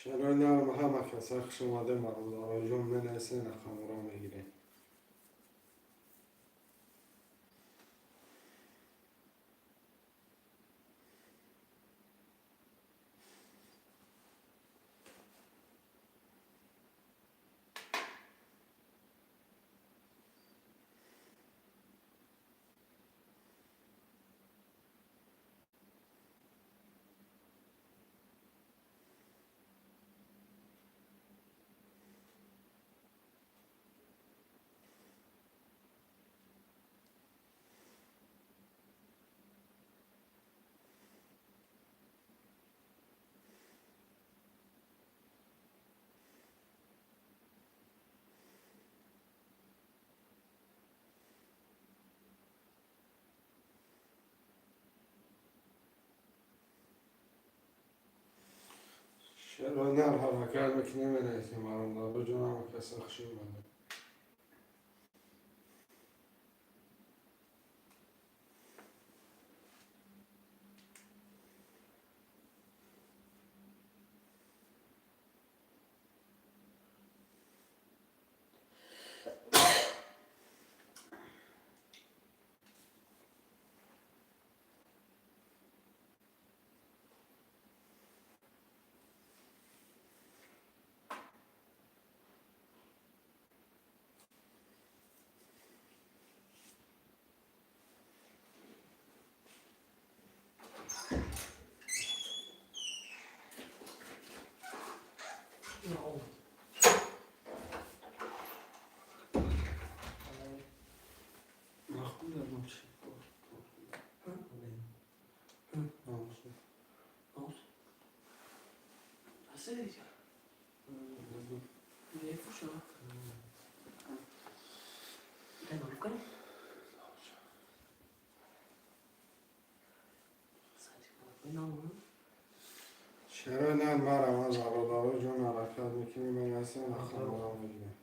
Шерои нарм, ҳама каса хуш омадем, бародароҷон, менависен, рақамҳоро мегирем. Шерои нар ҳаракат мекунем, менависем, бародароҷон, ҳама каса хуш омадем. Шерои нар марам аз бародароҷон, ҳаракат мекунем, менависем, рақамҳоро мегирем.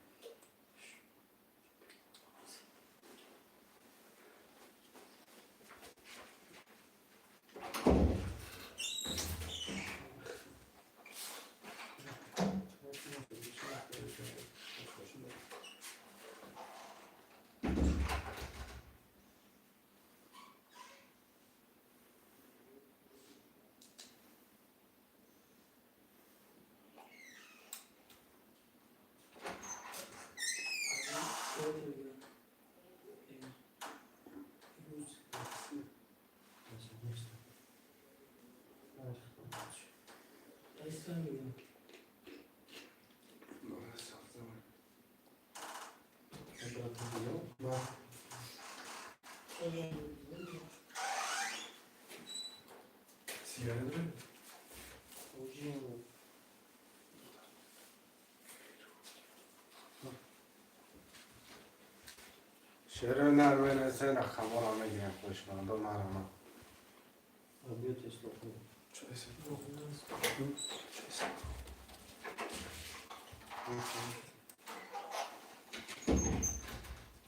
Шерои нар, менависем, рақамҳоро мегирем, хоҳишмандо, марама.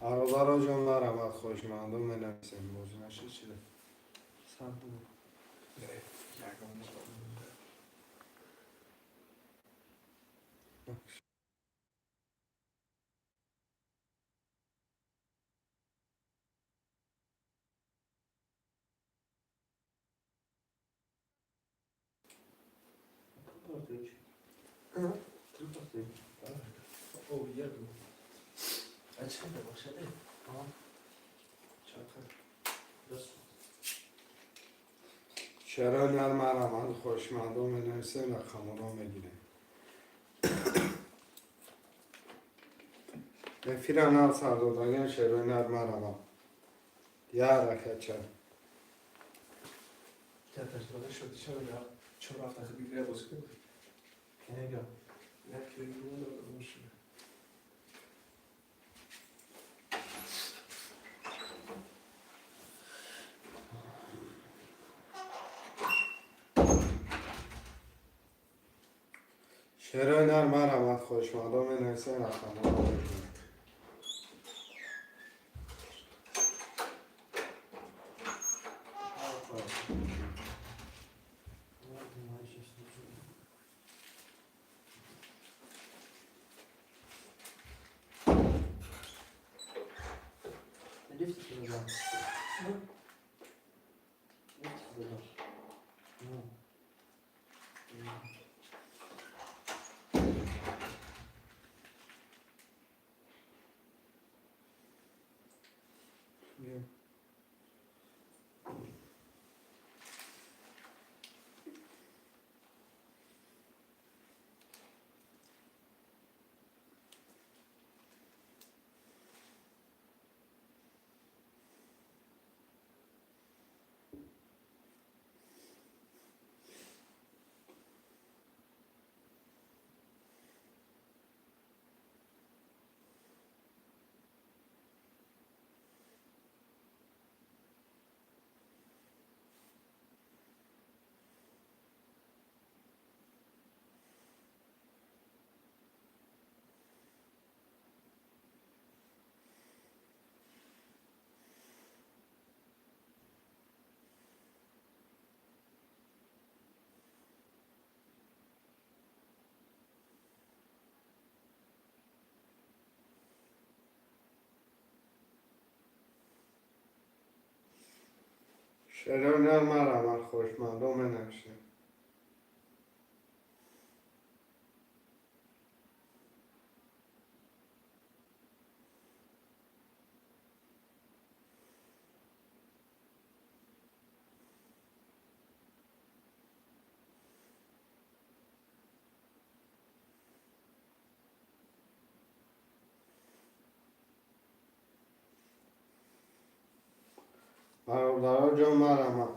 Бародароҷон, марҳамат, хоҳишмандо, менависем. Бозӣ нашид чида? Шерои нар марҳамат, хоҳишмандо, менависем, рақамҳоро мегирем. Эфира нав сар додагем, шерои нар, марҳамат. Я ҳаракатча. چهار هفته دیگه بازی کنیم. نه که باشه. Шерои нар, марҳамат, хоҳишмандо, менависем, рақамҳоро мегирем. Шерои нар, марҳамат, хоҳишмандо, менависем. Бародаро ҷон, марҳамат.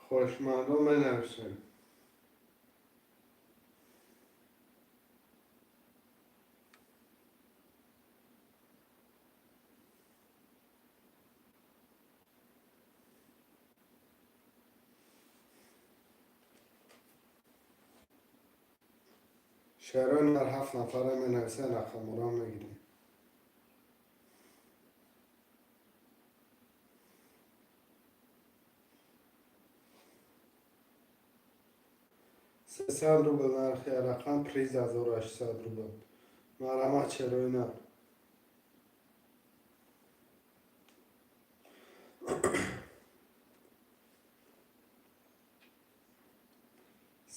Хоҳишмандо, менависем. Шерои нар, ҳафт нафара менависен, рақамҳоро мегирем. 300 рубл нархи рақам, приз 1800 рубл. Марҳамат, шерои нар.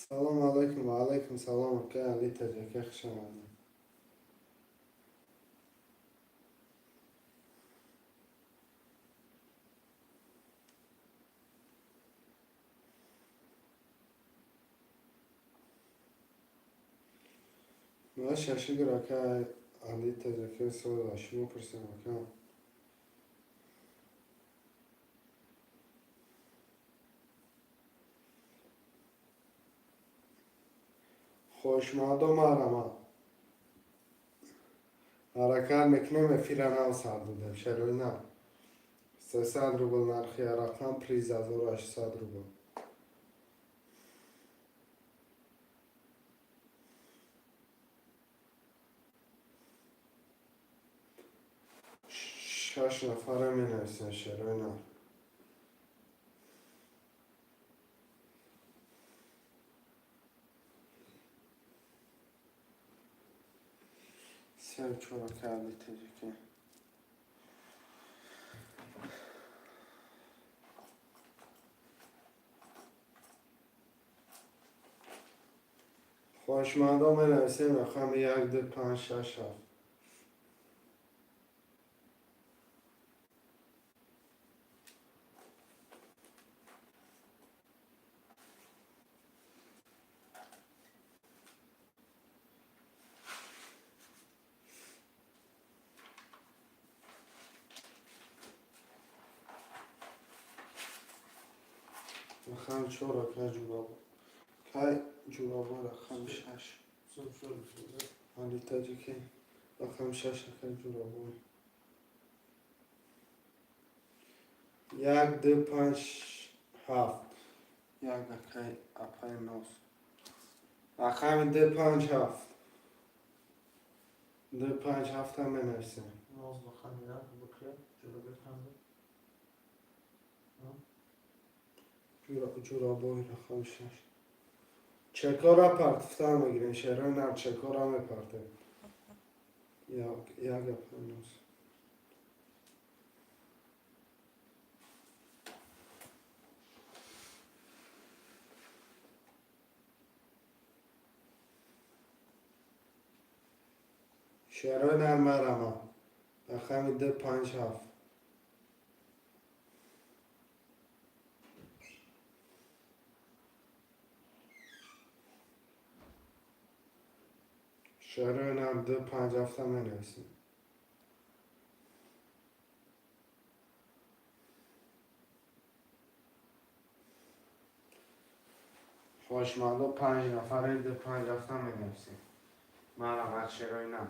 Салому алайкум. Ва алайкум салом, ака Али Таҷака, хуш омадед. Ма шашигр, ака Али Таҷака, суол аз шумо пурсем, ака. Хоҳишмандо, марҳамат, ҳаракат мекунем, эфира нав сар додем. Шерои нар, 300 рубл нархи рақам, приз 1800 рубл. Шаш нафара менависем, шерои нар. Сею чор, ака Али Таҷака. Хоҳишмандо, менависем рақами як, ду, панҷ, шаш, ҳафт. Рақами чор, ака Ҷурабо, кай Ҷурабо, рақами шаш. Али Таҷики, рақами шаш, ака Ҷурабо. Як, ду, панҷ, ҳафт, як, акай апай Ноз, рақами ду, панҷ, ҳафт, ду, панҷ, ҳафтам менависем. Ҷурабек чанда? Ҷурабой рақами шаш. Чекора партифтан мегирем, шерои нар, чекора мепартем. Як гап ҳанӯз. Шерои нар, марама. Рақами ду, панҷ, ҳафт. Шерои нар, ду, панҷ, ҳафта менависем. Хоҳишмандо, панҷ нафаре, ду, панҷ, ҳафта менависем. Марама, шерои нар.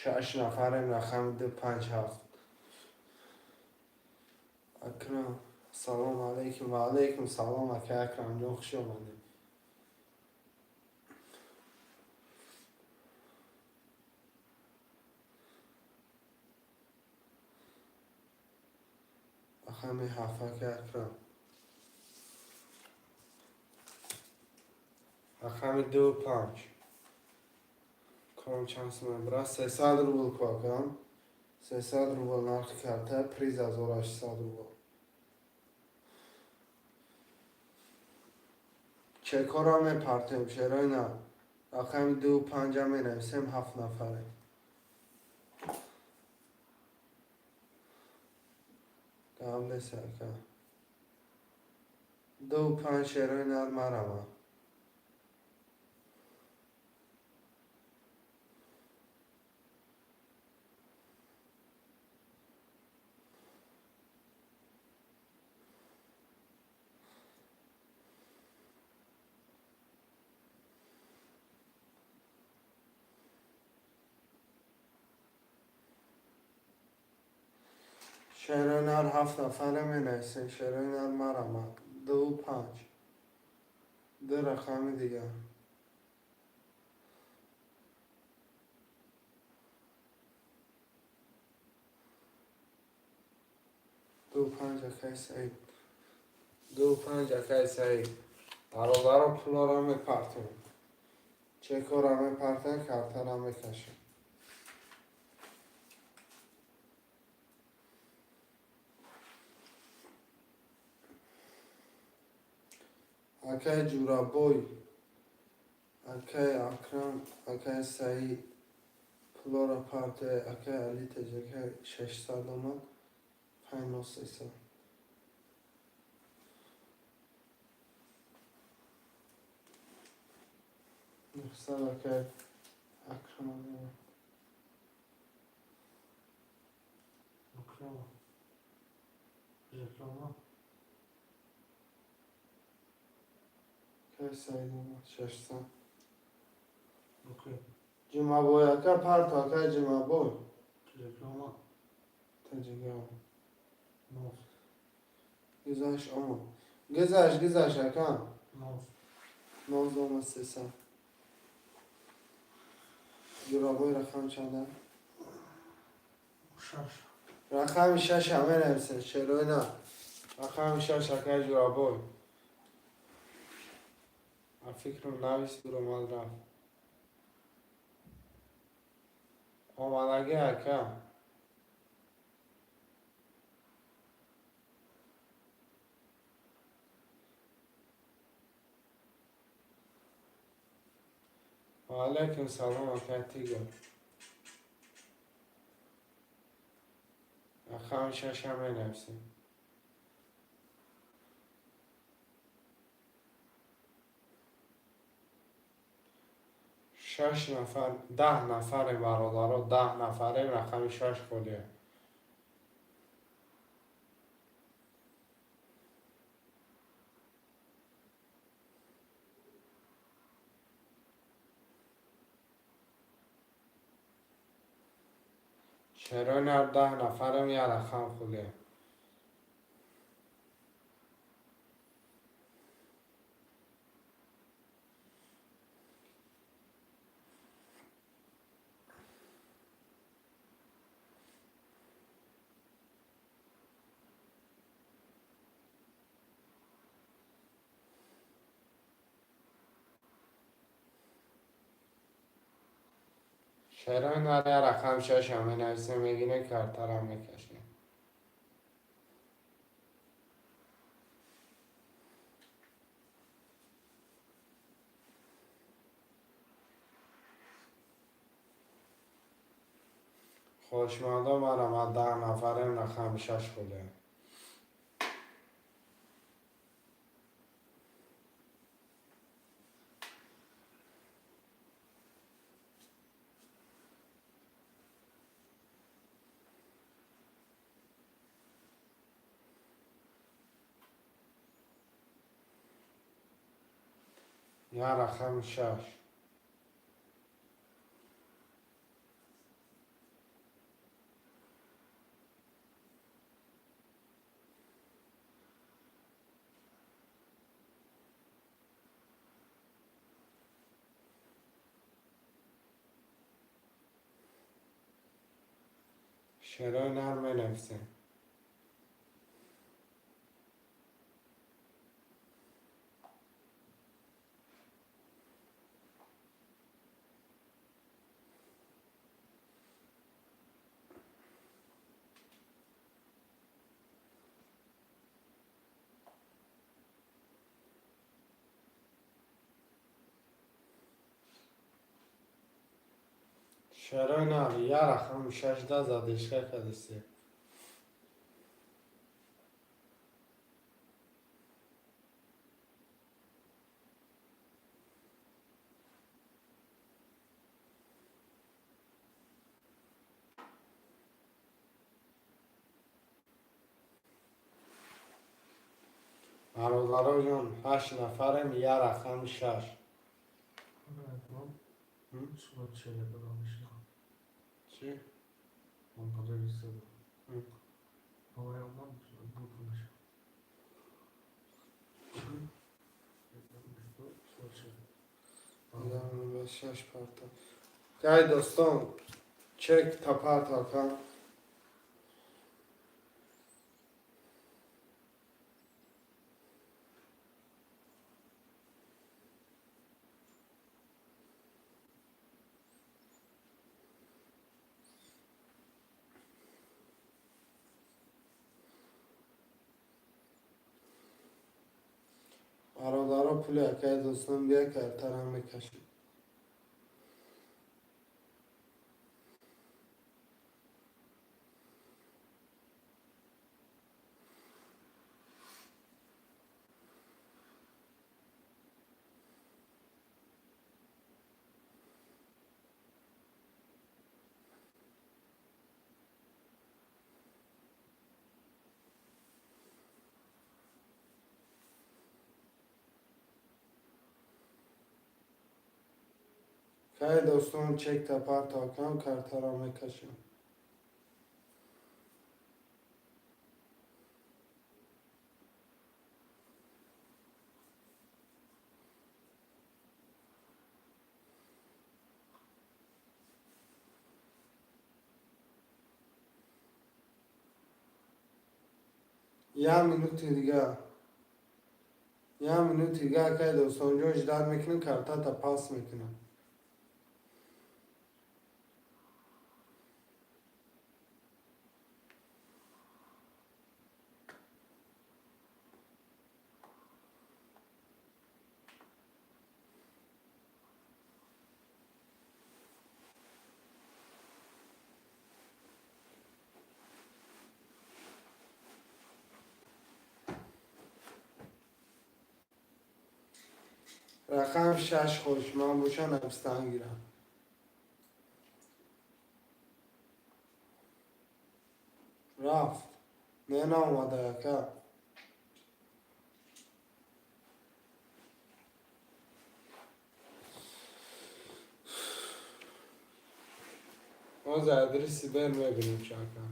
Шаш нафарем, рақами ду, панҷ, ҳафт. Акрам, салом алейкум. Ва алейкум салом, ака Акрамҷон, хуш омадед. Рақами ҳафт, ака Акрам. Рақами ду, панҷ. Кором чанд сум мебарад? 300 рубл ку, акам. 300 рубл нархи карта, приз 1800 рубл. Чекҳоро мепартем, шерои на. Рақами ду, панҷа менависем, ҳафт нафаре. Гап нест, ака. Ду, панҷ, шерои нар, марама. Шерои нар, ҳафт нафаре менависем. Шерои нар, марама. Ду, панҷ. Ду рақами дигар. Ду, панҷ, акай Саид. Ду, панҷ, акай Саид. Бародаро, пулора мепартем. Чекора мепартем, картара мекашем. Акай Ҷурабой, акай Акрам, акай Саид, пулора парте, акай Али Теҷакай, 600 омад, панҷ 300. 900, акай Акрам. Акрама. Реклама. Акай Саид омад, 600. Окей. Ҷумъабой, ака, парто, акай Ҷумъабой. Реклама. Таҷикам. Нос. Гузашт, омад. Гузашт, гузашт, ака. Нос. Ноз омад, 300. Ҷурабой, рақам чанда? Шаш. Рақами шаша менависем, шерои на. Рақами шаш, акай Ҷурабой. А фикрам навис, дуромад, рафт. Омадагӣ, ака. Ва алайкум салом, акай Тига. Рақами шаша менависем. Шаш нафар, 10 нафаре, бародаро, 10 нафаре, рақами шаш холия. Шерои нар, 10 нафарам, як рақам хуле. Шерои нар, як рақам шаша менависем, мегине, картарам мекашем. Хошмандо, марама, 10 нафарем, рақами шаш хуле. Як рақами шаш. Шерои нар менависем. Шерои нар, як рақами шашда задержка кардисте. Бародароҷон, ҳашт нафарем, як рақами шаш. М? Чӣ? М. Шаш парта. Кай, дӯстон, чек та парталкам. Бародаро, пули акай дӯстон бия, картарам мекашем. Кай, дӯстон, чекта партокам, картаро мекашем. Як минути дига, як минути дига, акай дӯстонҷон, ждать мекунем, картата пас мекунам. Рақам шаш хоҳишманд боша, навистан гирам. Рафт, не, наомада, яка. Ҳозир адреси бер мебинем чака.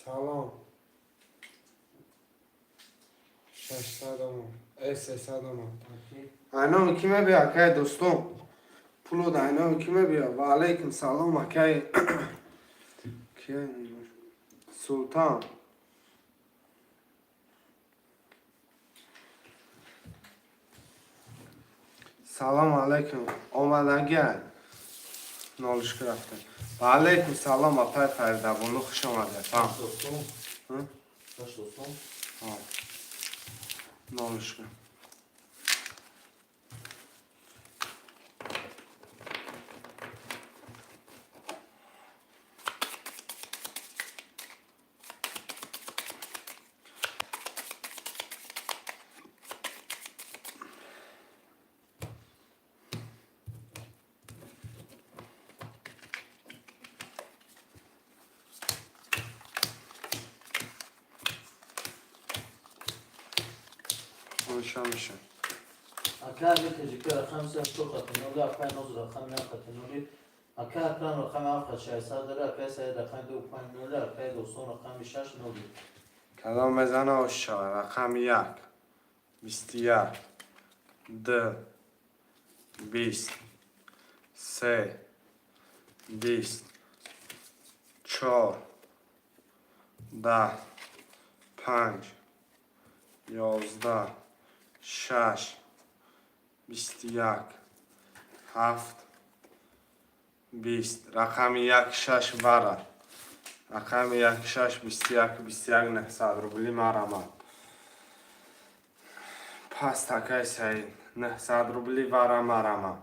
Салом. 600 омад. 300 омад. Айноми ки мебия, акай дӯстон? Пулод айноми ки мебия? Ва алайкум салом, акай. Ки Султан. Салом алайкум. Омадагиай. Нолишка рафта. Ва алайкум салом, апай Фаридабону, хуш омадед. Фам. Достон. Достон. Нолишка. Меша меша. Ака таҷики рақами се ҳаштод хати ноли, акай Ноз рақами як хати ноли, акай Акрам рақами ҳафт хати шашсад дара, акай Саид рақами ду панҷ ноли, акай Достон рақами шаш ноли. Кадом мезана ош шава? Рақами як. 21. Д. 20. Се. 20. Чор. 10. Панҷ. 11. Шаш. 21. Ҳафт. 20. Рақами як шаш вара. Рақами як шаш 21 21 900 рубли марамад. Пас такай Саид. 900 рубли вара марамад.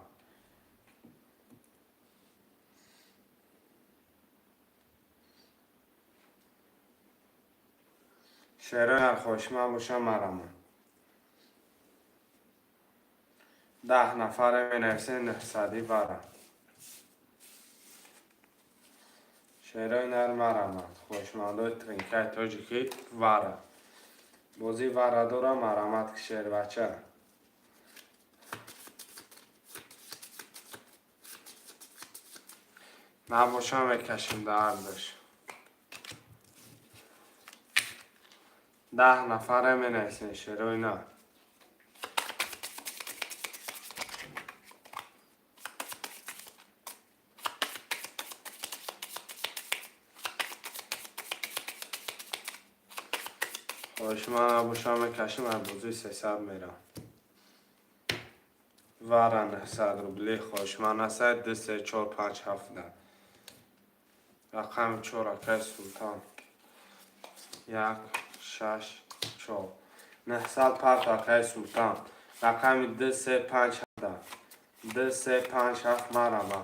Шерои хоҳишманд бошам марамад. 10 нафаре менависен 900 вара. Шерои нар марамад. Хоҳишмандои тринкаи тоҷикӣ вара. Бозӣ вара дора марамад ки шербача. Набошам мекашем дардаш. 10 нафаре менависен шерои нар. Хоҳишманд набошам мекашем аз бозии 300 мерам. Вара 900 рубли хоҳишманд ҳастед 2 3 4 5 7 да. Рақами 4 акай Султан. 1 6 4. 900 парт акай Султан. Рақами 2 3 5 7 да. 2 3 5 7 марама.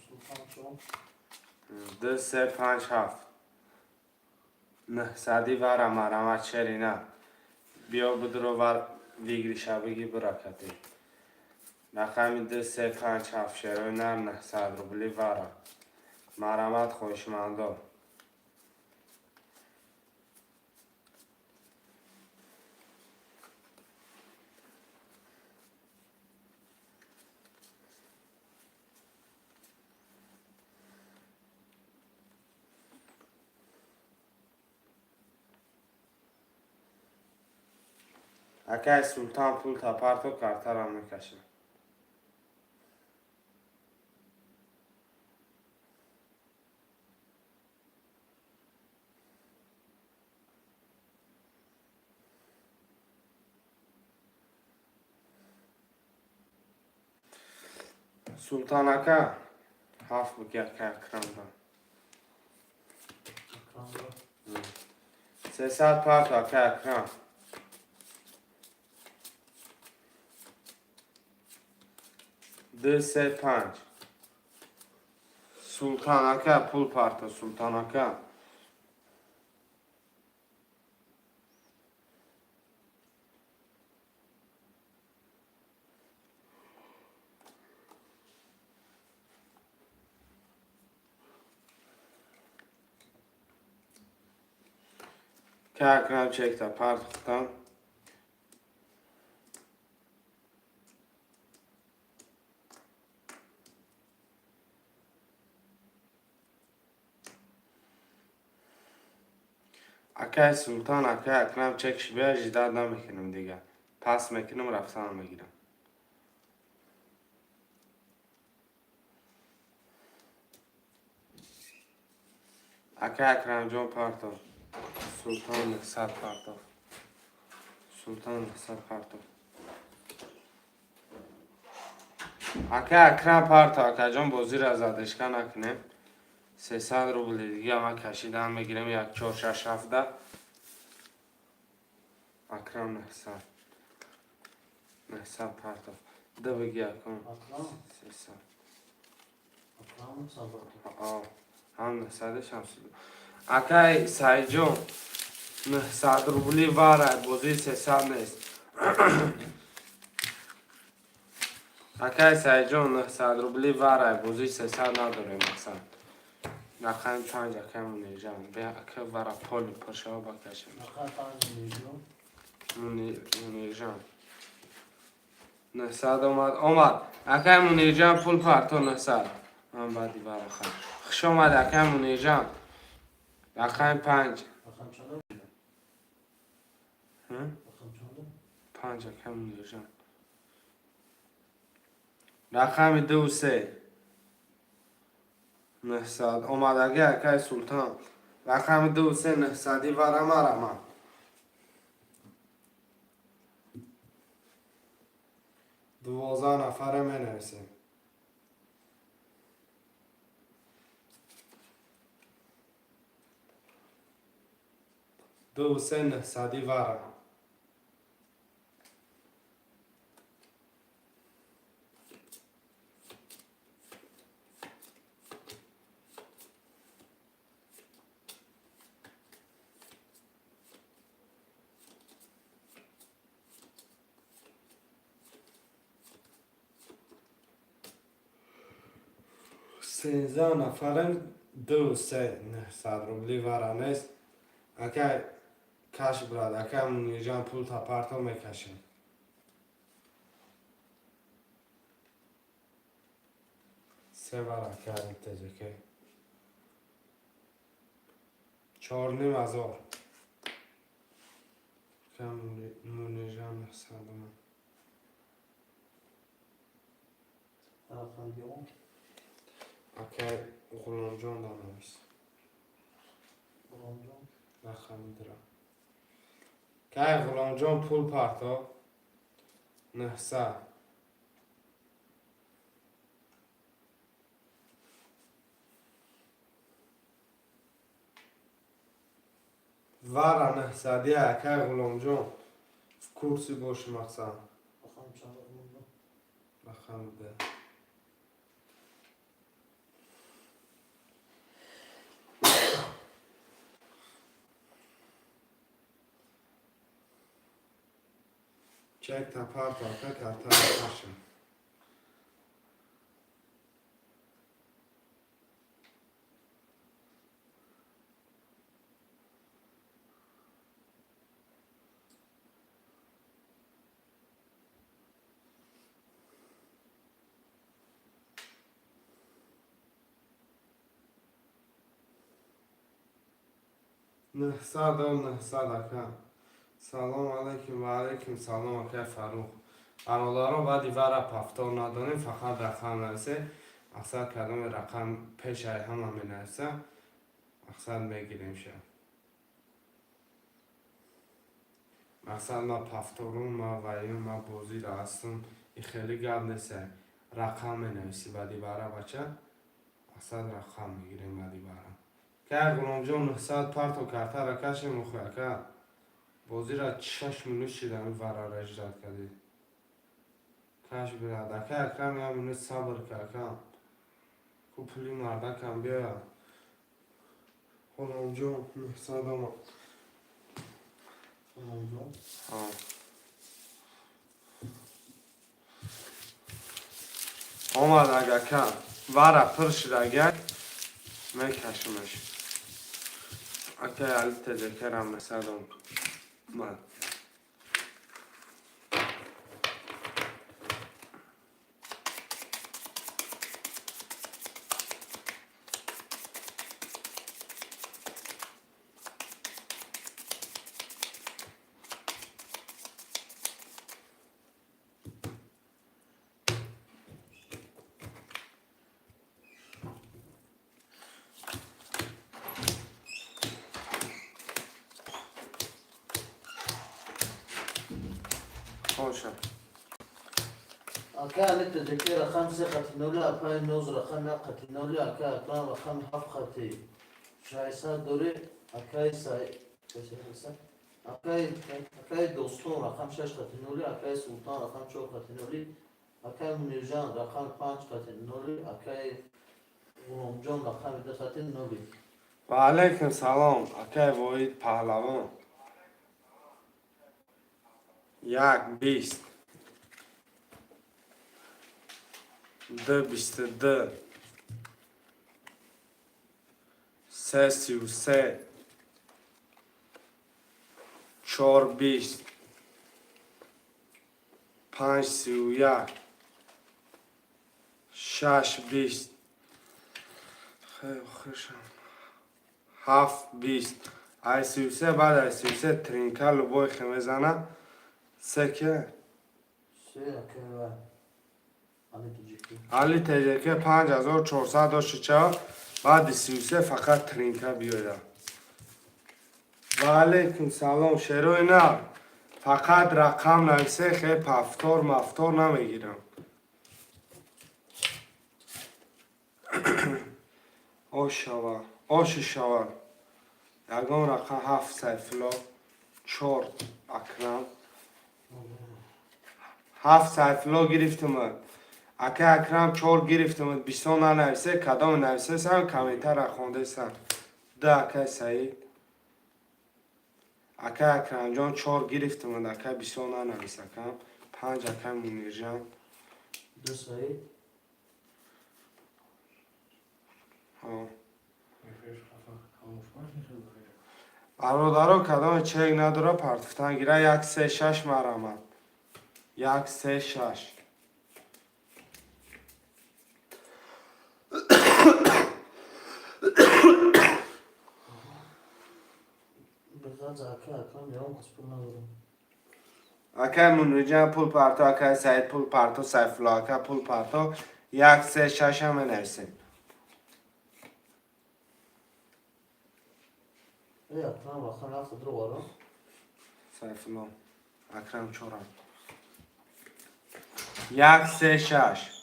Султан чор. 2 3 5 7. 900 вара марамад шерина. Биё будро вар выигрыша бигӣ буракати. Рақами 2 3 5 7 шерои нар 900 рубли вара. Марамад хоҳишмандо. Акай Султан пул тапарто картарам мекашам. Султан ака ҳафт буки акай Акрамда. Акрамда. 300 парто акай Акрам. Ду се панҷ. Султан ака пул парто Султан ака. Ка Акрам чекта партохтам. Акай Султон, акай Акрам, чекш бия, ждать намекунам дига. Пас мекунам, рафтанам мегирам. Акай Акрамҷон, партов. Султон 900 партов. Султон 900 партов. Акай Акрам, партов, акаҷон, бозиро задержка накунем. 300 рубли дига ман кашидан мегирем, як, чор, шаш, ҳафта. Акрам 900. 900 партов. Ду бигӣ, акун. Акрам? 300. Акрам сабр. Аа, ҳам 900-аш, ҳам. Акай Саидҷон, 900 рубли вара, бозии 300 нест. Акай Саидҷон, 900 рубли вара, бозии 300 надорем, мақсад. Рақами 5, акай Мунирҷон. Бия, ака, вара поли пуршава, бакашем. Рақами 5, Мунирҷон. Мунирҷон. 900 омад, омад. Акай Мунирҷон, пул парто, 900. Ман баъди вара хай. Хуш омад, акай Мунирҷон. Рақами 5. Рақам чанд? Рақам чанд? 5, акай Мунирҷон. Рақами 2, 3. 900. Омадаги, акай Султон. Рақами 2, 3, 900-и вара марама. 12 нафаре менависем. 2, 3, 900-и вара. 13 нафарем, 2, 3, 900 рубли вара нест. Акай, каш, брат, акай Мунирҷон, пул тапарто, мекашем. Се вара, акай Теҷаке. 4500. Акай Мунирҷон, 900 омад. Рақам 2. Акай Ғуломҷон данавис. Ғуломҷон. Рақами 2. Кай Ғуломҷон, пул парто. 900. Вара 900-ия, акай Ғуломҷон. В курсе боши, мақсад. Рақам чанд, Ғуломҷон? Рақами 2. Чек та парто, ака, карта кашем. 900 ол, 900, ака. Салом алейкум, ва алейкум салом, акай Фаррух. Бародаро, баъди вара повтор надонем, фақат рақам нависе. Мақсад, кадоме рақам пешаи ҳама менависа, мақсад, мегирем ша. Мақсад, ма повторум, ма ваюм, ма бозира ҳастам. И хеле гап нест. Рақам менависӣ баъди вара, бача. Мақсад, рақам мегирем баъди вара. Кай Ғуломҷон, 900 парто, картара кашем охӯ, ака. Бозира 6 минут шида варара ждать кардӣ. Каш, брат, ака Акрам, як минут сабр ка, ака. Ку пули мардакам биёяд. Ғуломҷон, 900 омад. Ғуломҷон. А. Омад, ака. Вара пур шида, мекашимаш. Акай Али Теҷакарам 900 омад. Боша. Ака Али Таҷаки рақами се хати ноли, апаи Ноз рақами як хати ноли, ака Акрам рақами ҳафт хати шашсад дорӣ, акаи акаи Достон рақами шаш хати ноли, акаи Султон рақами чор хати ноли, акаи Мунирҷан рақами панҷ хати ноли, акаи Ғуломҷон рақами ду хати ноли. Ва алайкум салом, акаи Воҳид Паҳлавон. Як бист. Ду бисту ду. Се сию се. Чор бист. Панҷ сию як. Шаш бист. Хеле хушам. Ҳафт бист. Ай сию се, баъд ай сию се тринка любой хе мезана. Се ке? Се акаи вай. Али Таҷаки. Али ТЖК 5400 дошти ча, баъди 33 фақат тринка биёя. Ва алейкум салом, шерои нав. Фақат рақам нависе, хе пафтор мафтор намегирам. Ош шава, оши шава. Ягон рақам ҳафт Сайфулло, чор Акрам. Ҳафт Сайфулло гирифтумад. Ака Акрам чор гирифтумад. Бисто нанависе, кадоме нависесам, комментара хондесам. Ду акай Саид. Ака Акрамҷон чор гирифтумад. Ака бисто нанавис акам. Панҷ акай Мунирҷан. Ду Саид. Ҳо. Бародаро, кадоме чек надора, партуфтан гира. Як се шаш марамад. Як се шаш. Беғарз ака Акрам ягон кас пул надорам. Акай Мунирҷан пул парто, акай Саид пул парто, Сайфулло ака пул парто. Як се шаша менависем. Э, Акрам рақами ҳафт дурӯғ аро? Сайфулло. Акрам чорам. Як се шаш.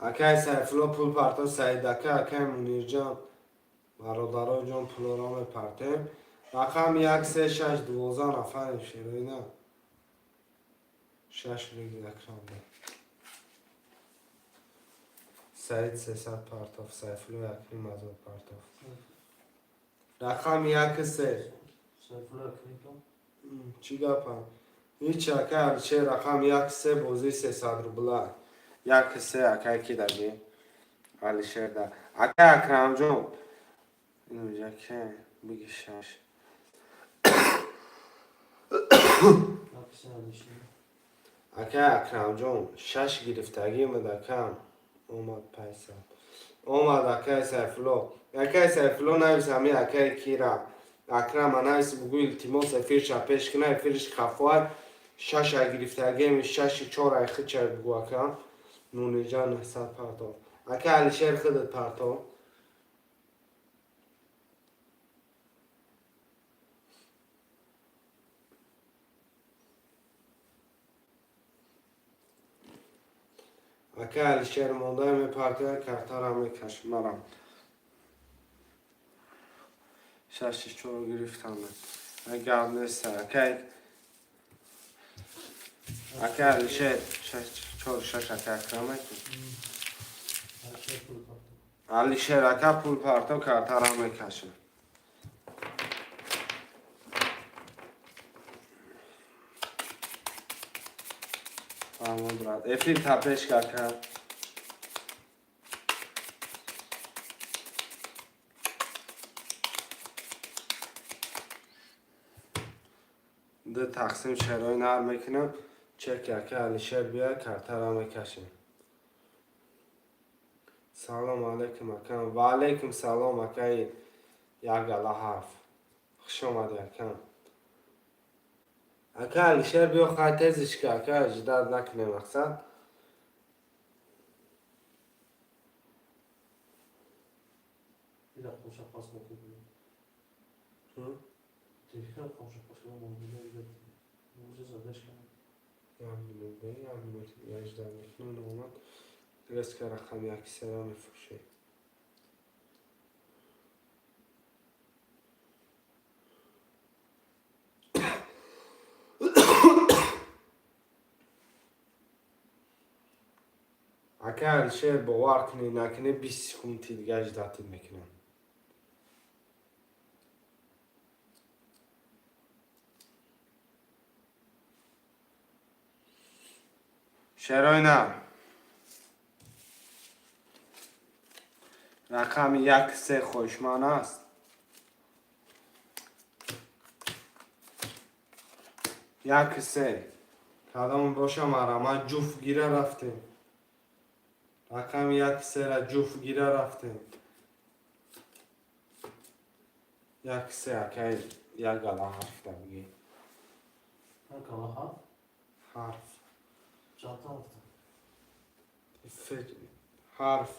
Акай Сайфулло пул парто, Саид ака, акай Мунирҷан, бародаро ҷон, пулоро мепартем. Рақам як се шаш, 12 нафарем, шероина. Шаш бигир, Акрам. Саид 300 партов, Сайфулло 1500 партов. Рақами як се. Сайфулло Акримто. Чӣ гапам? Ҳеч, акай Алишер, рақам як се, бозии 300 рубла. Як се, акай ки даги? Алишер да. Акай Акрамҷон. Инҷа ке? Биги шаш. Як се Алишер. Акай Акрамҷон, шаш гирифтагӣ мад акам. Омад пайса. Омад акай Сайфулло. Акай Сайфулло навис ҳами акай кира. Акрама навис, бугӯ илтимос, эфирша пеш кина, эфириш хафоай. Шаша гирифтагием, шаши чор ай хичай бугӯ акам. Муниҷан 900 партов. Акай Алишер, худат партов. Акай Алишер монда мепартоя, картара мекашам марам. Шаши чор гирифтам. Гап нест, акай Алишер, шаш чор шаш акай Акрам аку. Алишер пул парто. Алишер ака пул парто, картара мекашам. Фармон, брат. Эфир та пеш ака. Ду тақсим шерои нар мекунам. Чек ака Алишер бия, картара мекашем. Салом алейкум, акам. Ва алейкум салом, акаи як гала ҳарф. Хуш омадӣ, акам. Ака Алишер, биё, хай, тезиш ка, ака, ждать накунем, мақсад. Bir dakika, uşaq basma koyayım. Hı? Як минут, як минут дига ждать мекунем, омад. Резко рақами яки сера мефурӯшем. Ака Алишер, бовар кунӣ накунӣ, 20 секунди дига ждать мекунам. Шерои нар, рақами як се хоҳишманд аст. Як се кадом боша, марама, ҷуфт гира рафтем. Рақами як сера ҷуфт гира рафтем. Як се, акай, як гала ҳарф да бигӣ. Ҳарф. Ҳарф,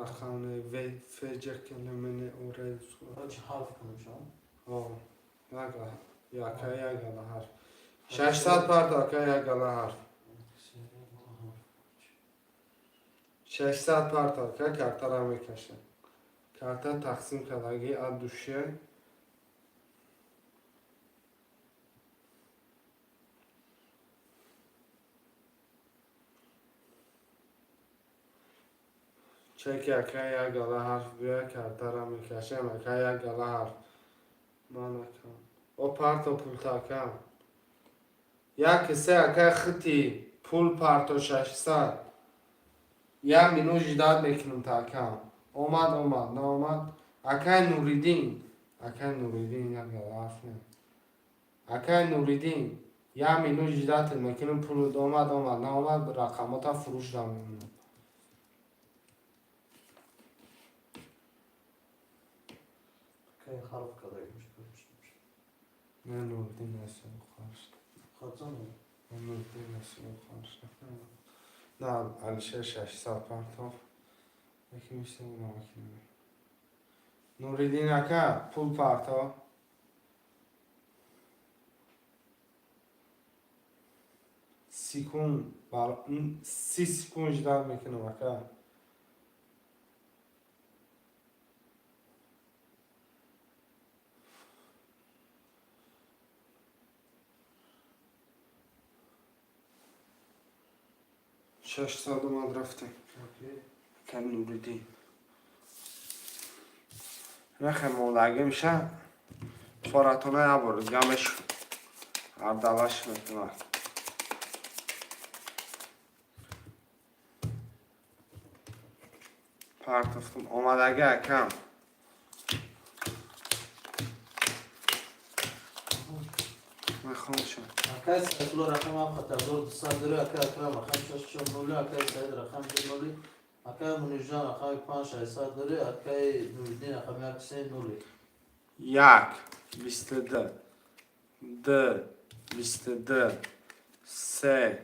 рақами в, ф, ҷ, к, л, м, н, о, р. Акай, як гала ҳарф. 600 парто, акай, як гала ҳарф. 600 парто, ака, картара мекашад. Карта тақсим кардаги от души. Чеки, ака, як гала ҳарф биёя, картара мекашем. Ака, як гала ҳарф. Ман акам. О, парто пулта, акам. Як се, ака, хити пул парто, 600. Як минут ждать мекунем та, акам. Омад, омад, наомад. Акай Нуриддин. Акай Нуриддин, як гала ҳарф не. Акай Нуриддин, як минут ждать мекунем, пулут омад, омад, наомад, рақамота фурӯш мемонам. Ҳарф Не, Нуриддин аст, Нуриддин аст. На, Алишер 600 партоф. Яки мисли намакинам. Нуриддин ака, пул парто. Секунд, 30 секунд ждать мекунам, ака. 600 омад, рафтем. Ака Нуриддин. Нахе мондагӣ меша, форатона як бор гамеш ардалаш мекунад. Партофтум, омадагӣ, акам. Мехоншам. Акай Сайфулло, рақами ҳафт 1200 дора, акай Акрам, рақами шаш чор ноли, акай Саид, рақами ду ноли, акай Мунирҷон, рақами панҷ 600 дора, акай Нуриддин, рақами як се ноли. Як, 22, д, 22, се,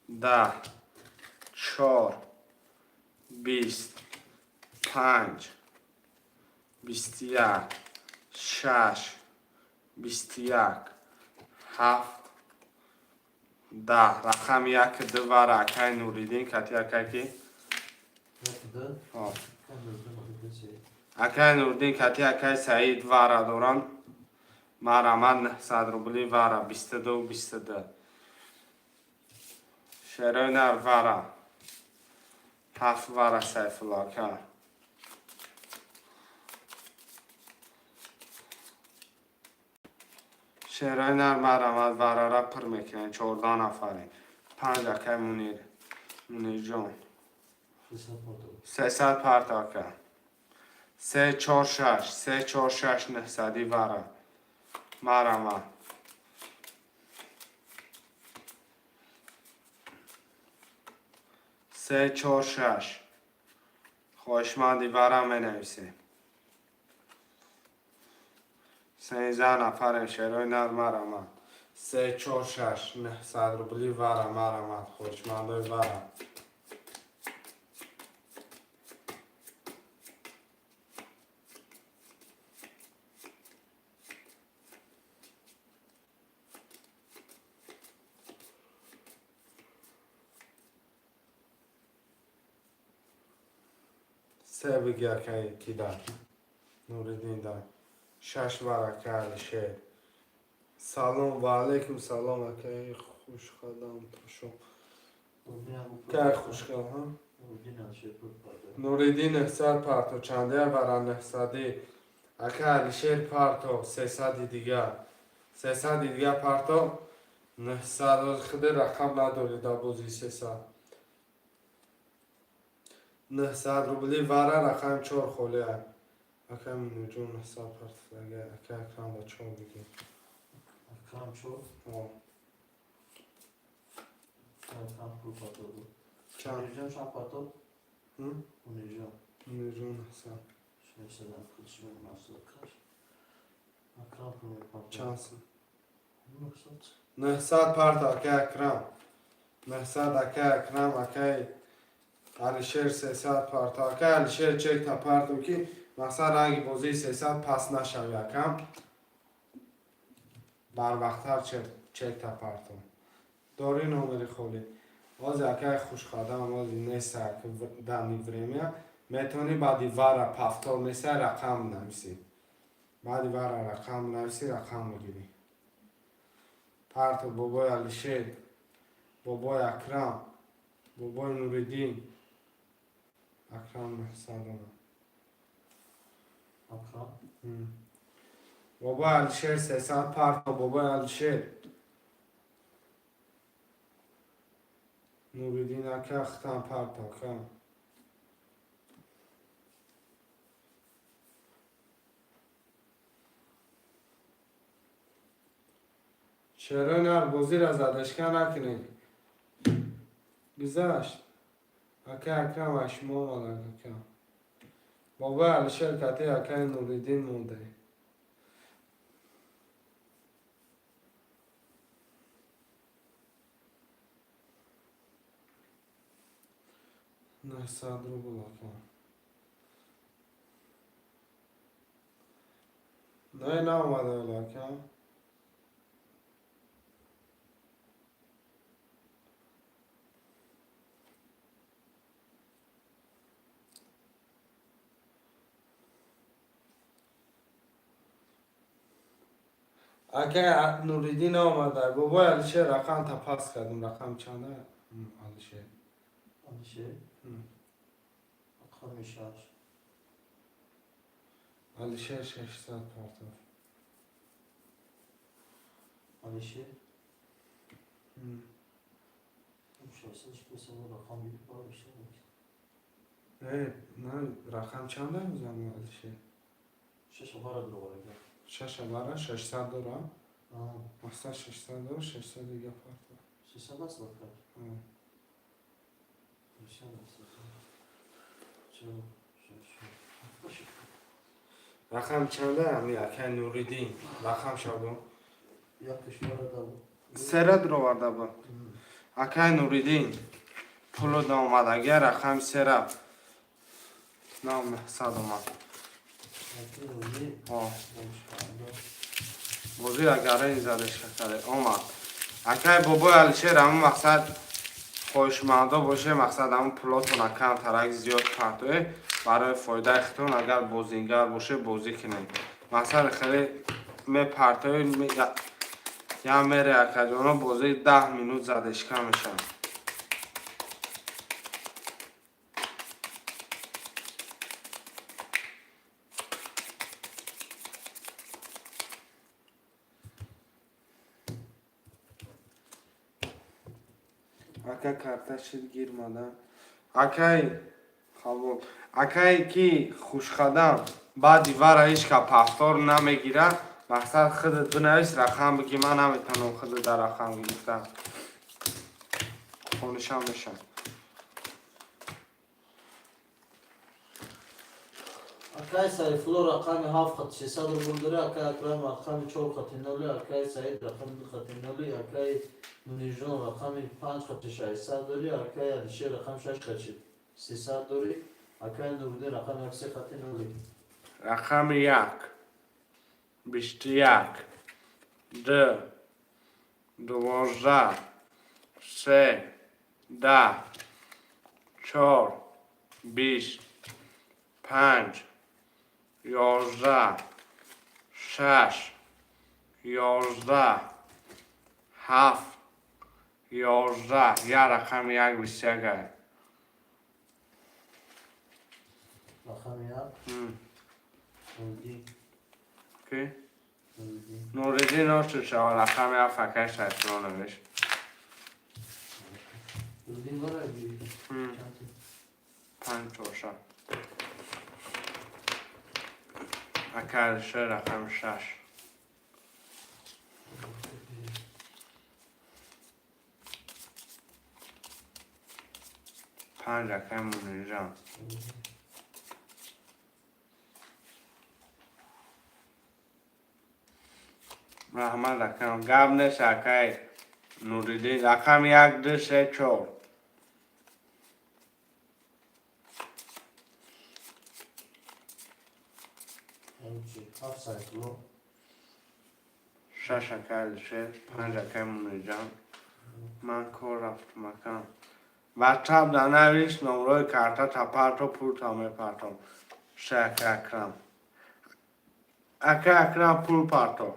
10, чор, 20, панҷ, 21, шаш, 21, ҳафт, 10. Рақами як ду вара, акай Нуриддин кати акай ки? Як ду. Ҳо. Акай Нуриддин, рақами се. Акай Нуриддин кати акай Саид вара доранд. Марамад, 900 рубли вара, 22, 22. Шерои нар, вара. Ҳафт вара, Сайфулло ака. Шерои нар, марамад, варара пур мекунем, 14 нафарем. Панҷ, акай Мунир. Мунирҷон. 300 парто. 300 парто, ака. Се, чор, шаш, се, чор, шаш, 900-и вара. Марамад. Се, чор, шаш. Хоҳишманди вара менависем. 13 нафарем, шерои нар, марамад. Се, чор, шаш, 900 рубли вара, марамад, хоҳишмандои вара. Се биги, акай кида Нуриддин да шаш бар, акай Алишер. Салом, ва алейкум салом, акай Хушқадам тошо. Кай Хушқадам? Нуриддин 900 парто, чандия вара 900-ӣ. Ака Алишер, парто 300-и дигар, 300-и дигар парто, 900. Худи рақам надорӣ дар бозии 300. 900 рубли вара рақами чор холия. Ака Минуҷон 900 партофтага, ака Акрам да чор бигир. Акрам чор? О. Акрам пул партоду. Чанд? Мунирҷон чанд партод? Мунирҷон. Мунирҷон 900. 600 пулши мунасиб каш. Акрам пул мепартод. Чанд сум? 900. 900 парто, акай Акрам. 900, акай Акрам, акай Алишер 300 парто. Акай Алишер, чекта парто, ки мақсад ранги бозии 300 паст нашави, акам. Барвақттар чекта парто. Дори номери холӣ. Ози акай Хушқадам ози неста данный время. Метавонӣ баъди вара повтор месай, рақам нависӣ. Баъди вара рақам нависӣ, рақам мегирӣ. Парто, бобои Алишер, бобои Акрам, бобои Нуриддин. Акрам 900 омад. Акрам? Бобои Алишер 300 парто, бобои Алишер. Нуриддин ака, хитам парто, ака. Чаро нар бозиро задашка накунед? Гузашт. Ака Акрам, аз шумо омадак, ака. Бобои Алишер кати акаи Нуриддин монде. 900 рубл, ака. Не, наомада ҳоло, ака. Ака Нуриддин омада. Бобои Алишер, рақам та пас кардем. Рақам чанда? Алишер. Алишер? Рақами шаш. Алишер 600 партов. Алишер? 600 рақам бигир. Не, на рақам чанда мезанӣ, Алишер? Шаша бара дуроварага. Шаша бара 600 дора? Мақсад 600 дора, 600 дига партов. 600 аст ака? 600 аст. Чор, шаш. Рақам чанда ами акай Нуриддин? Рақам шабо. Якаш бара да. Сера дуроварда бо. Акай Нуриддин пуло да омадага, рақами сера. Нам 900 омад. Акай Нуриддин. О. Бозӣ агарин задашка карде омад. Акай бобои Алишер, ҳамун мақсад хоҳишмандо боше, мақсад ҳамун пулотона камтарак зиёд партое барои фоидаи худтон, агар бозингар боше, бозӣ кунед. Мақсад хеле мепартои я мере, акаҷоно, бозӣ 10 минут задешка мешавад. Ака, карта шид гирмада. Акай қабул. Акай ки Хушқадам, баъди вара ҳеч ка повтор намегира. Мақсад худат бинавис, рақам биги, ман наметавонам худат дар рақам гирифта. Хонишам мешавад. Акай Сайфулло рақами ҳафт хат 600 рубл дора, акай Акрам рақами чор хати ноли, акай Саид рақами ду хати ноли, акай Мунирҷон рақами панҷ хати 600 дорӣ, акай Алишер рақами шаш хати 300 дорӣ, акай Нуриддин рақами як се хати ноли. Рақами як, 21, ду, 12, се, 10, чор, 20. Панҷ, 11, шаш, 11, ҳафт, 11. Як рақами як, 21 ай. Рақами як. Нуриддин. Ки? Нуриддин. Нуриддин ошуд шава. Рақами ҳафт, акай Сайфулло навишт. Нуриддин дора. Панҷ боша. Ака Алишер, рақами шаш. Панҷ, акай Мунирҷон. Раҳмат, акам, гап нест. Акай Нуриддин, рақами як, ду, се, чор. Ҳафт, Сайфулло. Шаш, акай Алишер. Панҷ, акай Мунирҷон. Ман кор рафтум, акам. Ватсап да навис, номрои карта тапарто, пулта мепартом. Се, акай Акрам. Акай Акрам, пул парто.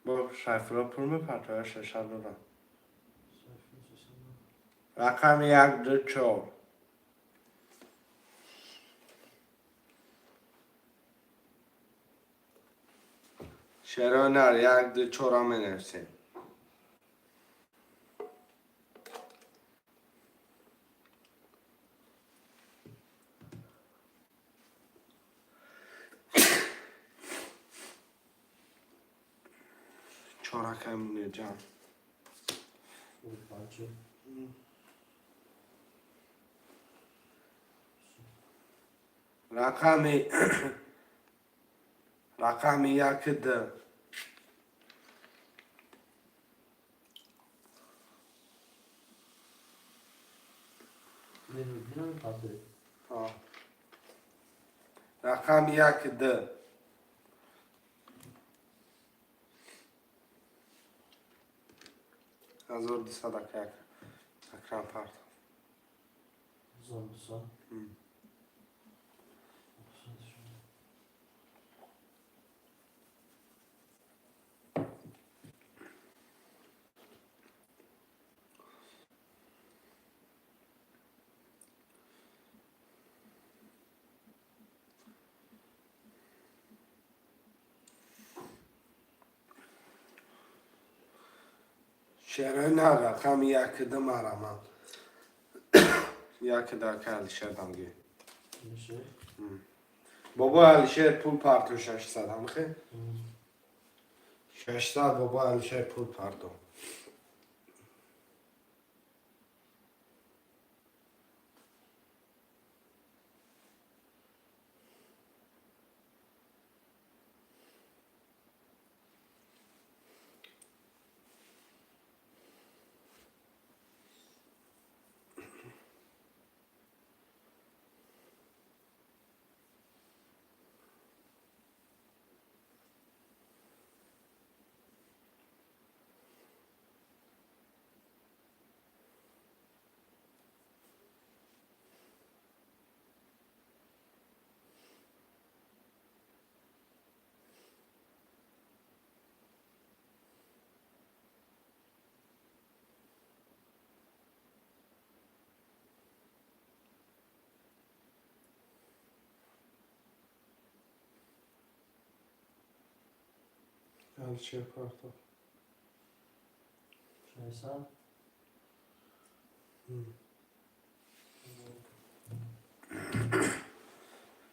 Бо Сайфулло пул мепарто ё 600 додам? Рақами як, ду, чор. Шерои нар, як, ду, чора менависем. Чор, акай Мунирҷон. Панҷ. Рақами як, д. Нуриддинам партоед. Рақами як, д. 1200, акай Акрам парто. 1200. Шерои нар, рақами як, д, мараман. Як, д, акай Алишер дамги. Мише. Бобои Алишер, пул парто, 600, амхе? 600, бобои Алишер, пул парто. Алишер парто. 600.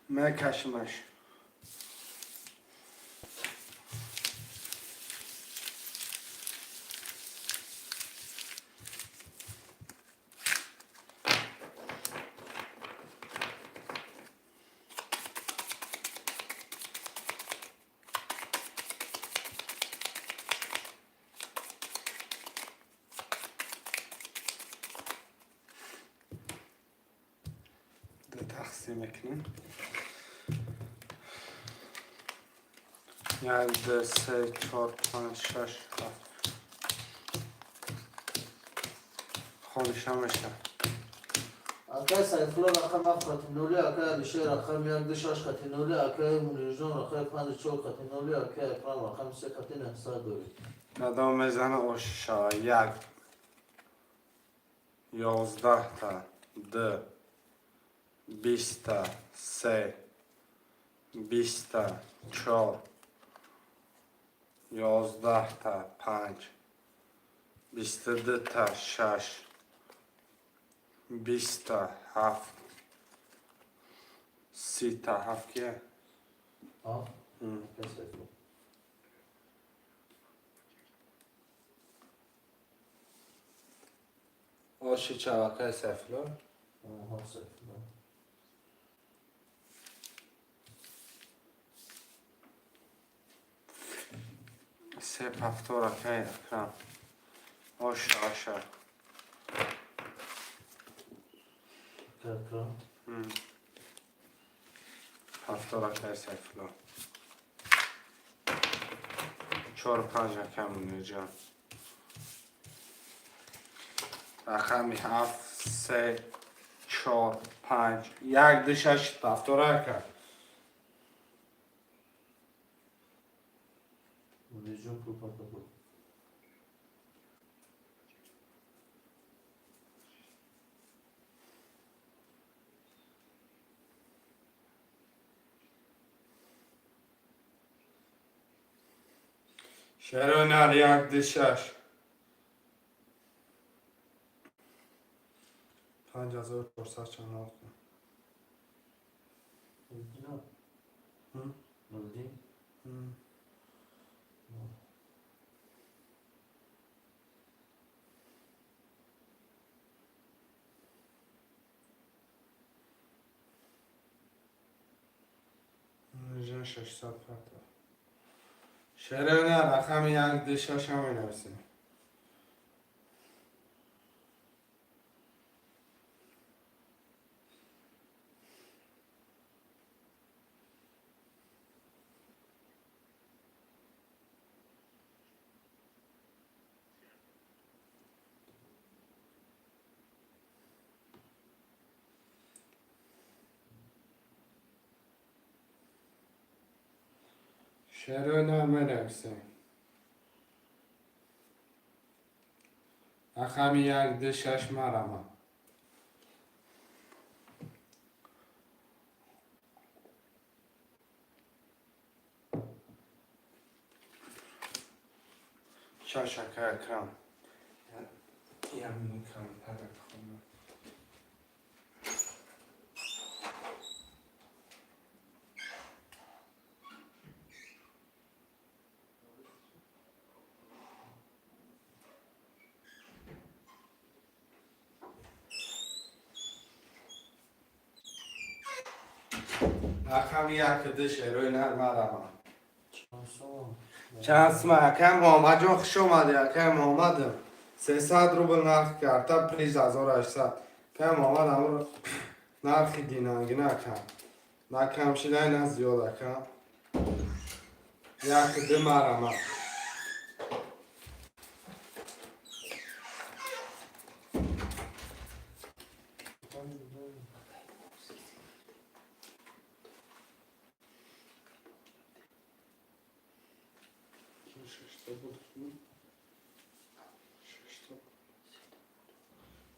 Мекашимаш. Тақсим мекунем: як, ду, се, чор, панҷ, шаш, ҳафт. Хониша меша. Акай Сайфулло рақами ҳафт хати ноли, акай Алишер рақами як ду шаш хати ноли, акай Мунирҷон рақами панҷу чор хати ноли, акай Акрам рақами се хати 900 дорӣ. Кадом мезана, ош шава? Як, 11-та, ду, 20-та, се, 20-та, чор, 11-та, панҷ, 22-та, шаш, 20-та, ҳафт, 30-та, ҳафт кия? Ҳафт? Акай Сайфулло. Оши чава, акай Сайфулло? Ҳафт Сайфулло. Се повтор, акай Акрам. Оша, оша. Акай Акрам. Повтор, акай Сайфулло. Чору панҷ, акай Мунирҷон. Рақами ҳафт, се, чор, панҷ, як, ду, шаш, повтор, ака. Мунирҷон пул парта буд. Шеронар, як, ду, шаш. 5400 чанд кун. Ноль М? 01? М. Мунирҷон 600 парта. Шеронар, рақами як, ду, шаш ҳам менависем. Шеронар, менависем. Рақами як, ду, шаш, марама. Шаш, акай Акрам. Як минут камтар хонам. Рақами як, ду, шерои нар, марама. Чанд сом? Чанд сум, акай Муҳаммадҷон, хуш омадӣ, акай Муҳаммад. 300 рубл нарх карта, приз 1800. Акай Муҳаммад, амр нархи гинангина, ака. На кам шидай, на зиёд, ака. Як, ду, марама.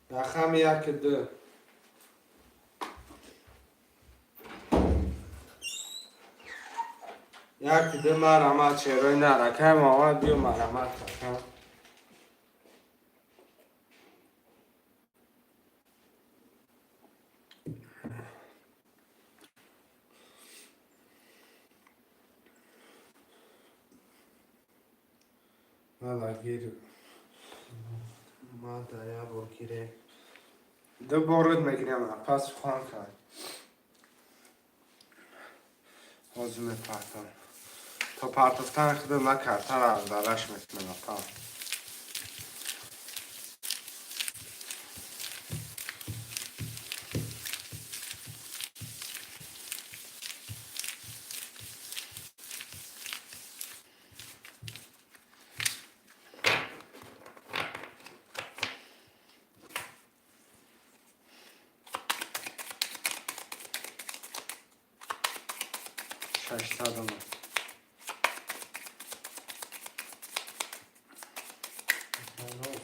Рақами як, ду. Як, ду, марама, шерои нар. Акай Муҳаммад, биё, марамат, ака. Мада гир. Мада я бор гире. Ду борид мегирем, пас сухан кард. Ҳозир мепартам. То партофтани худо накардтар дараш мекунам, апа. 600 омад. Акай Ноз.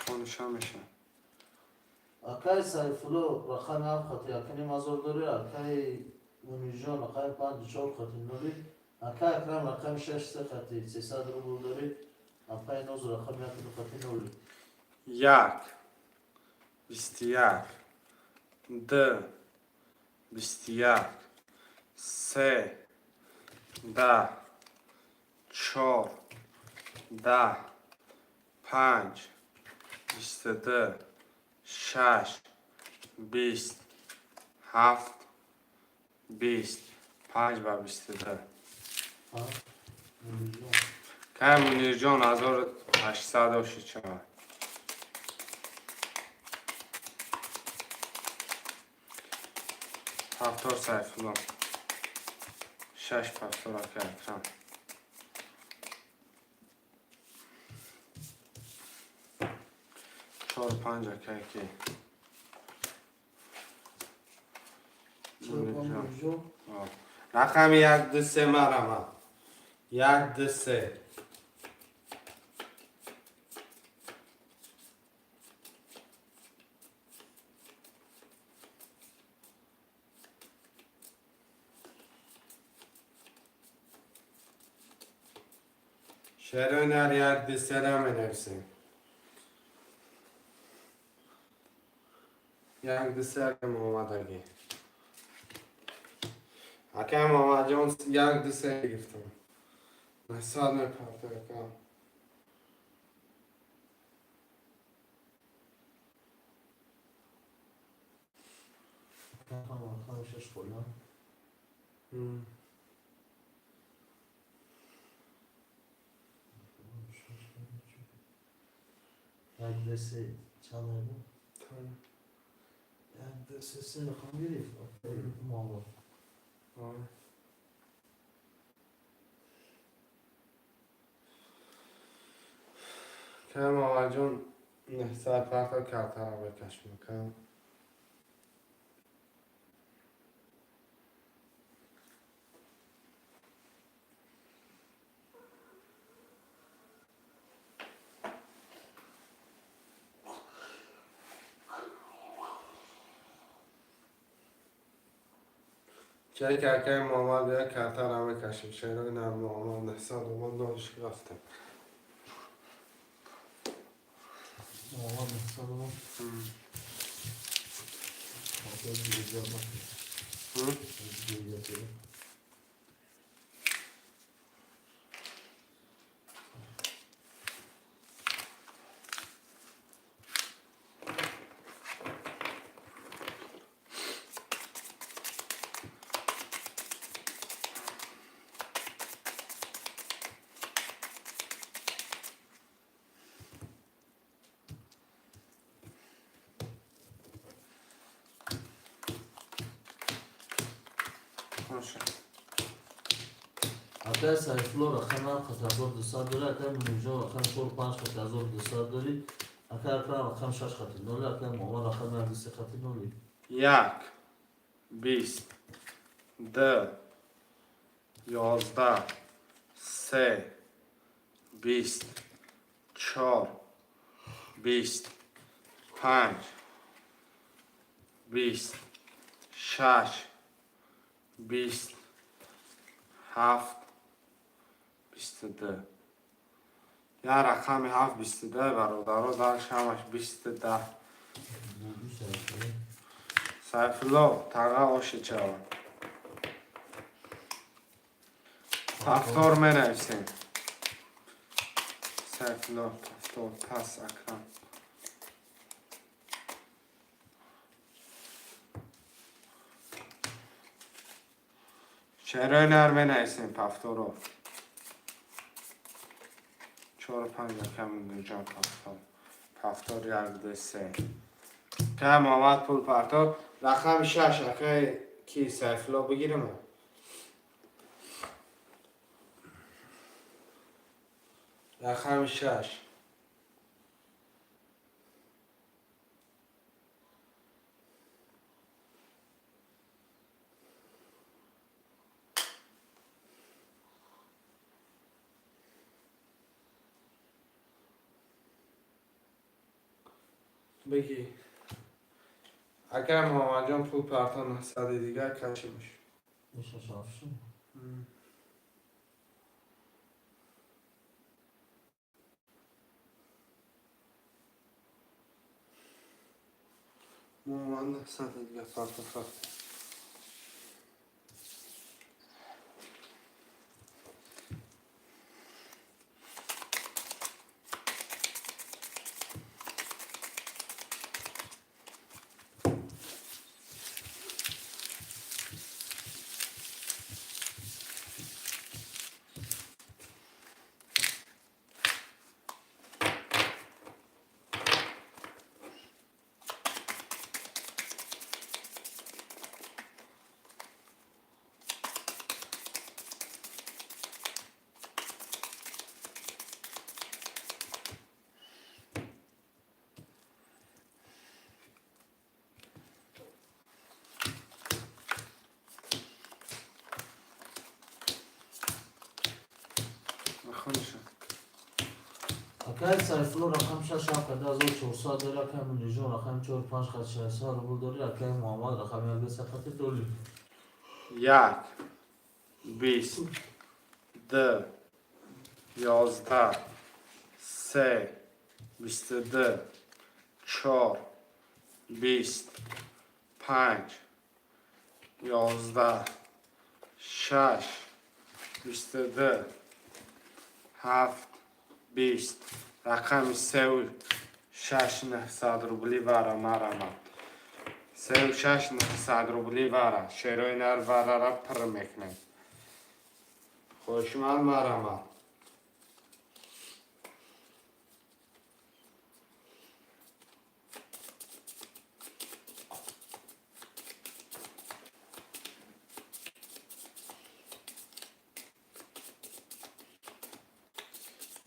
Хонуша меша. Акай Сайфулло рақами ҳафт хати якним ҳазор дорӣ, акай Мунирҷон рақами панҷ чор хати ноли, акай Акрам рақами шаш се хати 300 рубл дорӣ, апай Ноз рақами як ду хати ноли. Як, 21, ду, 21, се, 10, чор, 10, панҷ, 22, шаш, 20, ҳафт, 20, панҷ ба 22. А? Мунирҷон. Кай Мунирҷон 1800 оши чава. Повтор, Сайфулло. Шаш повтор, акай Акрам. Чор панҷ, акай ки. Чор панҷ. Мунирҷон. Мунирҷон. О. Рақами як, ду, се марама. Як, ду, се. Шеронар як, ду, сера менависем. Як, ду, се, Муҳаммадагӣ. Акай Муҳаммадҷон як, ду, се гирифтам. 900 мепарта, ака. Рақами шаш холиам. Як, ду, се чанд мебуд? Тамом. Як, ду, се, се рақам гирифт. Акай Муҳаммад. Ой. Кай Муҳаммадҷон 900 парта картаро бекашм, ака. Чай ки акаи Муҳаммад як картаро мекашем. Шерои нар Муҳаммад 900 омад, нолиш рафтем. Муҳаммад 900 омад. Акай Гирифт. Гирифт. Хорошо. Акай Сайфулло рақами ҳафт хати 1200 дорӣ, акай Мунирҷон рақами чор панҷ хати 1200 дорӣ, акай Акрам рақами шаш хати ноли, акай Муҳаммад рақами як, ду, се хати ноли. Як, 20, ду, 11, се, 20, чор, 20, панҷ, 20, шаш, 20, ҳафт, 22. Як рақами ҳафт 22, бародаро, дарш ҳамаш 20, 10. Буду Сайфулло. Сайфулло, тага оши чава. Повтор менависем. Сайфулло, повтор, пас, Акрам. Шерои нар менависем повторо. Чору панҷ, акай Мунирҷон повтор. Повтор, як, ду, се. Акай Муҳаммад пул партов. Рақами шаш, акай ки, Сайфулло, бигирам? Рақами шаш. Бигӣ, агар Муҳаммадҷон пул парто, 900-и дигар каши бош. Шаш ҳафт. Муҳаммад 900-и дигар парто фақат. Хонша. Акай Сайфулло рақами шаш ҳафт қади 1400 дори, акай Мунирҷон рақами чор панҷ қади 600 рубл дори, акай Муҳаммад рақами як ду се қати доли. Як, 20, ду, 11, се, 22, чор, 20, панҷ, 11, шаш, 22, ҳафт, 20. Рақами севу шаш 900 рубли вара марамад. Севу шаш 900 рубли вара. Шерои нар варара пир мекунем. Хошман марамад.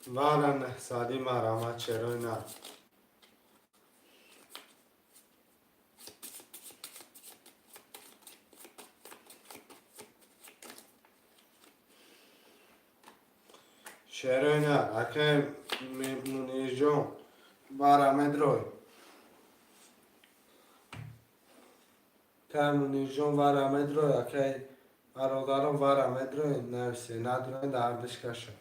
Вара 900-и марамад, шерои нар. Шерои нар. Акай Мунирҷон, вара медрой. Акай Мунирҷон, вара медрой. Акай бародарон, вара медрой. Нависе, надрои, дардиш каша.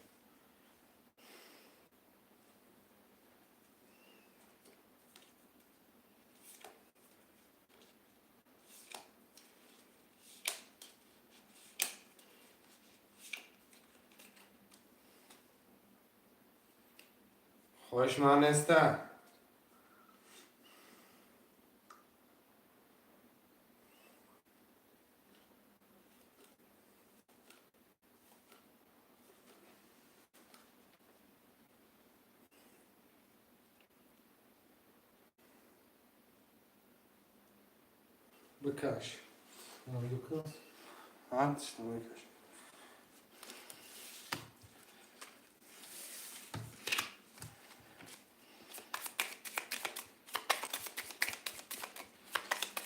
Хоҳиш ман неста. Бикаш. Лукас. Ҳа, бикаш.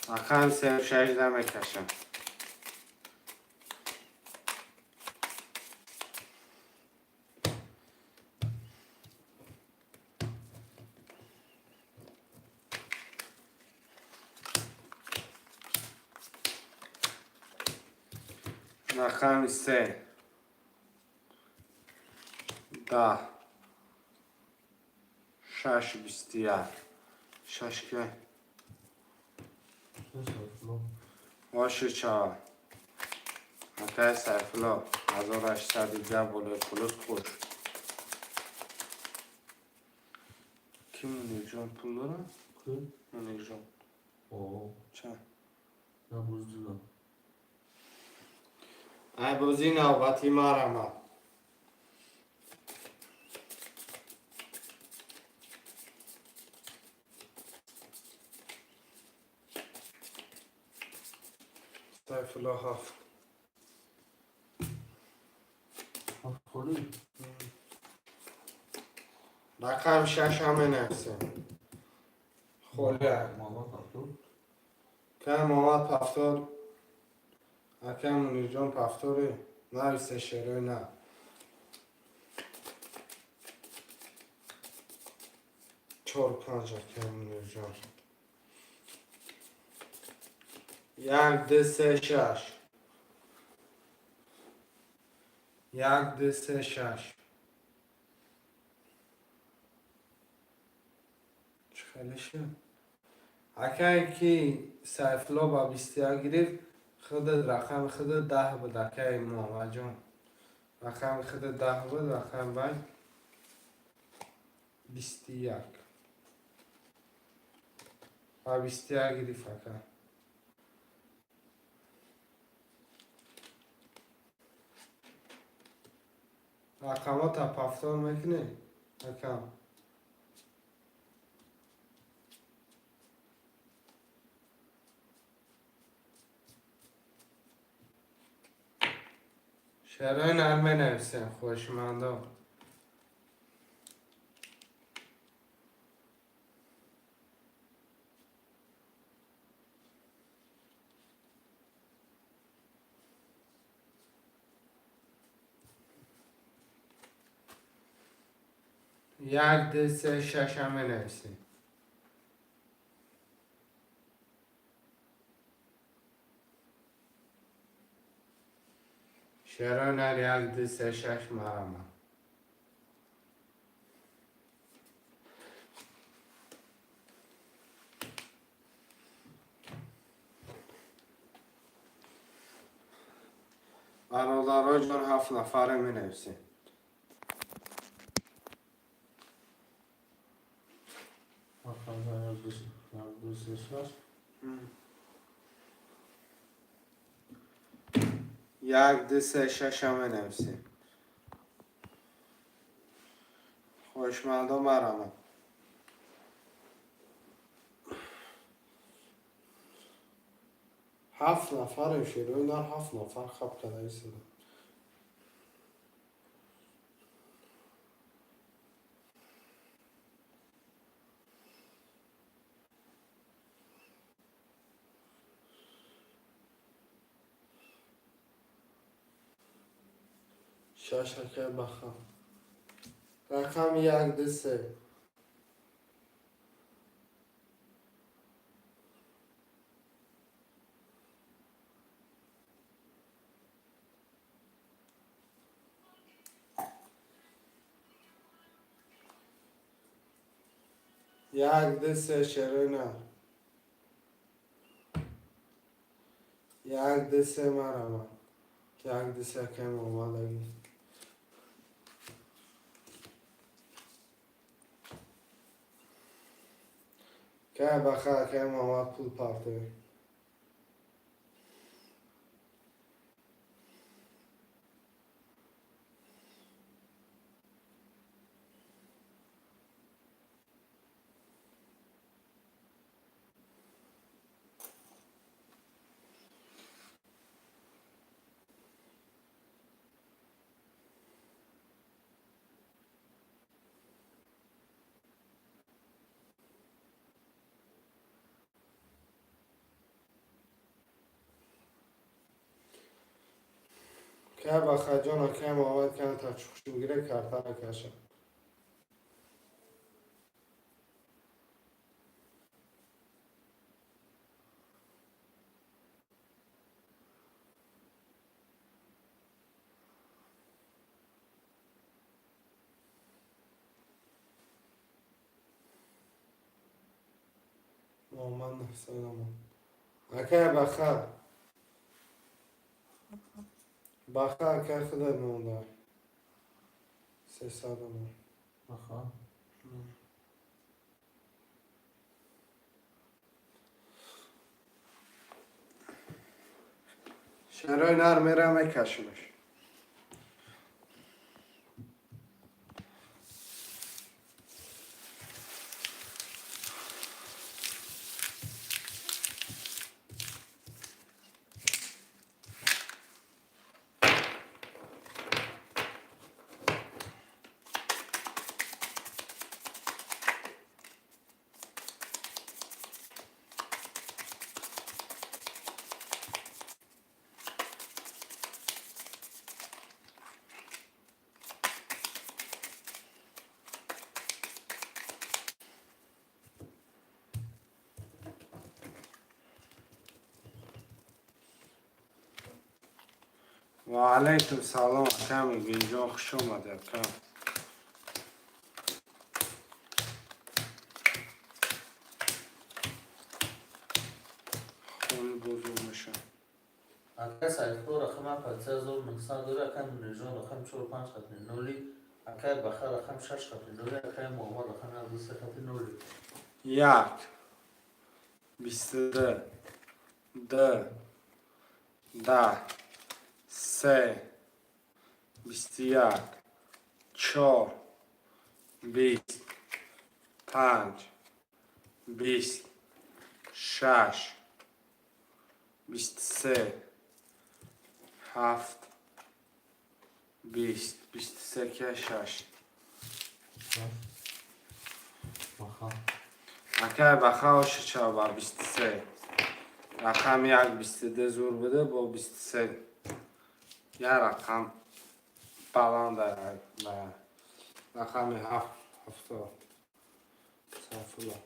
Рақами севу шашда мекашам. Рақами се, 10, шаш, 21, шаш ки. Сайфулло. Оши чаҳор. Акай Сайфулло, 1800 дига болои плюс хуш. Ки, Мунирҷон пул дорад? Ки? Мунирҷон. О, Чанд? Набуздила. Ай, бозӣ навбати марамад. Сайфулло ҳафт. Ҳафт холӣ. Рақам шаш ҳам менависем. Холия. Муҳаммад ҳафтод. Кай Муҳаммад пафтор. Акай Мунирҷон пафтори. Нависе, шерои на. Чор, панҷ, акай Мунирҷон. Як, ду, се, шаш. Як, ду, се, шаш. Чӣ хеле шуд? Акае ки Сайфулло ба 21 гирифт, худат рақами худат 10 буд, акаи Муҳаммадҷон. Рақами худат 10 буд, рақами вай 21. Ба 21 гирифт, ака. Рақамота повтор мекунӣ, акам? Шерои нар менависем, хоҳишмандо. Як, ду, се, шаша менависем. Шерои нар, як, ду, се, шаш, марама. Бародаро ҷон, ҳафт нафаре менависем. Рақамҳо як, ду, як, ду, се, шаш. Як, ду, се, шаша менависем. Хоҳишмандо, марама. Ҳафт нафарем, шерои нар, ҳафт нафар хаб кардаисада. Шаш, акай Баха. Рақами як, ду, се. Як, ду, се, шерои нар. Як, ду, се, марама. Як, ду, се, акай Муҳаммад аги. Кай Баха, акай Муҳаммад пул партовӣ. Кай Бахаҷон, акай Муҳаммад камтар чухшу гире, карта накаша. Муҳаммад Ҳусайнама. Акай Баха. Баха, акай, худат монда. 300 омад. Баха. Шерои нар мера мекашимаш. Ва алайкум салом, ака Мубинҷон, хуш омадӣ, ака. Хони бозор мешавад. Акай Сайфулло рақами ҳафт хати 3900 дора, акай Мунирҷон рақами чору панҷ хати ноли, акай Баха рақами шаш хати ноли, акай Муҳаммад рақами 73 хати ноли. Як, 22, ду, 10, се, 21, чор, 20, панҷ, 20, шаш, 23, ҳафт, 20, 23 ки шаш. Баха. Акай Баха ошича ба 23. Рақами як 22 зур буда, бо 23. Як рақам баланд ба рақами ҳафт, 70. Сайфулло.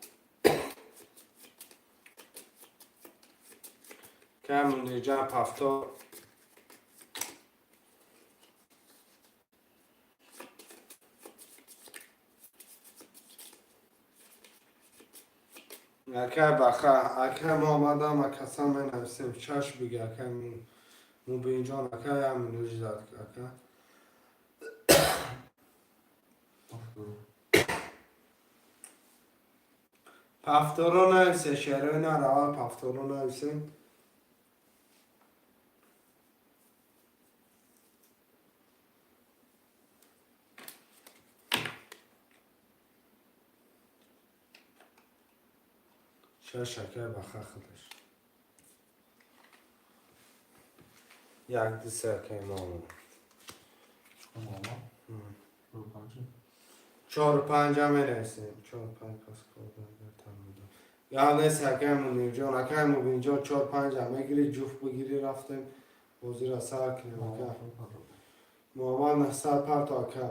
Кай Мунирҷан 70. Акай Баха, акай мо омадам, акасан менависем, чаш биги, акай Мубинҷон, акай ям Мунирҷ ака. Пафторо нависе, шерои нар аввал пафторо нависем. Шаш, акай Баха худаш. Як, ду, се, акай Муҳаммад. Муҳаммад? Чору панҷ. Чору панҷа менависем. Чору панҷ пас я нест, акай Мунирҷон, акай Мубинҷон, чор панҷа мегирӣ, ҷуфт бигирӣ, рафтем бозиро сар кунем, ака. Муҳаммад 900 парто, ака.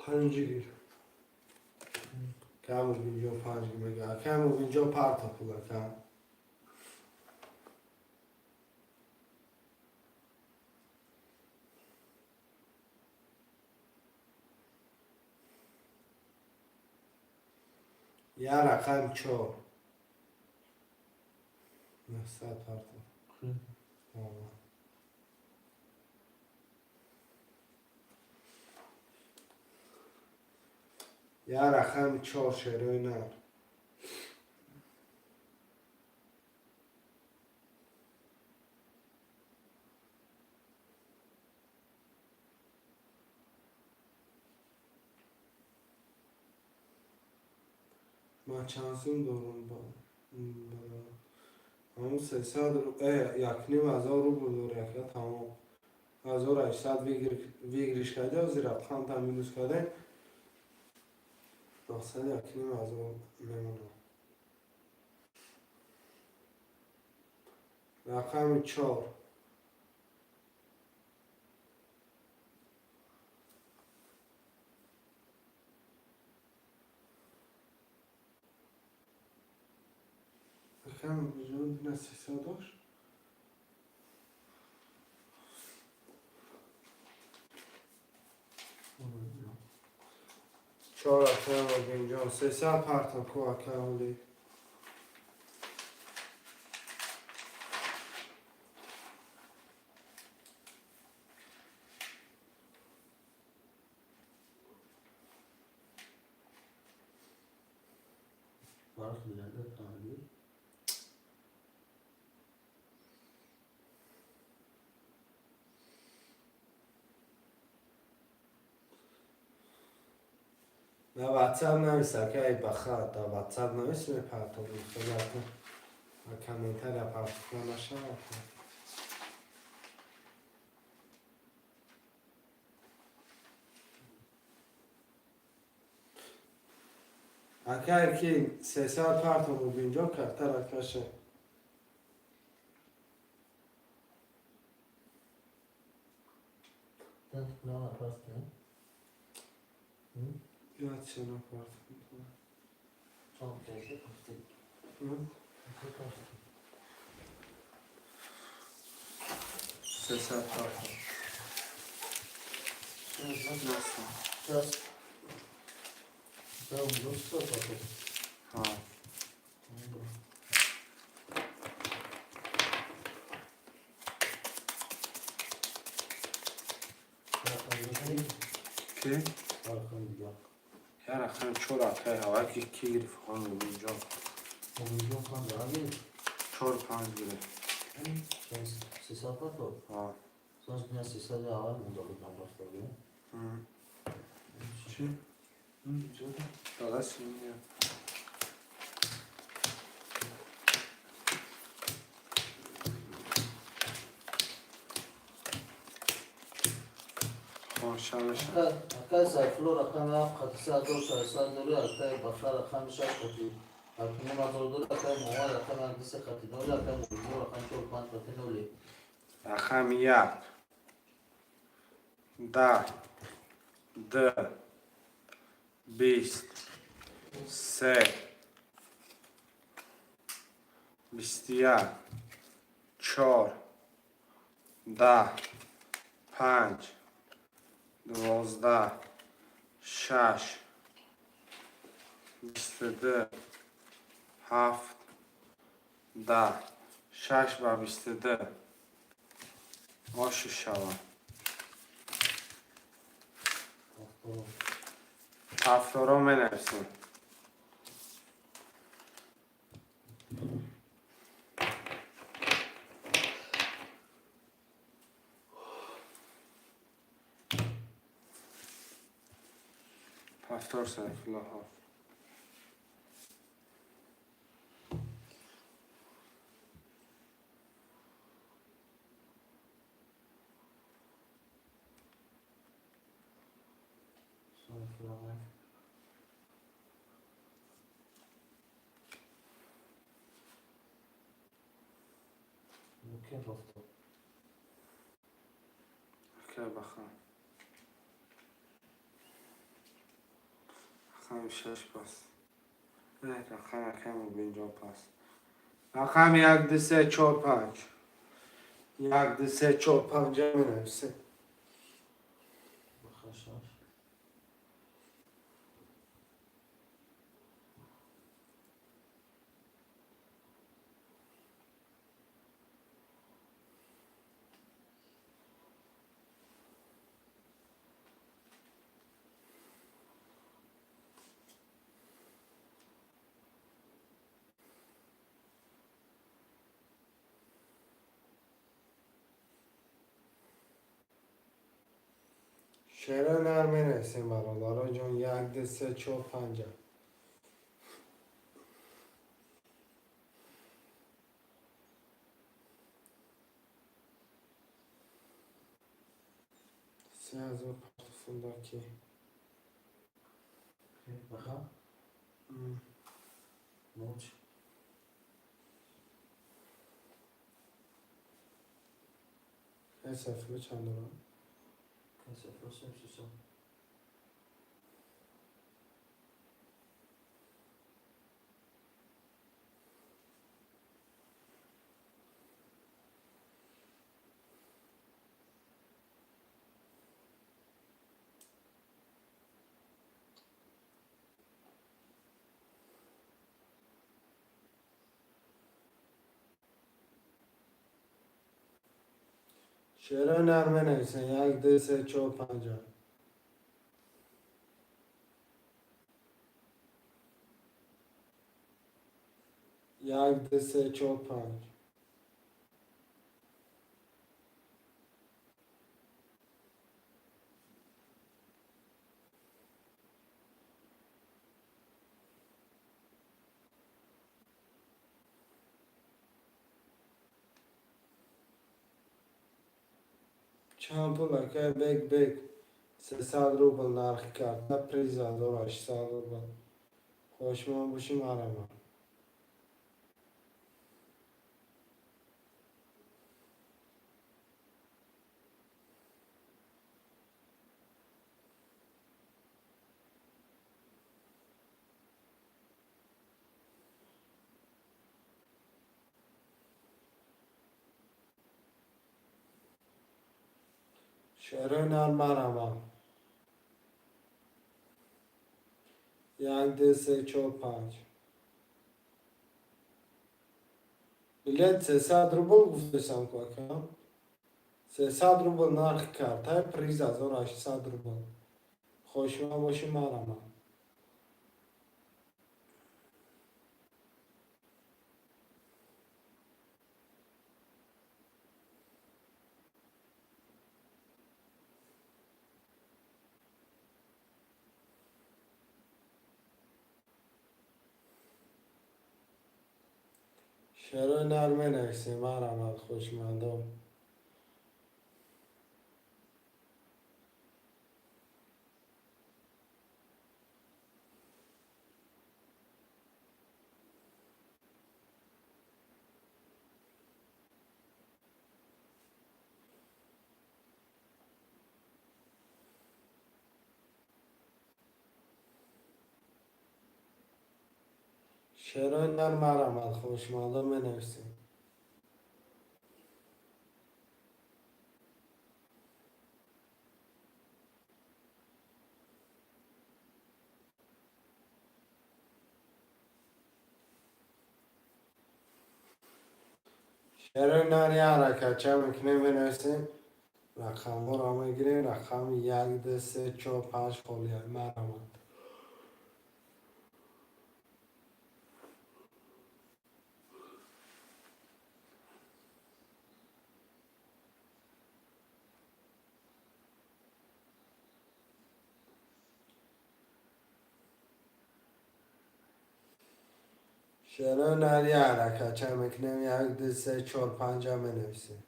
Панҷ гир. Акай Мубинҷон панҷ гир мега. Акай Мубинҷон парто пул, ака. Я рақам чор. 900 парто. Муҳаммад. Я рақами чор, шерои нар. Ман чанд сум дорам ба ҳамун 300 якним ҳазор рубл дори, ака, тамом. 1800 выигрыш карда, ҳозир рақамта минус кардем. Мақсад якним ҳазор мемонад. Рақами чор. Рақами биҷон дина 300 дошт? Чор, акай Мубинҷон, 300 парто ку, акай Оли. Барх дигарда автомобил. На ватсап навис, акай Баха, да ватсап навис, мепартовам. Хеле комментария партофта нашавад. Акай ки 300 парто Мубинҷон картара каша. Тан плана паст, не? Я цена парто. Чон кайсе пасти. 300 ҳафт. Сейчас. Да, он был 100 потом. Ҳа. Ки? Я рақами чор, акай ҳавай ки гирифт, хон Мубинҷон. Чор, панҷ гирифт. 300 потом. Ҳа. Значит, меня 300 авай монда буд, рафта. Чӣ? Дада синия. Хонша мешавад. Акай Сайфулло рақами ҳафт қати 3600 дори, акай Баха рақами шаш қати 7000 дори, акай Муҳаммад рақами як ду се қати ноли, акай Мубинҷон рақами чор панҷ қати ноли. Рақами як, 10, д, 20, се, 21, чор, 10, панҷ, 12, шаш, 22, ҳафт, 10, шаш ба 22 оши шавад. Ҳафторо менависем. Повтор, Сайфулло, ҳафт. Сайфулло ҳафт. Мумкин повтор. Акай баха. Рақами шаш пас. Не, рақами акай Мубинҷон пас. Рақами як, ду, се, чор, панҷ. Як, ду, се, чор, панҷ менависем. Баха шаш. Шеро нар менависем, бародаро ҷон, як, ду, се, чор, панҷа. 3000 партофундаки. Баха? Молч. Сайфулло чанд дорам? Сайфулло 300. Шеро нар менависем, як, ду, се, чор, панҷа. Як, ду, се, чор, панҷ. Чанд пул, акай Бек Бек? 300 рубл нархи карта, приз 1800 рубл. Хошмон бошӣ, марама. Шерои нар, марама. Як, ду, се, чор, панҷ. Билет 300 рубл гуфтесам ку, ака. 300 рубл нархи картай, приз 1800 рубл. Хошма боши, марама. Шерои нар менависем, марама, хушмандон. Шерои нар, марамад, хушмандон, менависем. Шерои нар, як ҳаракатча мекунем, менависем. Рақамҳоро мегирем. Рақами як, ду, се, чор, панҷ холия, марамад. Шерои нар, як ҳаракатча мекунем. Як, ду, се, чор, панҷа менависем.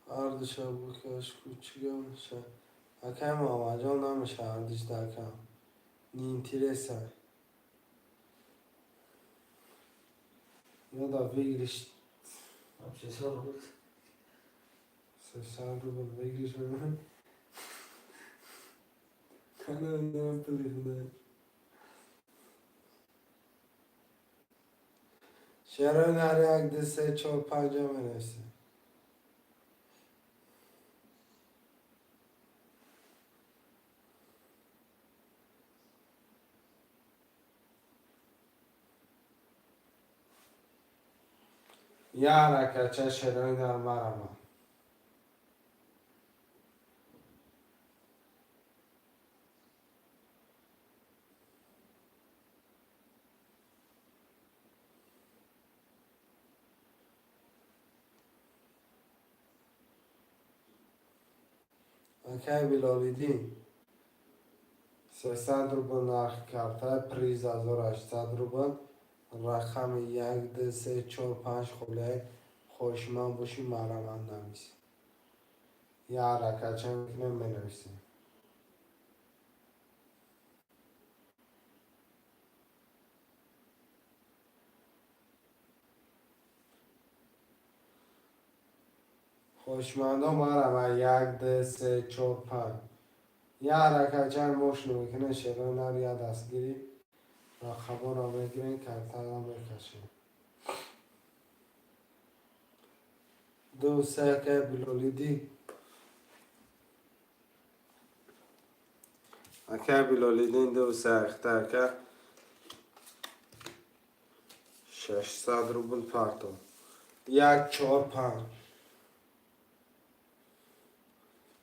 Ҳардуша бикаш, чӣ гап меша, акай Муҳаммадҷон? Намеша ҳардушда, акам, неинтересно. Надо выигрыш. Там 600 рублей. 300 рубл выигрыш мемон. Намедонам, пули худоя. Шерои нар, як, ду, се, чор, панҷа менависем. Як ҳаракатча, шерои нар, марама. Акай Билолиддин, 300 рубл нархи карта, приз 1800 рубл. Рақами як, ду, се, чор, панҷ холияи. Хоҳишманд бошӣ, марамад, навис. Як ҳаракатча мекунем, менависем. Хоҳишмандон, марама. Як, ду, се, чор, панҷ. Як ҳаракатчаи мошино мекунем. Шерои нар, як дастгирӣ, рақамҳоро мегирем, картаро мекашем. Ду, се, акай Билолиддин. Акай Билолиддин, ду, се, ахта, ака. 600 рубл парто. Як, чор, панҷ.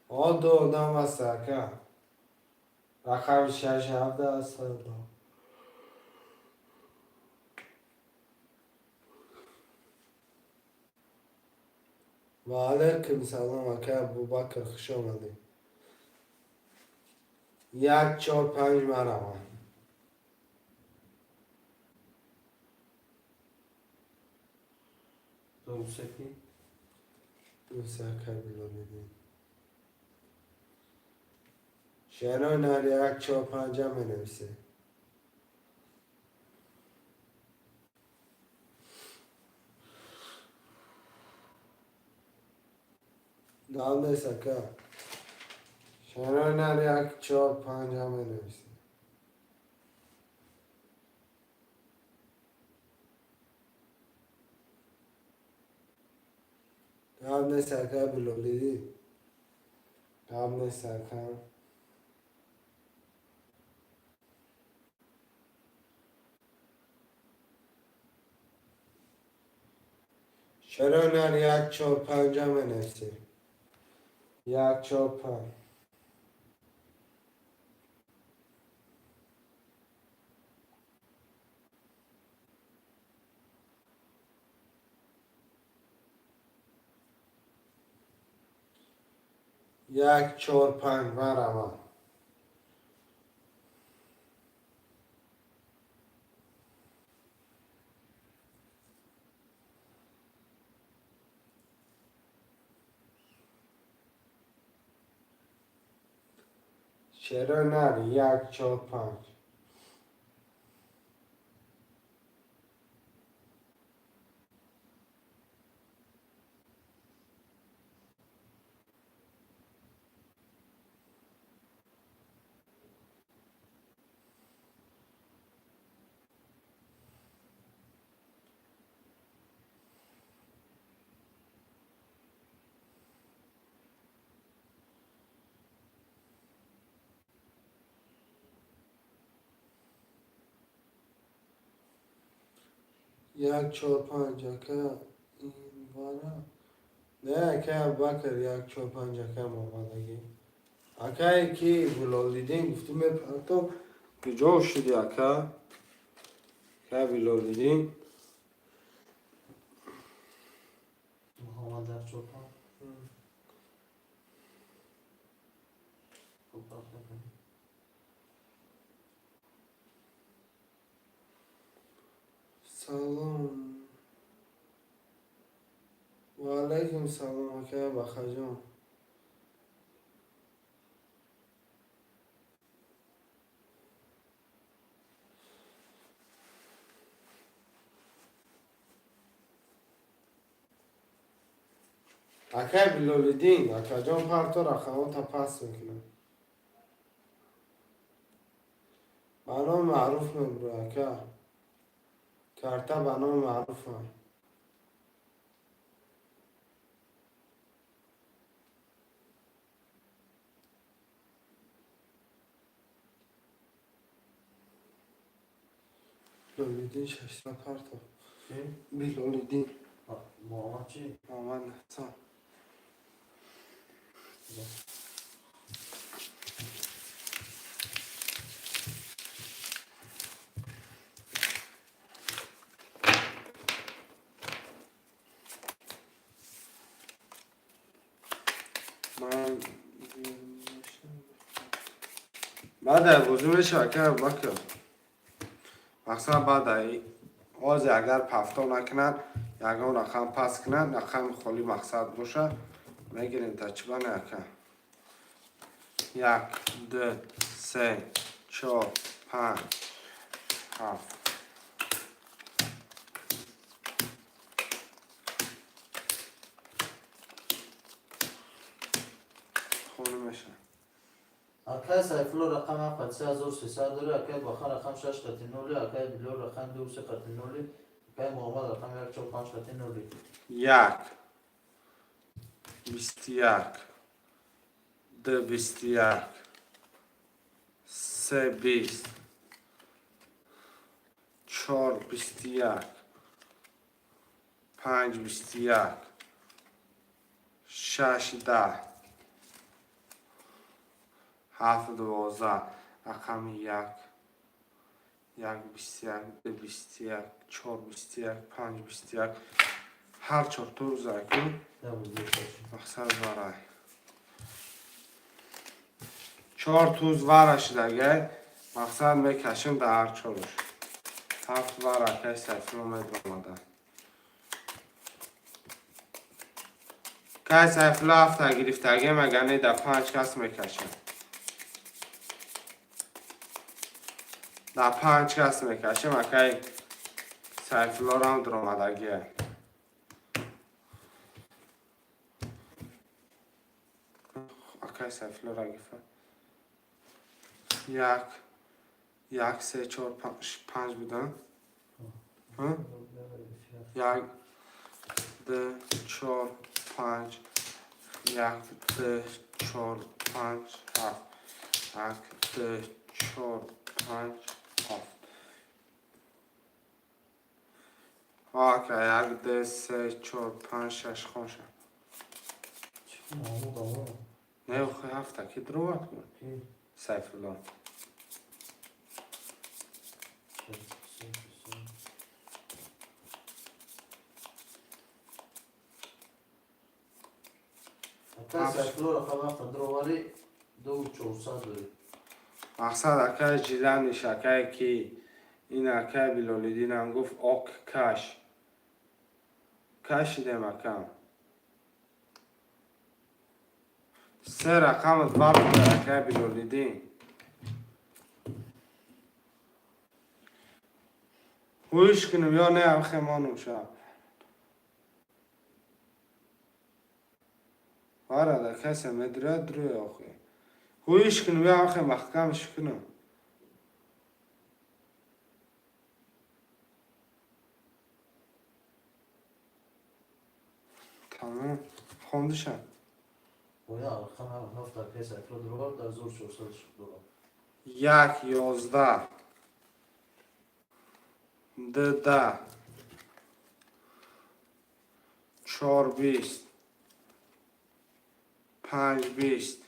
О, ду одам аст, ака. Рақами шаш, ҳабда аст. Ва алайкум салом, ака Абубакр, хуш омадед. Як, чор, панҷ, маравам. Ду, се ки? Ду, се, ака Билолиддин. Шерои нар, як, чор, панҷа менависе. Гап нест, ака. Чаро нар як, чор, панҷ ҳам менависем. Гап нест, ака Билолидӣ. Гап нест, ака. Чаро нар як, чор, панҷ ҳам менависем? Як, чор, панҷ. Як, чор, панҷ, марҳамат. Чаро нар як, чор, панҷ? Як, чор, панҷ, ака, ин бара. Не, ака Абубакр, як, чор, панҷ, ака Муҳаммадагӣ. Акае ки Билолиддин гуфтӣ мепартом, куҷо шуди, ака? Ака Билолиддин. Муҳаммад як, чор, панҷ. Хуб, пахш мекунем. Салом. Ва алайкум салом, ака Бахаҷон. Акай Билолиддин, акаҷон, парто рақамота паст мекунам. Ба номи маъруф мебурӣ, ака. Карта ба номи маъруфа. Билолиддин 600 парто. Чӣ? Билолиддин. Муҳаммад чӣ? Муҳаммад Ҳасан. Ман баъд бозӣ мешавад, ака Абубакр. Мақсад баъд озе агар пафто накунад, ягон рақам паст кунад, рақами холӣ мақсад бошад, мегирем та чиба не, ака. Як, ду, се, чор, панҷ, ҳафт. Хонӣ мешавад. Акай Сайфулло рақам ҳафт қати 3300 дорӣ, акай Баха рақам шаш қати ноли, акай Билол рақам ду се қати ноли, акай Муҳаммад рақам як, чор, панҷ қати ноли. Як, 21, ду, 21, се, 20, чор, 21, панҷ, 21, шаш, 10, ҳафт, 12. Рақами як, як, 21, ду, 21, чор, 21, панҷ, 21. Ҳар чор тузаку мақсад варай. Чор туз вара шидагай, мақсад мекашем дар ҳар чоруш. Ҳафт вара акай Сайфулло медромада. Кай Сайфулло ҳафта гирифтагем, агар не дар панҷ кас мекашем. Дар панҷ кас мекашем, акай Сайфуллорам дуромадагия. Акай Сайфулло рагифа. Як, як, се, чор, панҷ будан. Як, ду, чор, панҷ, як, ду, чор, панҷ, ҳафт. Як, ду, чор, панҷ, ҳафт. Ака, як, ду, се, чор, панҷ, шаш, хонша. Не, охи ҳафта ки дровад кун? Сайфулло. Акай Сайфулло рақами ҳафта дроварӣ, 2400 дорӣ. Мақсад акай жиланиш, акае ки ин акай Билолиддинам гуфт, ок, каш. Кашидем, акам. Се рақамат вар буда, акай Билолиддин. Ҳуиш кунем ё не, амхе монум шаб. Варада касе медирад рӯи охи. Ҳуиш кунем ё амхе маҳкамш кунем. Тамом. Хондиша. Оя, рақами ҳафта акай Сайфулло дровард, 1400 дорам. Як, 11, ду, 10, чор, 20, панҷ, 20,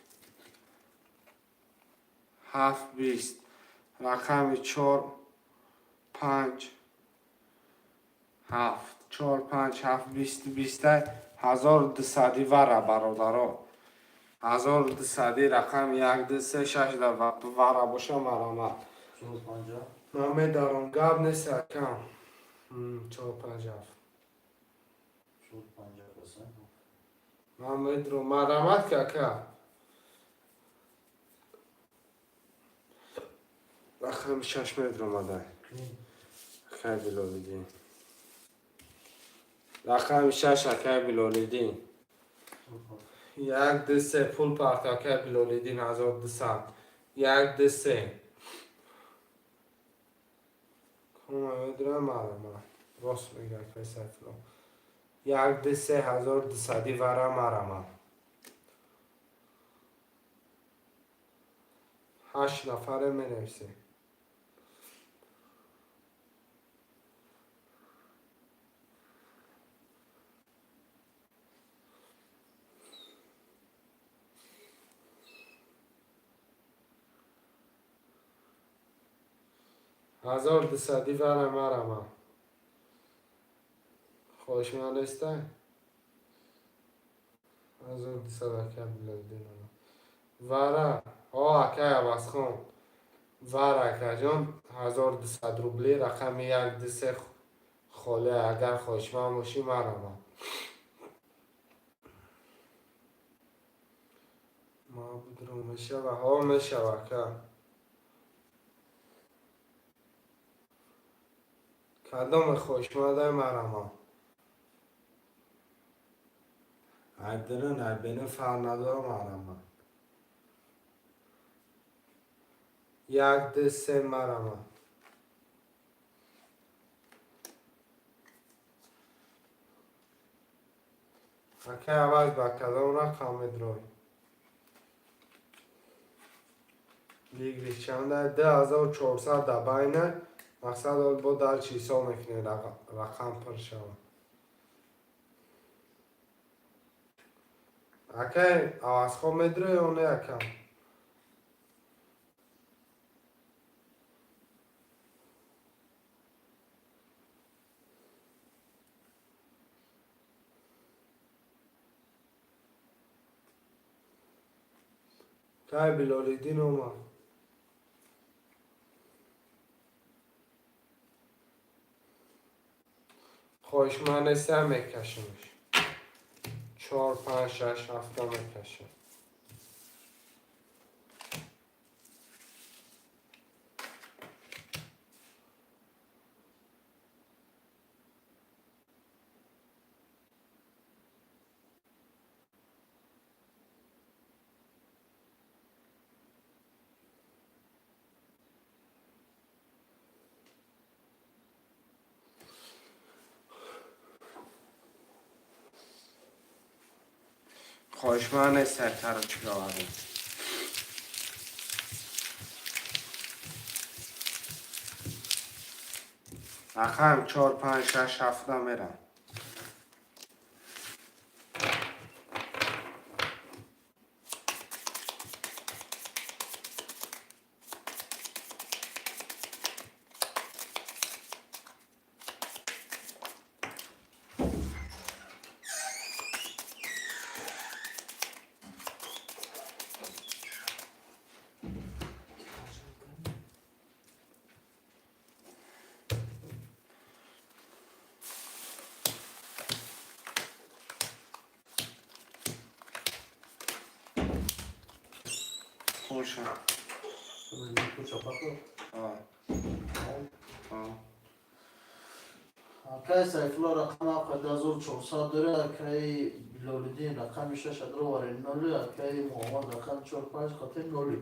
ҳафт, 20, рақами чор, панҷ, ҳафт, чор, панҷ, ҳафт, 20, биста, 1200 вара, бародаро. 1200, рақами як, ду, се, шаш да вара боша, марамат. Чор, панҷ, ҳафт. Ман медаром, гап нест, акам. Чор, панҷ, ҳафт. Чор, панҷ, ҳафт аст, а? Ман медурам, марамат ки, ака. Рақами шаш медуромадай. Акай Билолиддин. Рақами шаш, акай Билолиддин. Як, ду, се, пул парт, акай Билолиддин, 1200. Як, ду, се. Кума медурам, марамат. Рост мега акай Сайфулло. Як, ду, се, 1200 вара, марамат. Ҳашт нафаре менависем. 1200 вара, марама. Хоҳишманд нестай? 1200, акай Билолиддин. Вара. О, акай Авазхон. Вара, акаҷон, 1200 рубли, рақами як, ду, се холе, агар хоҳишманд бошӣ, марама. Ма будурум мешава? Ҳо, мешава, ака. Кадоме хоҳишмандай, марама. Айдирин, айбини фарқ надорам, марама. Як, ду, се, марама. Акай Аваз, ба кадом рақам медурой? Лигри чанда? 2400 да байна. Мақсад ол бо дар чӣ ҳисоб мекунем, рақам пур шавад. Акай Авазхон, медурой ё не, акам? Кай Билолиддин омад. Хоҳишманд нестам, мекашемш. Чор, панҷ, шаш, ҳафта мекашем. Хоҳишманд нест, короче говоря. Рақам чор, панҷ, шаш, ҳафта мерам. Боша. Куча пахло. А, а. Акай Сайфулло рақами ҳафт 2400 дора, акай Билолиддин рақами шаш адровари ноли, акай Муҳаммад рақами чор панҷ қати ноли.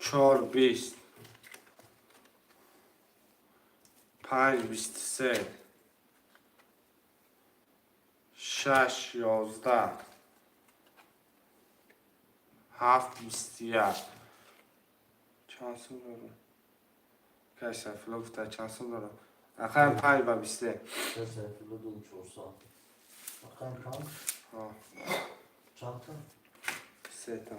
Чор 20, панҷ 23, шаш 11, ҳафт 21. Чанд сум дорам? Кай Сайфулло гуфта, чанд сум дорам? Рақами панҷ ба 23. Акай Сайфулло 2400. Рақами панҷ? А. Чандта? Сета.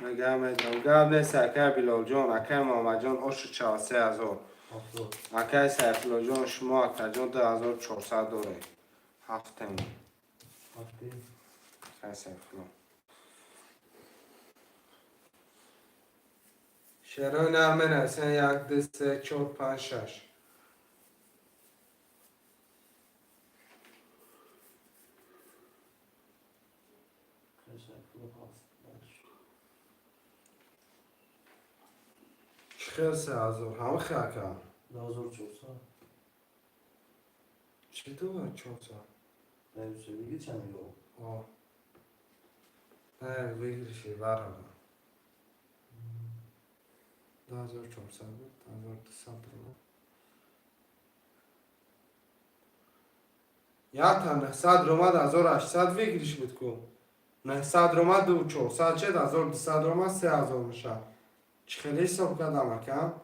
Мегам, медам, гап нест. Акай Билолҷон, акай Муҳаммадҷон, ошу 43 000. 70. Акай Сайфуллоҷон, шумо, акаҷон, 2400 доред, ҳафтем. Ҳафти. Акай Сайфулло, шерои нар менависен: як, ду, се, чор, панҷ, шаш. Акай Сайфулло ҳафт. Дальше. Чӣ хел 3000? Ҳама хел, ака. 2400. Чӣ дорад 400? Даюсе биги чанд мегӯ? О. Не, выигрыши бародар. 2400 буд, 2200 рубл. Якта 900 ромад, 1800 выигрыш буд ку. 900 ромад, 2400 шед, 1200 ромад, 3000 мешавад. Чӣ хеле ҳисоб кардам, ака?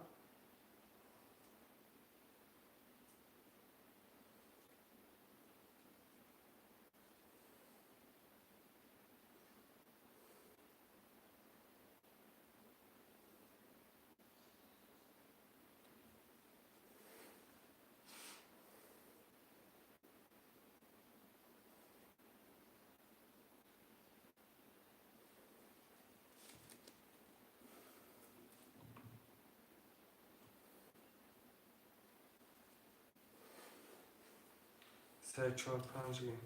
Се, чор, панҷ гин.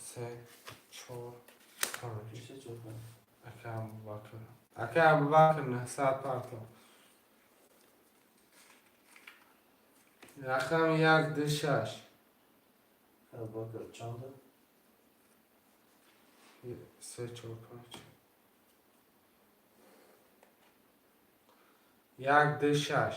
Се, чор, панҷ. Се, чор, панҷ. Ака Абубакр. Ака Абубакр 900 парто. Рақами як, ду, шаш. Абубакр чанда? Се, чор, панҷ. Як, ду, шаш.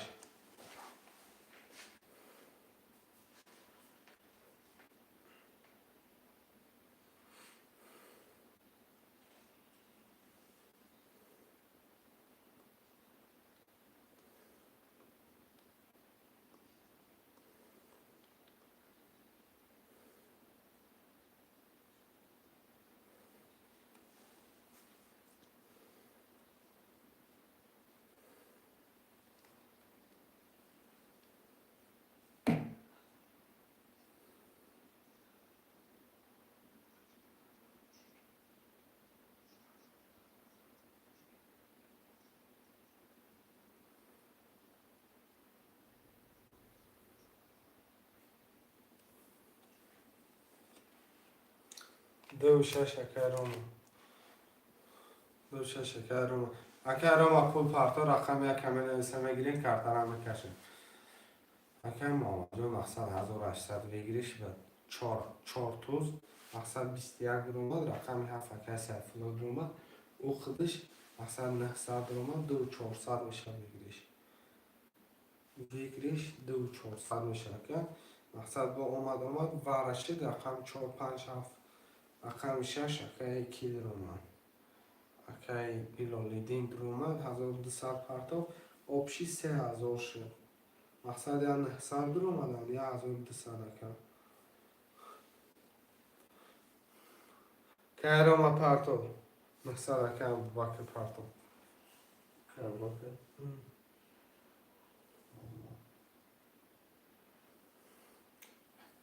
Ду шаш, акай Рома. Ду шаш, акай Рома. Акай Рома, пул парто, рақами як ҳама нависа мегирем, картара мекашем. Акай Муҳаммадҷон, мақсад 1800 выигрыш ба чор чор туз, мақсад 21 ромад, рақами ҳафт акай Сайфулло ромад, ӯ худиш мақсад 900 ромад, ду чорсад мешавад выигрыш. Выигрыш ду чорсад мешавад, ака. Мақсад бо омад, омад ва рашид. Рақами чор, панҷ, ҳафт, рақами шаш акаи килер омад, акаи Билолиддин омад, 1200 партов, общий 3000 шуд. Мақсад, я 900 дуромадам, я 1200. Ака кайрома партов, 900, ака Абубакр партов. Абубакр.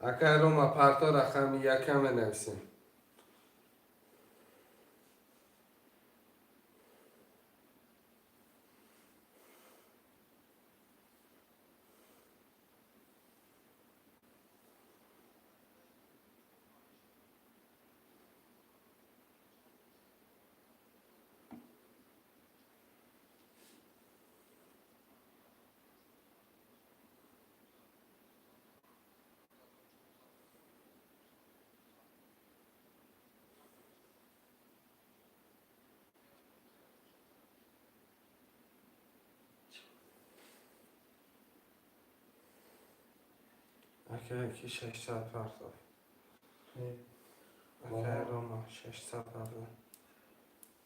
Акай Рома парто, рақами якам менависем. Ака ки 600 партов. Акай Рома 600 партов.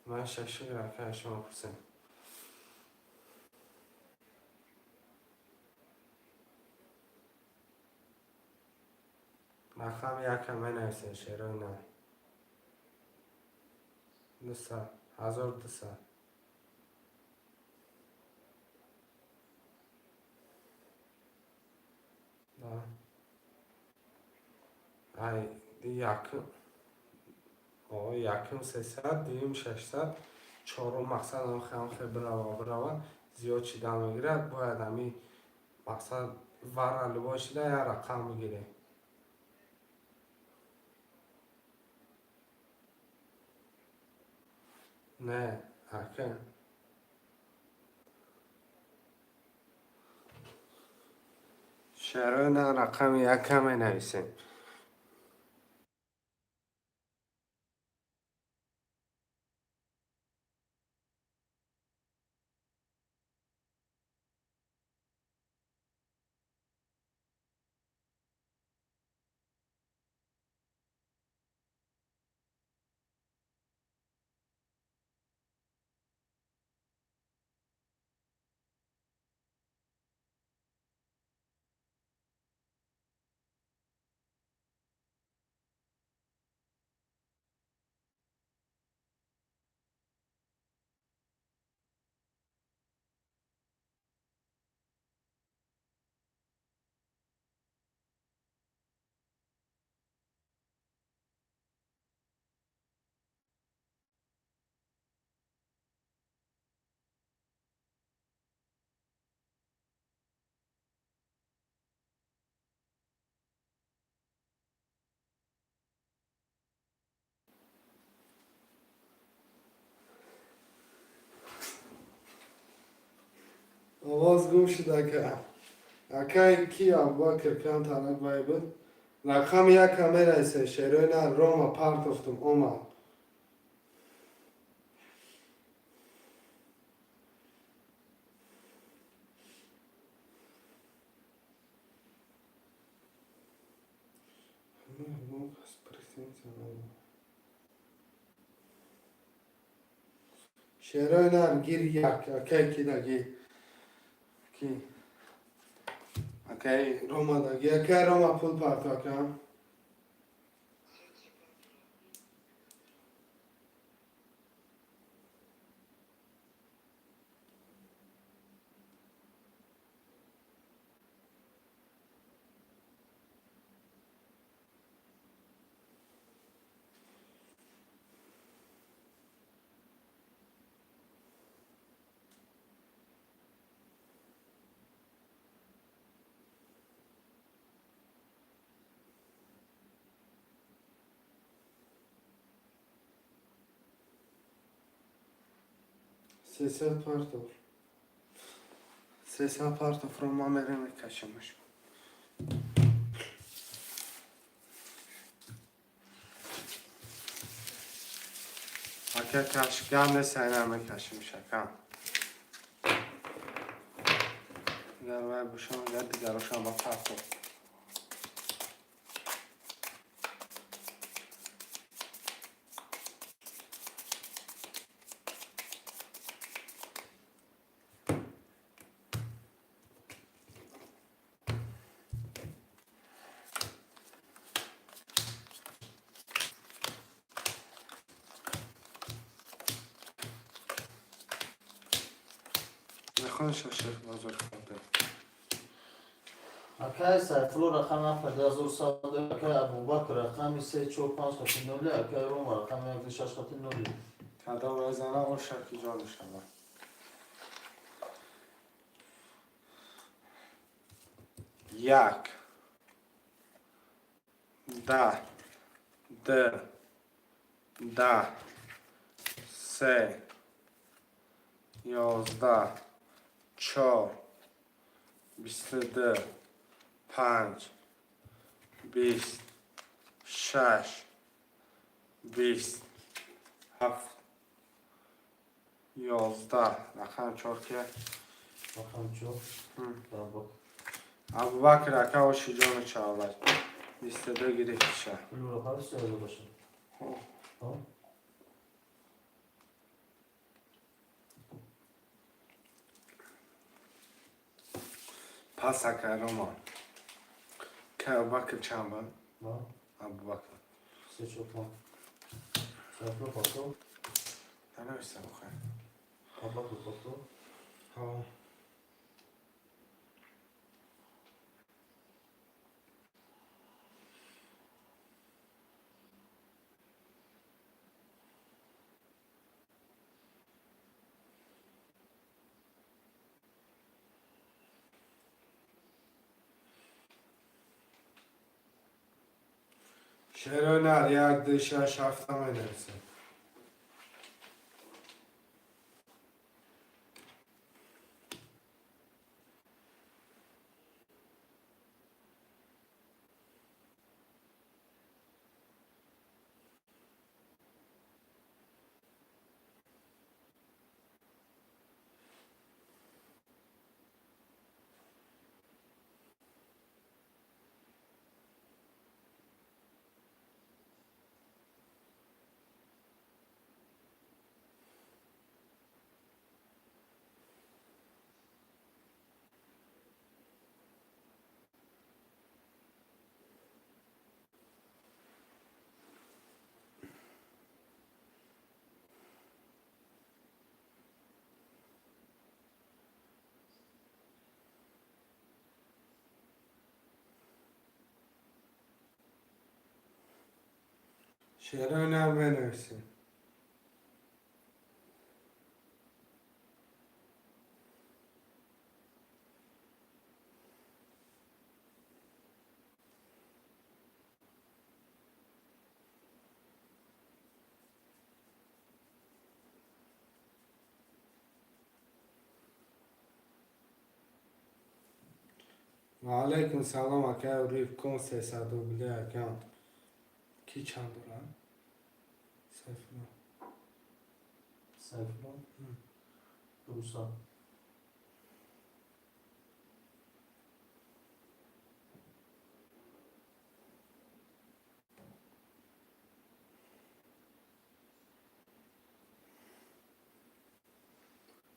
Ман шаши акай шумо пурсем. Рақами якам менависем, шерои на. 200, 1200. Да. Ай, якум. О, якум 300, дуюм 600, чорум. Мақсад, ҳам хел бирава, бирава, зиёд шида мегирад. Бояд ҳами мақсад вара любой шида як рақам бигирем. Не, ака. Шарои на, рақами якам менависем. Овоз гум шуд, ака. Акай ки, Абубакр кам танак вай буд. Рақами якам менависем, шерои на. Рома партофтум, омад. Шерои нар, гир як, акай ки даги. Ки? Акай Рома даги. Акай Рома, пул парто, ака. 300 партов. 300 партов, Рома, мерем, мекашемаш. Ака, каш гам нест, айна мекашемш, ака. Агар вай бошам, агар дигарошам ба партов. Хунша шеф бозор хӯрда. Акай Сайфулло рақами ҳафт 2100, акай Абубакр рақами се чор панҷ хати ноли, акай Рома рақами як ду шаш хати ноли. Кадом мезана, оша ки ҷон шава. Як, да, д, да, се, 11, чор, 22, панҷ, 20, шаш, 27, 11. Рақами чор кия? Рақами чор. Абубакр. Абубакр ака, оши ҷону чавлад. 22 гирифтиша. Пулро ҳафт 3000 бошад. Ҳо? Пас, ака Роман. Ка Абубакр чанд буд? Ма? Абубакр. Се чор панҷ. Сайфулло пасо? Нанависам охай. Абубакр пасо? Ҳо. Шеронар як, ду, шаш, ҳафта менависем. Шеронар менависем. Ва алайкум салом, ака Уриф кон, 300 рубли акам. Ки чанд дорад? Сайфулло. Сайфулло? 200.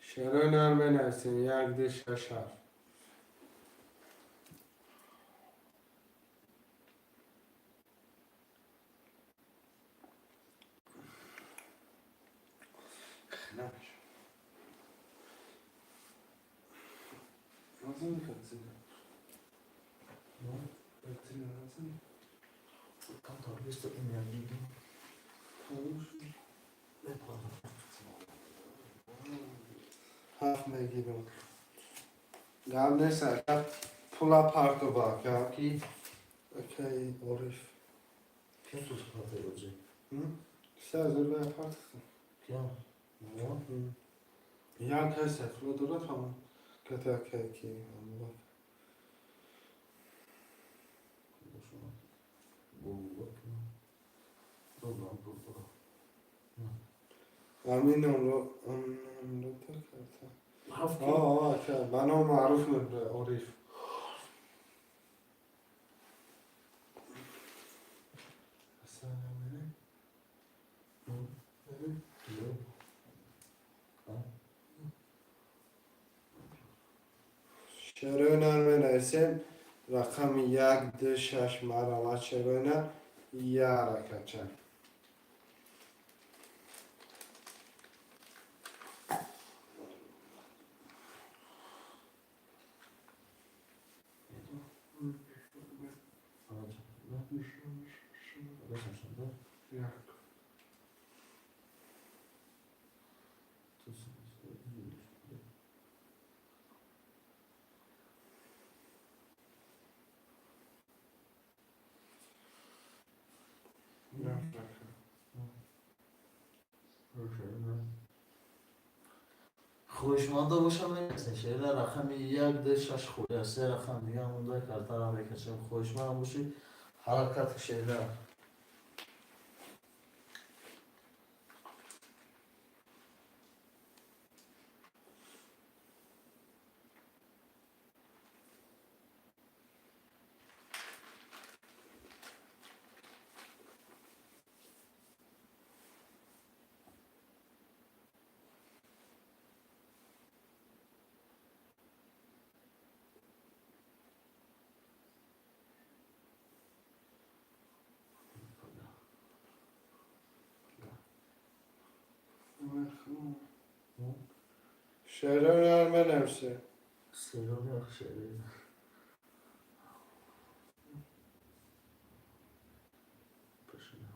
Шеронар менависем. Як, ду, шаш, ҳафт. Намеш. Назани картина. Картина назани. Камтар беста имя диги. Тамом шуд. Мепарам. Ҳафт мегирам. Гап нест, ака. Пула партоба, ака. Ки? Акаи Ориф. Ким сус хатаи оҷи? 3000 бая партохтам. Ким? Мо? Як кай Сайфулло дорад ҳамон. Ката акаи ки Абубакр. Абубакр. Додам пул. Амин номро карта. Ҳафт ки? О, ака, ба ном маъруф мебра Ориф. Ассалому алайкум. Ё. А? Шеронар менависем. Рақами як, ду, шаш марҳамат, шеронар як ракача. Дошаншанбе. Як. Хоҳишманда бошам, менависем. Шерина, рақами як, ду, шаш холия, се рақам дига монда, картара мекашем. Хоҳишманд бошӣ, ҳаракат, шерина. Шерина, менависе. Серона, шерина. Пошина.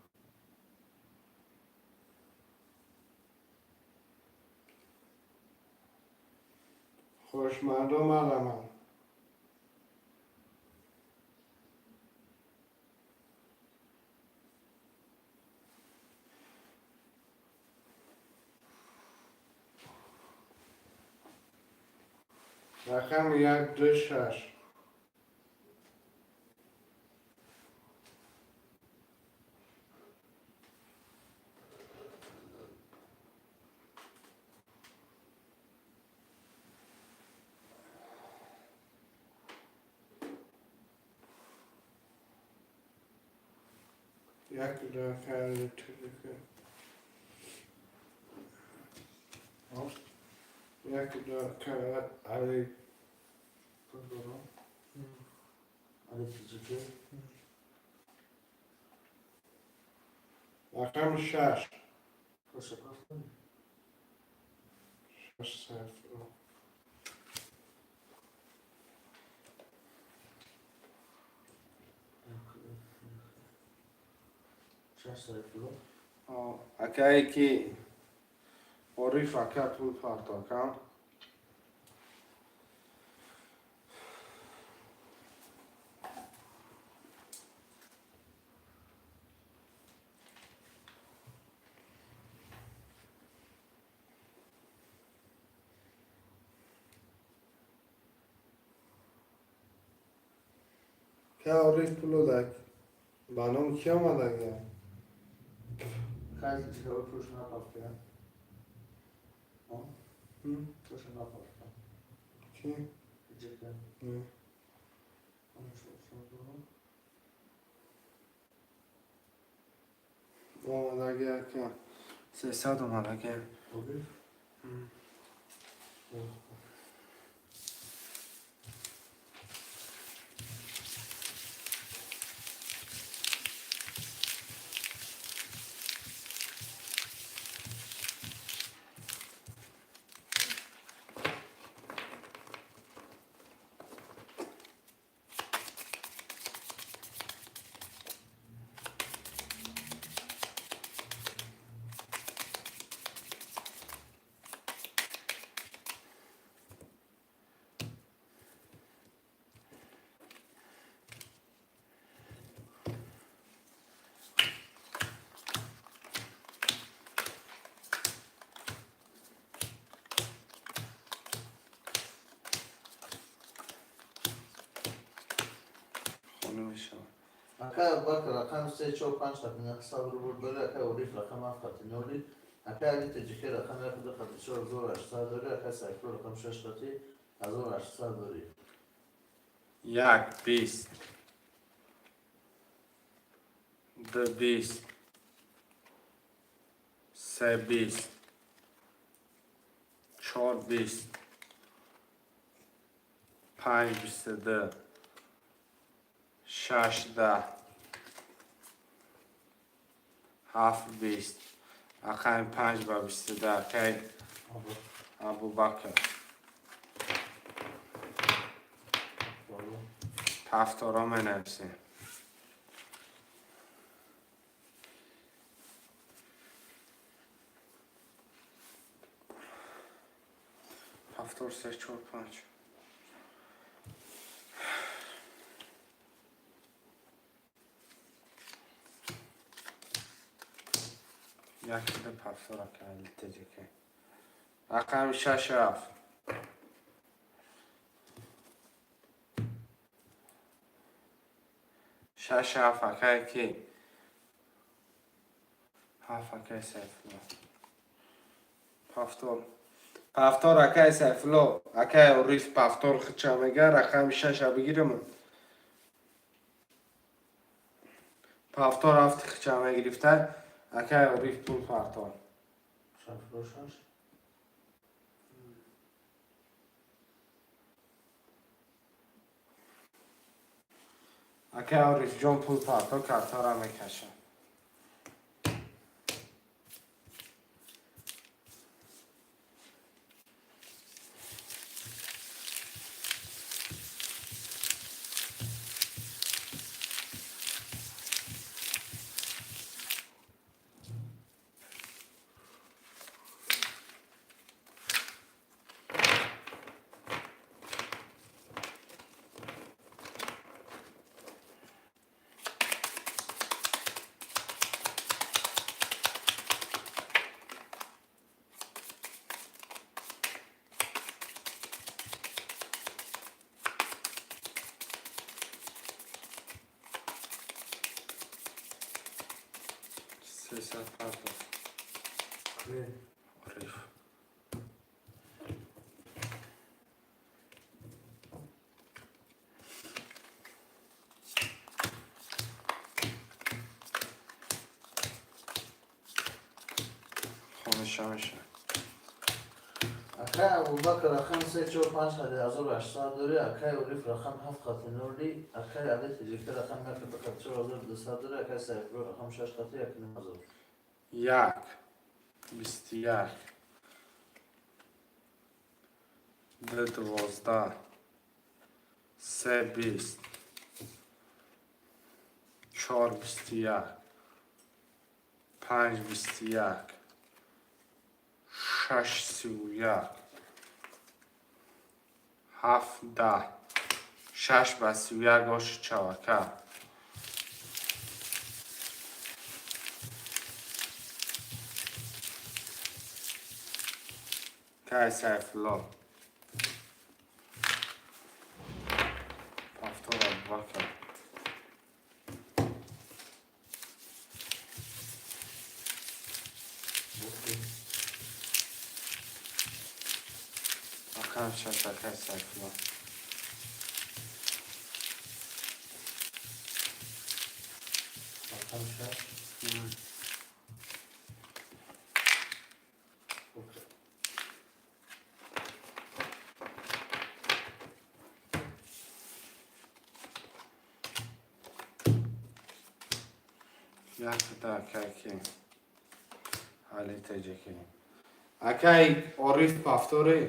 Хоҳишмандо, маламан. Рақами як, ду, шаш. Як дақиқа. Як дақиқа, али. Али тиҷике. Рақами шаш. Хоша пафтани. Шаш, Сайфулло. Шаш, Сайфулло. Акае ки Ориф ака пул партокам. Ка Ориф пуло дак ба ном ки омадага? Кайзи чиҳо пулш напафтия? Пулша напафта. Ки? Тиҷике. Не. Омадаги, ака, 300 омадаги. Ориф? Хонӣ мешавад. Ака Абубакр рақами се, чор, панҷ хати 900 рубл дори, ака Ориф рақами ҳафт хати ноли, ака Али Теҷике рақами як, ду хати 4800 дори, ака Сайфулло рақами шаш хати 1800 дори. Як бист, ду бист, се бист, чор бист, панҷ 22, шаш 10, ҳафт бист. Рақами панҷ ба 22, акай Абубакр. Ҳафторо менависем. Повтор, се, чор, панҷ. Якида повтор, акай теҷеке. Рақами шаш, ҳафт. Шаш, ҳафт, акай ки? Ҳафт, акай Сайфулло. Повтор. Повтор, акай Сайфулло. Акай Ориф повтор хича мега, рақами шаша бигирам. Повтор ҳафти хича мегирифта, акай Ориф пул партор. Сайфулло шаш. Акай Орифҷон пул партор, картара мекаша. 300 партор. Ориф. Хомеша меша. Акай Абубакр рақами се, чор, панҷ қати 1800 дорӣ, акай Ориф рақами ҳафт қати ноли, акай Али Теҷика рақами як қати 4000 дорӣ, акай Сайфулло рақами шаш қати 1500. Як, 21, ду, 12, се, 20, чор, 21, панҷ, 21, шаш, 31, ҳафт, 10, шаш ба 31 оши чавака. Кай Сайфулло. Повтор, Абубакр. Рақами шаш, акай Сайфулло. Рақами шаш. Якда, акай ки? Али Теҷеки. Акай Ориф, повторӣ.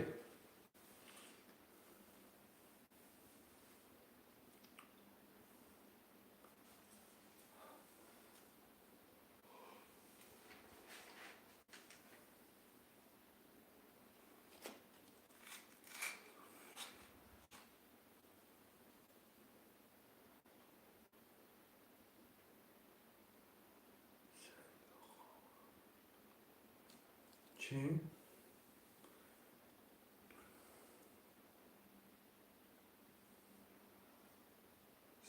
Чӣ?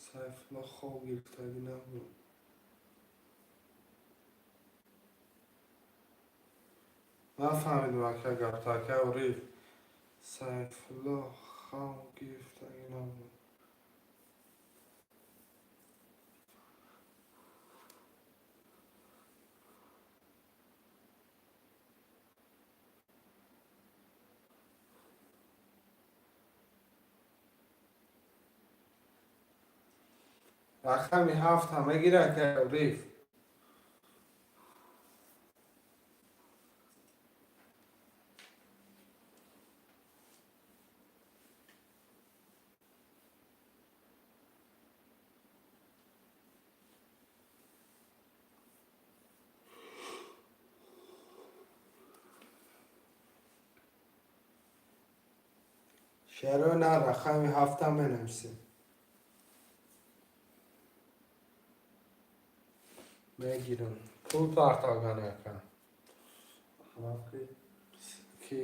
Сайфулло хоб гирифтагӣ набуд. Нафаҳмидам, ака, гапта, акай Ориф. Сайфулло хоб гирифтагӣ набуд. Рақами ҳафта мегира, акай Ориф. Шерои на рақами ҳафта менависем. Мегирам. Пул партоган яка. Ҳафт. Ки?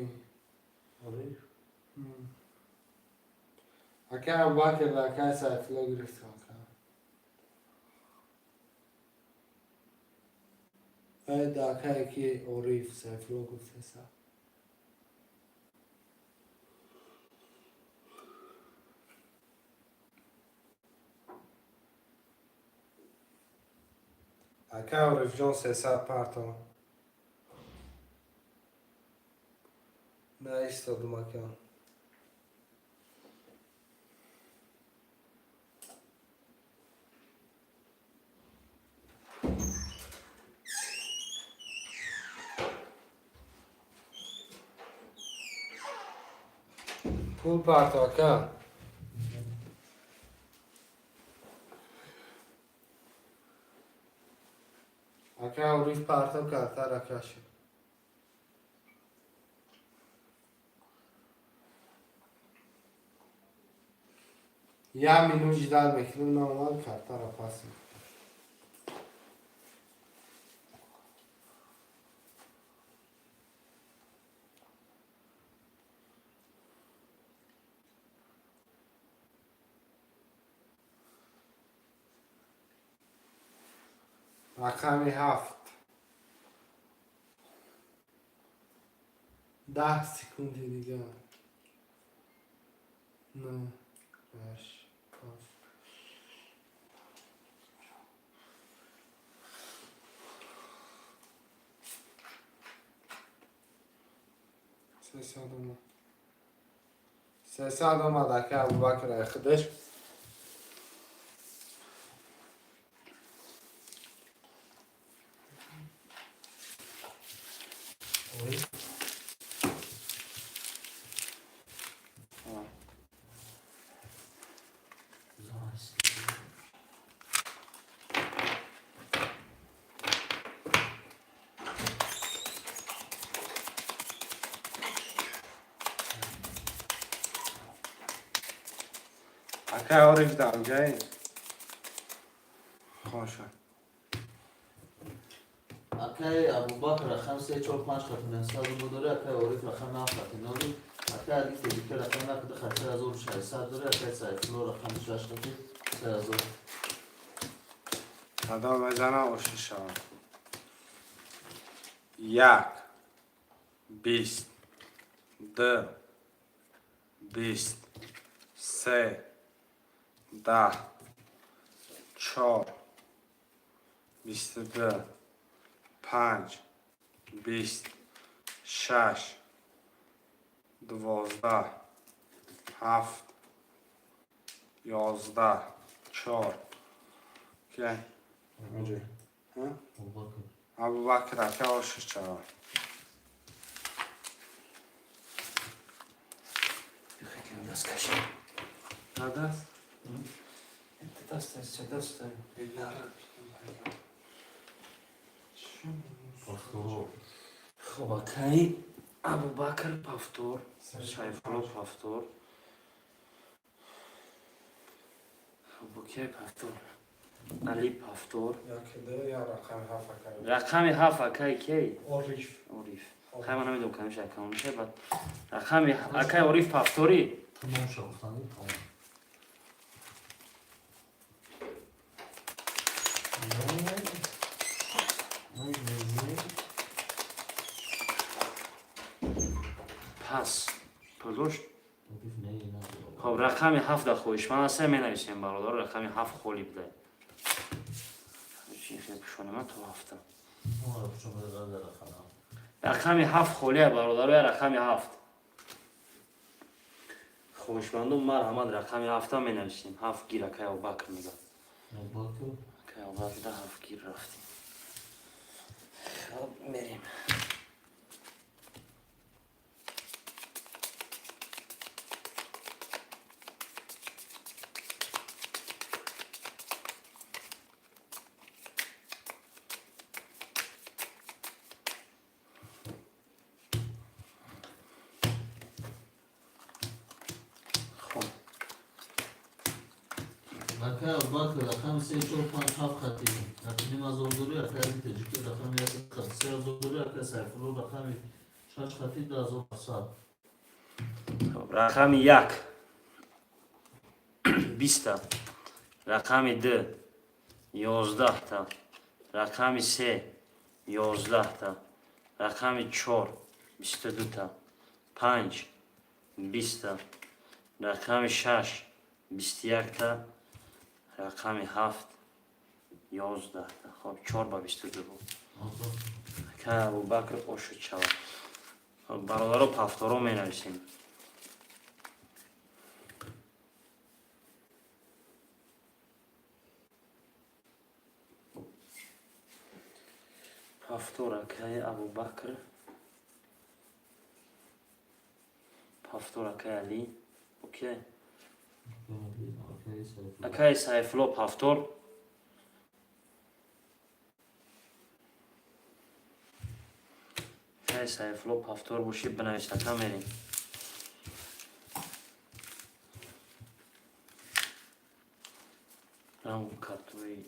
Ориф. Ака Абубакр да акай Сайфулло гирифтам ака. Ай да акай ки Ориф Сайфулло гуфтеса. Акай Орифҷон 300 парто. На истодум ака. Пул парто ака. Ака Ориф парто картара кашид. Як минут ждать мекунем, наомад картара пас мекунем. Рақами ҳафт. 10 секунди дигар. Нӯ, ҳашт, ҳафт. 300 омад. 300 омад ака Абубакр ай худаш. Ориф. Зас. Акай Ориф даамҷаи? Хоша. Акай Абубакр рақами се, чор, панҷ хати 900 рубл дорӣ, акай Ориф рақами ҳафт хати ноли, акай Али Тебика рақами як ду хати 3600 дорӣ, акай Сайфулло рақами шаш хати 3000. Садо мезанам оши шавад. Як, 20, ду, 20, се, 10, чор, 22, панҷ, 20, шаш, 12, ҳафт, 11, чор. Ки? Ҳа? Абубакр. Абубакр ака оши шавад. Даст каши. Надаст? Даст, даст. Повтор. Хоб, акай Абубакр повтор, Сайфулло повтор. Букай повтор. Али повтор. Як, ду, я рақами ҳафт ака. Рақами ҳафт акай кей? Ориф. Ориф. Хай, ман намедонам кадомиш акаунше, баъд рақами акай Ориф повторӣ. Тамом шо гуфтанӣ, тамом. Ноль, ноль, ноль. Пас. Пул дошт? Ориф не, надорад. Хоб, рақами ҳафт да хоҳишманд ҳастем, менависем, бародар, рақами ҳафт холӣ буда. Чи хел пушонема то ҳафта. Мо пушон дар рақам ҳафт. Рақами ҳафт холия, бародаро, я рақами ҳафт. Хоҳишмандон, марҳамат, рақами ҳафта менависем. Ҳафт гир, акай Абубакр мегӯяд. Абубакр. Акай Абубакр да ҳафт гир рафтем. Хоб, мерем. Акай Абубакр рақами се, чор, панҷ, ҳафт хати 1500 дорӣ, акай Али Тоҷикӣ рақами як хати 3000 дорӣ, акай Сайфулло рақами шаш хати 2700. Рақами як 20-та, рақами ду 11-та, рақами се 11-та, рақами чор 22-та, панҷ 20-та, рақами шаш 21-та, рақами ҳафт 11-та. Хоб, чор ба 22 буд. Акай Абубакр ошуд шавад. Хоб, бародаро, повторо менависем. Повтор, акай Абубакр, повтор, акай Али, окей. Акай Сайфулло повтор. Акай Сайфулло повтор бошӣ, бинавис, ака, мерем. Рангу картои.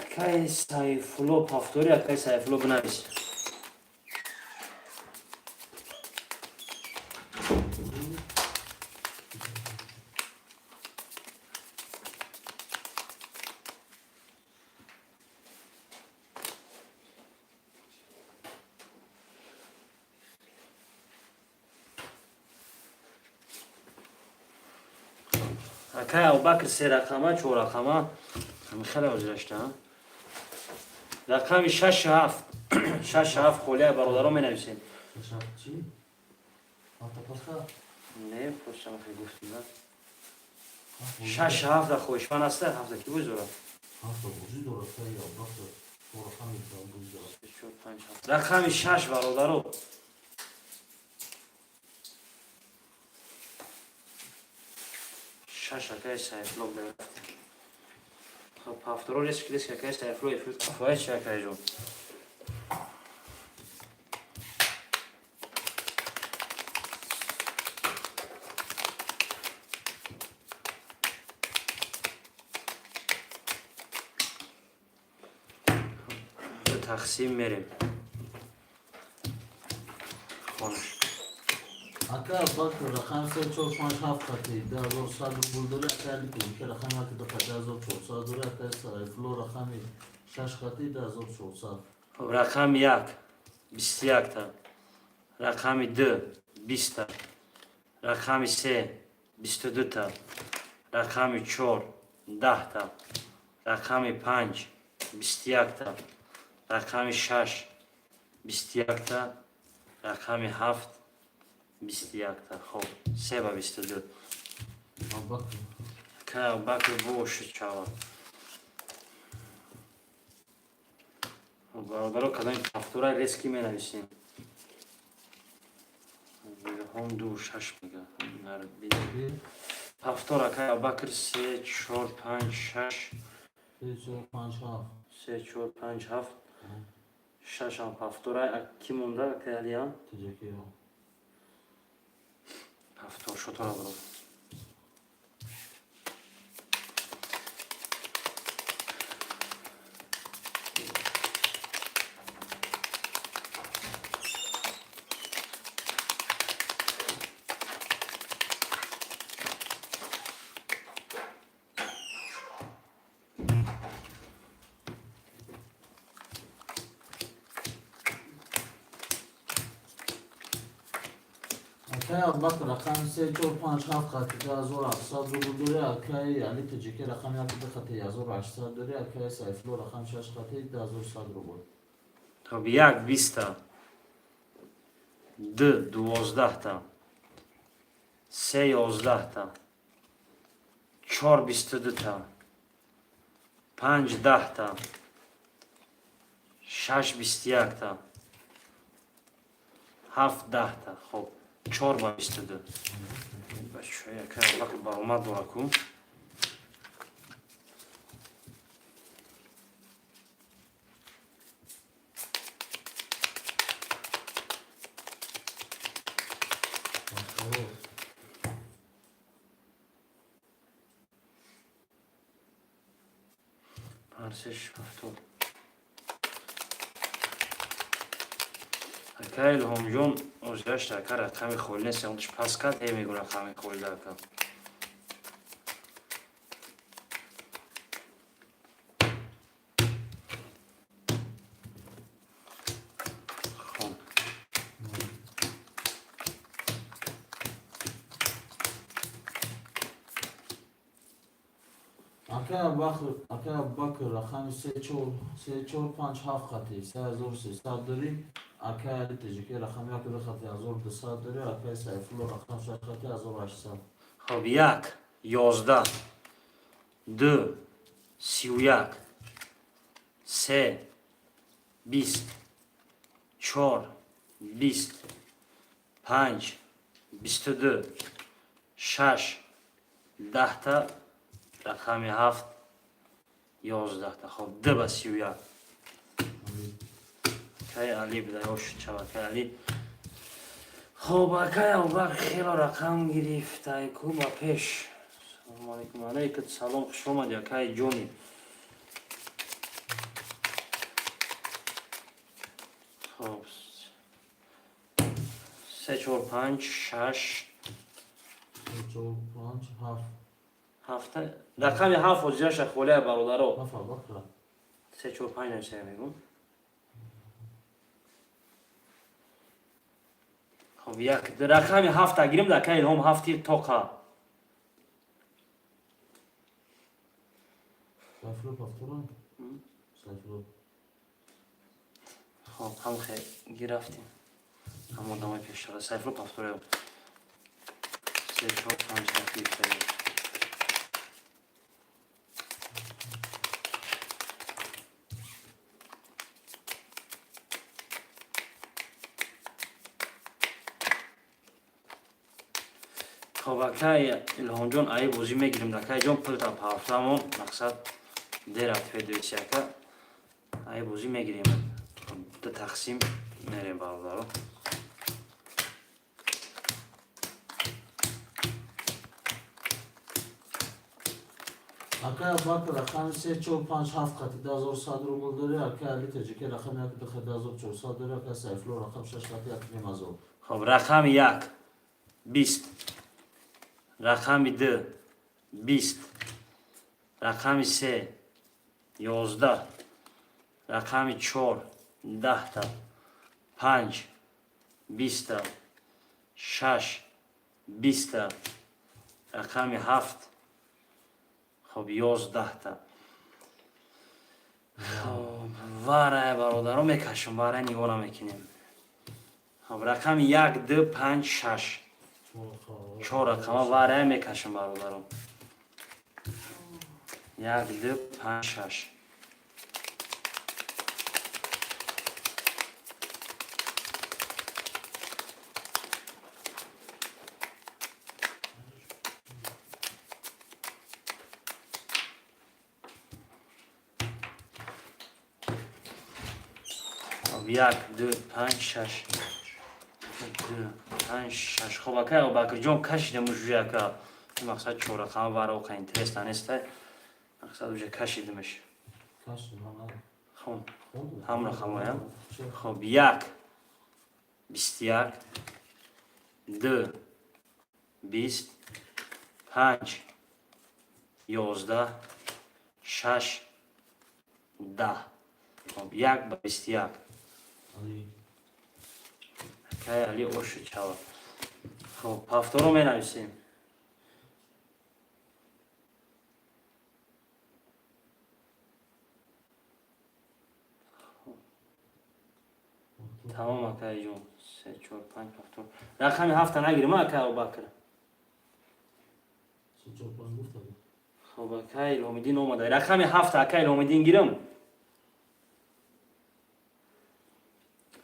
Акай Сайфулло повтори, акай Сайфулло, бинавис. Акай Абубакр се рақама, чор рақама, хеле ҳозирашта. Рақами шашу ҳафт, шашу ҳафт холия, бародаро, менависем. Чӣ? Автопаска? Не, просто хеле гуфтем, да. Шашу ҳафта хоҳишманд аста, ҳафта ки бузора? Ҳафта бозӣ дорад, акай Абубакр. Чор рақами бозӣ дорад. Се, чор, панҷ, ҳафт. Рақами шаш, бародаро. Шаш, акай Сайфулло, рафтем. Хоб, повторо риск, риск, акай Сайфулло, эфир қафоя чи, акайҷон? Тақсим мерем. Хонаш. Ака Абубакр рақами се, чор, панҷ, ҳафт хати 2100 рубл дорӣ, акай Али Тоҷикӣ рақами як ду хати 1400 дорӣ, акай Сайфулло рақами шаш хати 2400. Хоб, рақами як 21-та, рақами ду 20-та, рақами се 22-та, рақами чор 10-та, рақами панҷ 21-та, рақами шаш 21-та, рақами ҳафт 21-та. Хоб, се ба 22. Абубакр. Акай Абубакр бошуд шавад. Бародаро, кадоми повтора резкий менависем. Ҳом ду шаш мега. Повтор, акай Абубакр, се, чор, панҷ, шаш. Се, чор, панҷ, ҳафт. Се, чор, панҷ, ҳафт, шашам повтора. Ки монда, акай Алиам? Тоҷикиё. Повтор шотора, бародар. Акай Абубакр рақами се, чор, панҷ, ҳафт хати 2700 рубл дорӣ, акай Али Тоҷикӣ рақами як ду хати 1800 дорӣ, акай Сайфулло рақами шаш хати 2100 рубл. Хоб, як 20-та, ду 12-та, се 11-та, чор 22-та, панҷ 10-та, шаш 21-та, ҳафт 10-та. Хоб, чор ба 22. Бачаҳо, акай Абубакр баромад дора ку. Панҷ, се, шаш, ҳафтод. Ака Илҳомҷон, озгашт, ака, рақами холӣ нест, онтиш пас кард, э мегӯ рақами холида, ака. Хоб. Акай Абубакр, акай Абубакр рақами се чор се чор панҷ ҳафт хати 3300 дорӣ. Акай Али Тоҷикӣ рақами як ду хати 1200 дорӣ. Акай Сайфулло рақам шаш хати 1800. Хоб, як, 11, ду, 31, се, 20, чор, 20, панҷ, 22, шаш, 10-та, рақами ҳафт, 11-та. Хоб, ду ба 31. Акай Али буда, ёш шава, акай Али. Хоб, акай Абубакр хело рақам гирифт, айку ба пеш. Салому алайкум, алайкум салом, хуш омадӣ, акай ҷони. Хоб, се, чор, панҷ, шаш, Се чор панҷ ҳафт. Ҳафта. Рақами ҳафт ҳозираша холия, бародаро. Ҳафт Абубакр. Се, чор, панҷ нависа мегӯм. Хоб, як рақами ҳафта гирим, акай Илҳом, ҳафти тоқа. Сайфулло повторам. Сайфулло. Хоб, ҳам хе гирафтем. Ҳам одамои пештара. Сайфулло повторяю. Се, чор, панҷ, ҳафт гирифта. Хоб, акай Илҳомҷон, аи бозӣ мегирем, акайҷон, пулта пафтамон, мақсад дер рафт ака, аи бозӣ мегирем. Ду тақсим мерем, бародаро. Акай Абубакр рақами се чор панҷ ҳафт хати 2100 рубл дорӣ. Акай Али Тоҷикӣ рақами як ду хати 1400 дорӣ. Акай Сайфулло рақам шаш хати 1500. Хоб, рақами як, 20, рақами ду, 20, рақами се, 11, рақами чор, 10-та, панҷ, 20-та, шаш, 20-та, рақами ҳафт, хоб, 11-та. Хоб, варая, бародаро, мекашам, варая нигоҳ намекунем. Хоб, рақами як, ду, панҷ, шаш, чор рақама варая мекашам, бародаро. Як, ду, панҷ, шаш. Хоб, як, ду, панҷ, шаш, ду, панҷ, шаш. Хоб, акай Абубакрҷон, кашидем уже, ака. Мақсад чор рақама вара оқа интересно неста, мақсад уже кашидемш. Хоб, ҳам рақамоям. Хоб, як, 21, ду, 20, панҷ, 11, шаш, 10. Хоб, як ба 21. Акай Али ошу чава. Хоб, ҳафторо менависем. Тамом, акайҷон, се, чор, панҷ, ҳафтор. Рақами ҳафта нагирем, акай Абубакр. Хоб, акай Илҳомиддин омада. Рақами ҳафта, акай Илҳомиддин, гирам.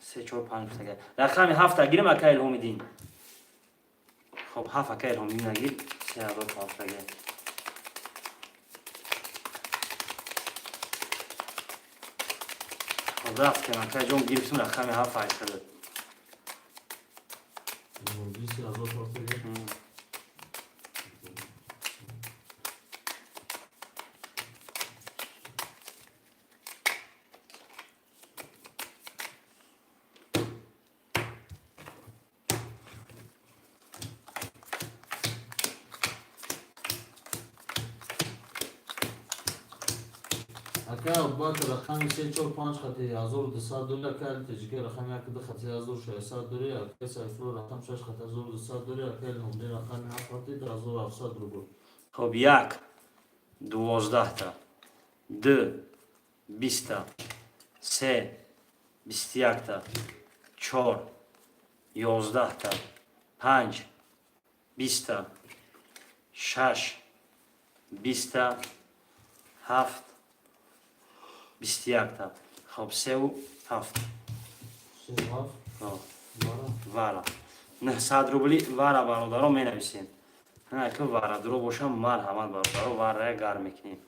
Се, чор, панҷ. Рақами ҳафта гирам, акай Илҳомиддин. Хоб, ҳафт, акай Илҳомиддин, нагир, 3000 ҳафтага. Хоб, рафтем, акайҷон, гирифтем рақами ҳафт, айхеле. Акай Абубакр рақами се чор панҷ хати 1200 дори, акай Али Тоҷикӣ рақами як ду хати 1600 дори, акай Сайфулло рақами шаш хати 1200 дори, акай Илҳомиддин рақами ҳафт хати 2700 рубл. Хоб, як 12-та, ду 20-та, се 21-та, чор 11-та, панҷ 20-та, шаш 20-та, ҳафт 21-та. Хоб, севу ҳафт. Се ҳафт. Ҳо. Вара. Вара 900 рубли вара, бародаро, менависем. Ки вара дуро бошам, марҳамат, бародаро, варая гарм мекунем.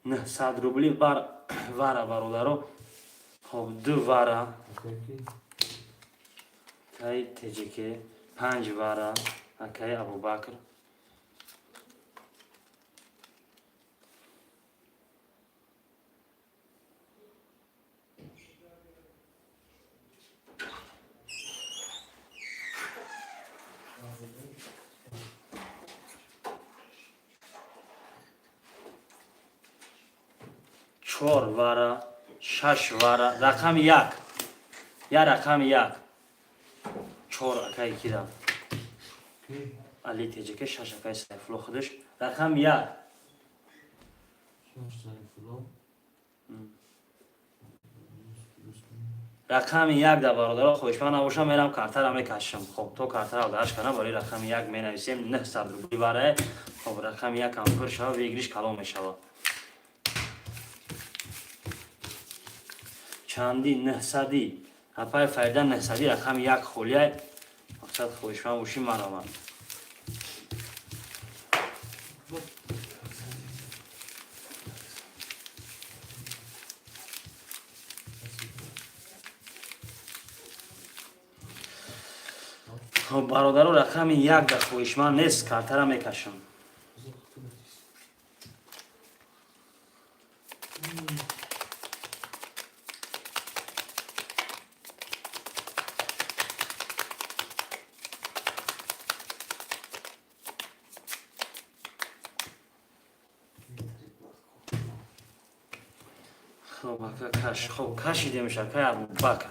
900 рубли вара, бародаро. Хоб, ду вара. Акай ки? Кай теҷеке. Панҷ вара, акаи Абубакр. Чор вара, шаш вара. Рақами як, я рақами як, чор акаи кира. Ки? Али теҷеке, шаш акаи Сайфулло худаш. Рақами як. Шаш Сайфулло. Рақами як да, бародаро, хоҳишманд набошам, мерам картара мекашам. Хоб, то картара дарш кардам, барои рақами як менависем 900 рубли варае. Хоб, рақами як ҳам пур шава, выигрыш калон мешава. Чанди? Нӯҳсадӣ, апаи Фарида, нӯҳсадӣ. Рақами як холияй. Мақсад, хоҳишманд бошӣ, маромад. Хоб, бародаро, рақами як да хоҳишманд нест, картара мекашам. Хоб, ака, каш. Хоб, кашидемш, акай Абубакр.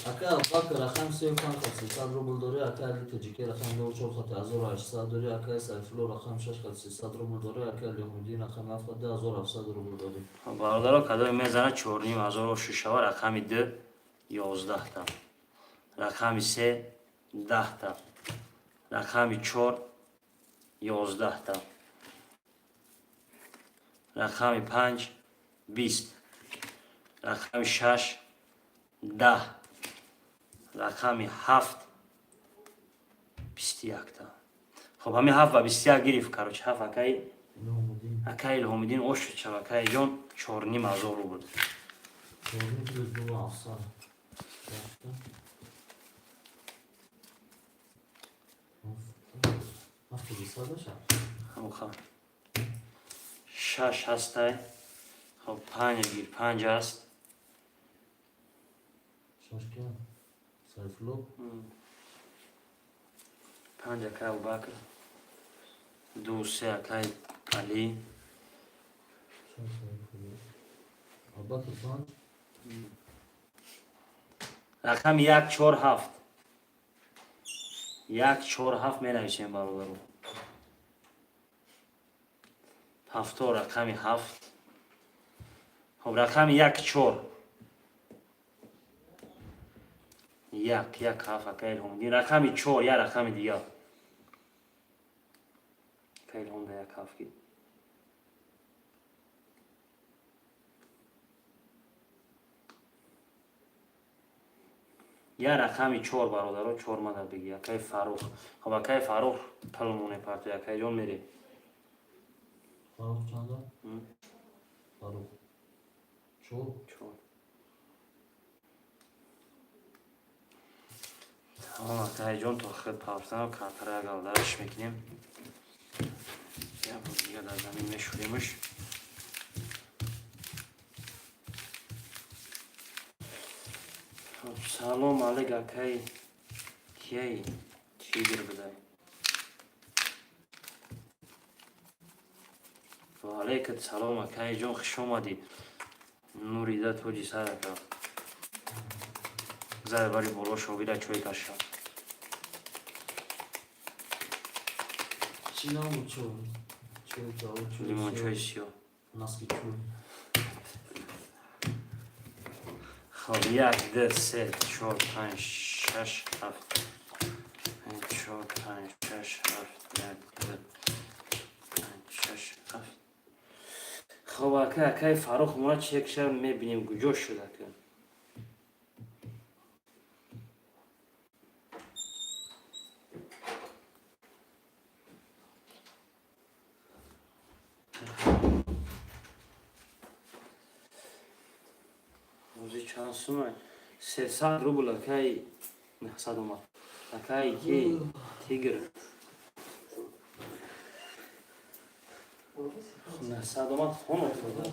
Акай Абубакр рақами се панҷ хати 300 рубл дори, акай Али Тоҷикӣ рақами ду чор хати 1800 дори, акай Сайфулло рақами шаш хати 300 рубл дори, акай Илҳомиддин рақами ҳафт хати 2700 рубл дори. Бародаро, кадоме мезана, 4500 шишава. Рақами ду 11-та, рақами се 10-та, рақами чор 11-та, рақами панҷ 20, рақами шаш 10, рақами ҳафт 21-та. Хоб, ҳамин ҳафт ва 21 гирифт. Короче, ҳафт акаи Илҳомиддин. Акаи Илҳомиддин ош шуд. Акаи ҷон, 4500 рубл. Чорним плюс ду ҳафтсад. Даҳта. Ҳафту дусад бошад? Ҳамоха шаш ҳастай. Хоб, панҷ гир, панҷ аст. Шаш кия? Сайфулло? Панҷ акай Абубакр, ду, се акай Али. Шаш Сайфулло. Абубакр панҷ. Рақами як, чор, ҳафт, як, чор, ҳафт менависем, бародару. Ҳафто, рақами ҳафт. Хоб, рақами як, чор, як, як, ҳафт, акай Илҳомиддин. Рақами чор, як рақами дигар, акай Илҳом да як ҳафт гир. Я рақами чор, бародаро, чор мада биги, акай Фаррух. Хоб, акай Фаррух, пул монепартои, акай ҷон, мере. Фаррух чанда? М? Фаррух. Чор. Чор. Тамом, акай ҷон, то хел пафтан картара галдараш мекунем. Я буд. Дига дар замин мешӯремаш. Хоб, салом алейк, акай кияй Тигр будай. Ва алейкат салом, акай ҷон, хуш омадӣ. Нурида тоҷи сар, ака. Зара бари боло шогирда чой каша. Чӣ намуд чой? Чой чой чой. Лимончои сиёҳ. Наски чой. Хоб, як, ду, се, чор, панҷ, шаш, ҳафт. Чор, панҷ, шаш, ҳафт, як, ду, панҷ, шаш, ҳафт. Хоб, ака, акаи Фаррух мора чекша мебинем, куҷо шуд, ака. Рӯзи чанд сума? 300 рубл, акаи 900 омад. Акаи ки Тигр. 900 омад, хон офтода.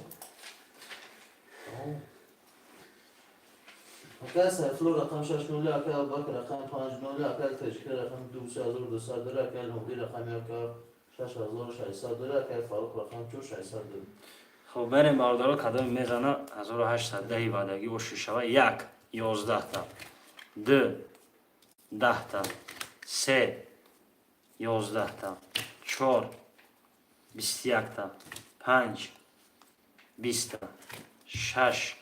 Акай Сайфулло рақам 6-0, акай Абубакр рақами 5-0, акай Тоҷика рақами 2200 дора, акай Илҳомдӣ рақами 1 6600 дора, акай Фаррух рақами 4 600 дора. Хоб, берем, бародаро, кадоме мезана 1810 ваъдагӣ оши шава. Як, 11-та, ду, 10-та, се, 11-та, чор, 21-та, панҷ, 20-та, шаш,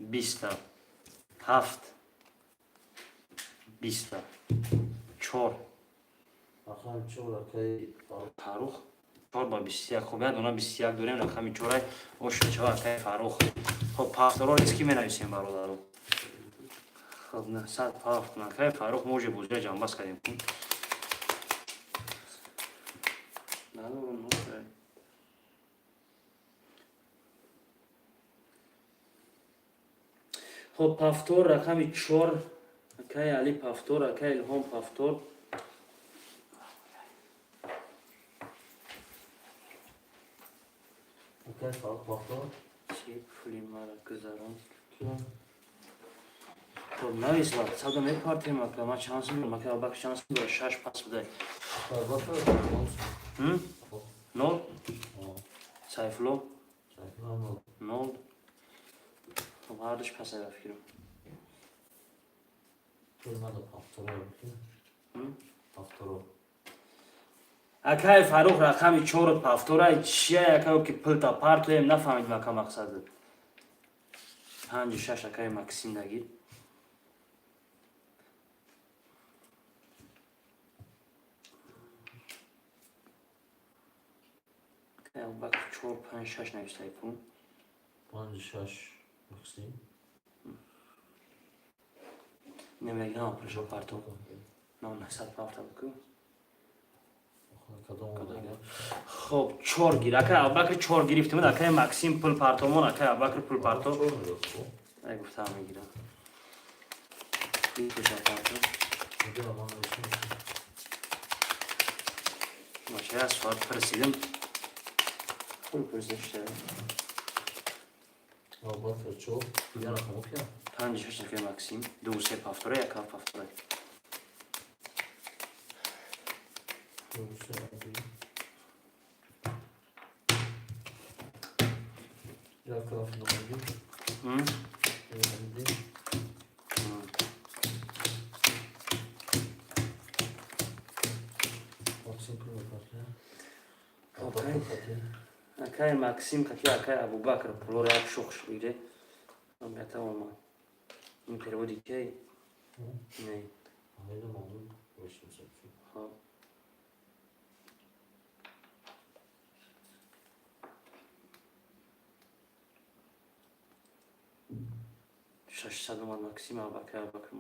20-та, ҳафт, 20-та, чор. Рақами чор, акай Фаррух. Фаррух чор ба 21. Хоб, як дона 21 дорем, рақами чорай оши шава, акай Фаррух. Хоб, пафторо риски менависем, бародаро. Хоб, 900 пафт, акай Фаррух, мо уже бозия ҷамъбаст кардем. Надорам, нокай. Хоб, пафтор рақами чор, акай Али пафтор, акай Илҳом пафтор. Акай Фаррух пафтор. Чи пули мара гузарон? Киям? Хоб, навис, садо мепартем, ака. Ман чанд сум дорам, ака Абубакр чанд сум дорад? Шаш пас будай. Абубакр М? Нол? Сайфулло? Сайфулло нол. Нол. Хоб, ҳардуш пасай, ба фикрам. Пул мада пафторо. М? Пафторо. Акай Фаррух рақами чору пафтора чия, акаё ки пулта партоем, нафаҳмидим, ака, мақсадат. Панҷу шаш, акаи Максим дагир. Акай Абубакр чор, панҷ, шаш навистай кун. Панҷ шаш, Максим. Намегирам, пулшо парто. На 900 пафта бикун. Кадом омадага? Хоб, чор гир, акай Абубакр, чор гирифтем. Акай Максим пул партомон, акай Абубакр пул парто. Чор мегирифт. Ай, гуфтам, мегирам. Пулша парто. Мегирам, ман нависем. Бача, соат пурсидим. Пул пурсишта. Абубакр чор. Дигар рақамо кия? Панҷ шаш, акай Максим, ду, се пафтора, як, ҳафт пафтора. Ду, се, ду. Як ҳафт номади. М? Номади. М. Максим пул мепартоя. Окей. Абубакр хати. Акай Максим қати акай Абубакр пулоро як шух шуиде. Бета омад. Ин переводи кей? Не. Ҳайда маълум. 800. Хоб. 600 омад Максим, акай Абубакр.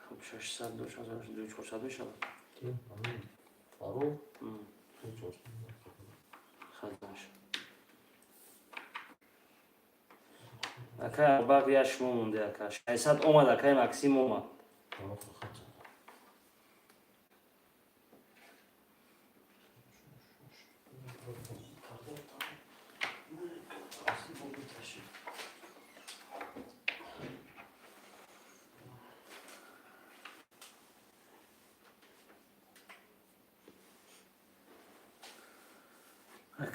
Хоб, 600 дошт, 400 мешавад. Ки? Ҳамин Фаррух. М. 400. Хазаш. Акай Абубакр, я шумо монде, ака. 600 омад, акай Максим омад. Фаррух хати.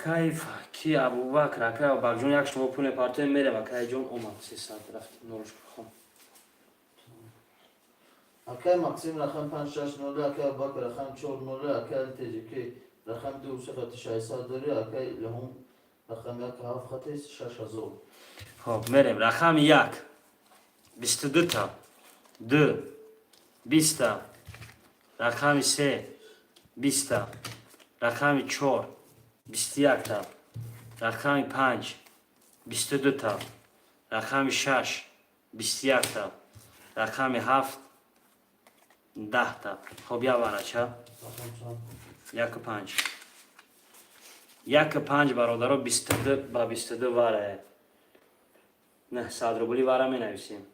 Акай ки Абубакр, акай Абубакрҷон, як шумо пул мепартоем, мерем. Акайҷон омад, 300 рафт, норушкр хон. Акай Максим рақами панҷ шаш ноли, акай Абубакр рақами чор ноли, акай Али Теҷикӣ рақами ду се хати 600 дорӣ, акай Илҳом рақами як ҳафт хати 6000. Хоб, мерем. Рақами як 22-та, ду 20-та, рақами се 20-та, рақами чор 21-та, рақами панҷ 22-та, рақами шаш 21-та, рақами ҳафт 10-та. Хоб, як варача. Рақам чанд? Яку панҷ, яку панҷ, бародаро, 22 ба 22 варае, 900 рубли вара менависем.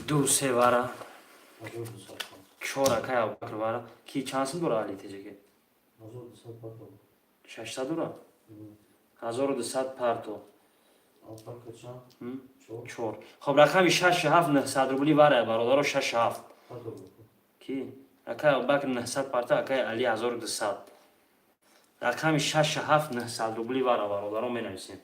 Ду се вара. 1200. Чор акай Абубакр вара. Ки чанд сум дора, Али Теҷаке? 1200 парто. 600 дора, 1200 парто. Абубакр чанд? М? Чор. Чор. Хоб, рақами шашу ҳафт, 900 рубли вара, бародаро, шашу ҳафт. Парто. Ки акай Абубакр 900 парта, акай Али 1200. Рақами шашу ҳафт, 900 рубли вара, бародаро, менависем.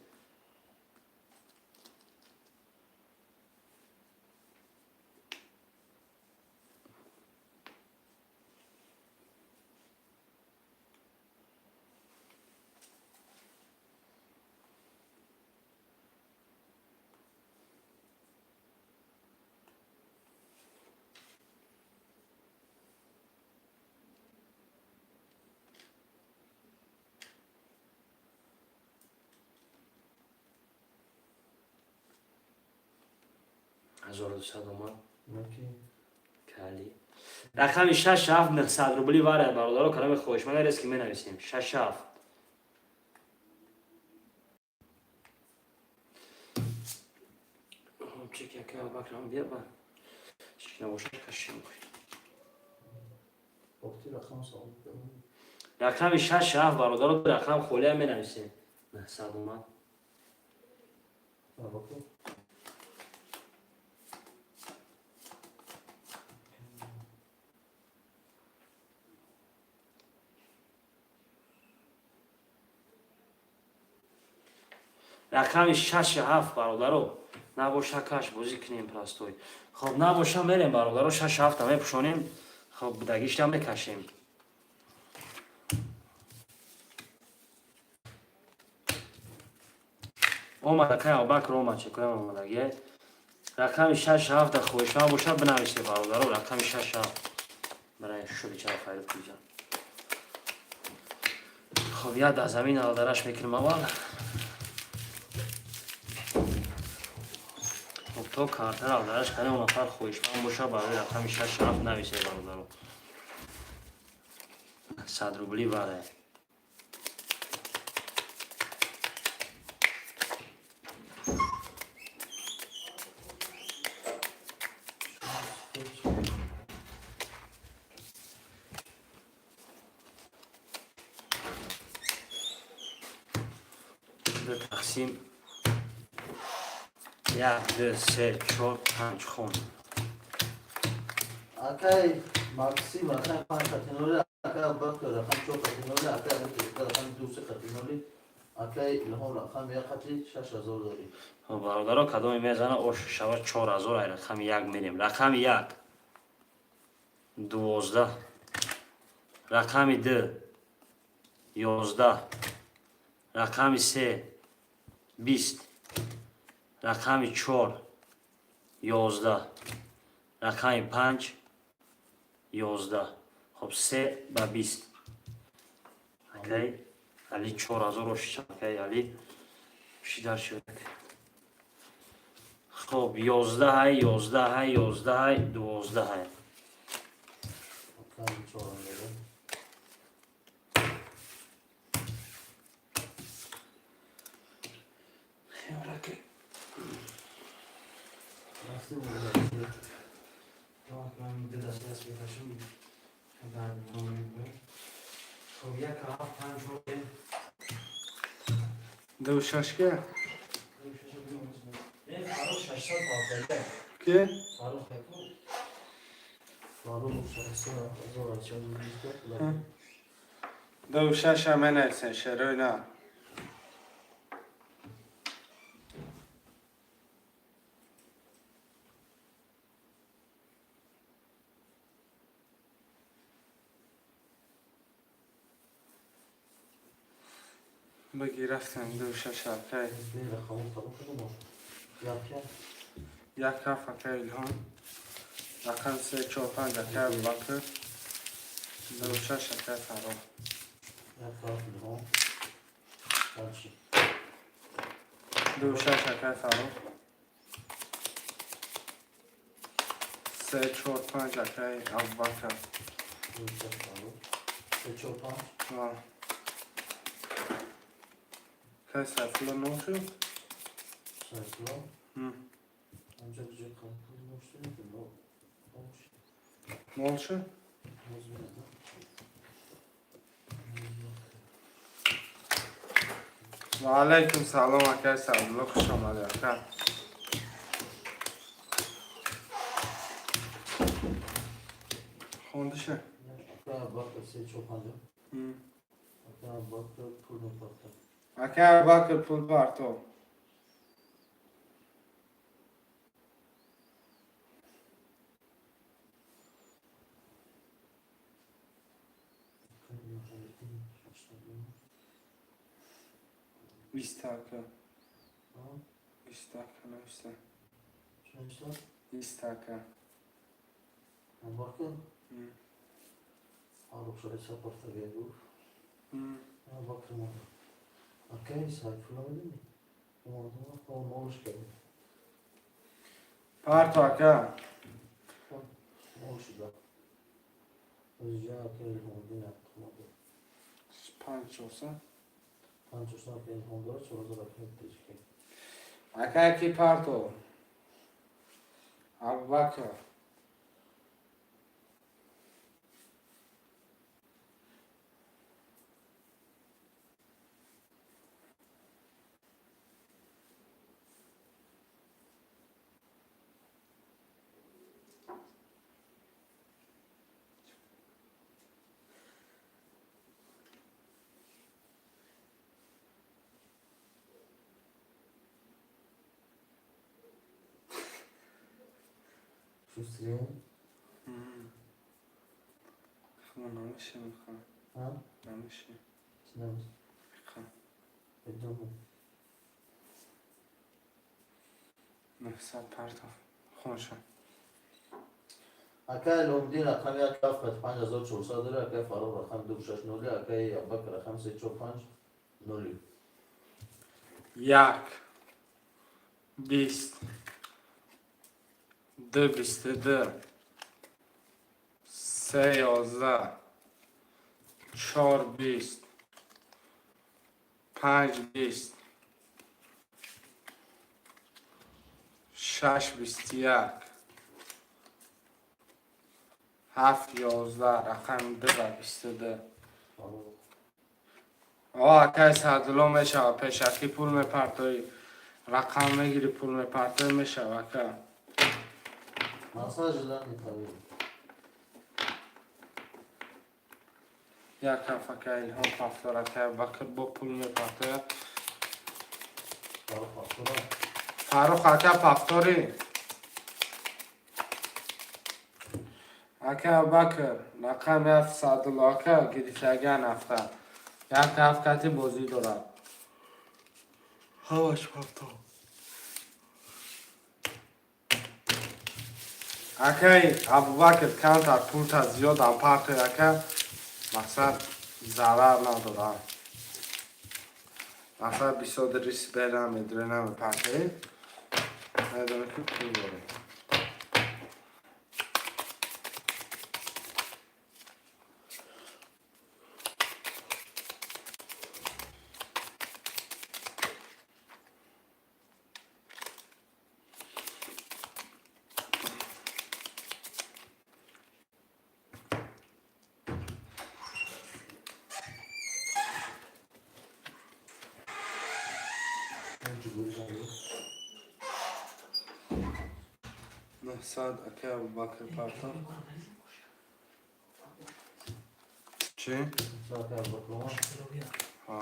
1200 омад. Наки. Кали рақами шаш ҳафт, 900 рубли вара, бародаро, калами хоҳишманд арест, ки менависем шаш ҳафт. Чек, акай Абубакрам бия ба чӣ набошад, кашим. Охти рақам савол. Рақами шаш ҳафт, бародаро, рақам холия менависем, 900 омад. Абубакр. Рақами шашу ҳафт, бародаро, набоша каш бозӣ кунем простой. Хоб, набоша мерем, бародаро, шашу ҳафта мепӯшонем. Хоб, дагишта мекашем. Омад, акай Абубакр омад, чекоям омадагия. Рақами шашу ҳафта хоҳишманд бошад, бинависед, бародаро, рақами шашу ҳафт. Барои шуби чара файрат куҷа. Хоб, як дар замин алдараш мекунем аввал. Хоб, то картара алдараш кардем, он нафар хоҳишманд боша, барои рақами шашу ҳафт нависед, бародаро, 100 рубли варае. Ду тақсим, як, ду, се, чор, панҷ хун. Акай Максим рақами панҷ хати ноли, акай Абубакр рақами чор хати ноли, акай Али Теҷикӣ рақами ду се хати ноли, акай Илҳом рақами як хати 6000 дорӣ. Хоб, бародаро, кадоме мезана, ош шава 4000. Ай рақами як мерем. Рақами як 12, рақами ду 11, рақами се 20, рақами чор 11, рақами панҷ 11. Хоб, се ба 20. Акай Али 4000 ош, акай Али шидар шуд. Хоб, 11-ҳай, 11-ҳай, 11-ҳай, 12-ҳай. Рақами чор дорӣ. Максим Абубакр. Хоб, як, ҳафт, панҷ, чор. Ду шашка. Фарух 600 палтага. Ки? Фарух яку. Фаррух 1825. Ду шаша менависен, шерои на. Бигӣ, рафтем, ду шаша, акай. Як ҳафт, акай Илҳом. Рақам се, чор, панҷ, акай Абубакр. Ду шаш, акай Фаррух. Як ҳафт, Илҳом. Дальше. Ду шаш, акай Фаррух. Се, чор, панҷ, акай Абубакр. Ду шаш, Фаррух. Се, чор, панҷ. Акай Сайфулло нол шуд? Сайфулло. Онҷа ҷо компютер ношта, но нол шуд. Нол шуд? Боз меяд. Ва алайкум салом, акай Саъдулло, хуш омадӣ, ака. Хондиша? Акай Абубакр се, чор, панҷ. Акай Абубакр пул мепартад. Акай Абубакр, пул партов. Акай Муҳаммадин 89. Биста, ака. А? Биста, ака, нависта. Чӣ навишта? Биста, ака. Абубакр? Фаррух шашсад партагия гуфт. Абубакр монда. Акай Сайфулло медонӣ? Омадам, нолш кардем. Парто, ака. Нол шуда. Озиҷа акай Илҳомиддин як омада. Панҷ чорса. Панҷ чорса акай Илҳом дорад, 4000 акай Теҷикӣ. Акай, ки парто? Абубакр. Шустрее. Худо намеши мехоҳам. А? Намеши. Чӣ намеши? Мехоҳам. Бедому. 900 партов. Хонша. Акай Илҳомиддин рақами як ҳафт қати 5400 дора, акай Фаррух рақами ду шаш ноли, акай Абубакр рақами се, чор, панҷ ноли. Як. 20. Ду, 22. Се, 11. Чор, 20. Панҷ, 20. Шаш, 21. Ҳафт, 11. Рақами ду ва 22. Фаррух. О, акай Саъдулло, мешава, пешакӣ пул мепартоӣ, рақам мегирӣ, пул мепартоӣ, мешава, ака. Массаж желание тавил. Як ҳафт, ака Илҳом пафтор, акай Абубакр бо пул мепартояд. Фаррух пафтора. Фаррух ака, пафторӣ. Ака Абубакр, рақами ҳафт, Саъдулло ака гирифтагиан ҳафта. Як ҳафт кати бозӣ дорад. Ҳамаш пафтор. Акай Абубакр, камтар пулта зиёдам партои, ака, мақсад зарар надорад. Мақсад бисёр риск берамедре намепартоӣ. Медонӣ, ки пул дорӣ. Ҷугури занги. 900, акай Абубакр партов. Чӣ? Акай Абдуқурбон. Ҳа.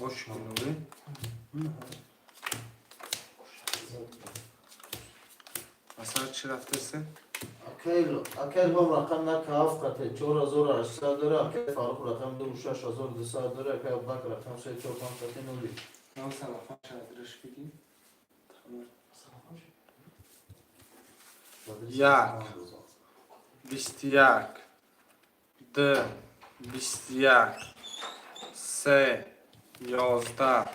Ош килови? Масалан, чӣ рафтасе? Акай Акай Илҳом рақами як ҳафт қати 4800 дора, Акай Фаррух рақами ду 6200 дора, Акай Абубакр рақами се чор панҷ қати нули. Нам салафон шадриш бигӣ. Тамом. Як. 21, ду, 21, се, 11,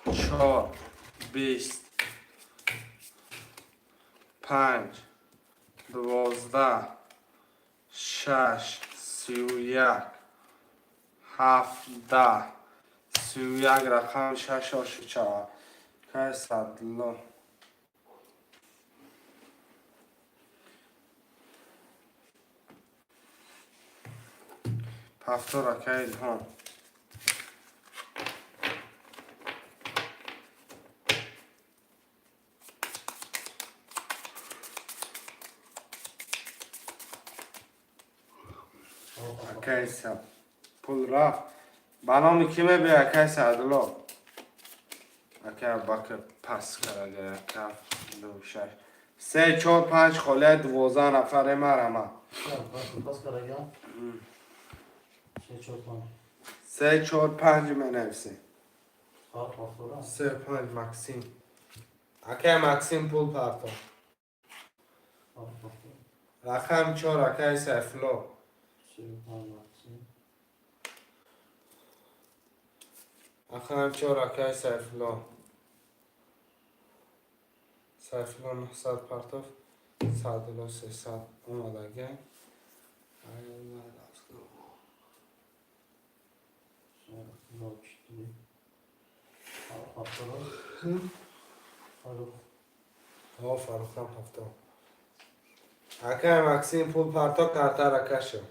чор, 20, панҷ, 12, шаш, 31, ҳафт, 10, 31. Рақами шаш ошучава кай Садло. Ҳафто, ракаи Илҳом. Акаи са пул рафт. Ба номи ки мебиёй, акаи Саъдулло? Акаи Абубакр пас карда. Як, ҳафт, ду, шаш, се, чор, панҷ холия, 12 нафаре марама. Пас караган. Се чор панҷ. Се, чор, панҷ менависем. Фарқ ҳафтора. Се, панҷ. Максим, акаи Максим, пул парто. Фарқ ҳафтора. Рақами чор, акаи Сайфулло. Се панҷ, Максим. Рақами чор, акаи Сайфулло. Сайфулло 900 партов, Саъдулло 300 омадага. Ай, омад. Нол четыре. Фаррух ҳафтора. Фаррух. Ҳо, Фаррухам ҳафто. Акаи Максим, пул парто, картара кашо.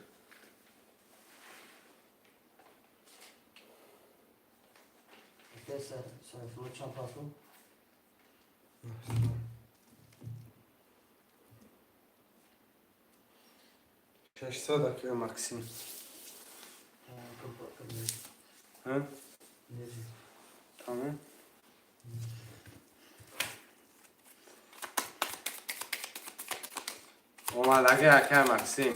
Акай Сайфулло чанд партов? 600, акаи Максим. Ҳа? Тамом. Омадаги, акаи Максим.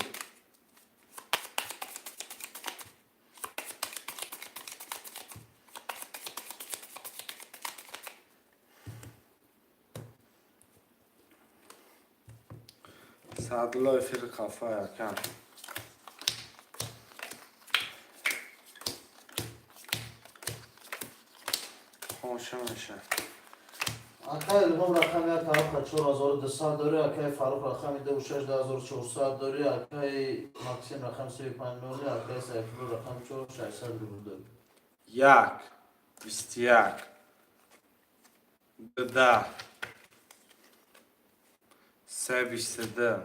Саъдулло, эфири қафай, ака. Хомӯша меша. Акай Илҳом рақами як ҳафт 4200 дори, акай Фаррух рақами ду шаш 2400 дори, акай Максим рақами се панҷ ноли, акай Сайфулло рақами чор 600 рубл дори. Як, 21, ду, 10, се, 22,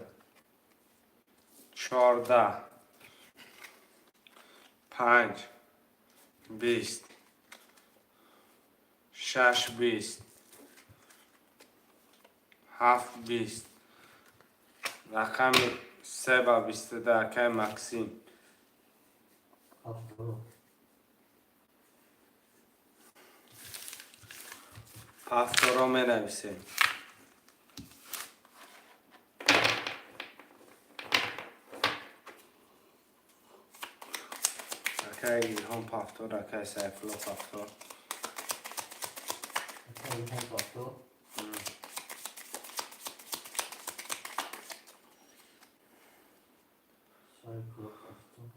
14, панҷ, 20, шаш, 20, ҳафт, 20. Рақами се ба 22, акаи Максим. Ҳафтора. Ҳафторо менависем. Акаи Илҳом пафтор, акаи Сайфулло пафтор. Акай Илҳом пафтор. Сайфулло пафтор.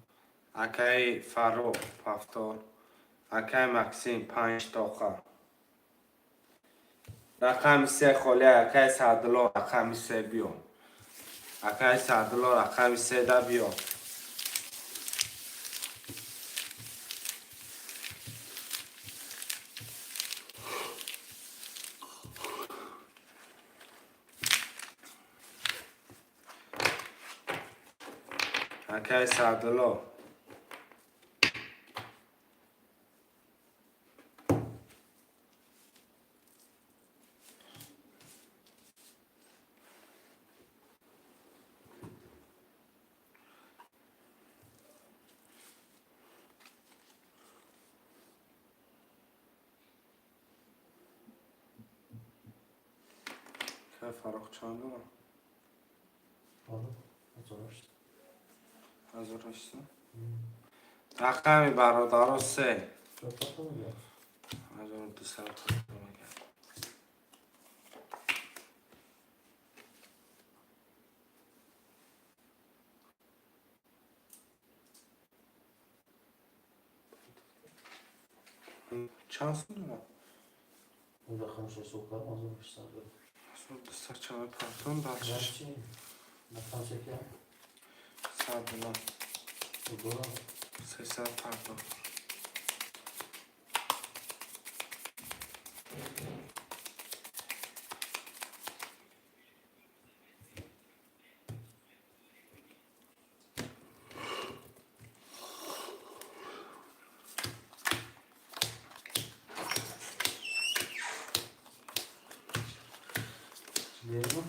Акаи Фаррух пафтор, акаи Максим панҷ тоқа. Рақами се холия, акаи Саъдулло, рақами се биё. Акаи Саъдулло, рақами седа биё. Акаи Саъдулло. Акай Фаррух чанд дорад? Фаррух 1800. 1800. Рақами бародаро се. Чор мегӯяд. 1200 мегӯяд. Чанд сум дорад? Он рақамашро ҳисоб кардам, 1800 дорад. 1200 чанд партон дальше. Чи? Рақам секия? 100 доллар. Дорам. 300 партон. Верно?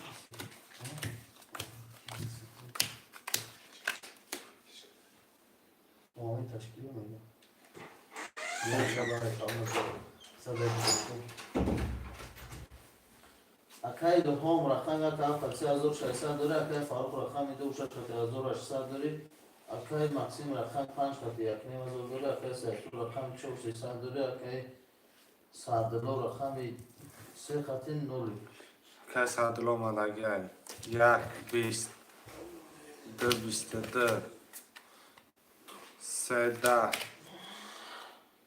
Муомин ташкилӣ мега. Акай Илҳом рақами як ҳафт қати 1600 дорӣ, акай Фаррух рақами ду шаш қати 1800 дорӣ, акай Максим рақами панҷ қати 1500 дорӣ, акай Сайфулло рақами чор 300 дорӣ, акай Саъдулло рақами се қати ноли. Акай Саъдулло омадагиай. Як бист, ду 22, се 10,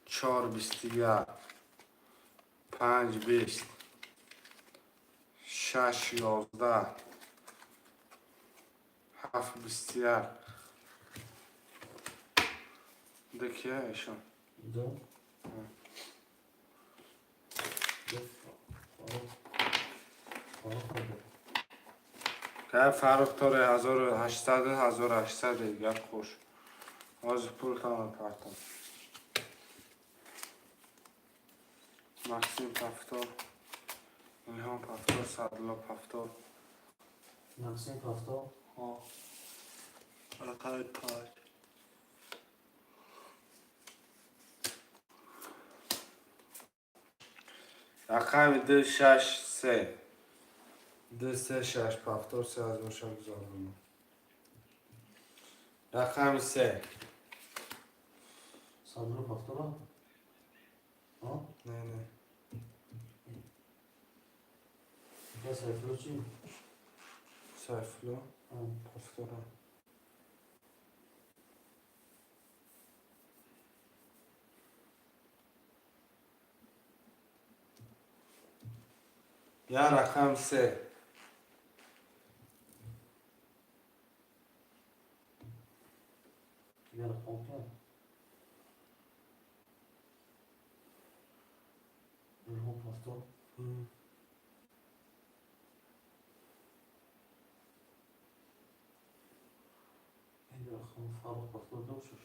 чор 21, панҷ 20, шаш 11, ҳафт 21. Ду кия ишон? Ду. Ду Фаррух. Фаррух ду. Акай Фаррух торе 1800, 1800 дигар хуш. Ҳозир пултонро партом. Максим пафтор, Илҳом пафтор, Саъдулло пафтор. Максим пафтор. Ҳо. Рақами панҷ. Рақами ду шаш се. Ду се шаш пафтор 3000 ша гузаронам. Рақами се. Саъдулло пафтора? Ҳо? Не, не. Акай Сайфулло чӣ? Сайфулло пафтора. Я рақам се. Дигар рақам кия? Илҳом пафтор. Ин рақам Фаррух пафтор ду шаш.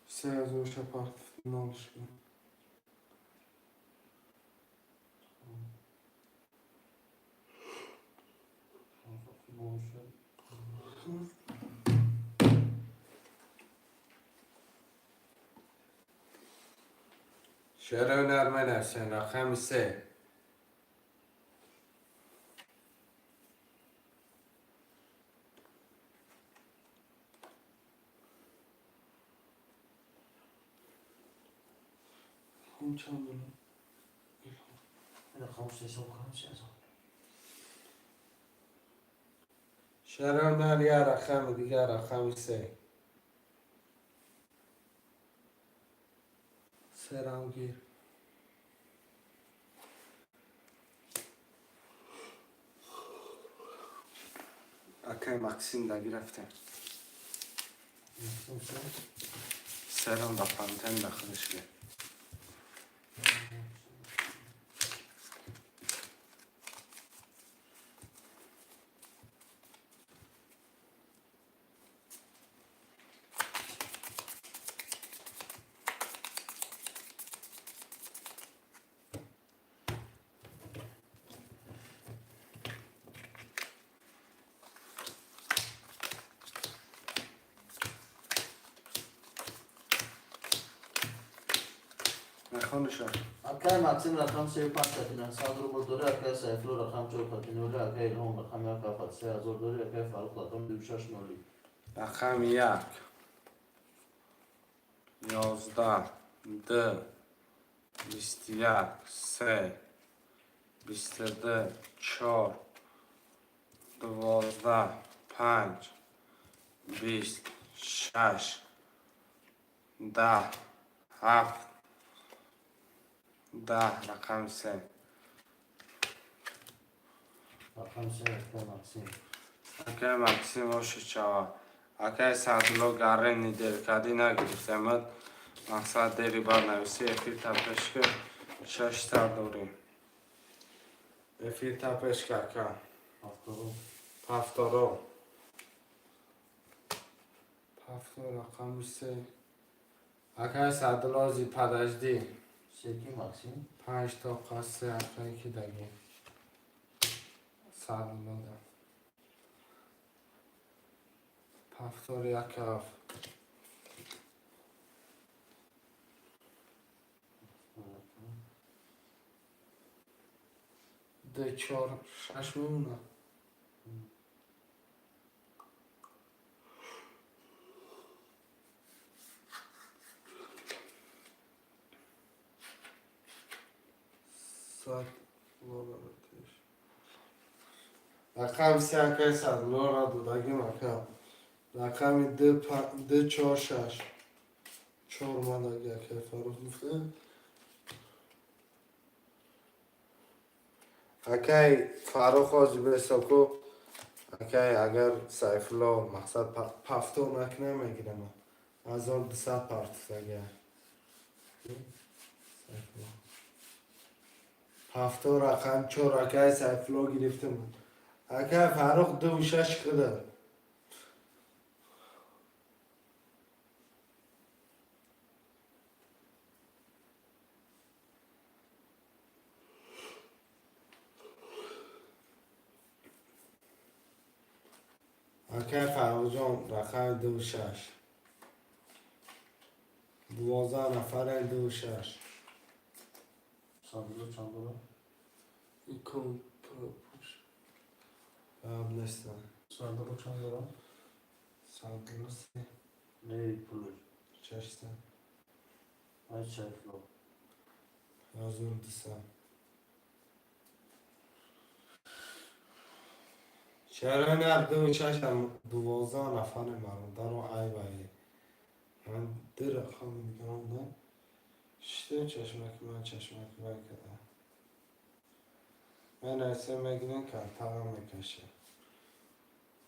3000 ша партов нол шуд. Фаррух нол шуд. Шеъри ҳунарманд ҳастен. Рақами се. Илҳом чанд дорад? Ин рақамашро ҳисоб кардам 3000. Шеъри ҳунар як рақами дигар рақами се. Серамгир. Акай Максим да гирифтем. Максим се. Серам да пантен да худаш гир. Нахониша. Акай Максим рақам се панҷ қати 900 рубл дорӣ, акай Сайфулло рақам чор қати ноли, акай Илҳом рақам як ҳафт қати 3000 дорӣ, акай Фаррух рақам ду шаш ноли. Рақами як, 11, ду, 21, се, 22, чор, 12, панҷ, 20, шаш, 10, ҳафт, 10, рақами се. Рақами се, акай Максим. Акай Максим ошичава. Акай Саъдулло, гарени деркадӣ нагирифтемад. Мақсад, дери бад нависӣ. Эфир тапешка, шашта дорем. Эфир тапешка, ака. Ҳафторум. Ҳафторо. Ҳафтор, рақами се. Акай Саъдулло, зи подожди. Секи Максим. Панҷ тоқа се, акай ки даги. Саъдуллода. Ҳафтор, як, ҳафт. Ду, чор, шаш мемонад. Сад лора теш. Рақами се, акай Саъдуллора додагим, ака. Рақами ду, чор, шаш. Чор мадаги, акай Фаррух гуфта. Акай Фаррух, ҳози бесоку. Акай, агар Сайфулло мақсад пафтор накунам, мегирам. 1200 партифтага. Сайфулло. Пафтор, рақам чор, акай Сайфулло гирифтам. Акай Фаррух, ду шаш худа. Акай Фаррухҷон, рақами ду шаш. 12 нафаре, ду шаш. Саъдулло чанд дора? Икон пропуш. Гап нестам. Саъдулло чанд дора? Саъдулло се. Не, пулаш. Шашта. Ай Сайфулло. 1200. Чаро не ду шашам, 12 нафаре, бародаро, айбае. Ман ду рақам дигарам да. Шитем чашмаки ман, чашмаки вай када. Ман айса мегирем, картага мекашем.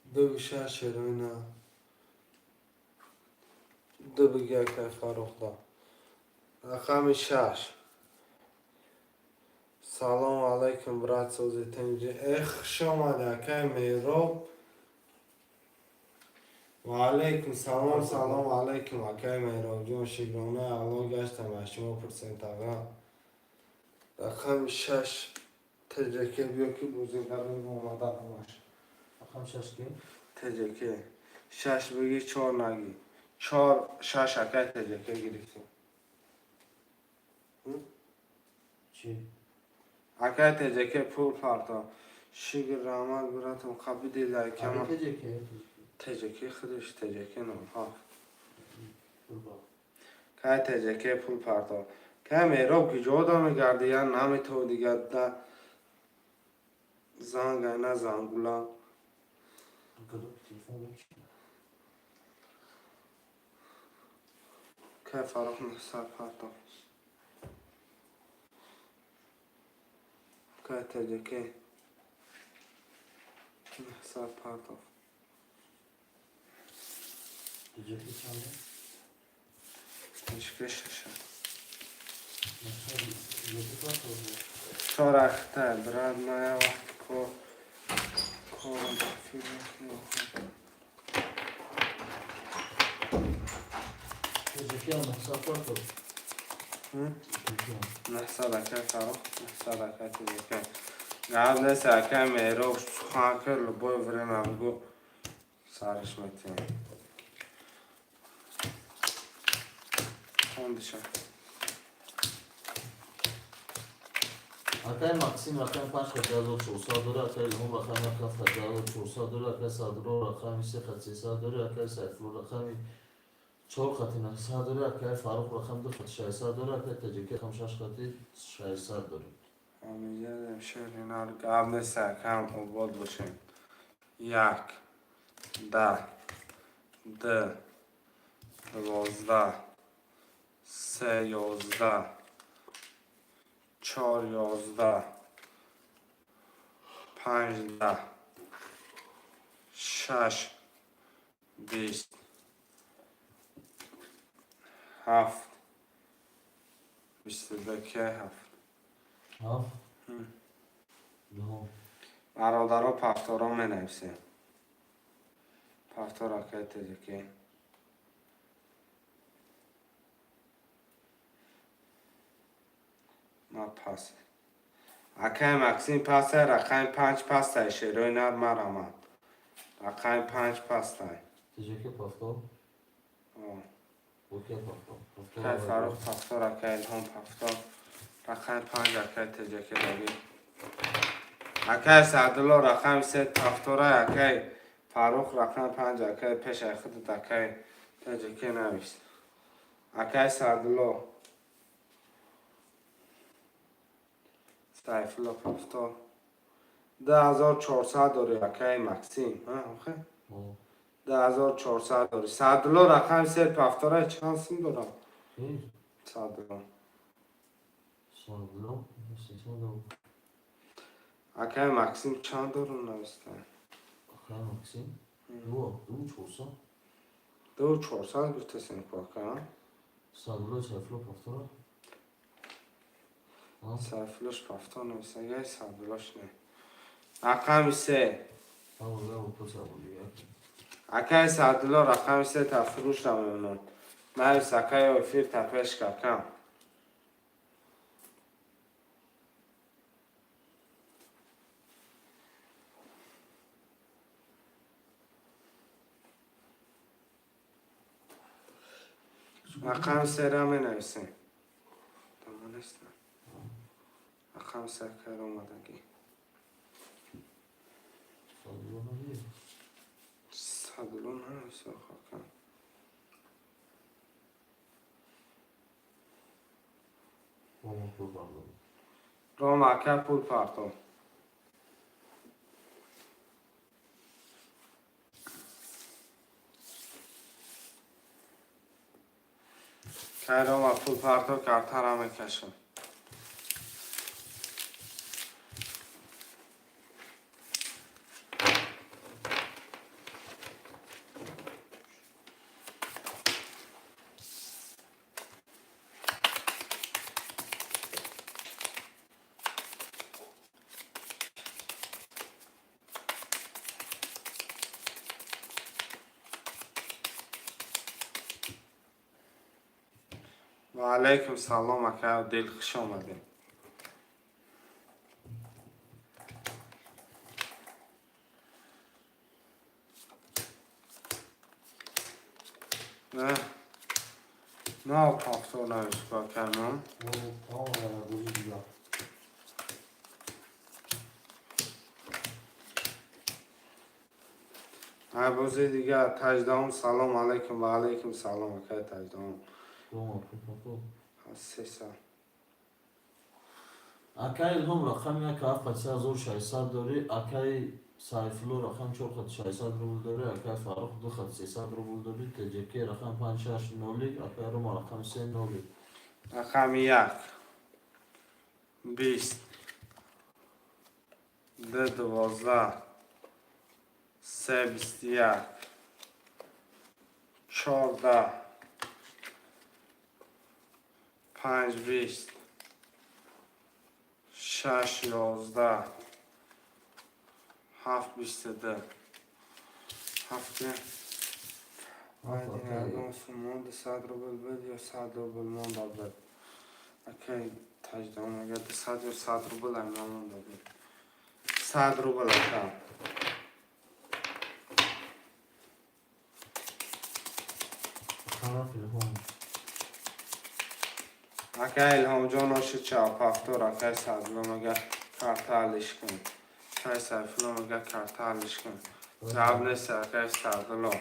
Ду шаш, шероина. Ду биги, акай Фаррухда. Рақами шаш. Салом алайкум, брат, сози, тинҷи? Э, хуш омадӣ, акай Меҳроб. Ва алайкум салом, салом алайкум, акай Меҳробҷон, шукронаи Аллоҳ, гаштам аз шумо пурсентага. Рақами шаш, ТЖК, биё ки бозигарон омада ҳамаш. Рақами шаш ки? ТЖК. Шаш биги, чор наги. Чор, шаш, акай ТЖК гирифтем. Чӣ? Акай ТЖК, пул парто. Шукр, раҳмат, братам, қабиди лайкама. Аки ТЖК. ТЖК худаш, ТЖК 07. Пул. Кай ТЖК, пул парто. Кай Меҳроб, ки ҷо мегарди, я наметавон дигар да занг на зангула. Кадом телефон чӣ? Кай Фаррух, 900 парто. Кай ТЖК, 900 парто. ТЖК чанд? ТЖК шаша. Яки парто. Чор ахта, брат, мая вақт кор корам филм. ТЖК 900 парто. ТЖК. 900, акай Фаррух, 900, акай ТЖК. Гап нест, акай Меҳроб, сухан ки любое время бигӯ, сараш метиҳем. Хондиша. Акай Максим рақами панҷ хати 1400 дора, акай Илҳом рақами як ҳафт хати 1400 дора, акай Садро рақами се хати 300 дора, акай Сайфулло рақами чор хати 900 дора, акай Фаррух рақами ду хати 600 дора, акай Таҷики рақами шаш хати 600 дора. Омезадем шери нар, гап нест, акам, обод бошем. Як, 10, д, 12, се, 11, чор, 11, панҷ, 10, шаш, 20, ҳафт, 22, ки ҳафт. Ҳафт? Илҳом. Бародаро, повторо менависем. Повтор, акай Теҷикӣ. Ма пас. Акай Максим пастай, рақами панҷ пастай, шерои нар марамад. Рақами панҷ пастай. Теҷики повтор? Окей, повтор. Повтор. Акай Фаррух повтор, акай Илҳом повтор. Рақами панҷ акай Теҷакӣ дагӣ. Акай Саъдулло рақами се повторай, акай Фаррух рақами панҷ, акай пешай худат, акай Теҷакӣ навис. Акай Саъдулло. Сайфулло повтор. 2400 дорӣ, акай Максим. Охе? 2400 дорӣ. Саъдулло рақами се повторай, чанд сум дорам? Саъдулло. Саъдулло 300. Акай Максим чанд дорум нависта? Акай Максим? Ду 400. 2400 гуфтасен ку, ака? Саъдулло, Сайфулло повтора? Сайфуллош повтор нависагай, Саъдуллош не. Рақами се. Акай Саъдулло рақами се та фурӯшра мемонад. Навис, акай, эфир та пеш какам. Рақами сера менависем. Тамонест. Рақами се, акай, омадагӣ. Саъдулло нанависа, ака. Рома, ака, пул парто. Кай Рома пул парто, картара мекашам. Ва алайкум салом, ака Дил, хуш омадем. Не. На повтор навис акамон. Ай бози дигар таҷдаҳум. Салом алайкум, ва алайкум салом, акай таҷдаҳум. Сеса. Акай Илҳом рақами як ҳафт хати 3600 дорӣ, акай Сайфулло рақами чор хати 600 рубл дорӣ, акай Фаррух ду хати 300 рубл дорӣ, ТJK рақами панҷ шаш ноли, акай Рома рақами се ноли. Рақами як, 20, д, 12, се, 21, 14, панҷ, 20, шаш, 11, ҳафт, 22, ҳафт. Ягон сумон 200 рубл буд ё 100 рубл монда буд. Акай таҷдаҳум агар 200 ё 100 рубл ай намонда буд. 100 рубл, ака. Тараф Илҳом. Ака Илҳомҷон, оши чав, повтор. Акай Саъдулло мега, карта ҳаллиш кун. Акай Сайфулло мега, карта ҳаллиш кун. Гап нест, акай Саъдулло.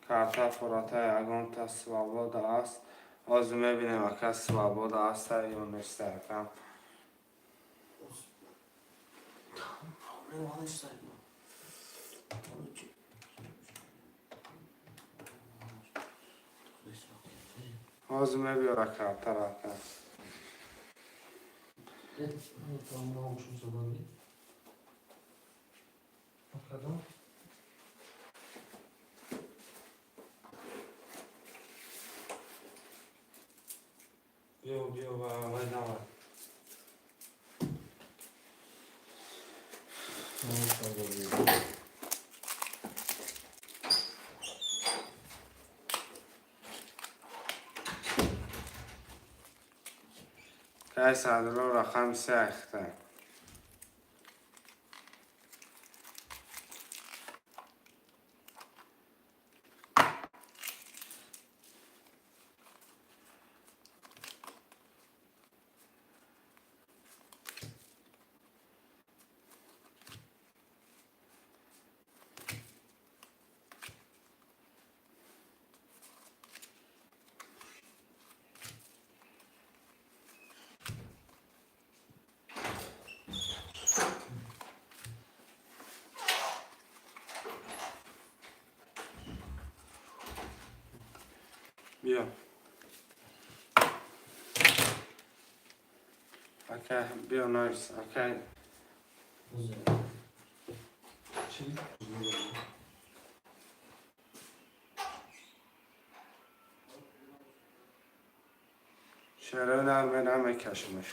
Карта фурата ягонта свобода аст. Ҳозир мебинем, ака, свобода аста ё неста, ака. Проблема нест. Чи? Ҳозир мебиёра картара, ака. Там наушник забрали. А когда? Биё, биё, вай, давай. Наушник забрали. Акай Саъдулло рақами се ахта. Биё. Ака, биё, навис. Акай чӣ? Чаро намекашимаш?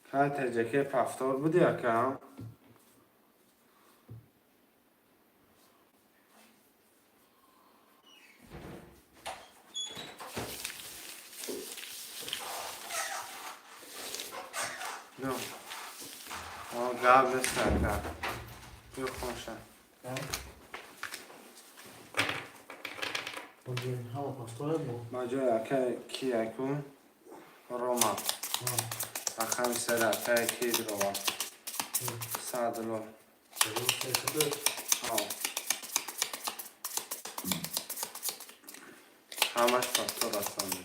Кай теҷаке повтор буди, ака? No. Гап нест, ака. Биё, хонша. Ҳама повторяд бо. Ба ҷои акай ки яку Рома. Рақами сера акай ки Рома. Саъдулло. Ҳо. Ҳамаш повтор ҳастанд.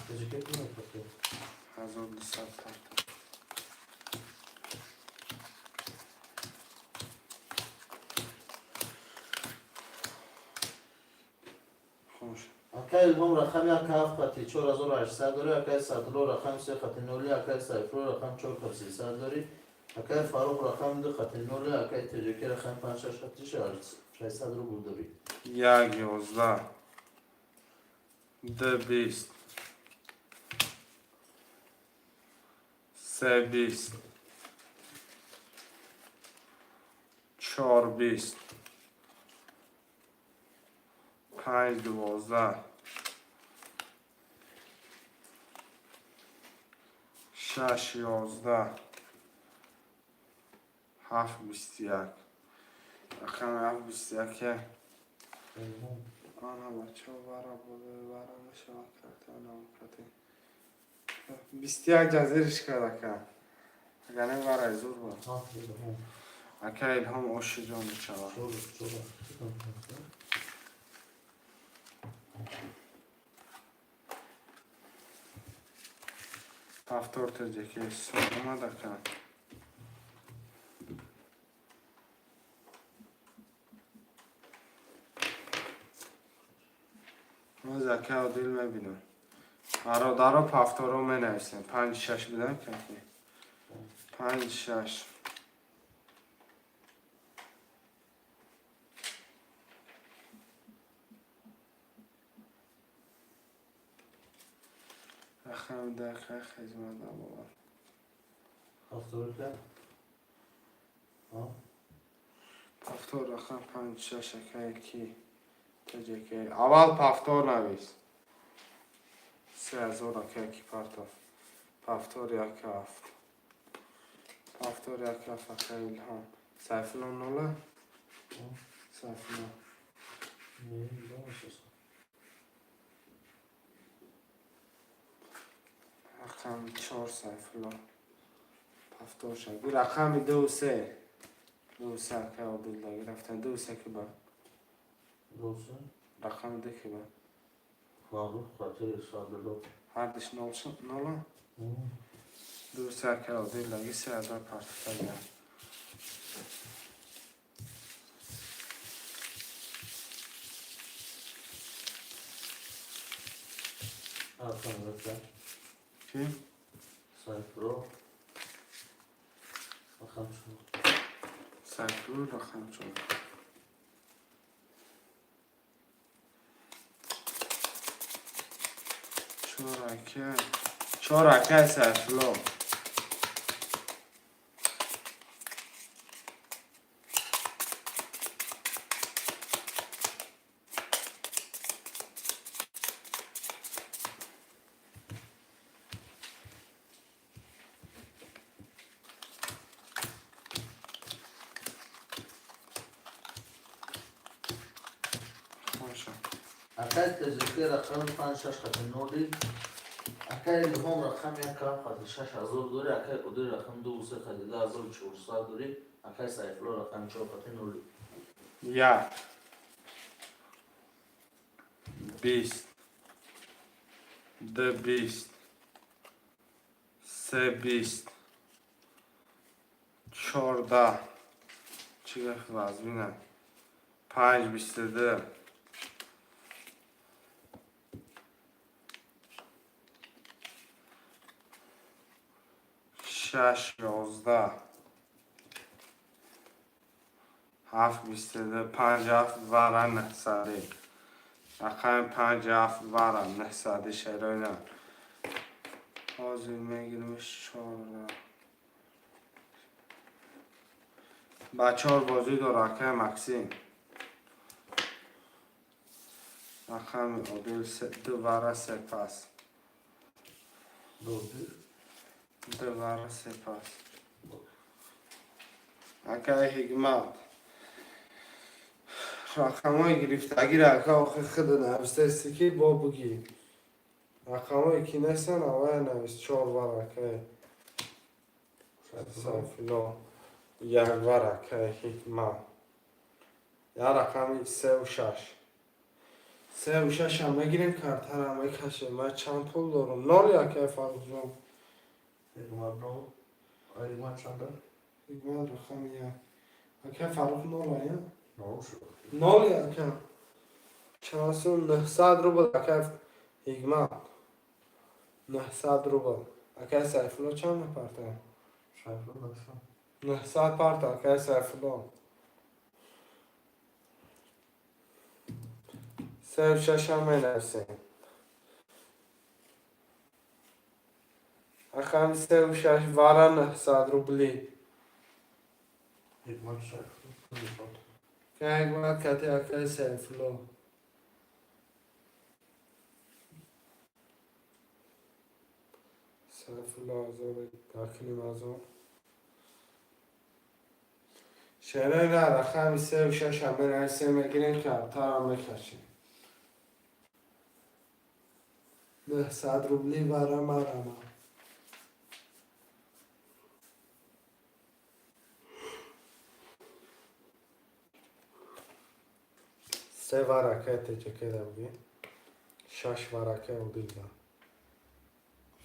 Теҷаке кунад повтор. 1200 карта. Хуш. Акай Илҳом рақами як ҳафт қати 4800 дорӣ, акай Саъдулло рақами се қати ноли, акай Сайфулло рақами чор қати 300 дорӣ, акай Фаррух рақами ду қати ноли, акай Теҷаке рақами панҷ шаш қати 600 рубл дорӣ. Як 11, ду 20, се 20, чор 20, панҷ 12, шаш 11, ҳафт 21. Рақами ҳафт 21-е. Илҳом. Ана, бачаҳо, вара болои вара мешавад карта намкати. 21 ҷазириш кард, ака. Агар не, варай зур буд. Ҳафт Илҳом. Ака Илҳом, ошиҷон мешавад. Чор, чор. Повтор теҷаки омад, ака. Боз ака Одил мебинам. Бародаро, повторо менависем. Панҷ шаш будан каки. Панҷ шаш. Рақами дақиқа хизмат абовар. Повтор ка? А? Повтор. Повтор рақам панҷ шаш, акай ки таҷаке. Аввал повтор навис. 3000, акай ки партов. Повтор як ҳафт. Повтор як ҳафт, акай Илҳом. Сайфулло нола? Сайфулло. Не, да. Рақами чор, Сайфулло. Повтор шад. Рақами ду се. Ду се, акай Одилда гирифтан. Ду се ки ба? Ду се. Рақами ду ки ба? Фаррух қати Садулло. Ҳардиш нол нола? Ду се, акай Одилдаги, 3000 партофта. Рақами ака. Ки? Сайфулло. Рақам чор. Сайфулло рақам чор. Чор, акай. Чор, акай Сайфулло. Хоша. Акай ТЖК рақами панҷ шаш қати ноли. Акай Илҳом рақами як ҳафт қати 6000 дорӣ. Акай Одил рақами ду се қати 2400 дорӣ. Акай Сайфулло рақами чор қати ноли. Як. 20. Ду 20. Се 20. 14. Чӣ гап вазмина? Панҷ 22. Шаш 11. Ҳафт 22. Панҷ ҳафт вара нӯҳсадӣ. Рақами панҷ ҳафт вара нӯҳсадӣ, шероина. Ҳозир мегиримш 14. Ба чор бозӣ дор, акай Максим. Рақами Одил ду вара се пас. Ду. Ду вара се пас. Акай Ҳикмат. Рақамҳои гирифтагиро, ака, охи худа навистаисти ки бо бугӣ. Рақамҳое ки нестанд, аввая навис. Чор вар, акай Сайфулло. Як вар, акай Ҳикмат. Як рақами сеу шаш. Сеу шашам мегирем, картарам мекашем. Ман чанд пул дорам? Нол, акай Фаррухҷон. Ҳикмат нол. Ҳикмат чанда? Ҳикмат рақами як. Акай Фаррух нол ая? Нол шуд. Нол, ака. Чанд сум? 900 рубл, акай Ҳикмат. 900 рубл. Акай Сайфулло чанд мепартад? Сайфулло 900. 900 парта, акай Сайфулло. Сеу шашам менависем. Рақами сеу шаш вара 900 рублӣ. Ҳикмат Сайфулло. Акай Ҳикмат кати акай Сайфулло. Сайфулло ҳазор дакним ҳазор. Шерои на рақами сеу шашам менависем, мегирем, картарам мекашем. 900 рублӣ вара марама. Се вар, акай Теҷакеда бугӣ. Шаш вар, акай Одилда.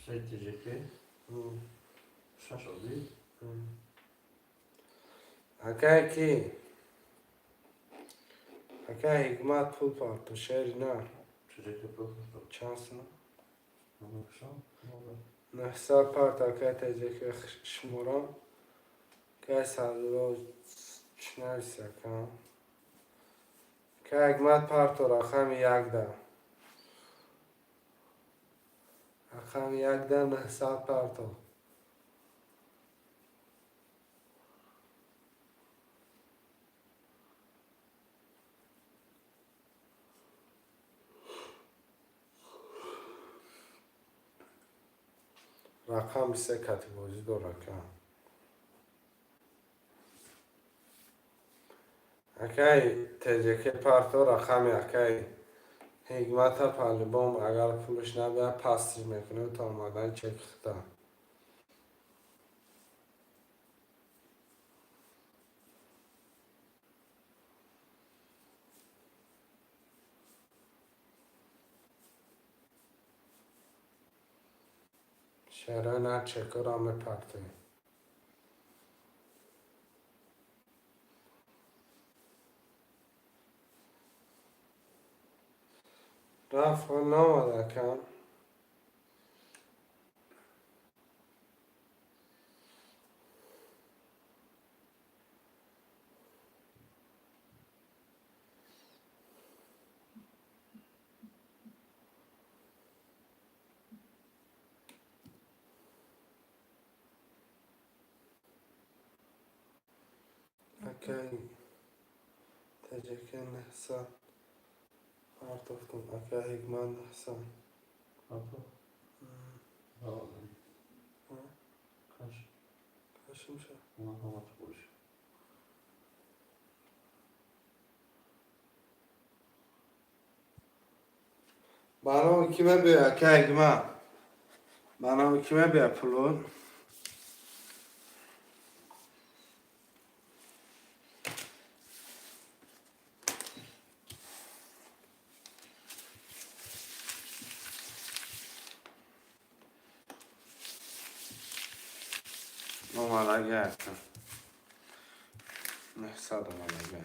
Се ТЖК. Шаш Одил. Акай ки? Акай Ҳикмат пул парто, шери на. ТЖК пул. Чанд сум? 900. 900 парт, акай Теҷаке, шуморам. Акай Садулло чӣ нависи, ака? Акай Ҳикмат парто рақами якда. Рақами якда 900 парто. Рақами се кати бозӣ дора, ака. Акай ТЖК парто рақами акай Ҳикмата по-любому, агар пулш набиёд, пастиш мекунем то омадани чеки худа. Шарои нар чекора мепартоем. Рафт, наомад, акам. Акай ТЖК 900 партофтум, акай Ҳикмат 900. Ато. Каш. Кашимша. Она ҳамаш бош. Ба номи кӣ мебиёй, акай Ҳикмат? Ба номи кӣ мебиёй пулот? Омадагӣ, ака. 900 омадагӣ.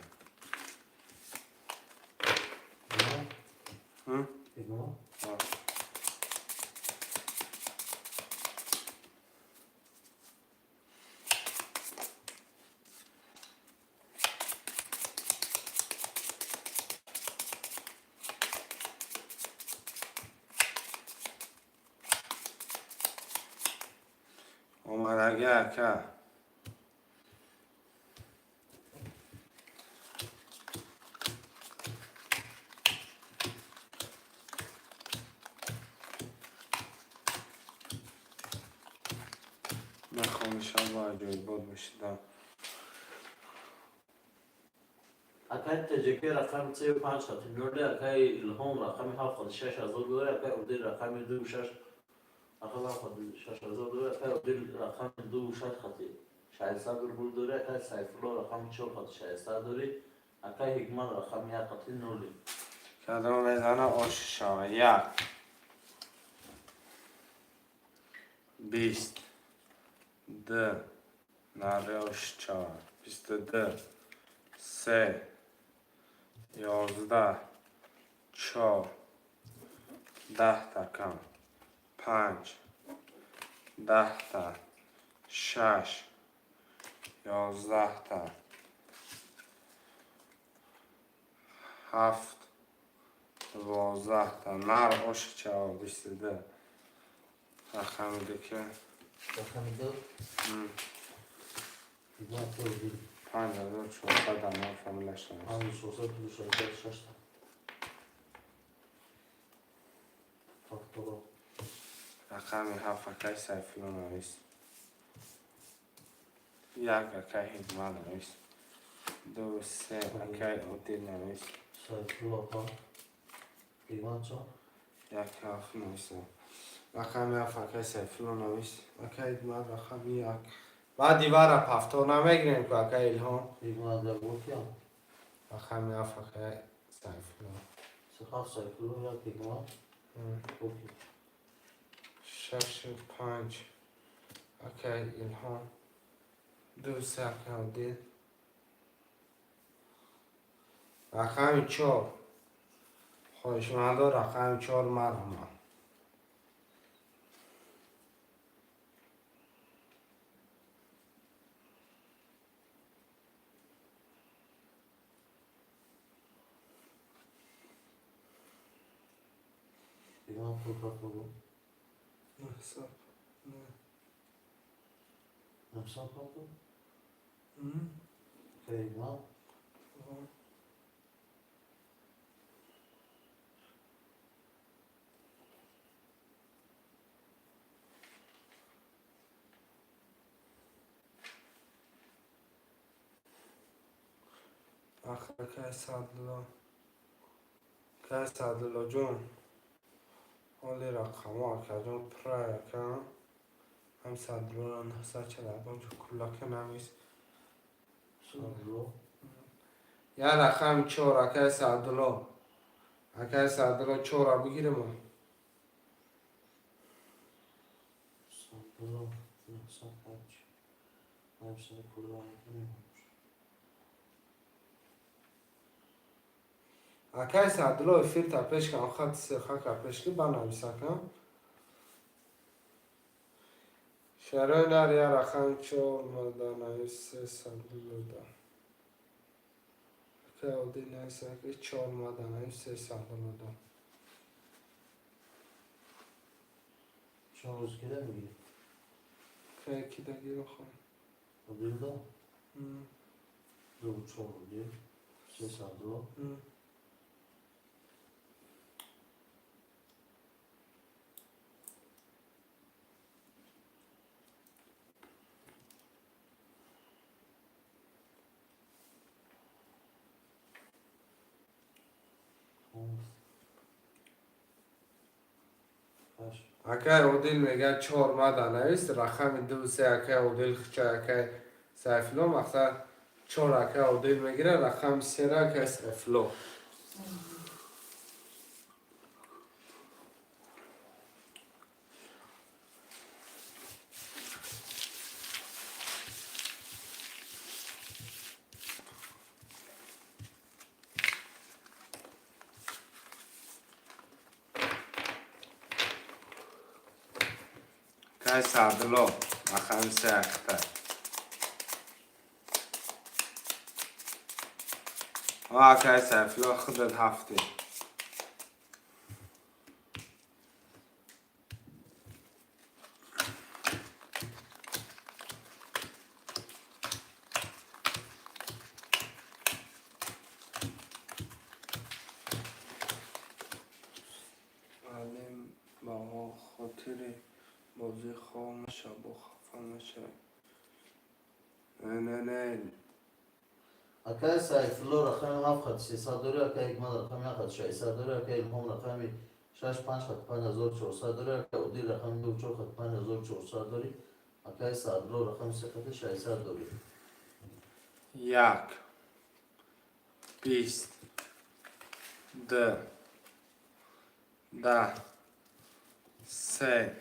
Ҳикмат? А. Омадагӣ, ака. Мехонишам ва аҷоибот мешидам. Акай ТЖК рақами се панҷ хати ноле, акай Илҳом рақами ҳафт хати 6000 дора, акай Одил рақами ду шаш рақами ҳафт хати 6000 дора, акай Одил рақами ду шаш хати 600 рубл дора, акай Сайфулло рақами чор хати 600 дори, акай Ҳикмат рақами як хати ноле. Кадом мезана, ош шава. Як. 20. Д. Наре ош шава. 22. Се. 11. Чор. 10-та кам. Панҷ. 10-та. Шаш. 11-та. Ҳафт. 12-та. Нар оши чава, 22. Рақами дуки. Рақами ду? Ҳикмат Одил. 5400 ама фамилияш навист. 5400 плюс 606 та. Фактура. Рақами ҳафт акай Сайфулло навист. Як акай Ҳикмат навист. Ду, се акай Одил навист. Сайфулло ҳа. Ҳикмат чо? Як ҳафт нависта. Рақами ҳафт акай Сайфулло навист. Акай Ҳикмат рақами як. Баъд дивара пафтор намегирем ку, акай Илҳом. Ҳикмат як бокиям. Рақами ҳафт акай Сайфулло. Ҳафт Сайфулло, як Ҳикмат. Боки. Шашу панҷ акай Илҳом. Ду, се акай Одил. Рақами чор. Хоҳишмандо, рақами чор марҳамат. Ҳикмат пул партоду. 900. 900 партоду? Акай Ҳикмат? Акай Саъдулло, акай Саъдуллоҷон, ҳоли рақамҳо, акаҷон, пуррай, ака. Ҳам Саъдуллоро 941 куллака навис. Саъдулло. Я рақами чор, акай Саъдулло, акай Саъдулло, чора бигирем. Саъдулло 905. Нависани кулла. Акай Саъдулло, эфирта пеш кан, хати сирхака пеш ки, банавис, ака. Шарои нар, я рақами чор мада навис, се Саъдуллода. Акай Одил навис, ака, чор мада навис, се Саъдуллода. Чор рӯз кида мегирӣ? Акай, кида гирам хом? Одилда? Ду чор Одил. Се Саъдулло. Ҳашт. Акай Одил мегӯяд, чор мада навис, рақами ду, се, акай Одил хича, акай Сайфулло. Мақсад, чор акай Одил мегирад, рақами сера акай Сайфулло. Акай Саъдулло, рақами се акта. Акай Сайфулло, худат ҳафтӣ. Алим, ба хотири бозӣ хоб нашав, бо хафа нашав. Не, не, не. Акай Сайфулло рақами ҳафт хати 300 дорӣ, акай Ҳикмат рақами як хати 600 дорӣ, акай Илҳом рақами шаш панҷ хати 5400 дорӣ, акай Одил рақами ду чор хати 5400 дорӣ, акай Саъдулло рақами се хати 600 дорӣ. Як, бист, ду, даҳ, се,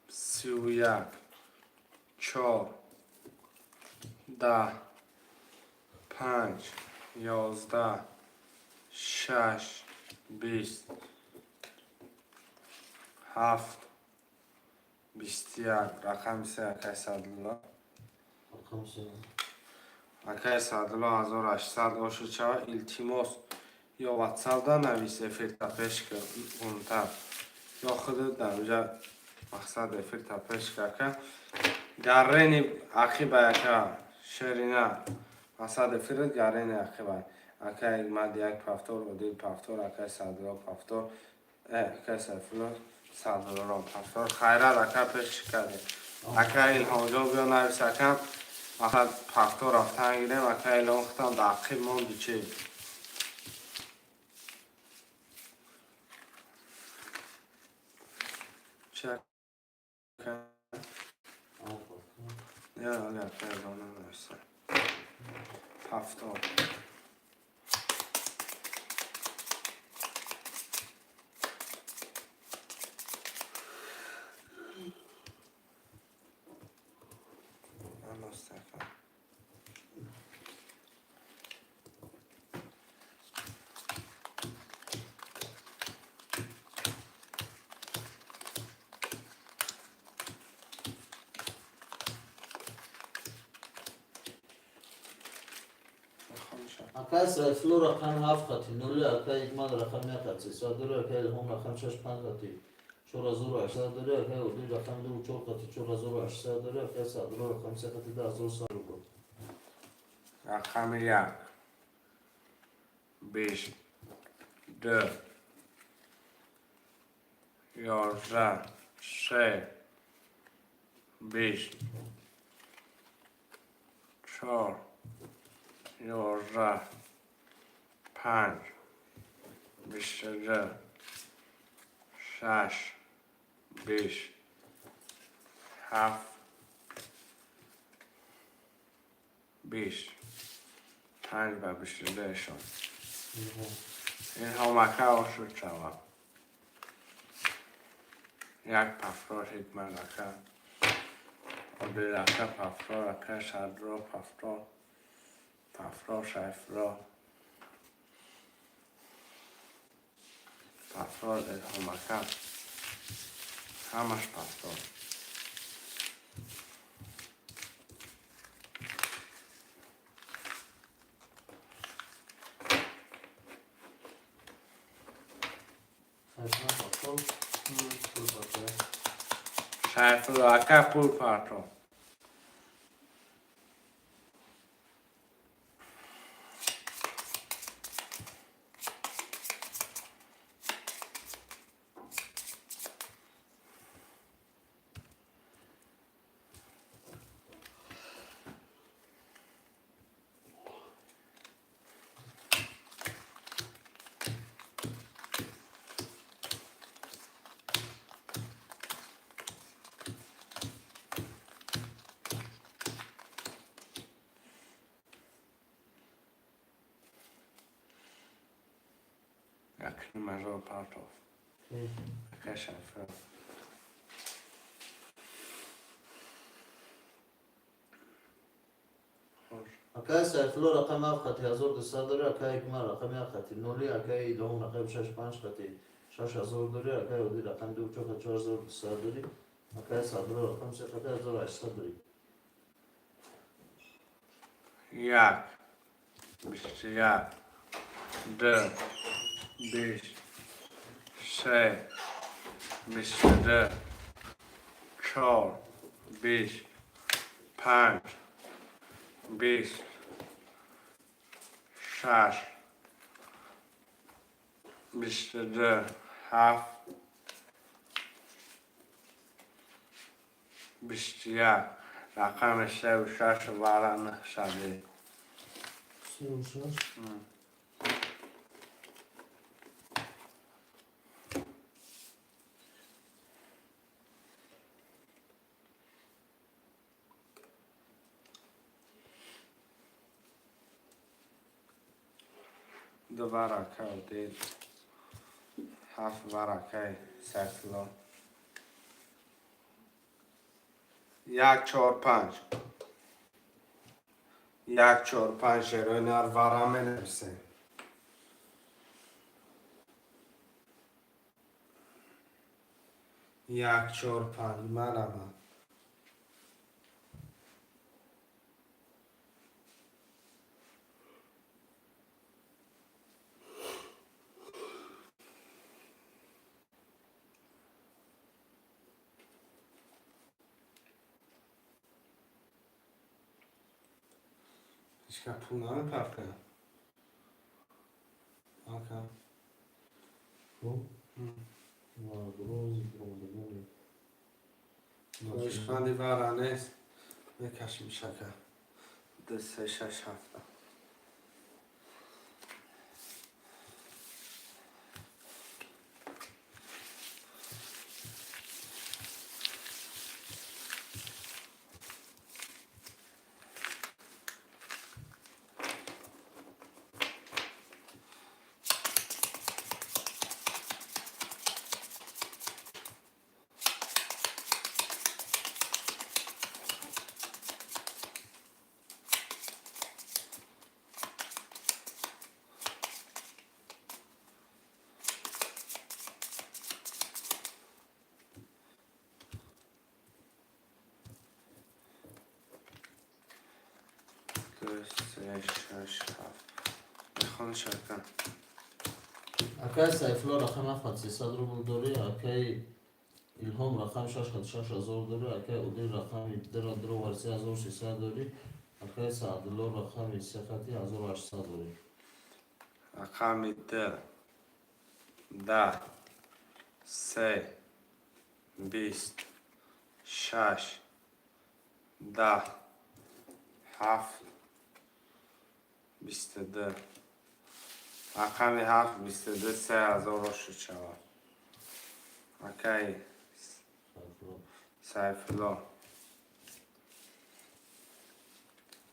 31, чор, 10, панҷ, 11, шаш, 20, ҳафт, 21. Рақами се, акай Саъдулло. Рақами се. Акай Саъдулло, 1800 ошуд шава. Илтимос, ё ватсапда навис, эфирта пеш ки унтар, ё худат дар мақсад эфирта пеш ки, ака. Гаррени ақиба, ака Шерина, мақсад, эфират гаррени ақиба. Акай Ҳикмат як повтор, Одил повтор, акай Саъдулло повтор, акай Сайфулло, Саъдуллоро повтор. Хайрат, ака, пеш кардем. Ака Илҳомҷон, биё навис, ака. Мақсад, повтор рафтан гирем. Ака Илҳом, худам дар ақиб монди чи? Чи, ака? Я али, ака Илҳом нанависа повтор. Наноста, ака. Акай Сайфулло рақами ҳафт хати нули, акай Ҳикмат рақами як хати 300 дорӣ, акай Илҳом рақами шаш панҷ хати 4800 дорӣ, акай Одил рақами ду чор хати 4800 дорӣ, акай Саъдулло рақами се хати 10100 рубл. Рақами як, бист, ду, 11, се, 20, чор. 11, 5, 22, 6, 20, 7, 20, 5 ба 22 шон. Илҳом ака, ошуд шавад. Як пафрор, Ҳикмат ака, Одил ака пафрор, ака Садро пафрор, пафрор, Сайфулло пафрор, Илҳом ака, ҳамаш пафрор. Сайфулло пафрор, пул партоя. Сайфулло ака, пул партов. Якним ҳазор партов, ака Сайфулло. Хуш. Акаи Сайфулло рақами ҳафт хати 1200 дорӣ, акаи Ҳикмат рақами як хати ноли, акаи Илҳом рақами шаш панҷ хати 6000 дорӣ, акаи Одил рақами ду чор хати 4200 дорӣ, акаи Садро рақами се хати 1800 дорӣ. 1, 21, 2, 20, 3, 22, 4, 20, 5, 20, 6, 22, 7, 21, рақами севу шаш вара нӯҳсади. Севу шаш. Ду варака Одил, ҳафт варакаи Сайфулло. Як, чор, панҷ, як, чор, панҷ. Шерои нар вара менависем. Як, чор, панҷ, марама. Ҳечка пул намепартояд, ака? Хуб. Рози биромадагони. Хоҳишманди вара нест, мекашим шака. Ду, се, шаш, ҳафта. Ду, се, шаш, ҳафт. Мехон шака. Акаи Сайфулло рақами ҳафт хати 300 рубл дорӣ, акаи Илҳом рақами шаш хати 6000 дорӣ, акаи Одил рақами дра дровар 3300 дорӣ, акаи Саъдулло рақами се хати 1800 дорӣ. Рақами д, 10, се, 20, шаш, 10, ҳафт, 22. Рақами ҳафт 22, 3000 рошуд шавад. Акаи Сайфулло.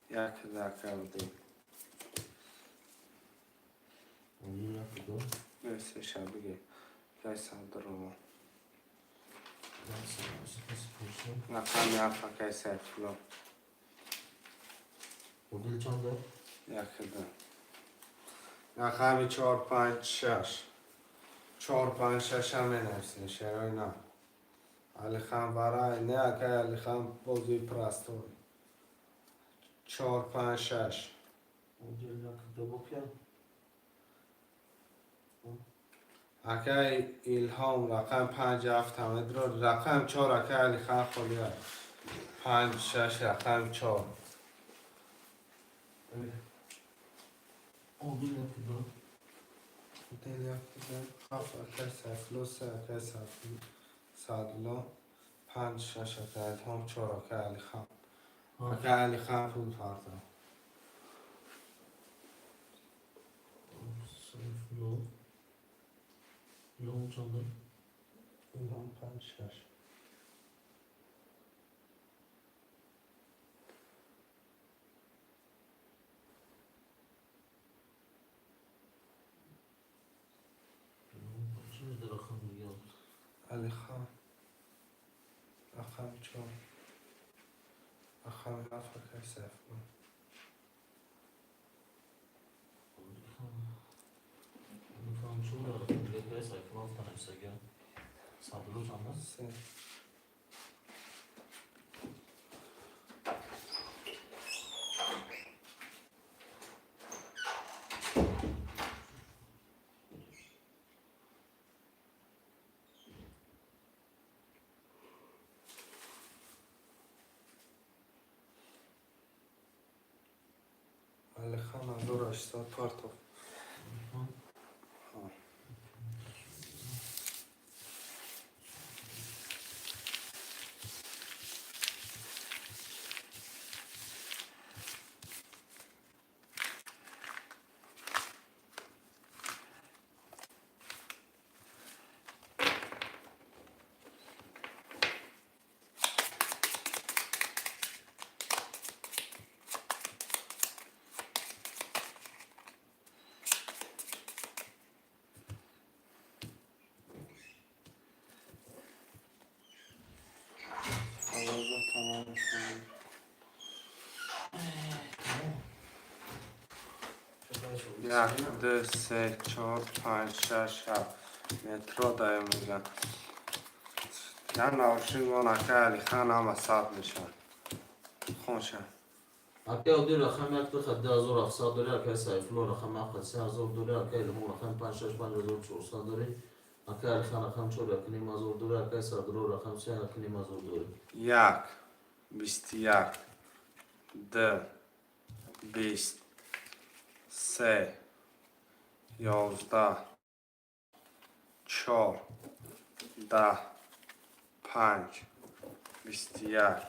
Як дака будем. Се бигир. Акаи Сабдурова. Рақами ҳафт, акаи Сайфулло. Одил чанда? Як ду. Рақами чор, панҷ, шаш. Чор, панҷ, шашам менависем, шерои на. Алихан варай, не, акай Алихан, бозии простой. Чор, панҷ, шаш. Одил як ду бокя. Акай Илҳом, рақам панҷ, ҳафт ҳамедро, рақам чор, акай Алихан холия. Панҷ, шаш, рақам чор. Одил як ду. Одил як ду, ҳафт, акай Сайфулло, се, акай Саъдулло, панҷ, шаш, акай Илҳом, чор, акай Алихан. Акай Алихан пул фарзанд. Сайфулло. Илҳом чанда? Илҳом панҷ, шаш. Чӣ рақам дига? Алихан. Рақами чор. Рақами ҳафт, акай Сайфулло. Алихан чор рақам дига, акай Сайфулло ҳафта нависага. Саъдулло чанда? Се. Алихан 1800 партов. Овоза тамом шуд. Як, ду, се, чор, панҷ, шаш, ҳафт. Метро даем мегӯям. Як наушник мон, акай Алихан, ҳама сабт мешавад. Хонша. Акай Одил рақами як ду хат 2700 дорӣ, акай Сайфулло рақами ҳафт хат 3000 дорӣ, акай Илҳом рақами панҷ шаш 5400 дорӣ, акай Алихан рақами чор 1500 дорӣ, акай Саъдулло рақами се 1500 дорӣ. Як, 21, ду, 20, се, 11, чор, 10, панҷ, 21,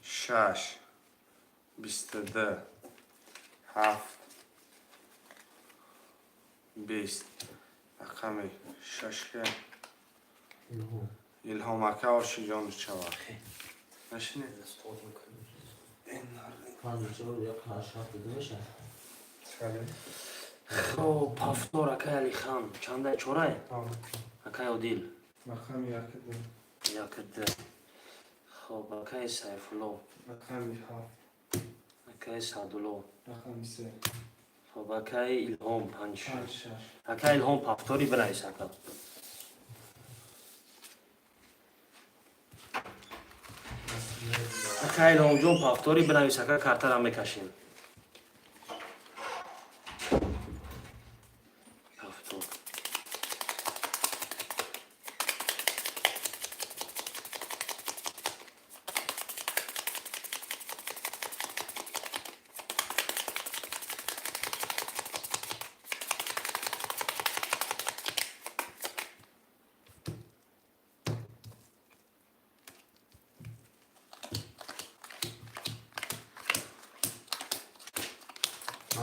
шаш, 22, ҳафт, 20. Рақами шашка. Илҳом. Илҳом ака, ошиҷон шавад. Нашинед. Панҷ, чор, як, ҳашт, ҳафт ду мешавад. Хоб, ҳафтор, акай Алихан. Чанда, чорай? Акай Одил. Рақами як ду. Як ду. Хоб, акай Сайфулло. Рақами ҳафт. Акай Саъдулло. Рақами се. Хоб, акай Илҳом, панҷ. Панҷ, шаш. Акай Илҳом, ҳафтори бинавис, ака. Акай Илҳомҷон, ҳафтори бинавис, ака, картара мекашем. Ҳафтор.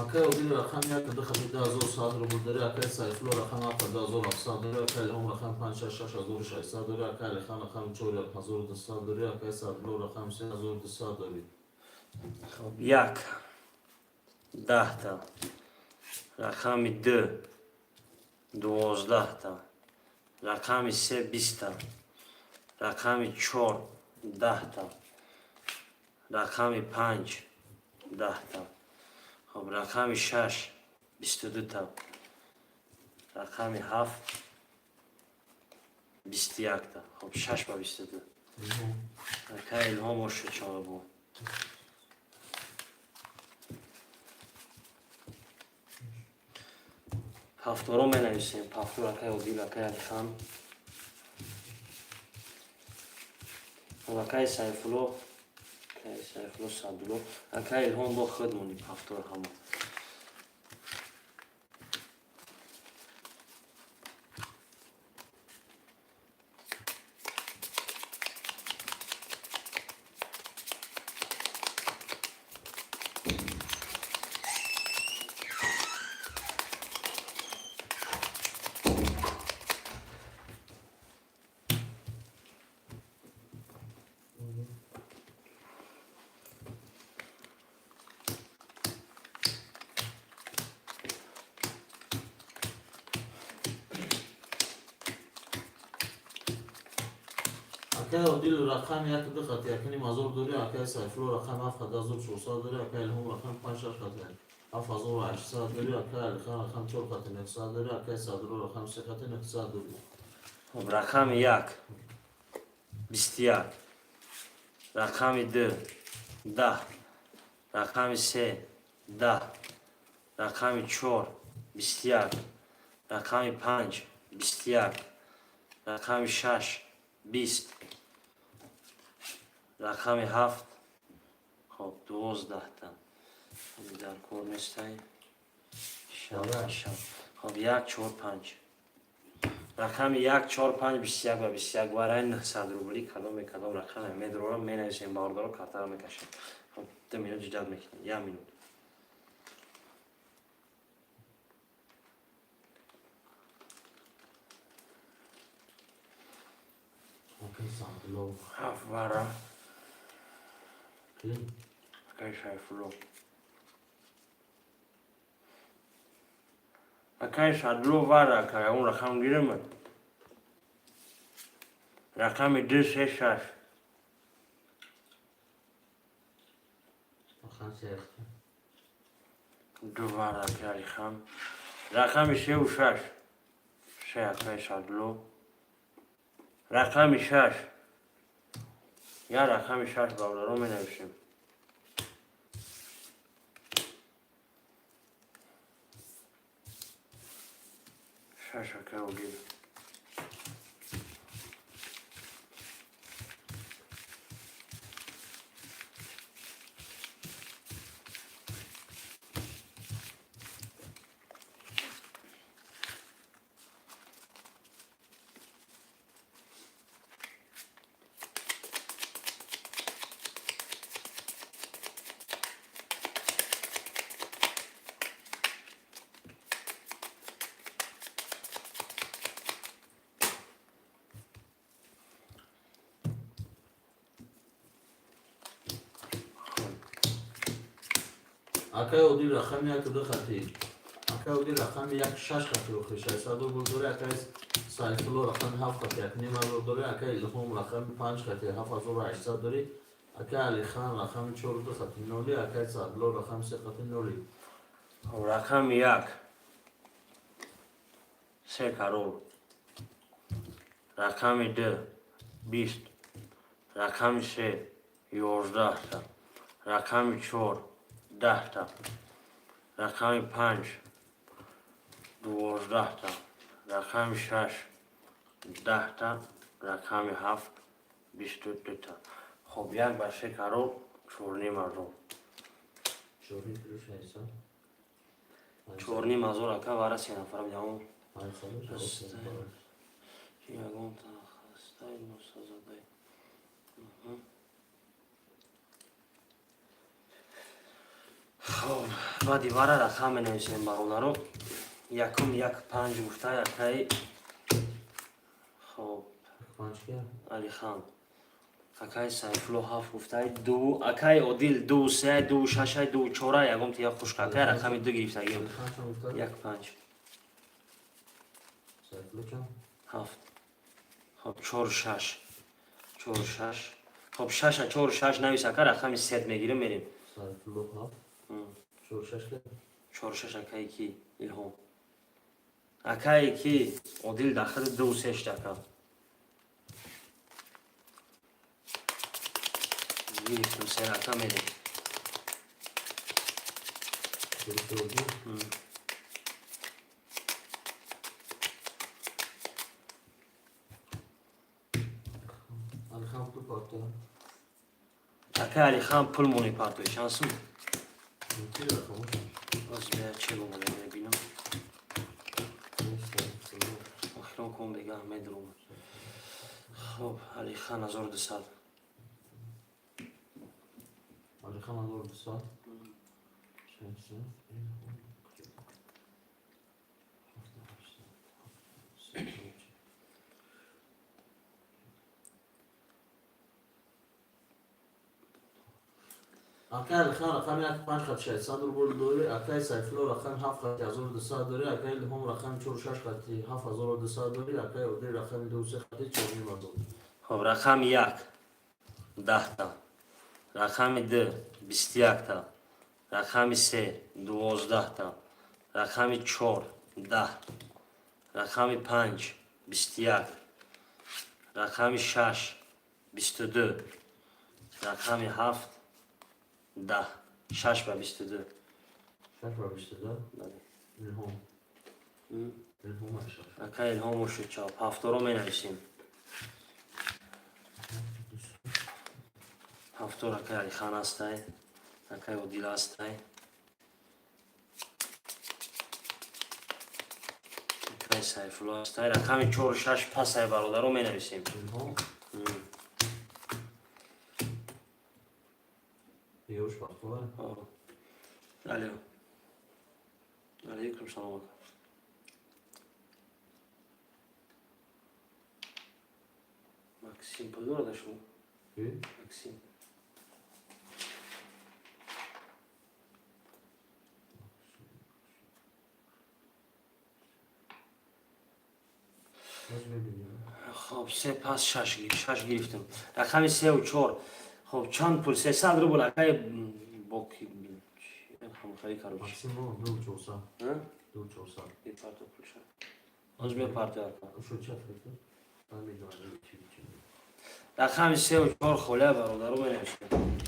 Акай Одил рақами як ду хати 2100 рубл дорӣ, акай Сайфулло рақами ҳафт 2700 дорӣ, акай Илҳом рақами панҷ шаш 6600 дорӣ, акай Алихан рақами чор 1200 дорӣ, акай Саъдулло рақами се 1200 дорӣ. Хоб, як 10-та, рақами ду 12-та, рақами се 20-та, рақами чор 10-та, рақами панҷ 10-та, хоб, рақами шаш 22-та, рақами ҳафт 21-та. Хоб, шаш ба 22. Акай Илҳом ошу чорабо. Ҳафторо менависем. Ҳафтор, акай Одил, акай Алихан. Хоб, акай Сайфулло, акай Сайфулло, Саъдулло, акай Илҳом, бо худ монем ҳафтор ҳама. Акай Одил рақами як ду хати 1500 дорӣ, акай Сайфулло рақами ҳафт 1400 дорӣ, акай Илҳом рақами панҷ шаш хати 7800 дорӣ, акай Алихан рақами чор хати 900 дорӣ, акай Саъдулло рақами се хати 900 дорӣ. Хоб, рақами як 21, рақами ду 10, рақами се 10, рақами чор 21, рақами панҷ 21, рақами шаш 20, рақами ҳафт, хоб, 12-та. Дар кор нестай. Хоб, як чор панҷ, рақами як чор панҷ, 21 ба 21, вараи 900 рубли. Кадоме кадом рақаме медорам, менависем, бародаро, картаро мекашем. Хоб, 2 минут ждать мекунем, як минут. Акай Саъдулло. Ҳафт вара. Акай Сайфулло, акай Саъдулло вара. Акай, он рақам гирема: рақами ду, се, шаш. Рақами се. Ду вара, акай Алихан. Рақами сеу шаш, се, акай Саъдулло. Рақами шаш, я рақами шаш, бародаро, менависем. Шаш, акай Одил. Акай Одил рақами як ду хати, акай Одил рақами як шаш хати охири 600 рубл дорӣ, акай Сайфулло рақами ҳафт хати 1500 дорӣ, акай Илҳом рақами панҷ хати 7800 дорӣ, акай Алихан рақами чор ду хати ноли, акай Саъдулло рақами се хати ноли. Рақами як се карол, рақами ду 20, рақами се 11-та, рақами чор 10-та, рақами панҷ 12-та, рақами шаш 10-та, рақами ҳафт 22-та. Хоб, як ба се карол, 4500. Чорним плюс 600. 4500, ака, вара се нафара бидамон. Ягонта хастай носазадай. Хоб, Баъди вара рақам менависем, бародаро. Якум як панҷ гуфта якай. Хоб. Панҷ ки? Алихан. Акай Сайфулло ҳафт гуфтай, ду, акай Одил ду се, ду шашай, ду чора, ягон тия хушк, акай рақами ду гирифтагим. Алихан чанд гуфта? Як панҷ. Сайфулло чанд? Ҳафт. Хоб, чор шаш, чор шаш. Хоб, шаша, чор шаш навис, ака, рақами сет мегирем, мерем. Сайфулло ҳафт. Чор шаш ки? Чор шаш акае ки Илҳом, акае ки Одил дахили ду сешт, ака. Гирифтем сер, ака, мерем. Гирифти, Одил? Алихан пул парта. Акай Алихан пул мони партои шансум. Ки рақамош? Боз бия, че бомода мебинам. Сайфулло. Охирон кун бегаҳ медурум. Хоб, Алихан 1200. Алихан 1200. Шашса. Илҳом. Ҳафт, ҳашт, ҳафт, се, чор. Акай Алихан рақами як панҷ хати 600 рубл дорӣ, акай Сайфулло рақами ҳафт хати 1200 дорӣ, акай Илҳом рақами чор шаш хати 7200 дорӣ, акай Одил рақами ду се хати 4500. Хоб, рақами як 10-та, рақами ду 21-та, рақами се 12-та, рақами чор 10, рақами панҷ 21, рақами шаш 22, рақами ҳафт 10. Шаш ба 22. Шаш ба 22? Бале. Илҳом. Илҳом шаш. Ака Илҳом шуд чап. Ҳафторо менависем. Ҳафтор акай Алихан ҳастай, акай Одил ҳастай, акай Сайфулло ҳастай. Рақами чору шаш пасай, бародаро, менависем. Илҳом. Ёш бахтовар. О. Алло. Алейкум салом, ака. Максим пул дорада шумо? Ки? Максим. Боз мебинем. Хоб, се пас шаш шаш гирифтем. Рақами сеу чор. Хоб, чанд пул? 300 рубл, акай боки ҳамхари, короче. Максим бо ду чорсад. Ду чорсад. Бепарто пулша. Оз мепарто, ака. Шо чат фикр? Ман медонам чи чи. Рақами сеу чор холия, бародаро, менависем.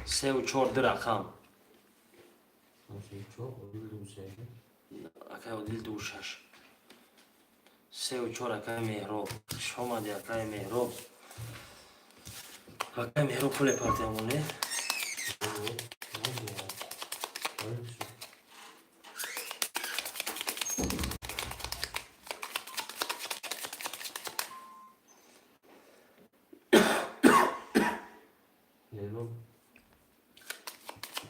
Сеу чор ду рақам. Се чор, Одил ду се. Акай Одил ду шаш. Сеу чор, акай Меҳроб. Хуш омадӣ, акай Меҳроб. Акай Меҳроб пуле партиямон, не? О, Меҳроб.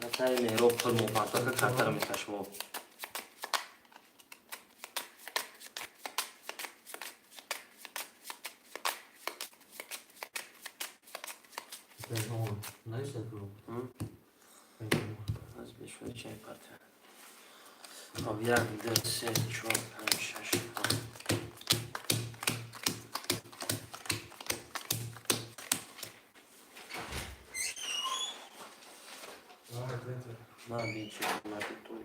Акай Меҳроб пул мопарто, ака, картара мекашмо. Илҳом. Нависад пул. Аз бешои чай партия. Хоб, як, ду, се, чор, панҷ, шаш, ҳафт. На, бин чи, на, бин той.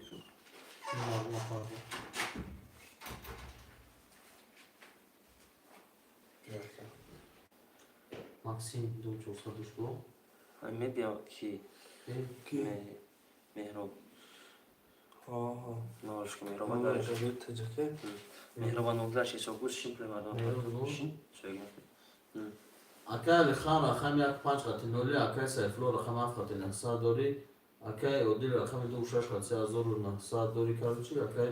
Максим ду чорсад душбо. Мебия ки? Ки? Меҳроб. Ҳо. Норушки Меҳроба дареш. Таҷике? Меҳроба нолдаш ҳисоб гуз шин пуле мардон. Меҳроб нол? Шин? Сөйгин. Акай Алихан рақами як панҷ хати ноли, акай Сайфулло рақами ҳафт хати 900 дорӣ, акай Одил рақами ду шаш хати 3900 дорӣ, короче, акай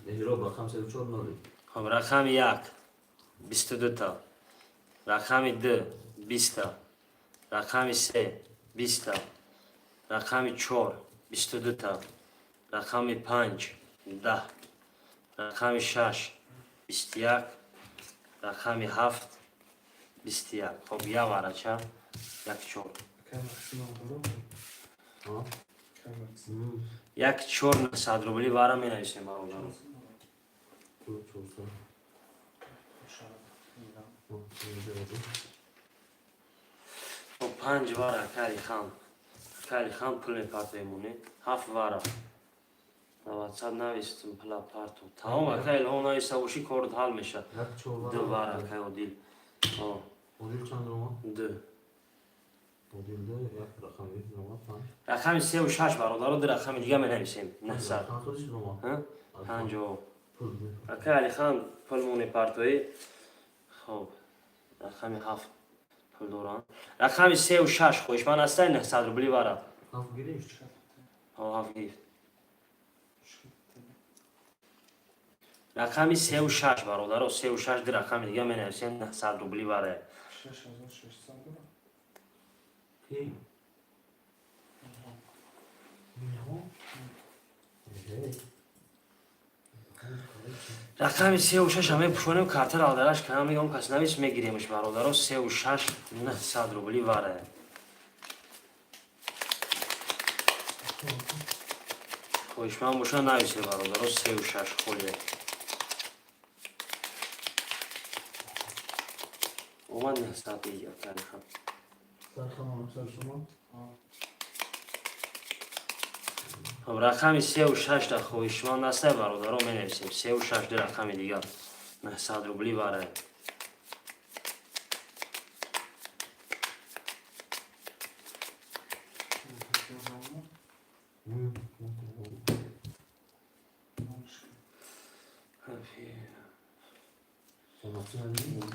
Меҳроб рақами сеу чор ноли. Хоб, рақами як 22-та, рақами ду 20-та, Рақами се 20-та. Рақами чор 22-та. Рақами панҷ 10. Рақами шаш 21. Рақами ҳафт 21. Хоб, я варача як чор. Як чор 900 рубли вара менависем, бародаро. 400. Хоб, панҷ вара акаи хан. Акаи хан пул мепартоемоне. Ҳафт вара. На ватсап навистум пула парту. Тамом, акай Илҳом, нависта бошӣ, корот ҳал мешавад. Як чор. Ду вара, акай Одил. Одил чанд рома? Ду. Одил ду, як рақам рома панҷ. Рақами севу шаш, бародаро, ду рақами дига менависем. 900. Худиш рома. Панҷ. Акай Алихан пул мепартоӣ. Хоб, рақами ҳафт пул дорам. Рақами севу шаш хоҳишманд ҳастай, 900 рубли вара. Ҳафт гирифт. Ҳафт гирифт. Рақами севу шаш, бародаро, севу шаш, ду рақами дига менависем, 900 рубли вара. Ки? Рақами севу шаш ҳаме пушонем, картаро алдараш кардам, мегам, кас навис, мегиремш, бародаро. Севу шаш, 900 рубли вара. Хоҳишманд боша, нависе, бародаро, севу шаш холия. Омад 900 акарихан. Хоб, рақами севу шашта хоҳишманд ҳастай, бародаро, менависем. Севу шаш, ду рақами дигар, 900 рубли вара.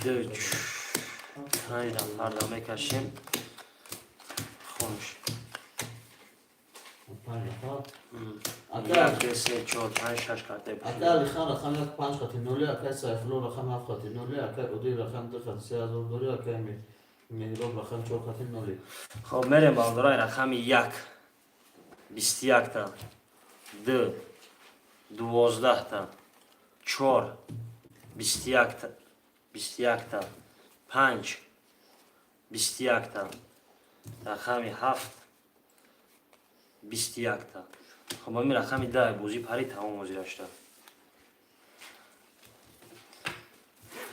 Ду, панҷ нафарда мекашем. Хонш. Як, ду, се, чор, панҷ, шаш картаи. Акай Алихан рақами як панҷ хати ноли, акай Сайфулло рақами ҳафт хати ноли, акай Одил рақами ду хати 3000 дори, акай Меҳроб рақами чор хати ноли. Хоб, мерем, бародарои. Рақами як 21-та, ду 12-та, чор 21-та, 21-та, панҷ 21-та, рақами ҳафт 21-та. Хоб, ами рақами даҳ бозӣ пари, тамом ҳозирашта.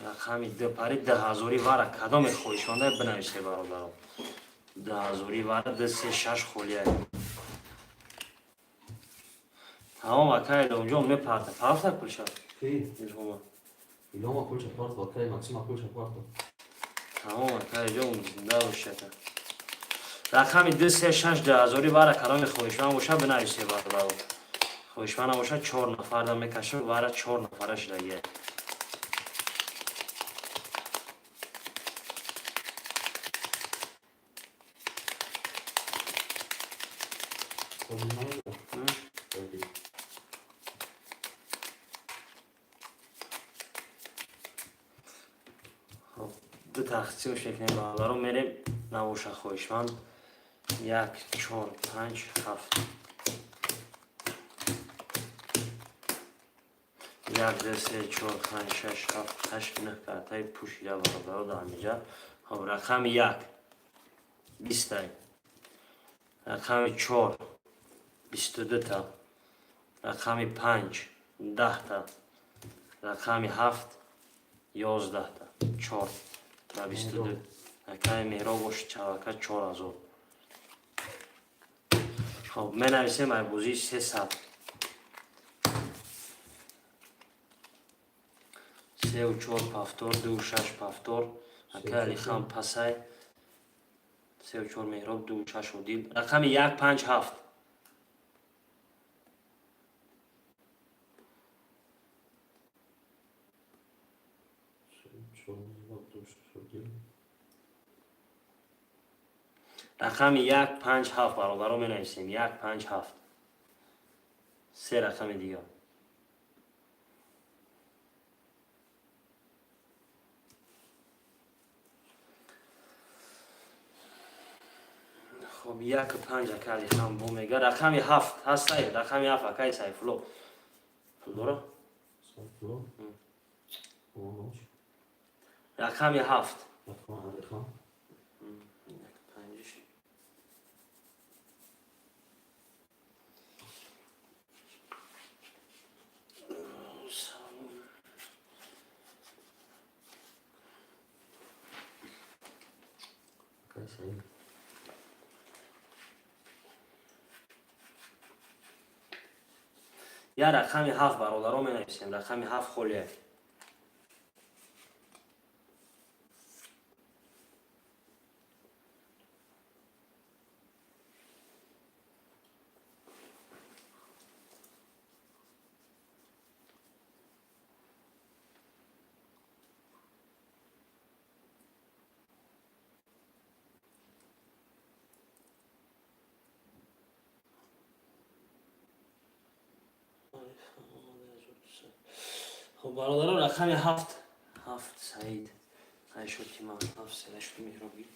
Рақами д пари, даҳазорӣ вара. Кадоме хоҳишманда, бинависе, бародаро. Даҳазорӣ вара, д, се, шаш холия. Тамом, акай Илҳомҷон мепарта. Парта пулша? Ки? Илҳома. Илҳома пулша парта, акай Максима пулша парта. Тамом, акайҷон, зинда бошед. Рақами ду, се, шаш, даҳазорӣ вара. Кадоме хоҳишманд боша, бинависе, бародаро. Хоҳишманд набоша, чор нафарда мекашам вара, чор нафара шидагия. Одил намеда? Одил. Хоб, ду тақсимш мекунем, бародаро, мерем. Набоша хоҳишманд, як, чор, панҷ, ҳафт. Як, ду, се, чор, панҷ, шаш, ҳафт, ҳашт, нӯҳ картаи пӯшида, бародаро, дар ҳаминҷа. Хоб, рақами як 20-тай, рақами чор 22-та, рақами панҷ 10-та, рақами ҳафт 11-та. Чор ба 22. Акаи Меҳроб бош, чавака 4000. Хоб, менависем айбозии 300. Сеу чор повтор, ду шаш повтор. Акаи Алихан пасай. Сеу чор Меҳроб, ду шаш Одил. Рақами як, панҷ, ҳафт. Чор Меҳроб, ду шаш Одил. Рақами як, панҷ, ҳафт, бародаро, менависем. Як, панҷ, ҳафт. Се рақами дигар. Хоб, яку панҷ ака Алихан бо мега. Рақами ҳафт ҳастай, рақами ҳафт, акаи Сайфулло. Пул дора? Сайфулло. Рақами ҳафт. Алихан. Панҷиш. Акаи Саид. Я рақами ҳафт, бародаро, менависем. Рақами ҳафт холия. Хоб, бародаро, рақами ҳафт, ҳафт Саид. Ай шуд ки ман ҳафт села шуд, Меҳроб гир.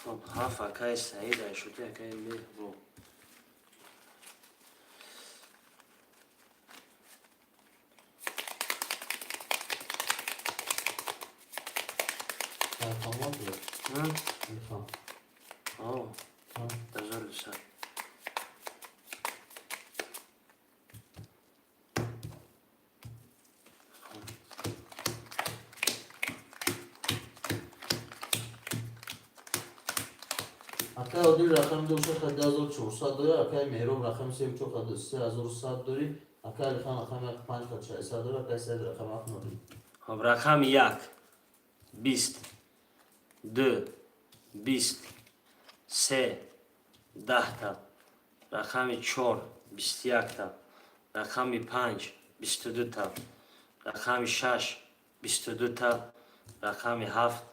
Хоб, ҳафт акаи Саид, ай шуди акаи Меҳроб. Алихан мо? Алихан. О, 1200. Акаи Одил рақами ду шаш хат 2400 дорӣ, акаи Меҳроб рақами сею чор хат 3100 дорӣ, акаи Алихан рақами як панҷ хат 600 дорӣ, акаи Саид рақами ҳафт ноль. Хоб, рақами як, 20, ду, 20, се, 10-та, рақами чор, 21-та, рақами панҷ, 22-та, рақами шаш, 22-та, рақами ҳафт,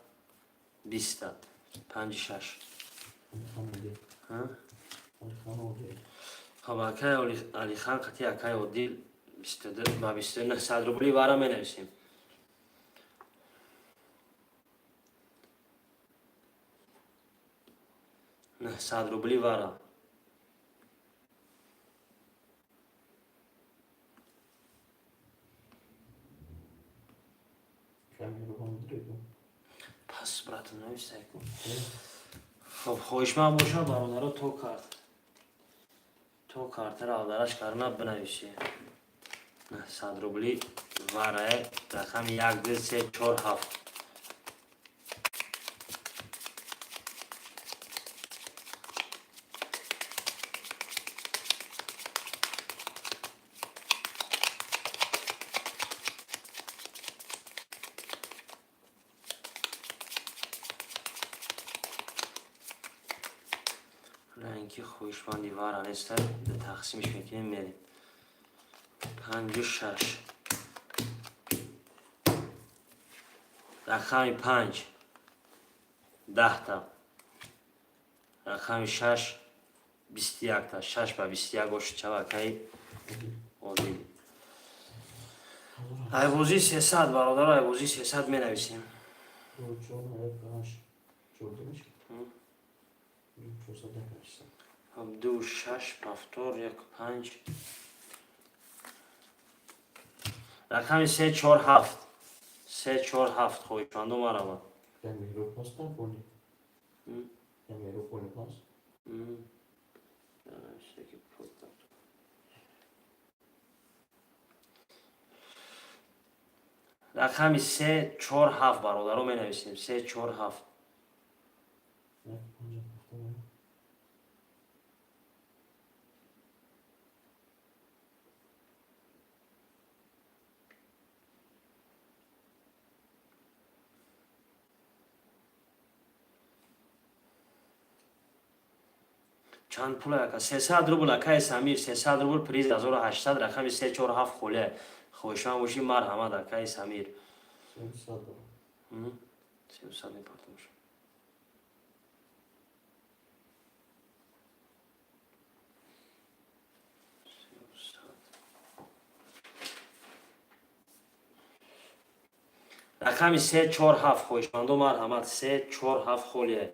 20-та. Панҷи шаш. Алихан Одил. Алихан Одил. Хоб, акаи Алихан қати акаи Одил 22 ба 2900 рубли вара менависем. 900 рубли вара. Акаи Меҳроб ҳам дорӣ? Пас, братан, нависай ку. Хоб, хоҳишманд боша, бародаро, то карт. То картаро алдараш карна бинависӣ. 900 рубли варае, рақами як, ду, се, чор, ҳафт. Ранги хоҳишманди вара неста, тақсимиш мекунем, мерем. Панҷу шаш. Рақами панҷ, 10-та. Рақами шаш, 21-та. Шаш ба 21 ошуд чава, акаи Одил. Айвозӣ 300, бародаро, айвозӣ 300 менависем. Ду чор як ҳашт чорда мешавад? Ду чорсад як ҳаштсад. Хоб, ду шаш повтор як панҷ. Рақами се чор ҳафт. Се чор ҳафт, хоҳишмандо, маравад. Акаи Меҳроб ҳаст фони? Акаи Меҳроб фони ҳаст? М. Нависе ки пул дод. Рақами се чор ҳафт, бародаро, менависем. Се чор ҳафт. Як панҷ ҳафта. Чанд пул, ака? 300 рубл, акаи Самир, 300 рубл, приз 1800, рақами се чор ҳафт холия. Хоҳишманд бошӣ, марҳамат, акаи Самир. 300 дорам. 300 мепартамаш. 300. Рақами се, чор, ҳафт, хоҳишмандо, марҳамат. Се, чор, ҳафт холия.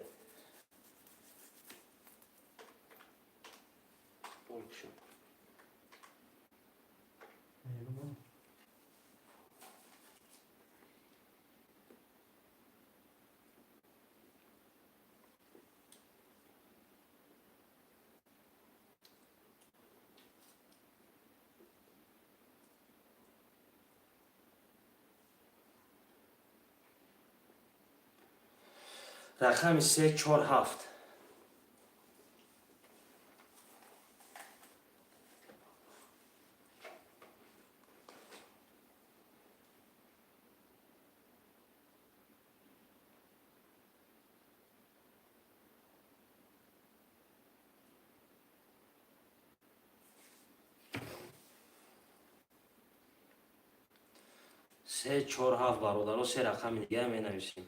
Рақами се, чор, ҳафт. Се, чор, ҳафт, бародаро, се рақами дига менависем.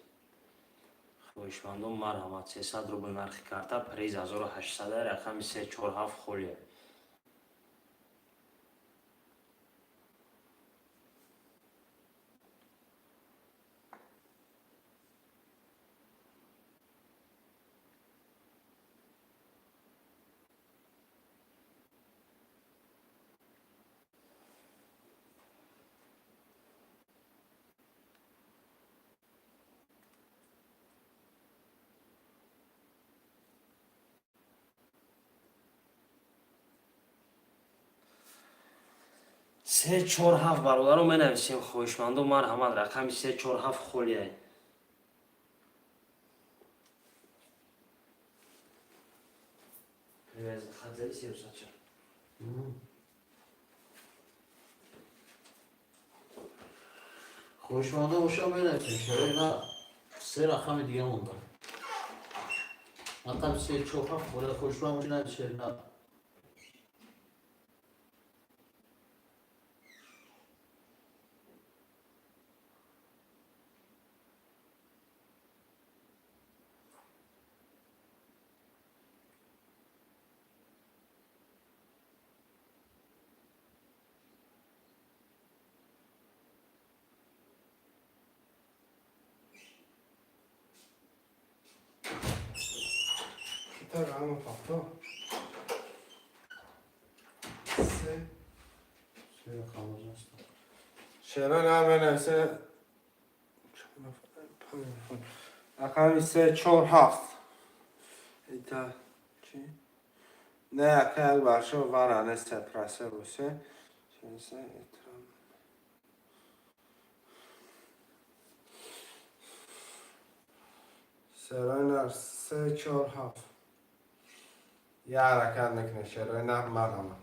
Хоҳишмандон, марҳамат. 300 рубл нархи карта, приз 1800. Рақами се, чор, ҳафт холия. Се, чор, ҳафт, бародаро, менависем. Хоҳишмандо, марҳамат. Рақами се, чор, ҳафт холия. Хат зади сеюсадча. Хоҳишмандо боша, менависем. Шарои на, се рақами дига монда. Рақами се, чор, ҳафт бояд, хоҳишманд боши, навис, шери на. 기타가 한번 바꿔. се. Се рақам аст. Шеро наменависе. Рақами се, чор, ҳафт. Ита чи? Не, ака, як баршо вара не се прасе босе. Се итрам. Шерои нар, се, чор, ҳафт. Я ҳаракат мекунем, шерои нар, марҳамат.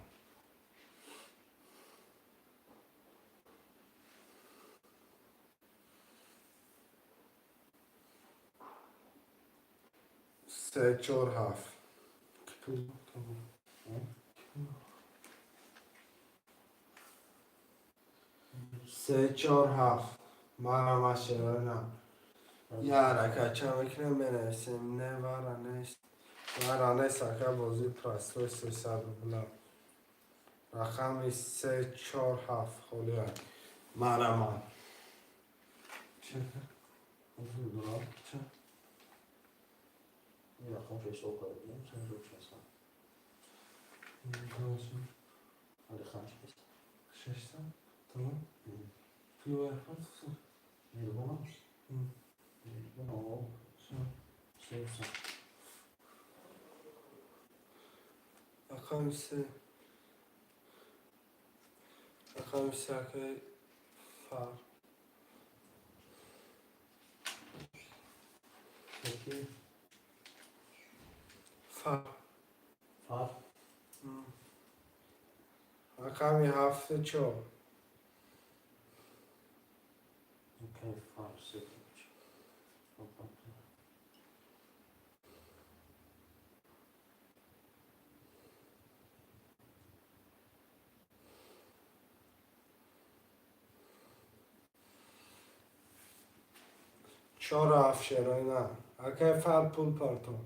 Се, чор, ҳафт. Се, чор, ҳафт, марҳамат, шерои нар. Я ҳаракат ча мекунем, менависем. Не, вара нест, вара нест, ака. Бозии простой, 300 рубла. Рақами се, чор, ҳафт холия, марҳамат. Дурам. Ин рақам ҳисоб кардем, сензор шастам. Алихан шест. Шашсад? Тамом? Меҳрубонам? Меҳрубон, сеюсад. Рақами се. Рақами се, акаи Фар. Яки? Фар. Фар. Рақами ҳафту чор. Окей, фар се. Опа. Чору ҳафт, шерои на. Акаи Фар, пул партон.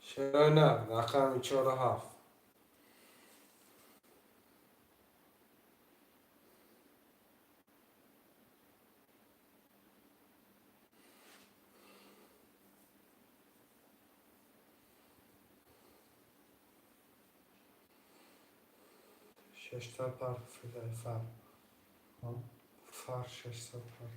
Шерона, рақами чору ҳафт. Шашта пар фар. Фар 600 пар.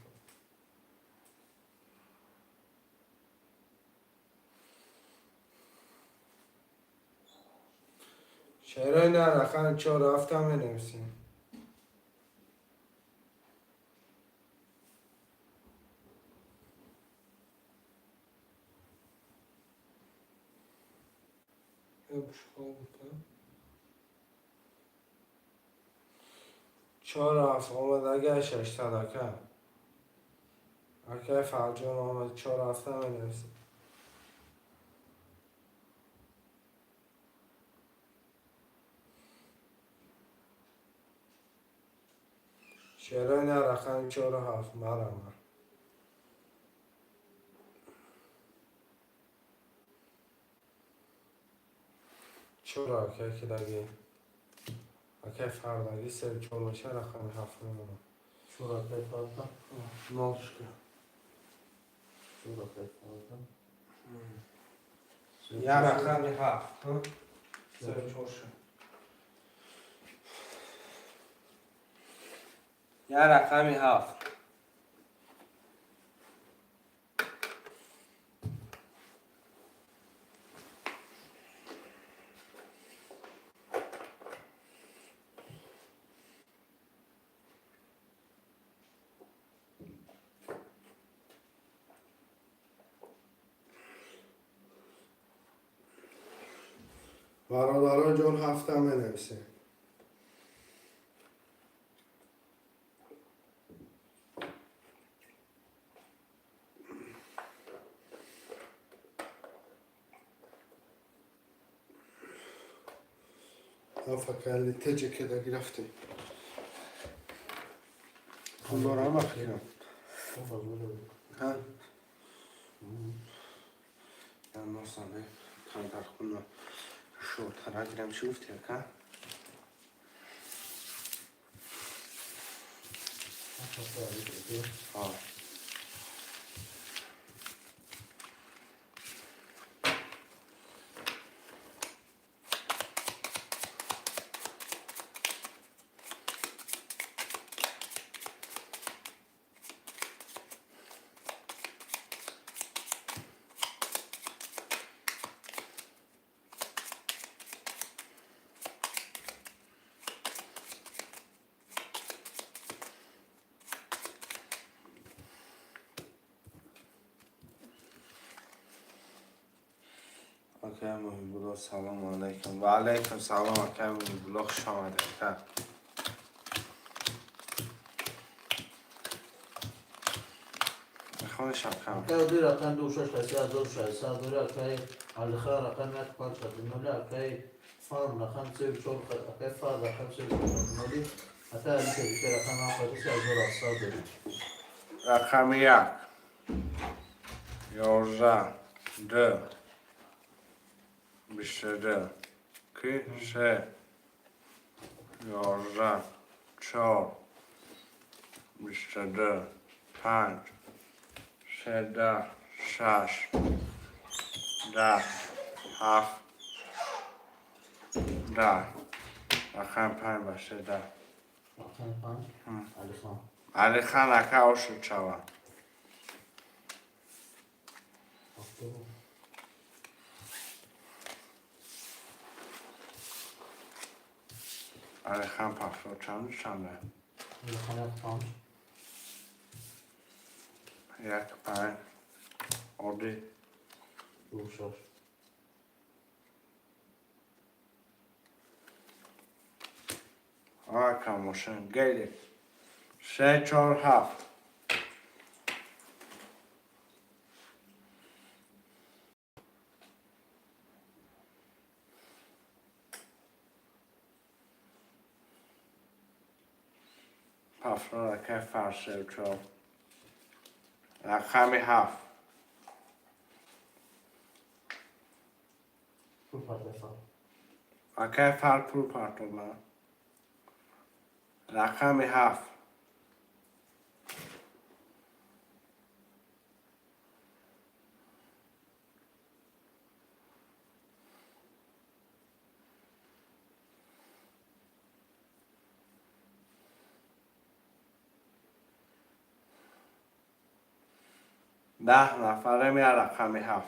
Шерона, рақами чору ҳафта менависем. Чору ҳафт омадагиа 600, ака. Акай Фарҷон омад, чору ҳафта менависем. Шерона, рақами чору ҳафт, марама. Чоро, акай кидаги. Акай фардаги севу чор меша, рақами ҳафт мемонам. Чор, акай Фарда. Нолшка. Чор, акай Фарда. Я рақами ҳафт. Севу чор ша. Я рақами ҳафт. Бародаро ҷон, ҳафта менависем. Афакали теҷе кеда гирифтем. Пулдорам ахирам. Ҳа? Я носаме камтар хуна шортара гирам, чӣ гуфти, ака? А. Акай Муҳибулло, салому алайкум. Ва алайкум салом, акай Муҳибулло, хуш омадед, ака. Мехониш, ака? Акай Одӣ рақами ду шаш 1600 дори, акай Алихан рақами як панҷ хати ноли, акай Фан рақами севу чор, акай Фар рақами севу чор хати ноли, акай Али Тоҷика рақами ҳафт хати 3700 дори. Рақами як, 11, ду, 22, ки, се, 11, чор, 22, панҷ, 13, шаш, 10, ҳафт, 10. Рақами панҷ ба 13. Рақами панҷ Алихан. Алихан ака, ошуд шавад. Ҳафту. Алихан пафто чанд чанде? Алихан як панҷ. Як панҷ. Оддӣ. Ду шаш. Ака, мошин гелик. Се, чор, ҳафт. Пафро, акай Фар, севу чор. Рақами ҳафт. Пул партоф. Акай Фар пул партоба. Рақами 7. 10 нафарем, я рақами 7.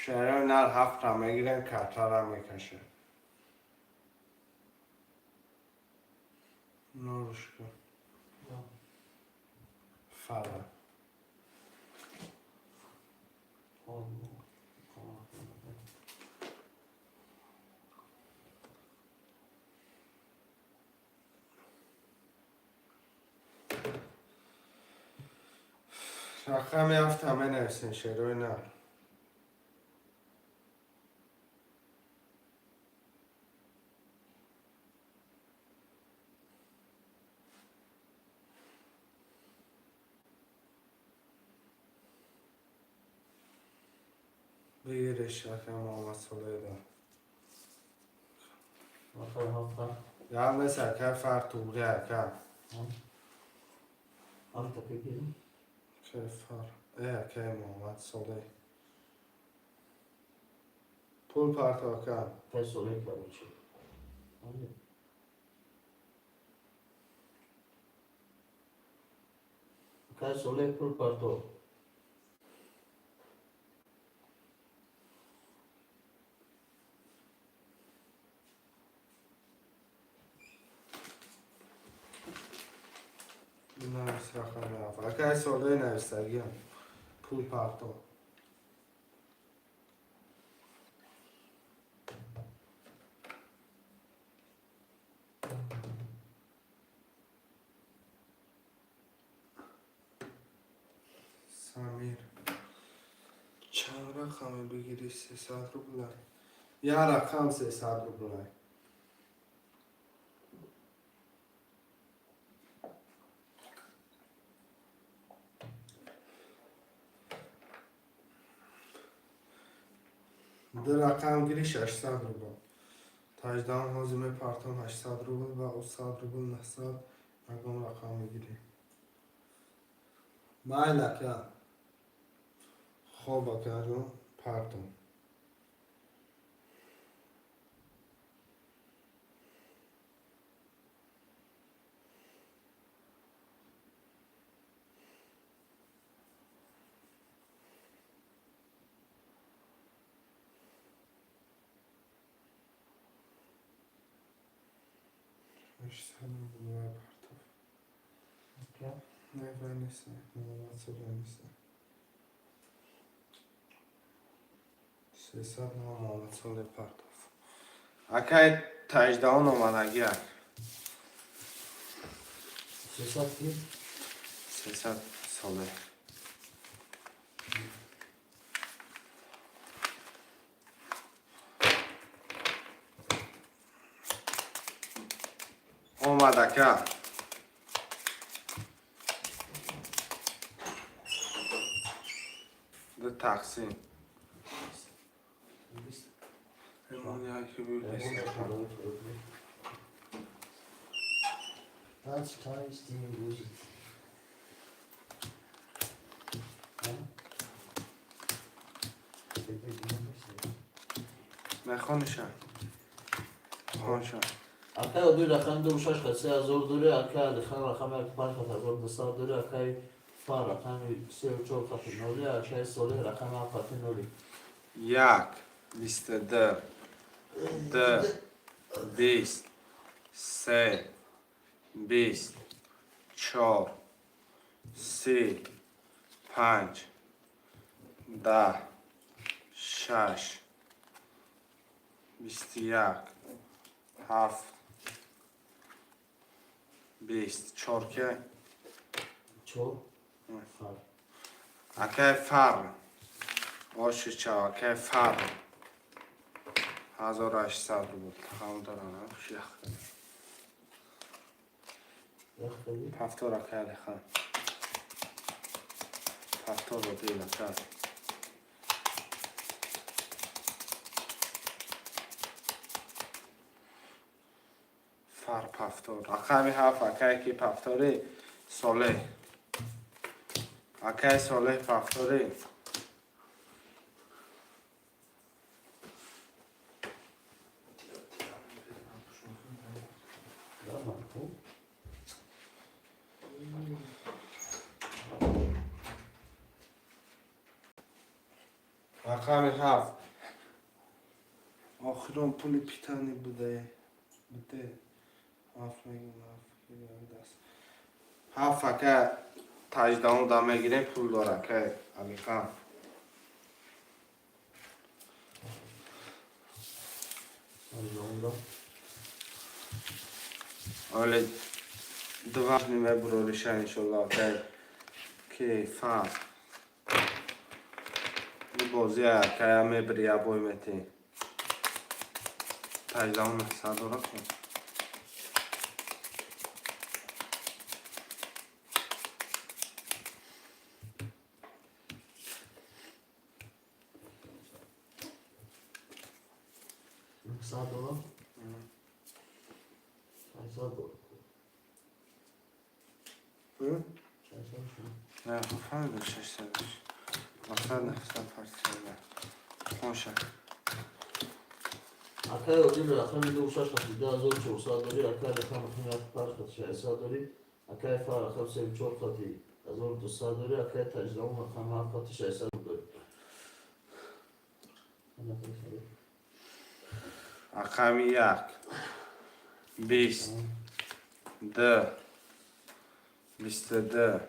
Шерои нар ҳафтра мегирем, картара мекашем. Норушка. Фара. Рақами ҳафта менависем, шерои нар. Бигиреш, ака Муҳаммадсолеҳда. Рақами ҳафта. Гап нест, ака Фар, туғри, ака. Ҳафта бигирем. Акаи Фар. Акаи Муҳаммадсолеҳ. Пул парто, ака. Акай Солеҳ, короче. Акай Солеҳ, пул парто. Навис рақами 7. Акаи Солеҳ нависагиам. Пул парто. Самир. Чанд рақаме бигирӣ, 300 рублай? Як рақам 300 рублай. Ду рақам гирӣ, 600 рубл. Таҷдаҳум ҳозир мепартом 800 рубл ва о 100 рубл, 900, ягон рақам мегирӣ. Майли, ака. Хоб, акаҷон, партом. 800 рубл вай партов. Не, вай нест, Муҳаммадсолеҳ нест. 300 на Муҳаммадсолеҳ партов. Акай таҷдаҳон омадагӣ, ак. 300 ки? 300 Солеҳ. Омад, ака. Ду тақсим. Имон яки бу. That's tasty music. Ҳа? Мехониша. Хонша. Акай Одуй рақами ду шаш хат 3000 дори, акай Алихан рақами як панҷ хат 1200 дори, акай Фар рақами сеу чор хати ноли, акай Солеҳ рақами ҳафт хати ноли. Як, 22, ду, 20, се, 20, чор, 30, панҷ, 10, шаш, 21, ҳафт, 20, чор ке? Чор. Фар. Акай Фар. Оши чав, акай Фар. 1800 рубл. Тахам дорам, ях. Ях кардӣ? Ҳафтор, акай Алихан. Повтор Одил, ака. Фар повтор. Рақами ҳафт, акае ки повтори, Солеҳ. Акаи Солеҳ повтори. Рақами ҳафт. Охирон пули питани буде. Буде. Ҳафт мегим, ҳафт даст. Ҳафт, ака, таҷдаҳум да мегирем, пул дора, ака Алихан. Таҷдаҳумда. Оле два мебурориша, иншолло, ака ки фар. Бозия, акая, мебири, я бой мети. Таҷдаҳум 900 дора кун. 900 доллар. 600 доллар. 600 шуд. Не, фаҳмидам, 600. Мақсад 900 партияда. Хонша. Акаи Одил рақами ду шаш хати 2400 дорӣ, акаи Алихан рақами як панҷ хати 600 дорӣ, акаи Фар рақами сею чор хати 1200 дорӣ, акаи Таҷдаҳум рақами ҳафт хати 600 дорӣ. Рақами як. 20. Д. 22.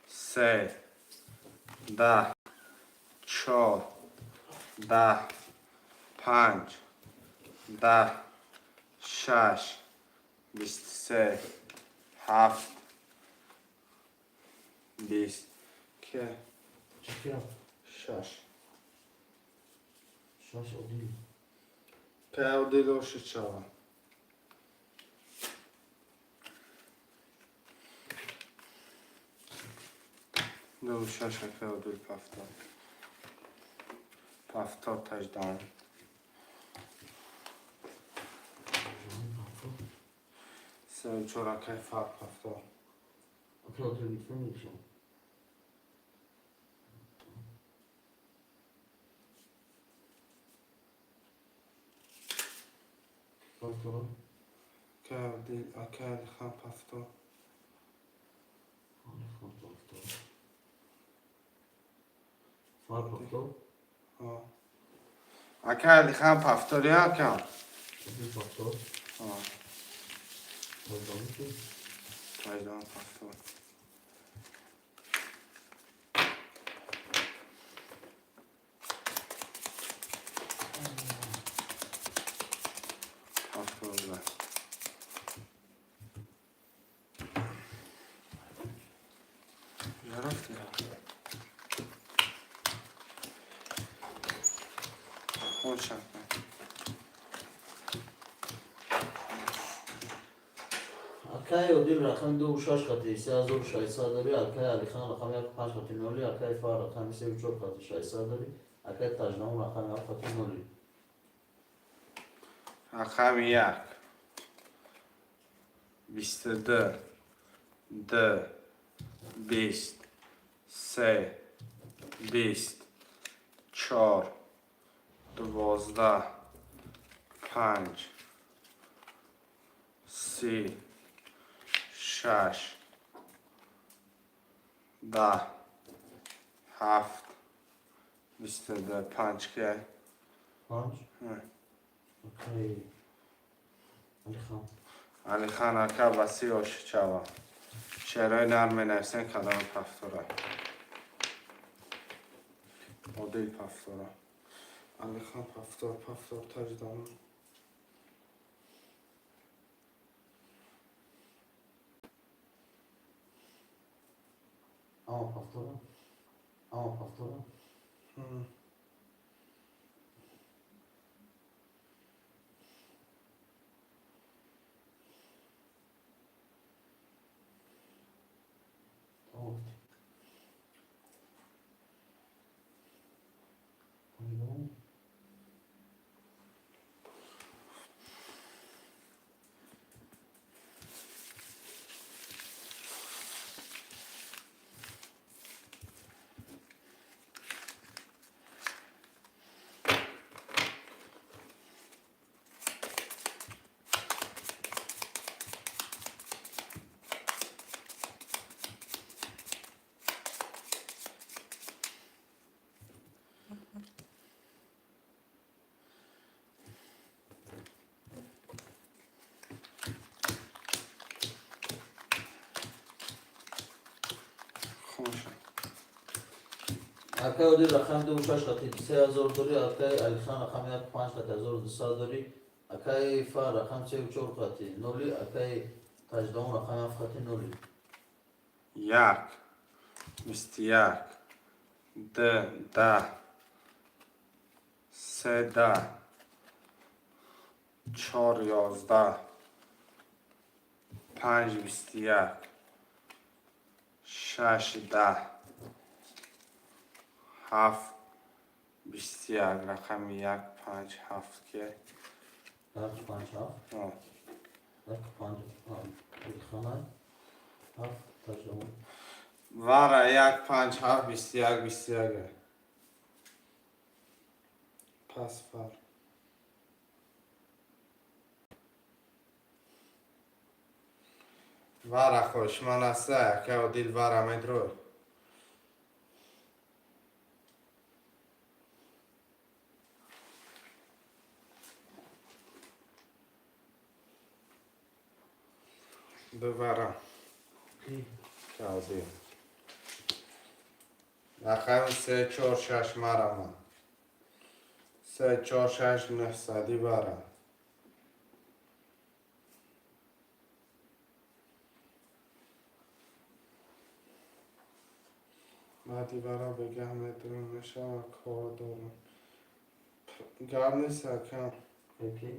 Се. 10. Чор. 10. Панҷ. 10. Шаш. 23. Ҳафт. 20. Ке? Чикия? Шаш. Шаш, Одил. Пеодило шичава. Ду шаш, акаи повтор. Повтор таҷдаҳум. Сею чор, акаи Фар повтор. Акаи Одил гирифта мегиришам. Повтора. Акаи Одил, акаи Алихан повтор. Алихан повтор. Фар повтор. Акаи Алихан повтори, ака. Одил повтор. Таҷдаҳум ки? Таҷдаҳум повтор. Повтор буда. Рафти. Хонша. Акаи Одил рақами ду шаш хати 3600 дорӣ, акаи Алихан рақами як панҷ хати ноли, акаи Фар рақами сею чор хати 600 дорӣ, акаи Таҷдаҳум рақами ҳафт хати ноли. Рақами як. 22. Д. 20. Се. 20. Чор. 12. Панҷ. 30. Шаш. 10. Ҳафт. 22. Панҷ ки? Панҷ. Акаи Алихан. Алихан ака ба си ошичава. Шеърҳои нарм менависем, каломи повтора. Одил повтора. Алихан повтор, повтор таҷдаҳум. Ама повтора. Ама повтора. Тамом. Акай Одил рақами ду шаш қати 3000 дорӣ, акай Алихан рақами як панҷ қати 1200 дорӣ, акай Фар рақами сеу чор қати ноли, акай Таҷдаун рақами ҳафт қати ноли. Як, 21, ду, 10, се, 10, чор, 11, панҷ, 21, шаш, 10, ҳафт, 21. Рақами як, панҷ, ҳафт ки? Як панҷ ҳафт. Як панҷ Алиханай, ҳафт Таҷдаун. Вара як, панҷ, ҳафт, 21, 21. Пас фар. Вара хоҳишман аста, ака Одил, вара медрой. Бивара. Одил. Рақами се, чор, шаш мараман. Се, чор, шаш, нӯҳсади вара. Баъди вара бегаҳ медурам, мешава, кор дорам. Гап нест, ака. Окей.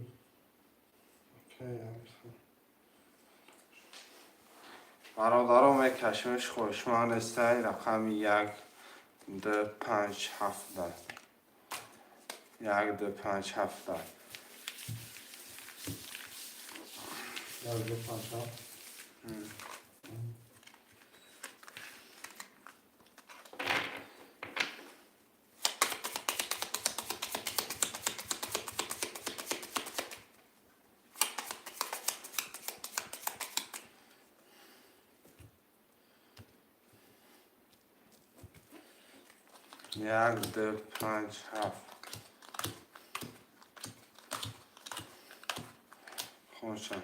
Окей, Алихан. Бародаро, мекашимиш хоҳишманд нестай, рақами як, ду, панҷ, ҳафта. Як, ду, панҷ, ҳафта. Як ду панҷ ҳафт. Як, ду, панҷ, ҳафт. Хоша.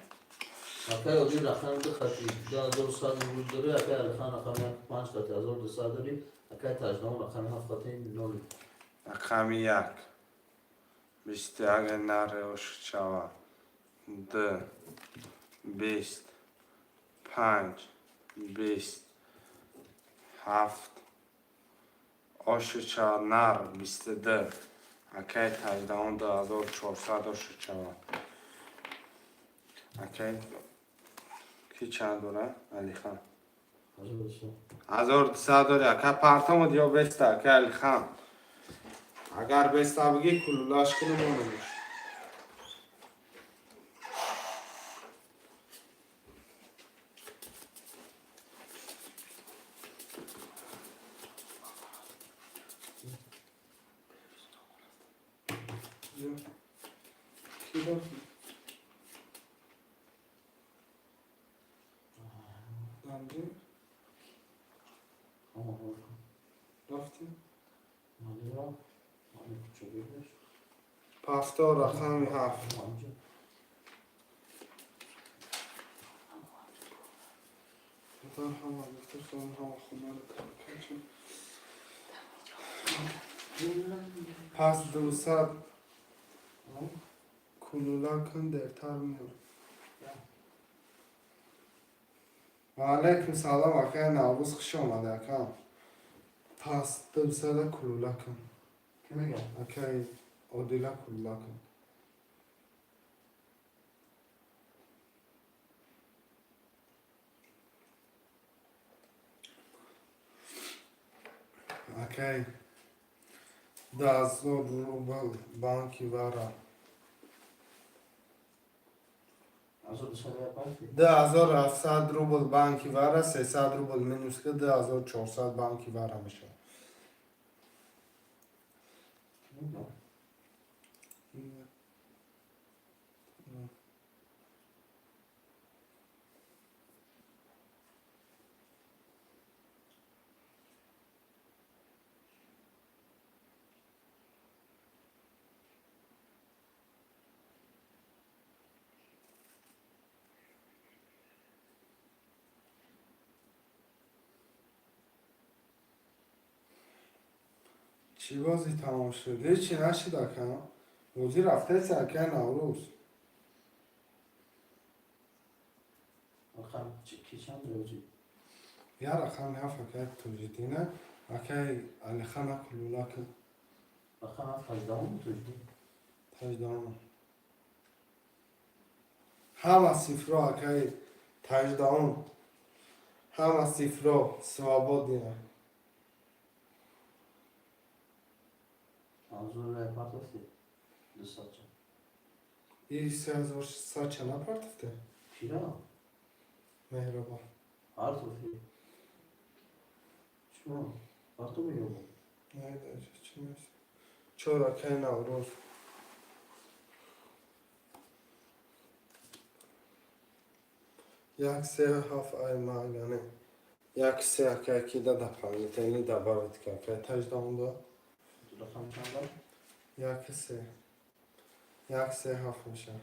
Акай Одил рақами ду қати 2100 рубл дорӣ, акай Алихан рақами як панҷ қати 1200 дорӣ, акай Таҷдаун рақами ҳафт қати ноли. Рақами як. 21 наре ошчава. Ду. 20. Панҷ. 20. Ҳафт. Ошучава нар 22. Акай Таҷдаун 2400 ошучава. Акай ки чанд дора? Алихан. 1200. 1200 дори. Ака, партомад ё беста, акай Алихан? Агар беста бигӣ, кулулаш кунем, онумуш. Ки рафт? Данҷи? Рафтӣ? Пафто рақами ҳафт. Дар ҳама гуфта худам ҳама хонаро тарк кардам. Пас 200 кулула кун, дертар меёр. Ва алайкум салом, акай Наврӯз, хуш омадӣ, акам. Пас 200 кулула кун. Ки мегӯяд? Акай Одила, кулула кун. Акай, 10 000 рубл банки вара. 1200 як панҷ? 2700 рубл банки вара, 300 рубл минус ки, 2400 банки вара мешавад. Ки мегӯяд? Чӣ бозӣ тамом шуд? Ҳечи нашид, ака. Бозӣ рафтеса, ака Наврӯз. Рақам ки чанд роҷи? Я рақами ҳафт, акаи Тоҷиддина, акаи Алихана Кулулака. Рақами ҳафт ҳаждаҳум Тоҷиддин. Ҳаждаҳум. Ҳама сифро, акаи ҳаждаҳум. Ҳама сифро свободния. Манзур рай партофти? 200 ча. И 3600 ча напартофте? Кира? Меҳробон. Партофти. Шумо парту меёбо? Не, даже чӣ нест. Чор, акаи Наврӯз. Як се ҳафт ай магане. Як се, акай кида дополнительный добавить ка акай таҷдаҳум да. Рақам чанд? Як се. Як се ҳафт мешавад.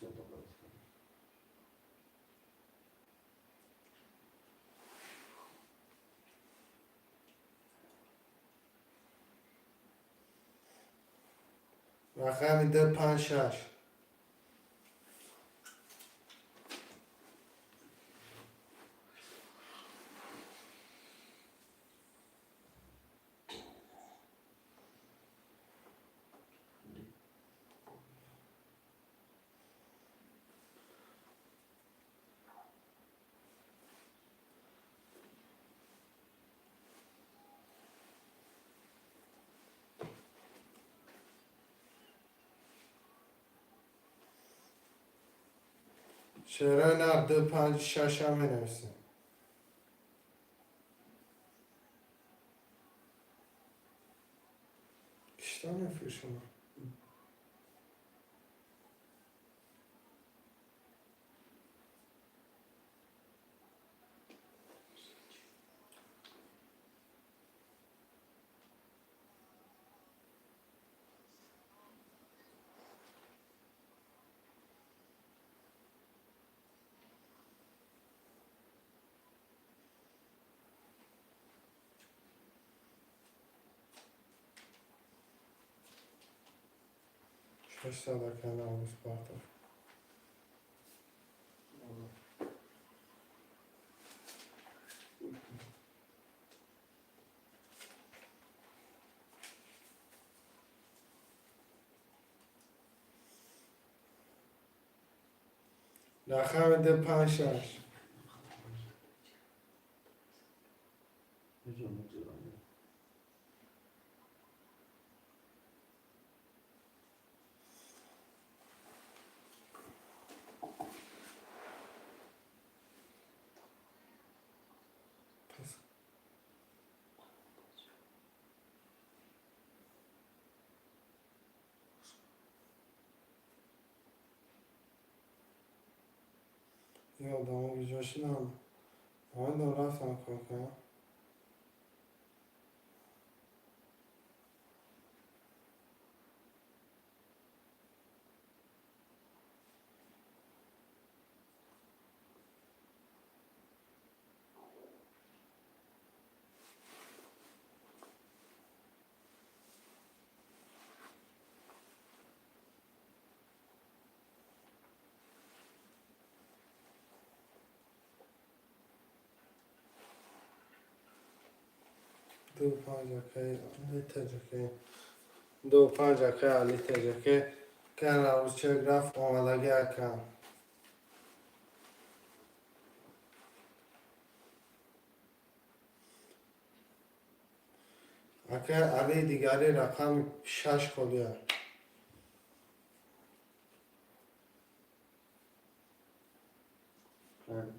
Се добавить. Рақами ду панҷ шаш. Шерои нар ду панҷ шашам менависем. Кишта мефурӯшам? 600, акаи Наврӯз партофт. Рақами ду панҷ шаш. Ҳеҷ мегузаронем. Пас ин одамо куҷо шиданд? Омадам, рафтам кор кунам. Ду панҷ, акаи Али Таҷаке. Ду панҷ, акаи Али Таҷаке. Акаи Наврӯз чек рафт омадагӣ, ака. Акаи Али дигари рақами шаш холия.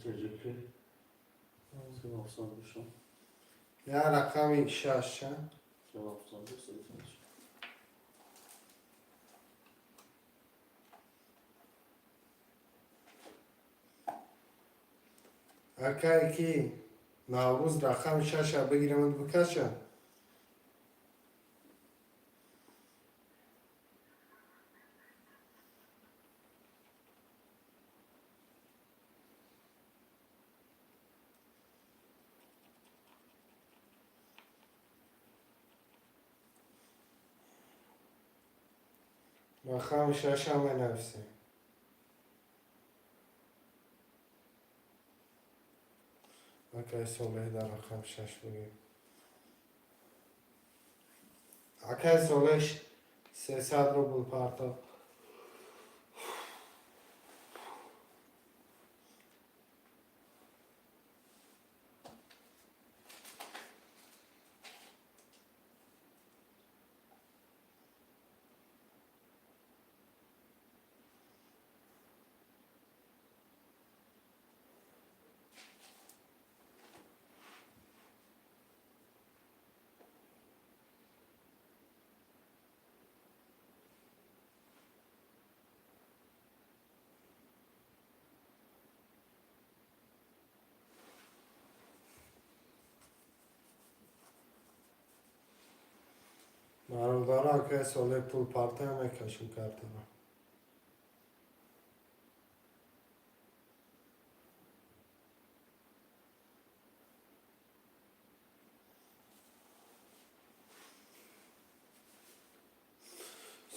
ТЖК. 372. Я рақами шаш ча? 372 372. Акае ки Наврӯз рақами шаша бигирамад, бикаша. Рақами шашам менависем. Акай Солеҳ дар рақами шаш бигир. Акай Солеҳ 300 рубл партофт. Бародаро, акай Солеҳ пул партая, мекашем картаро.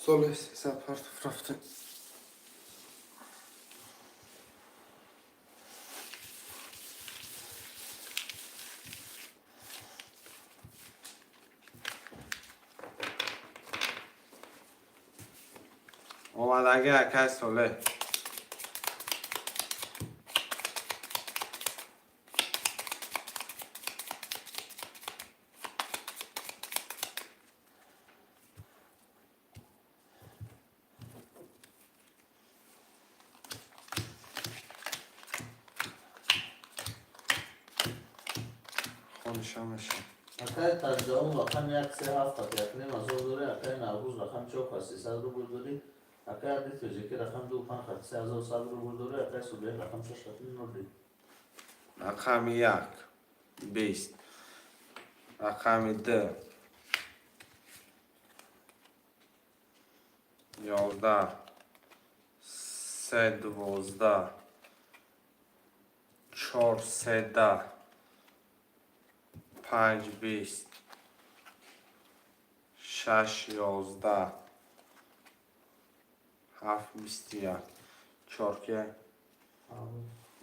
Солеҳ 300 партоф, рафтем. Омадагӣ, акай Солеҳ. Хонишам мешавад. Акай Таҷдаум рақами як се ҳафт хати 1,5 ҳазор дорӣ, акай Наврӯз рақами чор хати 300 рубл дорӣ, акай Абди Тоҷикӣ рақами ду панҷ хати 3100 рубл дорӣ, акай Субеҳ рақами шаш хати ноли. Рақами як 20, рақами ду 11, се 12, чор се 10, панҷ 20, шаш 11, ҳафт 21, чорке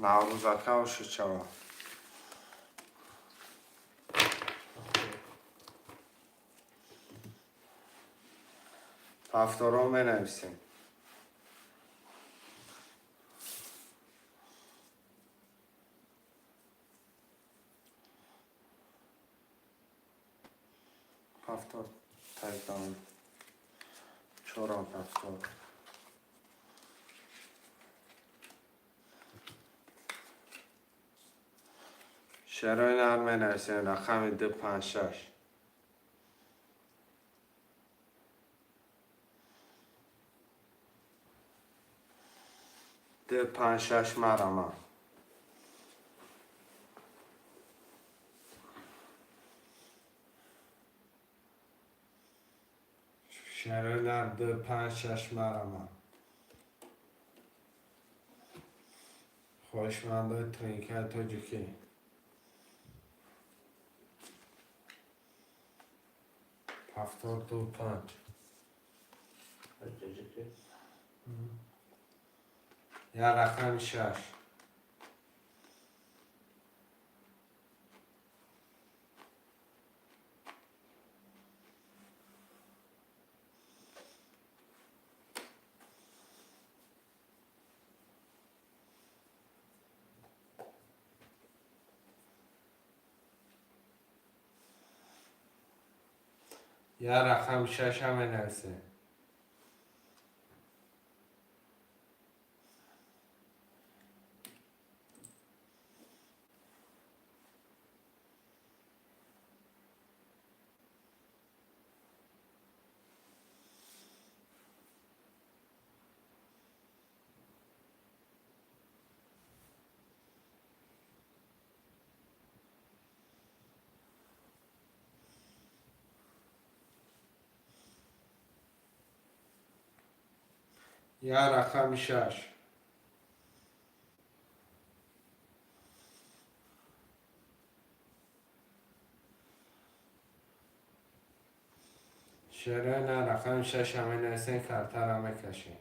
Наврӯз ака оши чава. Ҳафторо менависем. Ҳафтор таҷдаҳум, чорам ҳафтор. Шерои нар менависем, рақами ду панҷ шаш. Ду панҷ шаш марама. Шерои нар ду панҷ шаш марама. Хоҳишмандои тринкаи тоҷикӣ. 75. Тоҷикӣ. Як рақами шаш. Як рақами шашам менависем. Як рақами шаш. Шерои на рақами шаша менависем, картара мекашем.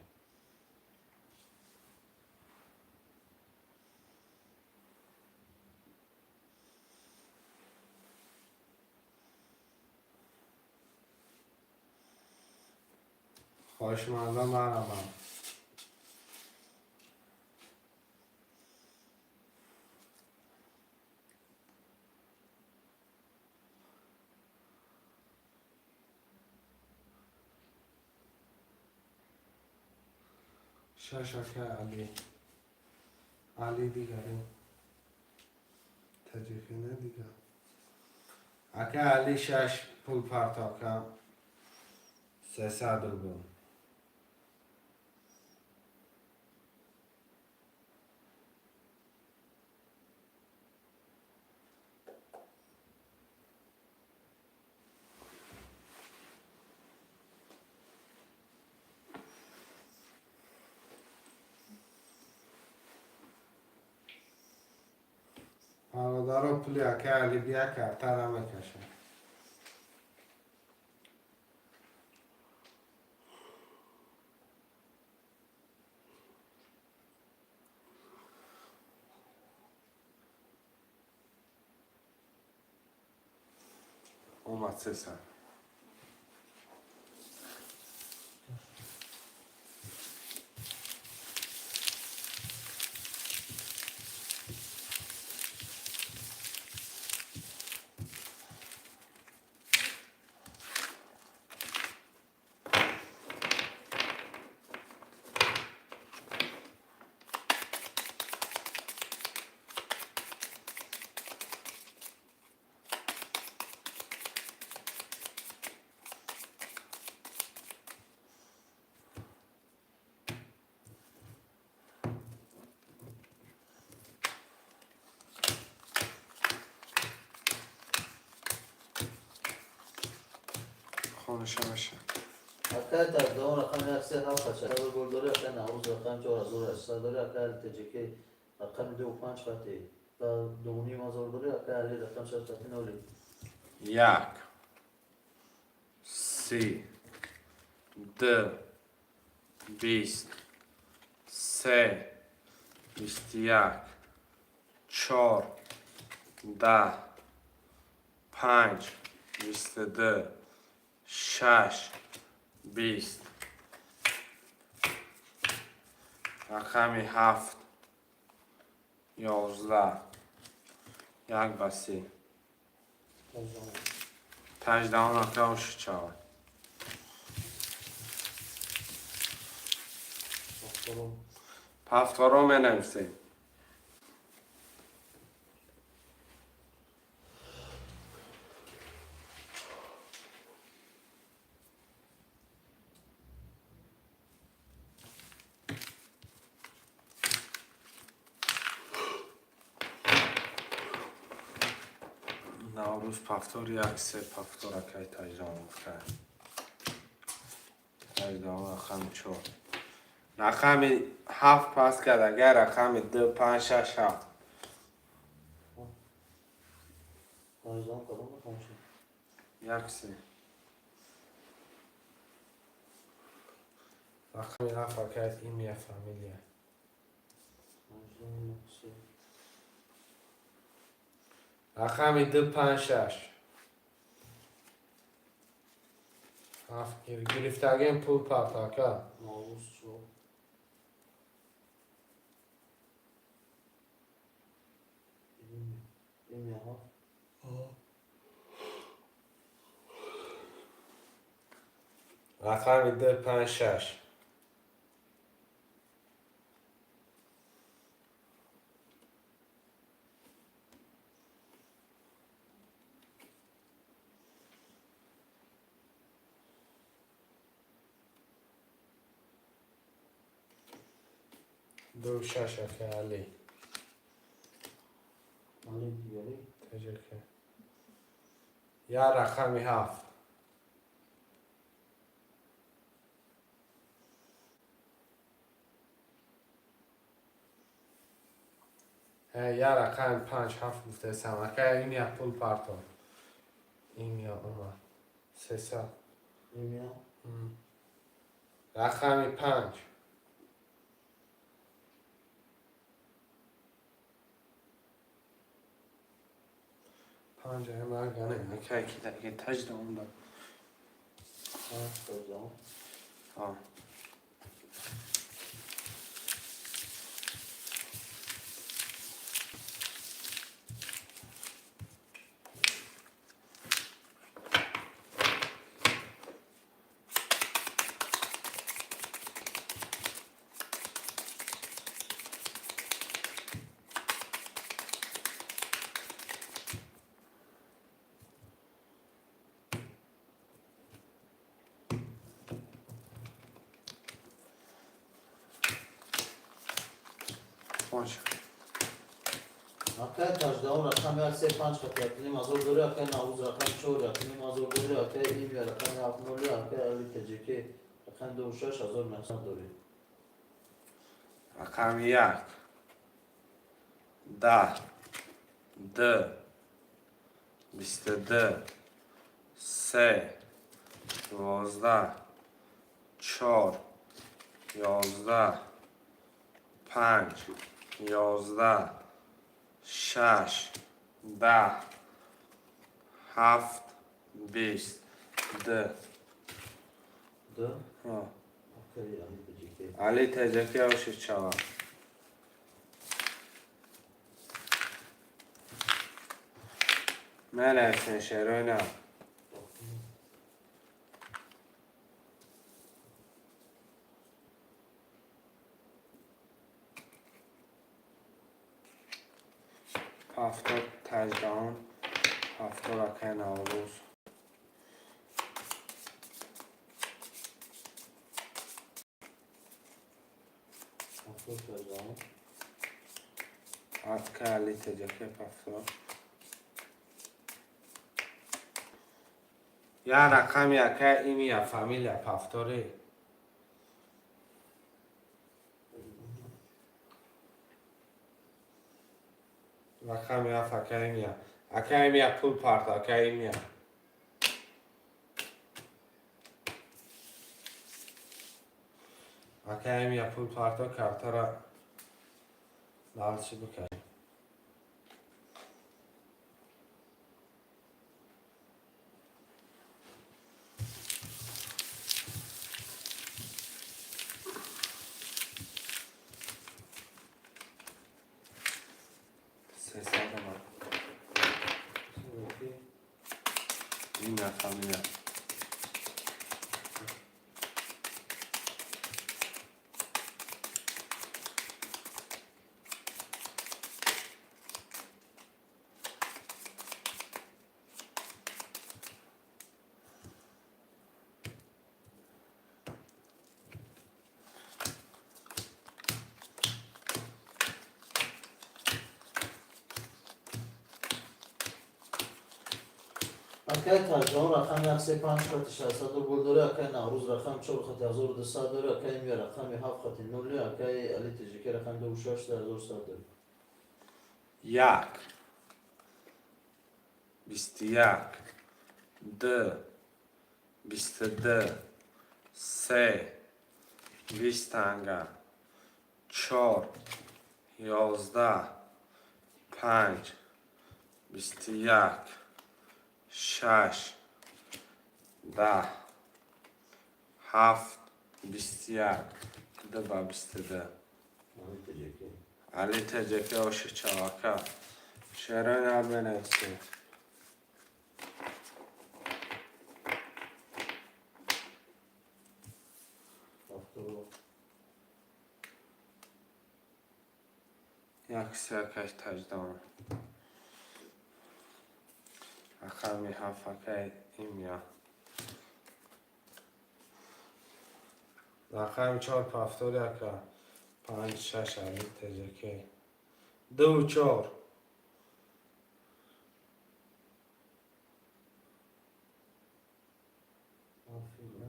Хоҳишмандон, марҳамат. Шаш, ака Али. Али дигари таҷики не, дигар ака Али. Шаш пул партока, 300 рубл. Бародаро, пули ака Али бия, картара мекашад. Омад 300. Хонаша меша. Акай Таҷдаҳон рақами як се ҳафт хат 600 рубл дорӣ, акай Наврӯз рақами 4800 дорӣ, акай Али Теҷаки рақами ду панҷ хати ва 2500 дорӣ, акай Али рақами шаш хати ноли. Як, си, ду, 20, се, 21, чор, 10, панҷ, 22, шаш, 20. Рақами ҳафт, 11, як ба си. Таҷдаҳон, ака, оши чавад. Ҳафторо менависем. Наврӯз повтор, як, се повтор. Акай Таҷдаҳон гуфта. Таҷдаҳон рақами чор, рақами ҳафт пас кард. Агар рақами ду, панҷ, шаш, ҳафт. Таҷдаҳон кадом рақам шуд? Як, се, рақами ҳафт, акай, имя, фамилия. Таҷдаҳон, як, се. Рақами ду, панҷ, шаш, ҳафт гирифтагем, пул парт, ака. Наврӯз чор. Имя ҳафт. Рақами ду, панҷ, шаш. Ду, шаш, ака Али. Али дигари. Таҷака я рақами ҳафт. Я рақами панҷ, ҳафт гуфтесам, ака. Ин я пул парто, ин я омад 300. Имя. Рақами панҷ. Панҷ ай маргане акай ки даги таҷдаҳум да. Панҷ таҷдаҳум. А. Панҷ. Акай таҷдаҳум рақами як се панҷ хати якним ҳазор дорӣ, акай Наврӯз рақами чор якним ҳазор дорӣ, акай Имя рақами ҳафт ноли, акай Али Теҷеке рақами дуву шаш ҳазор нӯҳсад дорӣ. Рақами як. 10. Д. 22. Се. 12. Чор. 11. Панҷ. 11. Шаш. 10. Ҳафт. 20. Д. Д. Ҳо. Акай Али Теҷеке. Али Теҷаки оши чава. Менависен шерои нав. Ҳафтод таҷдаҳум, 70 акай Наврӯз. 70 таҷдаҳум. Акай Али Теҷаки 70. Як рақами акай имя, фамилия пафтори. Рақами ҳафт акай имя. Акай имя пул парт, акай имя. Акай имя пул парто картара дальше бикаш. Сесадама. Имя, фамилия. Акай таҷдаҳум рақами як се панҷ хати шашсад рубл дорӣ, акай Наврӯз рақами чор хати ҳазору дусад дорӣ, акай Имя рақами ҳафт хати ноли, акай Али Теҷеке рақами дуву шаш ҳазору сад дорӣ. Як. 21. Д. 22. Се. 20 танга. Чор. 11. Панҷ. 21. Шаш. 10. Ҳафт. 21. Д ба 22. Али Теҷеке. Али Теҷаки оши чавака. Шерои нав менависем. 70. Як се акай таҷдаҳум. Рақами ҳафт акай имя. Рақами чор пафтори ака. Панҷ шаш Али Теҷаки. Дуву чор. Ҳафт Имя.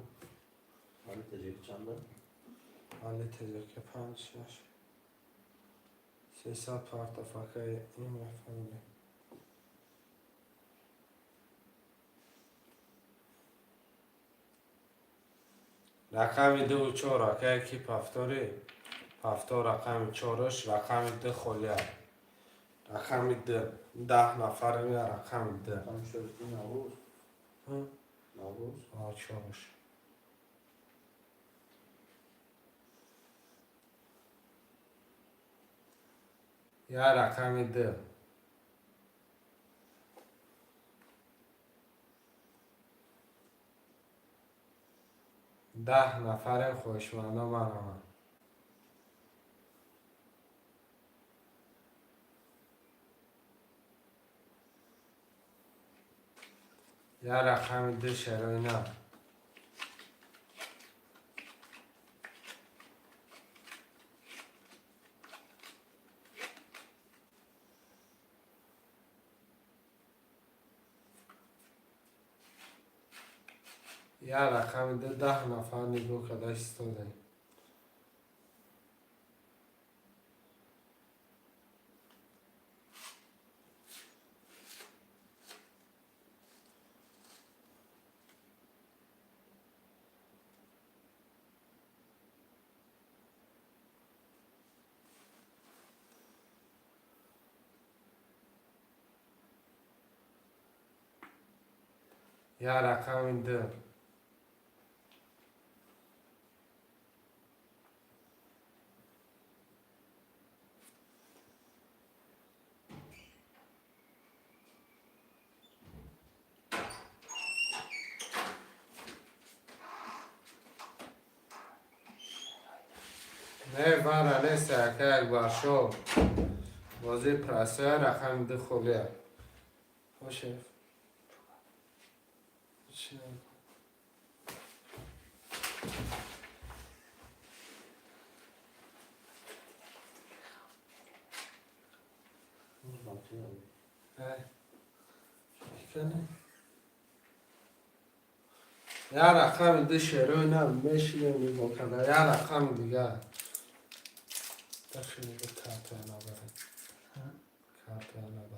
Али Теҷеке чанда? Али Теҷаки панҷ шаш. 300 партоф акай имя, фамилия. Рақами дуву чор, акае ки повтори, повтор рақами чораш, рақами ду холия. Рақами ду. 10 нафар я рақами ду. Рақами чорти Наврӯз. Наврӯз. А, чораш. Я рақами ду. 10 нафарем, хоҳишмандо марҳамат. Я рақами ду, шероина. Я рақами ду, 10 нафар нигоҳ карда истодаем. Я рақами ду. Не, вара нест, ака Акбаршо. Бозии прасоя, рақами ду холия. Хошев. Чӣ? Ай. Кани? Я рақами ду, шерои на мешинем нигоҳ карда. Я рақами дигар. Дахи нигоҳ, картая набарем. Картая набарем.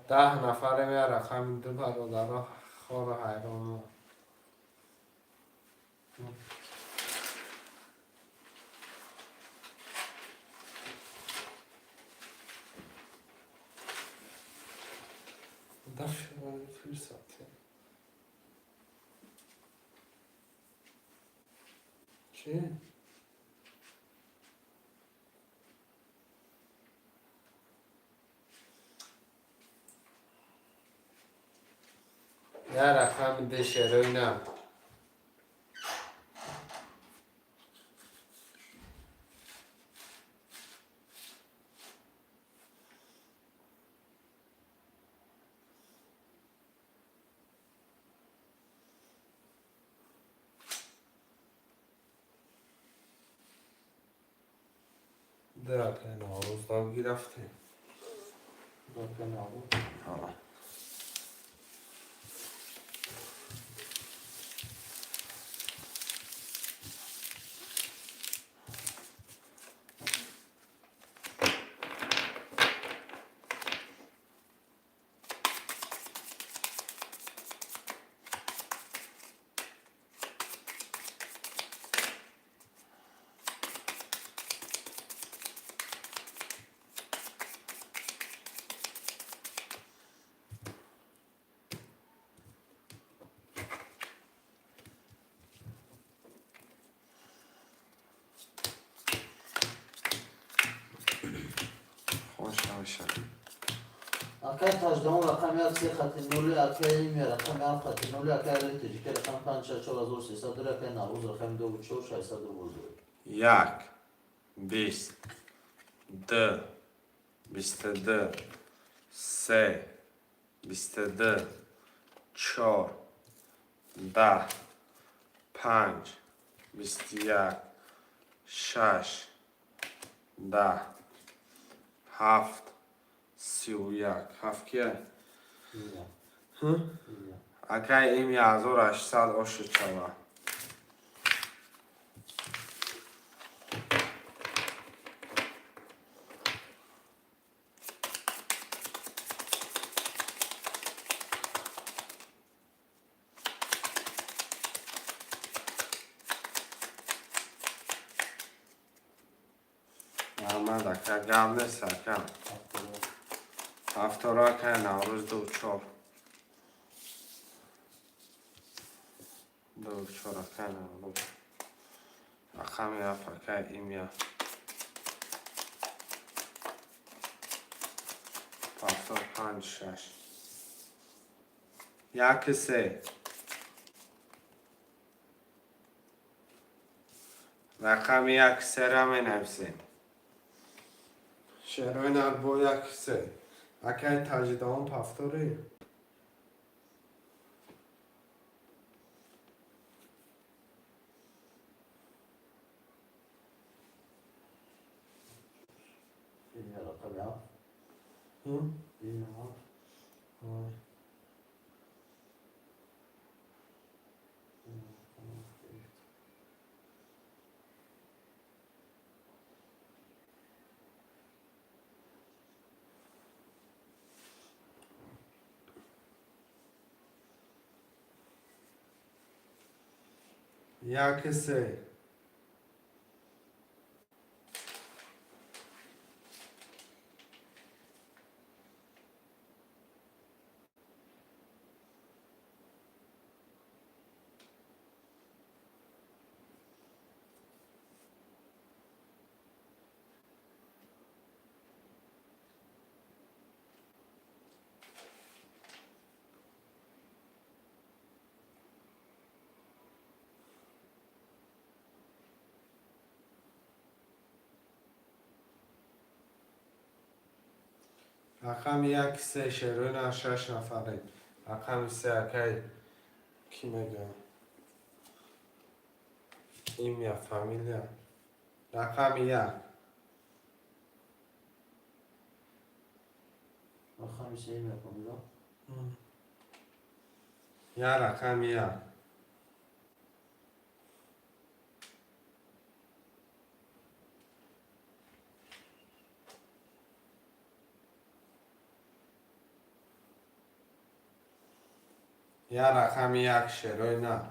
10 нафарем, я рақами ду, бародаро, хору ҳайроно. Даф фирсат. Чӣ? Я рақами ду, шерои на. Ду акай Наврӯз дав гирафтем. Акай Наврӯз. Ҳа. Хош намешавад. Акай Таҷдаҳум рақами як се хати нули, акай Имя рақами ҳафт хати нули, акай Али Тоҷика рақами панҷ шаш 4300 дори, акай Наврӯз рақами дуву чор 600 рубл дори. Як, 20, ду, 22, се, 22, чор, 10, панҷ, 21, шаш, 10, ҳафт, 31. Ҳафт кия? Имя. Имя. Акай Имя 1800 ошуд шава. Раҳмат, ака, гап нест, ака. Ҳафтора, акай Наврӯз, ду чор. Ду чор, акай Наврӯз. Рақами ҳафт, акай Имя. Повтор панҷ шаш. Як се. Рақами як сера менависем. Шерои нар бо як се. Акай Таҷидавон, повтори. Ин рақами ҳафт. Ин ҳафт. Ой. Ин рақами ҳафт. Як се. Рақами як се, шерои нар, шаш нафарем. Рақами се, акай кӣ мегӯям? Имя, фамилия. Рақами як. Рақами се, имя, фамилия. Я рақами як. Я рақами як, шерои нар.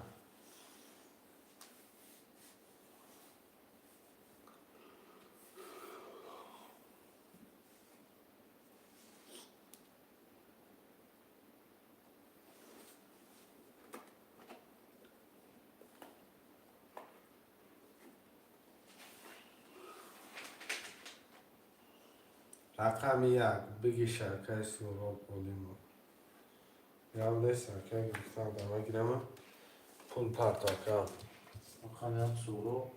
Рақами як бигиш, акай Суҳроб Олимов. Гап нест, акай, гирифтам, дама гирама. Пул парто, ака. Рақами ҳафт, Суҳроб.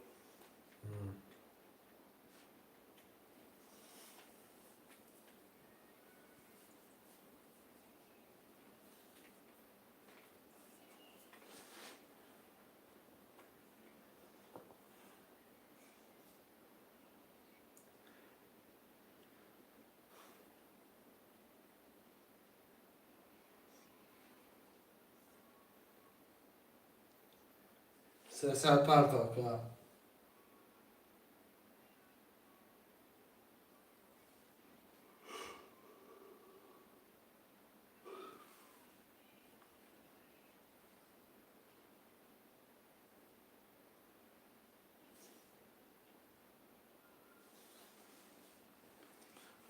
300 парто, ака.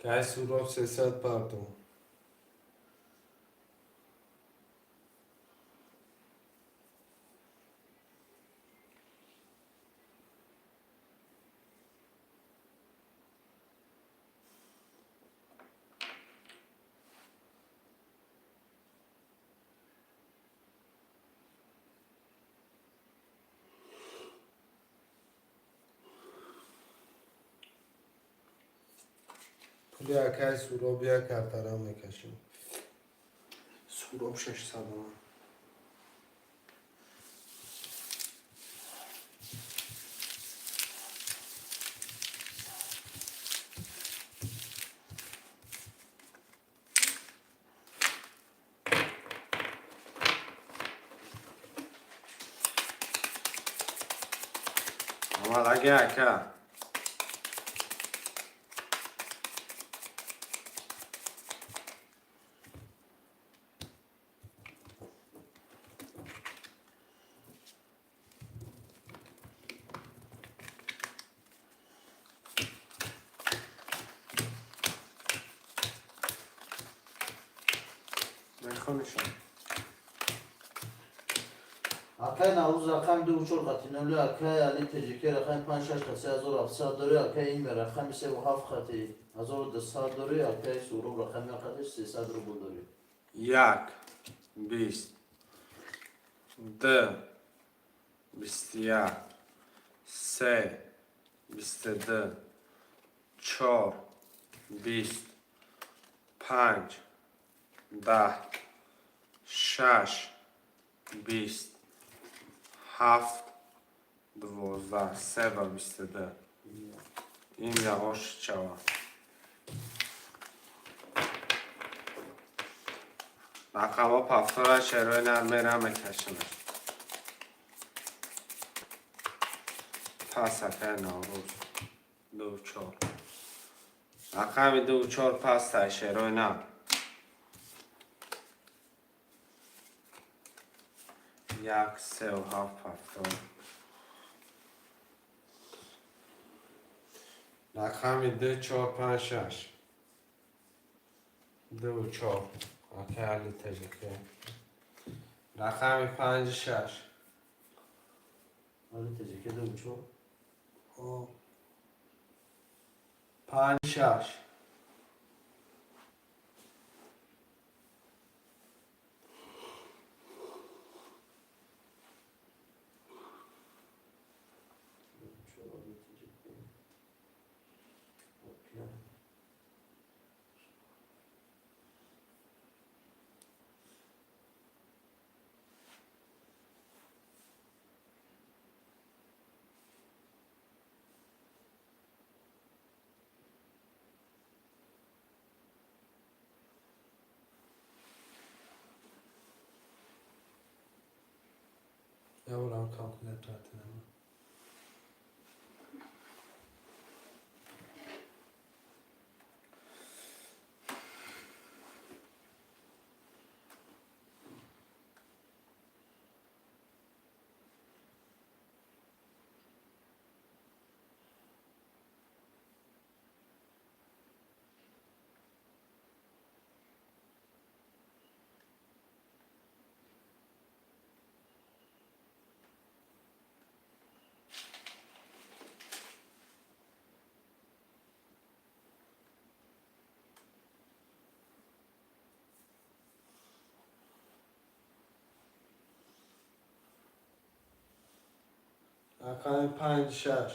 Кай Суҳроб, 300 парто. Пули акай Суҳроб як картара мекашем. Суҳроб 600 омад. Омад аги, ака. Бихонишон. Акай Наврӯз рақами дуву чор хати ноли, акай Али Теҷике рақами панҷ шаш хати 3700 дорӣ, акай Имер рақами севу ҳафт хати 1200 дорӣ, акай Суҳроб рақами як хати 300 рубл дорӣ. Як, 20, ду, 21, се, 22, чор, 20, панҷ, 10, шаш, 20, ҳафт, 12, се ба 22. Ин яғош шавад. Рақамҳо повтора, шерои нар мера мекашимаш. Пас, акай Наврӯз. Ду чор. Рақами ду чор пастай, шерои нар. Як, севу ҳафт повтор. Рақами ду, чор, панҷ, шаш. Ду чор. Акай Али Теҷике. Рақами панҷ, шаш. Али Теҷике дуву чор. Панҷ, шаш. Дуву чор Али Теҷике. Окей. Яврам калкулятор атинама. Рақами панҷ, шаш.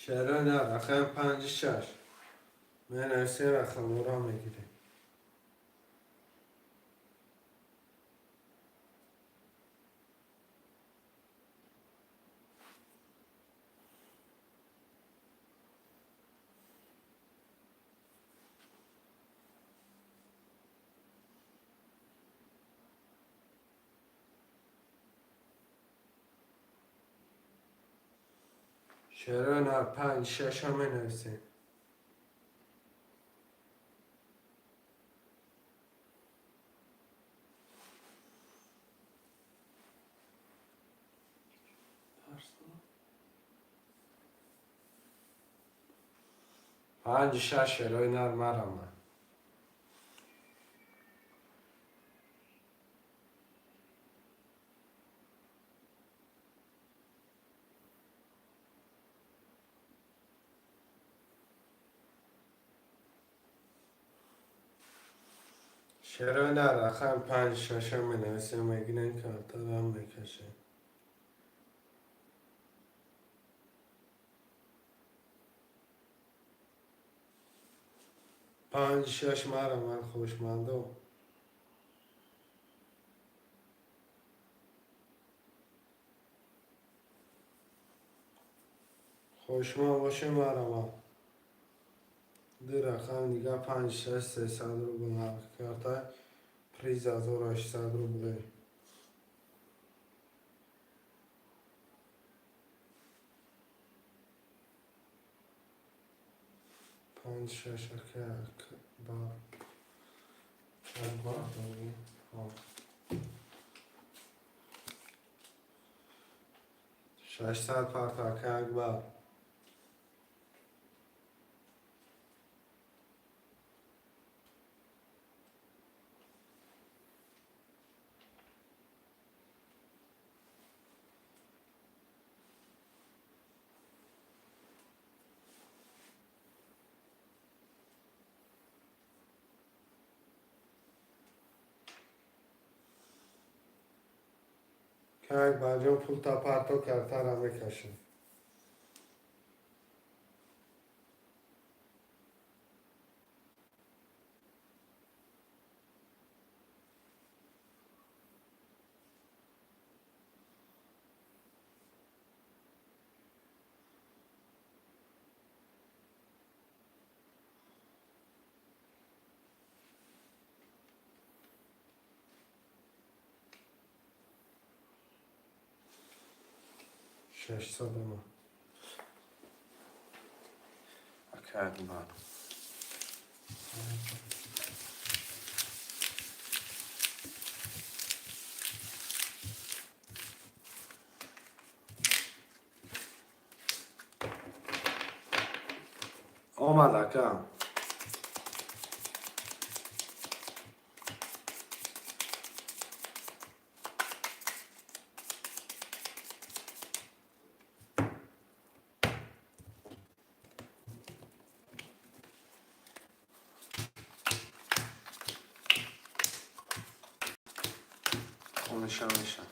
Шерои нар, рақами панҷи шаш. Менависем, рақамҳоро мегирем. Шерои нар, панҷ, шаша менависем. Панҷи шаш, шерои нар, марама. Шерои нар, рақами панҷ, шаша менависем, мегирем, картарам мекашем. Панҷ, шаш, марама, хушмандо. Хушманд бошем, марама. Ду рақам дига, панҷ, шаш, 300 рубл нарх карта. Приз 1800 рублей. Панҷ, шаш, ака, акбар. Акбар дорӣ? Ҳо. 600 парта, ака Акбар. Ака Акбарҷон, пулта парто, картара мекашем. 600 ма. Ака Акбар. Омад, ака. Хониша меша.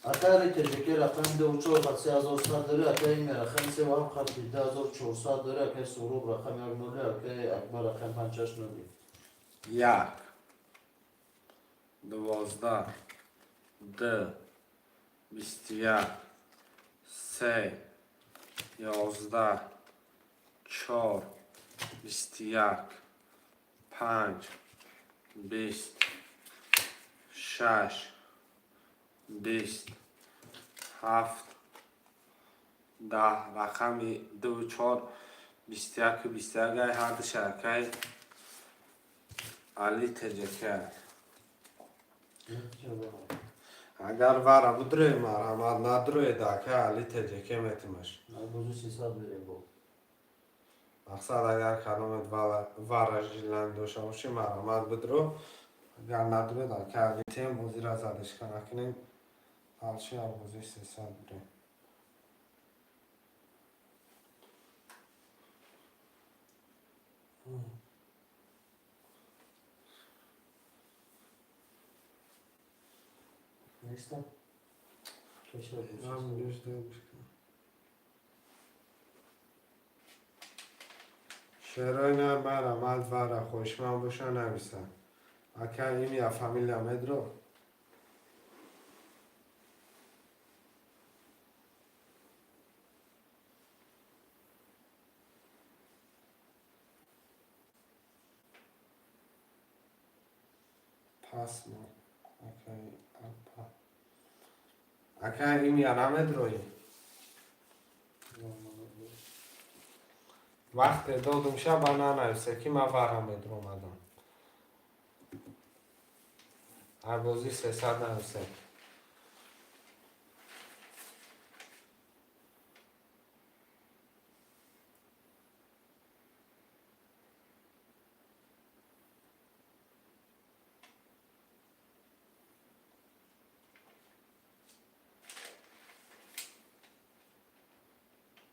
Акаи Теҷаки рақами ду чор хат 3100 дорӣ, акаи Ими рақами се ҳафт хати 2400 дорӣ, акаи Суҳроб рақами як ноли, акаи Акбар рақами панҷ шаш ноли. Як, 12, ду, 21, се, 11, чор, 21, панҷ, 20, шаш, 20, ҳафт, 10. Рақами дуву чор, 21-у 21 ай ҳарду шаракаи Али Теҷака. Агар вара будрои, марҳамат, надроед, ака Али Теҷаке метимаш. Бозу 300 мерем бо. Мақсад, агар кадомет вара желание дошта бошӣ, марҳамат, бидро. Агар надроед, ака Али тем, бозира задишка накунем. Дальше бозии 300 бирем. Неста? Кеша. Нам гӯш гӯш кун. Шерои нар, марҳамат, вара хоҳишманд боша, нависанд. Ака имя, фамилия медро? Пас мо. Акаи апа. Ака имя намедроӣ? Вақте додум шаба, нанависе, ки ман вара медромадам. Ҳар бозӣ 300 нависе.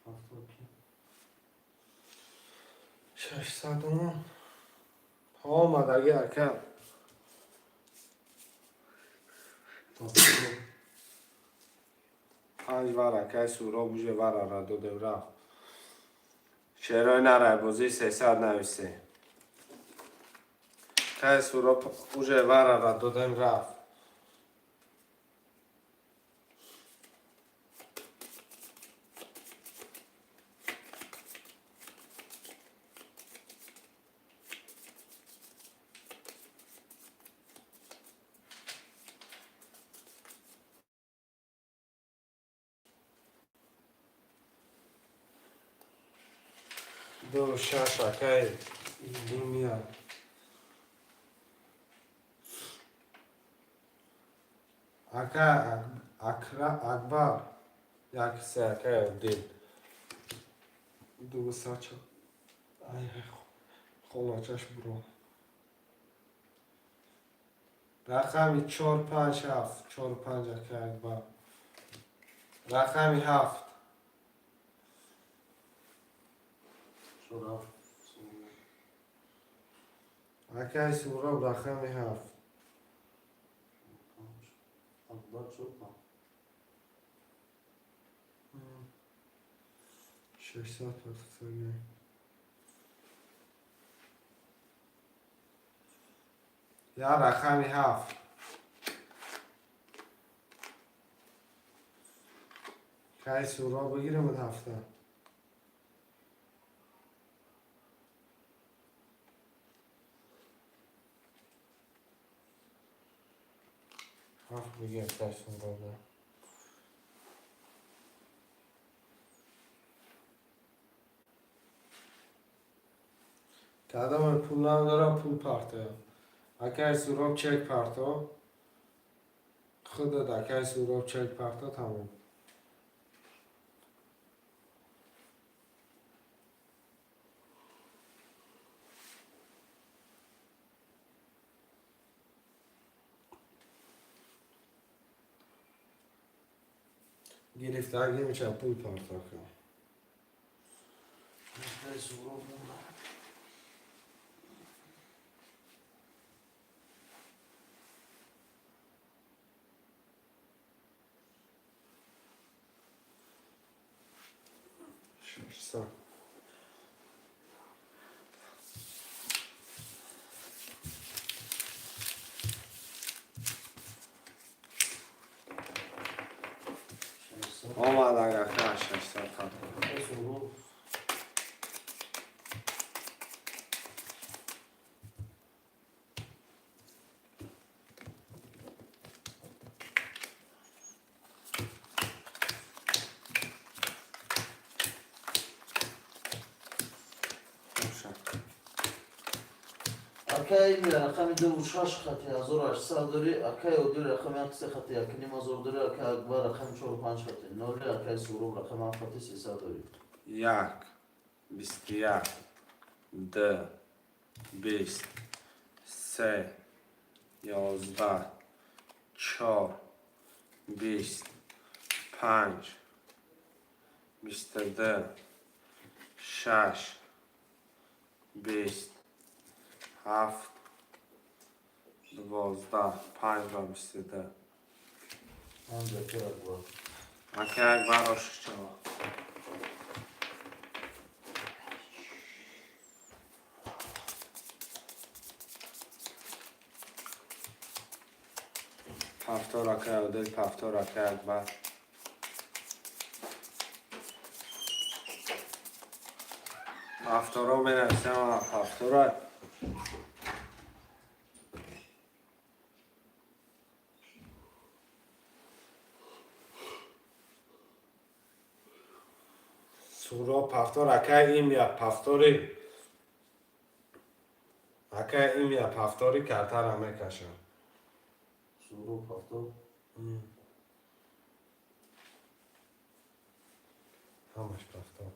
Ҳафтод. 600 умон. Омадаги, ака. Панҷ вар, акай Суроб, уже варара додем, рафт. Шерои нарай, бозии 300 нависе. Кай Суроб, уже варара додем, рафт. Ду, шаш, акай Имия. Ака Акра Акбар. Як, се, акай Одил. Ду, сача. Ай, холачаш буро. Рақами чор, панҷ, ҳафт. Чор, панҷ, акай Акбар. Рақами ҳафт. Чор, ҳафт. Акай Суроб, рақами ҳафт. Панҷ. Акбар чор, панҷ. 600 партофтагӣ. Я рақами ҳафт. Кай Суроб бигирам ҳафта. Ҳафт бигир, кай Суроб. Кадоме пул надорам, пул партоям. Акай Суроб, чек парто. Худат, акай Суроб, чек парто, тамом. Гирифтагӣ мешавад, пул парто кун. Акай Суроб монда. 600. 600. Омад, агака, 600 хат. Акай Суроб. Боша. Акай рақами дуву шаш хати 1800 дорӣ, акай Одил рақами як се хати 1500 дорӣ, акай Акбар рақами чору панҷ хати ноли, акай Суроб рақами ҳафт хати 300 дорӣ. Як, 21, ду, 20, се, 11, чор, 20, панҷ, 22, шаш, 20, ҳафт, 12, панҷ ва 22. Панҷ, акай Акбар. Акай Акбар, ошиқчаво. Пафтор, акай Одил, пафтор, акай Акбар. Пафторо менависам, пафтора. Суро пафтор, акай Имя пафтори. Акай Имя пафтори картара мекашам. Суроб пафтор. Ҳамаш пафтор.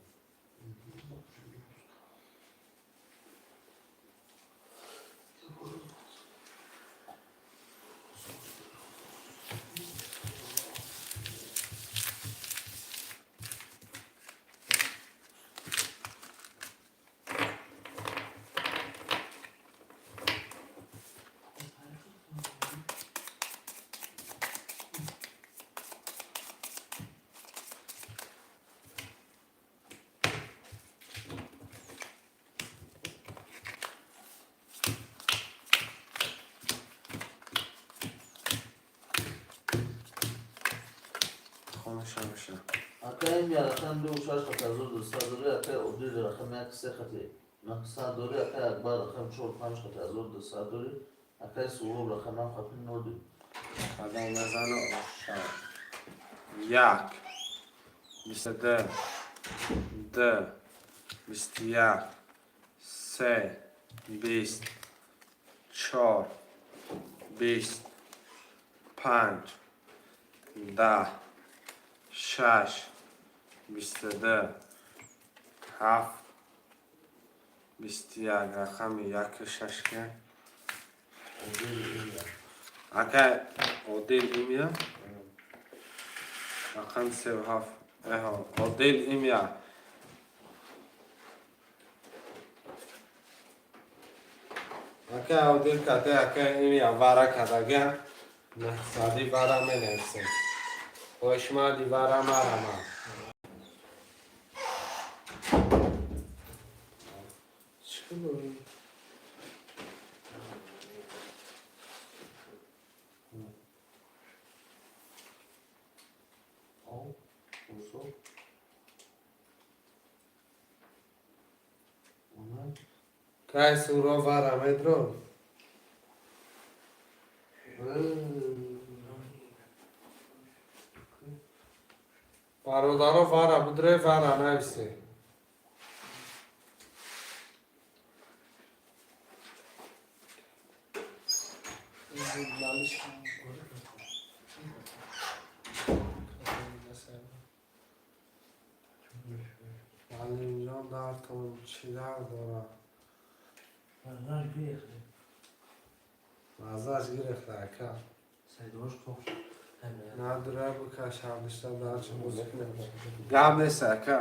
Хомӯша меша. Акай Имя рақами дуву шаш хати 1200 дорӣ, акай Одил рақами як се хати 900 дорӣ, акай Акбар рақами чор панҷ хати 1200 дорӣ, акай Суроб рақами ҳафт хати ноли. Қадам назану ошав. Як, 22, ду, 21, се, 20, чор, 20, панҷ, 10, шаш, 22, ҳафт, 21. Рақами яку шаш ки? Ака Одил имя, рақами севу ҳафт. Эҳо, Одил имя. Ака Одил кате, ака имя вара кадага наҳсади вара менависем. Хошмади вара марама. Чӣ кунем? Кай суро вара медро? Бародаро, вара будре, вара нависе. Алимҷон дартон чӣ дард дорад? Маззаш гирифта, ака. Надура бикаш, ҳардишта дарча бозӣ кунем. Гап нест, ака.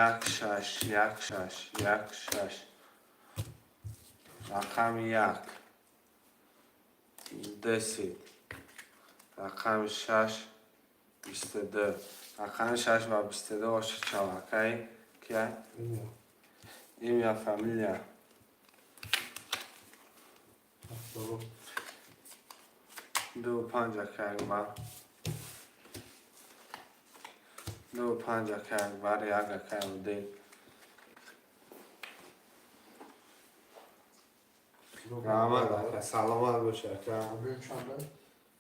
Як, шаш, як, шаш, як, шаш. Рақами як, 10, рақами шаш, 22. Рақами шаш ва 22 оши чавакай кия? Имя, фамилия. Ду панҷ, ака Акбар. Ду панҷ, ака Акбар. Як, ака Одил. Раҳмат, ака, саломат бош, ака.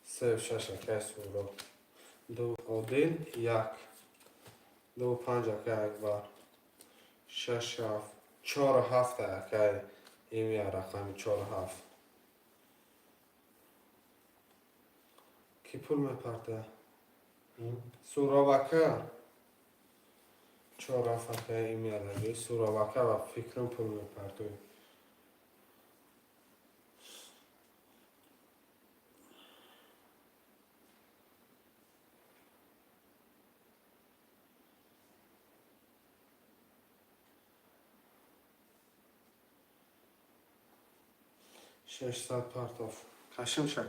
Се шаш, ака Суро. Ду, Одил, як. Ду панҷ, ака Акбар. Шаш, ҳафт, чору ҳафт, ака имя, рақами чору ҳафт. Кӣ пул мепарта? Суроб ака. Чору ҳафт, ака имя даги. Суроб ака ва фикрам пул мепартои. 600 партоф. Кашим шак.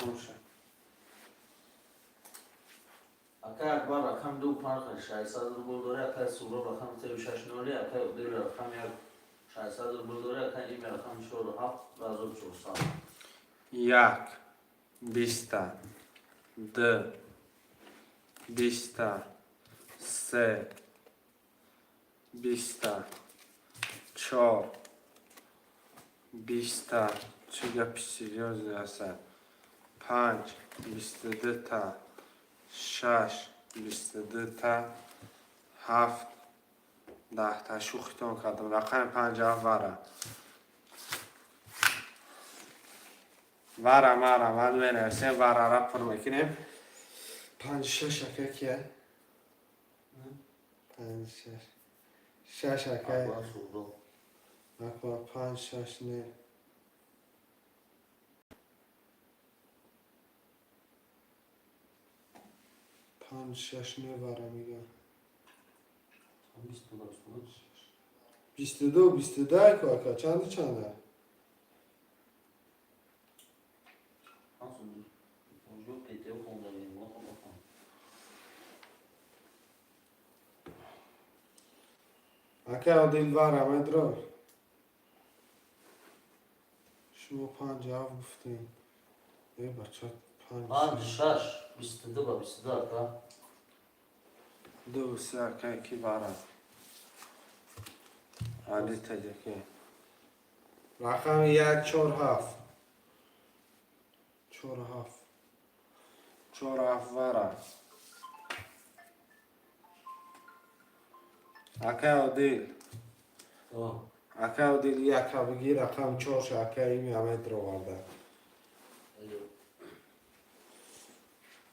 Хуршед. Акай Акбар рақами ду панҷ 600 рубл дорӣ, акай Суроб рақами сею шаш ноли, акай Одил рақами як 600 рубл дорӣ, акай Имя рақами чору ҳафт 2400. Як, биста, ду, биста, се, биста, чор, биста. Чӣ гапи серьёзный аста? Панҷ, 22-та, шаш, 22-та, ҳафт, 10-та. Шӯхитон кардам. Рақами панҷ, ҳафт, вара. Вара мара ман менависем, варара пур мекунем. Панҷ шаш, ака, кия? Панҷ шаш. Шаш, ака. Акбар, Суроб. Акбар панҷ шаш не. Панҷ шаш не вара мегӯям. 22 22 аку ака чанду чанда? Ака Одил вара медрой. Шумо панҷ ҳафт гуфтем. Э бача панҷ Панҷ шаш 22 ба 22 ака. Ду се ака ки вара. Али таҷаки. Рақами як чор ҳафт. Чор ҳафт. Чор ҳафт вара. Ака Одил. Ака Одил яка бигир рақам чорша ака ими Амед роварда.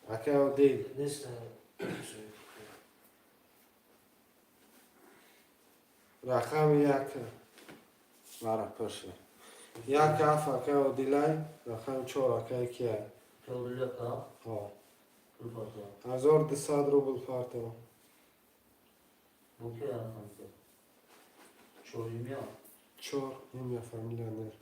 Ака Одил. Рақами як вара пурша. Як ҳафт ака Одилай, рақами чор акаи кияй? Ҳо. 1200 рубл парто. Чор имя фамилия нет.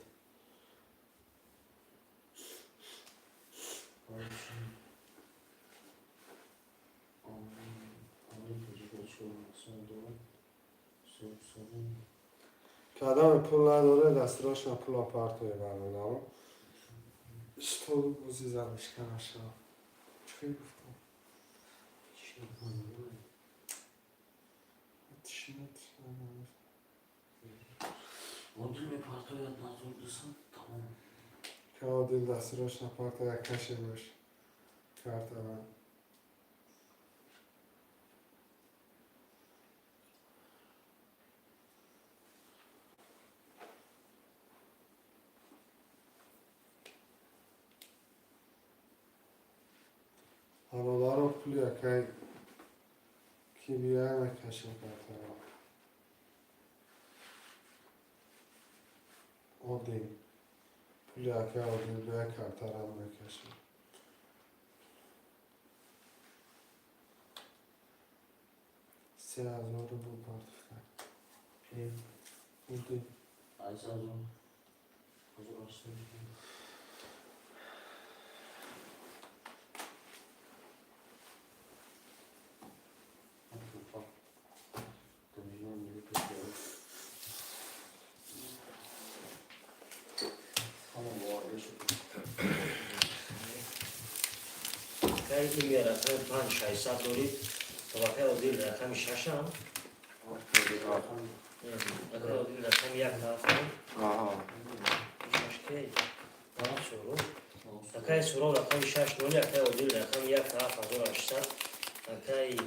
Кадаме пул надоре дастрошна пула партое бародаро. Стол бузи замишка нашава. Чӣ гуфтам? Тишина тишина. Одил дастрошна партоя кашемаш. Картава. Бародаро пули акай ки биёя мекашем картаро. Одил. Пули акай Одил биёя картарам мекашем. 3000 рубл партофта. Одил. Акаи имя рақами панҷ шашсад дорид. Акаи Одил рақами шашам. Акаи Одил рақами як ҳафтам. Шаш ки? Суроб. Акаи Суроб рақами шаш ноли, акаи Одил рақами як 7800. Акаи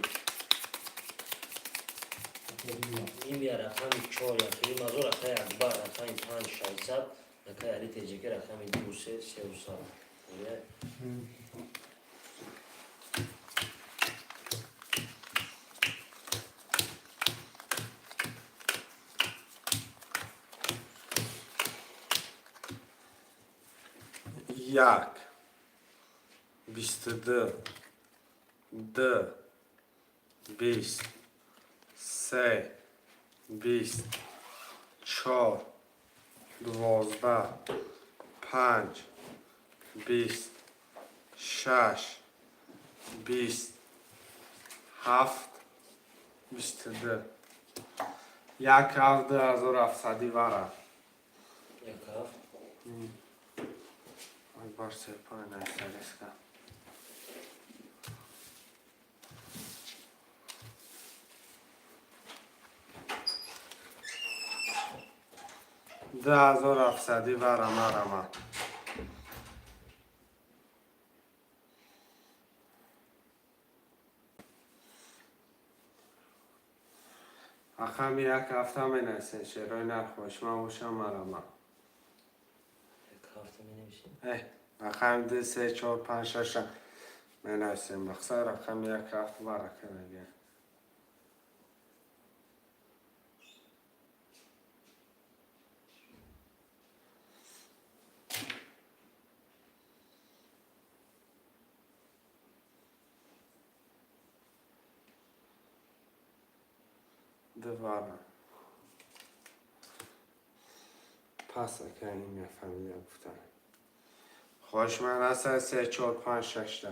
имя рақами чор якним ҳазор, акаи Акбар рақами панҷ шашсад, акаи Али Теҷаки рақами ду се сеюсад. Як, 22, д, 20, се, 20, чор, 12, панҷ, 20, шаш, 20, ҳафт, 22. Як ҳафт 2700 вара. Як ҳафт. Акбар се панҷ ҳаштсад. 2700 вара марама. Рақами як ҳафта менависем шерои нарх шума бошам марама. Як ҳафта менависем. Рақами ду се чор панҷ шаша менависем. Мақсад рақами як ҳафт варака мегӯям. Ду вара. Пас, ака, имя, фамилия гуфтан. Хоҳишманд ҳастад, се, чор, панҷ, шашта.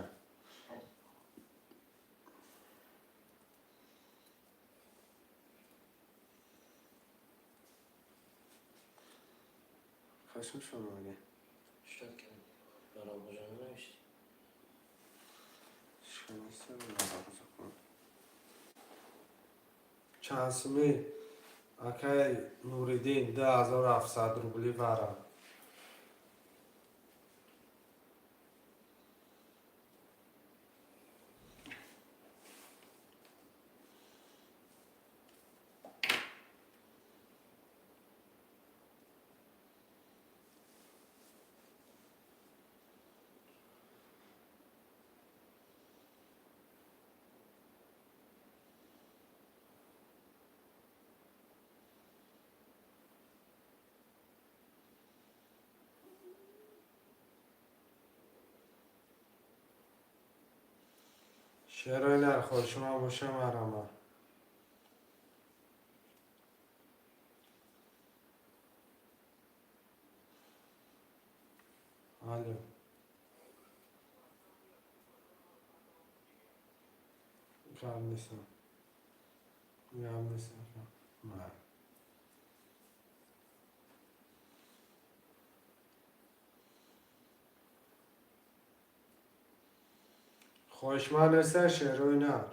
Қасм шомаде. Штат кардем. Баробожа нанавишти. Чанд сумӣ, акай Нуриддин? 2700 рубли вара. Шерои нар, хоҳишманд боша, марама. Алло. Гап нестам. Гап нестам. Ма. Хоҳишманд неста, шерои нар.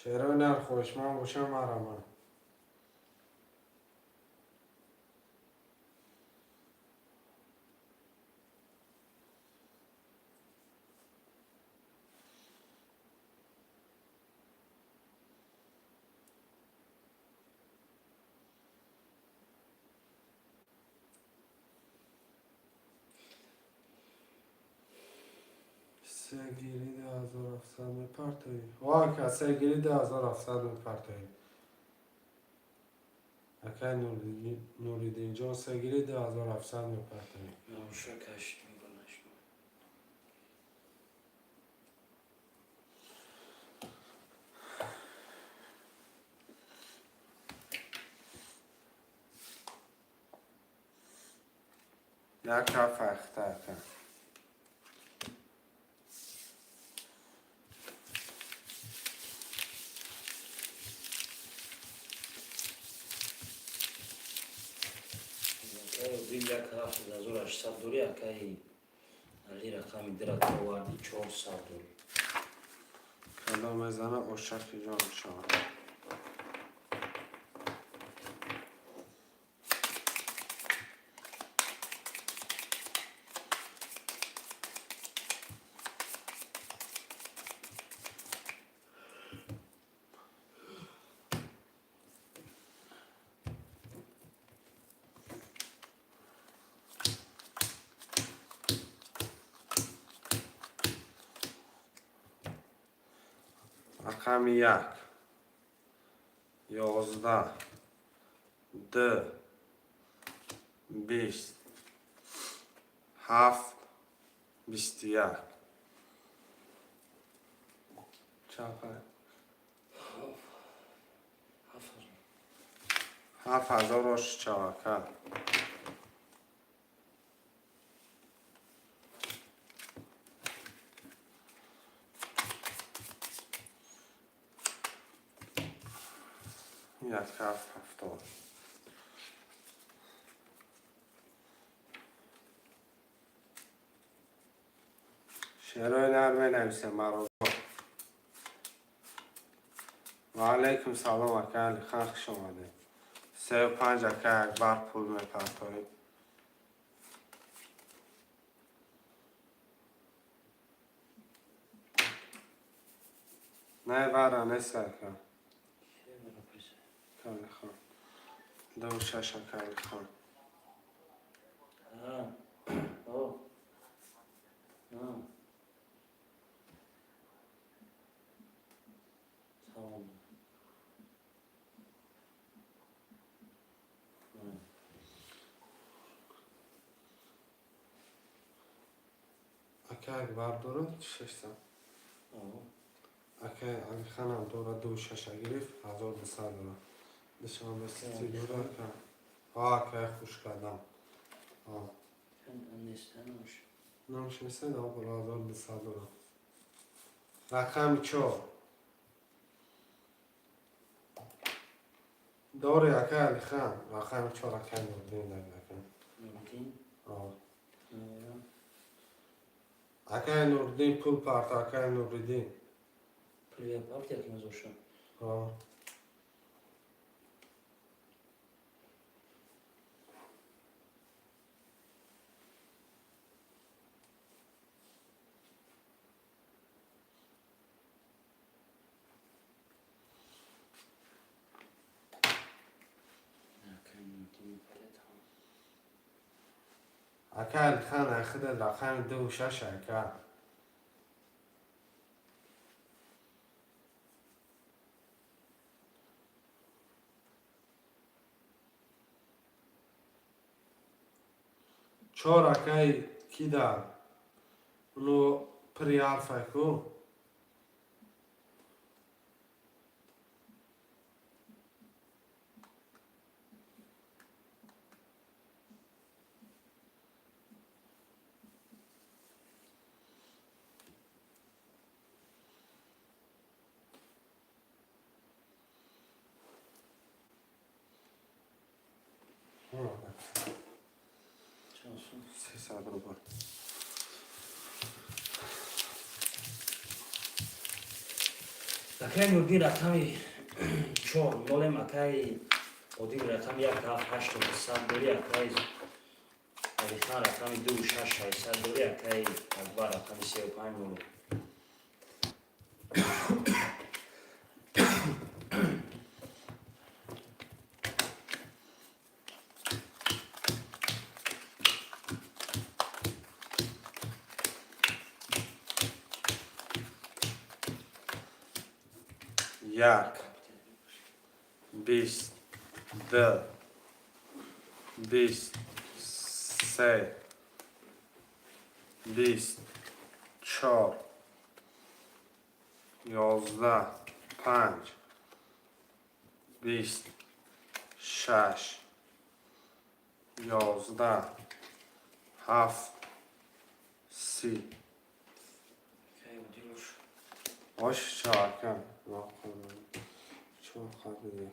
Шерои нар, хоҳишманд боша, марама. Се гири 2700 мепартоӣ. Ва, се гири 2700 мепартоӣ. Акай Нуриддинҷон, се гири 2700 мепартоӣ. Наушак ҳашт мегонаш. Як ҳафт ахта, ака. Акай Одил 1 ҳафт 1800 дорӣ, акай Али рақами дира оварди, 400 дорӣ. Кадом мезана, ошақи ҷон шавад. Рақами як, 11, ду, 20, ҳафт, 21. Чанд? 7000. 7000 ошчавака. Як ҳафт 70. Шерои нар менависем маро. Ва алайкум салом, ака Алихан, хуш омадед. Сею панҷ, ака Акбар, пул мепартоед. Не, вара нест, ака. Алихан. Ду шаш, ака Алихан. Акай Акбар дорад 600. Акай Алиханам дорад 26 гирифт, 1200 дорад. Душанбе Сити дорад. Ҳа, акай хушкадам. Номаш нестед, 1200 дорад. Рақами 4. Дори акай Алихан, рақами 4 акай Нуриддин дар ака. Нуриддин? Ҳа. Акай Нуриддин пул парта, акай Нуриддин. Пул парта яки назоша? Ҳа. Акай Алихан айхида рақами 26 ака. Чор акай кида? Уно пири ҳарфай ку? 300 рубл. Акай Нурдин рақами 4 нолем, акай Одил рақами 1 7 8 200 дори, акай Алихан рақами 2 6 600 дори, акай Акбар рақами 3 5 нол. Як, 20, ду, 20, се, 20, чор, 11, панҷ, 20, шаш, 11, ҳафт, 30. Ош чорка. Чор қабили.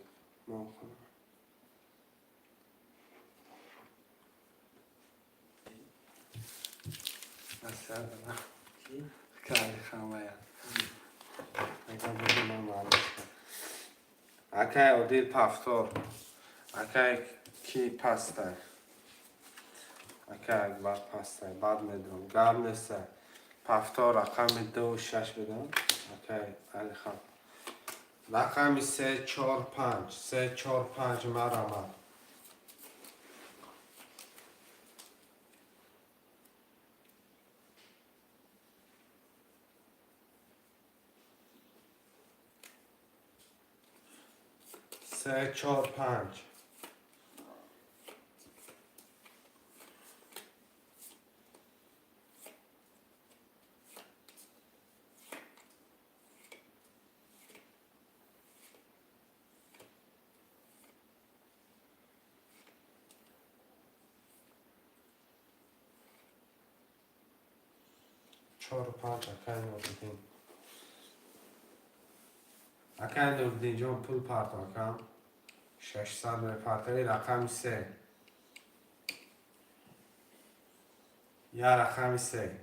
Акай Одил пафтор. Акай ки пастай. Акай Акбар пастай. Бад медонам. Гап нестай. Пафтор рақами 2 6 бидам. Акай Алихан. Рақами 3 4 5. 3 4 5 марамад. 3 4 5. 4 5 акай Нуриддин. Акай Нуриддинҷон пул парто акам. 600 мепартави рақами 3. Я рақами 3.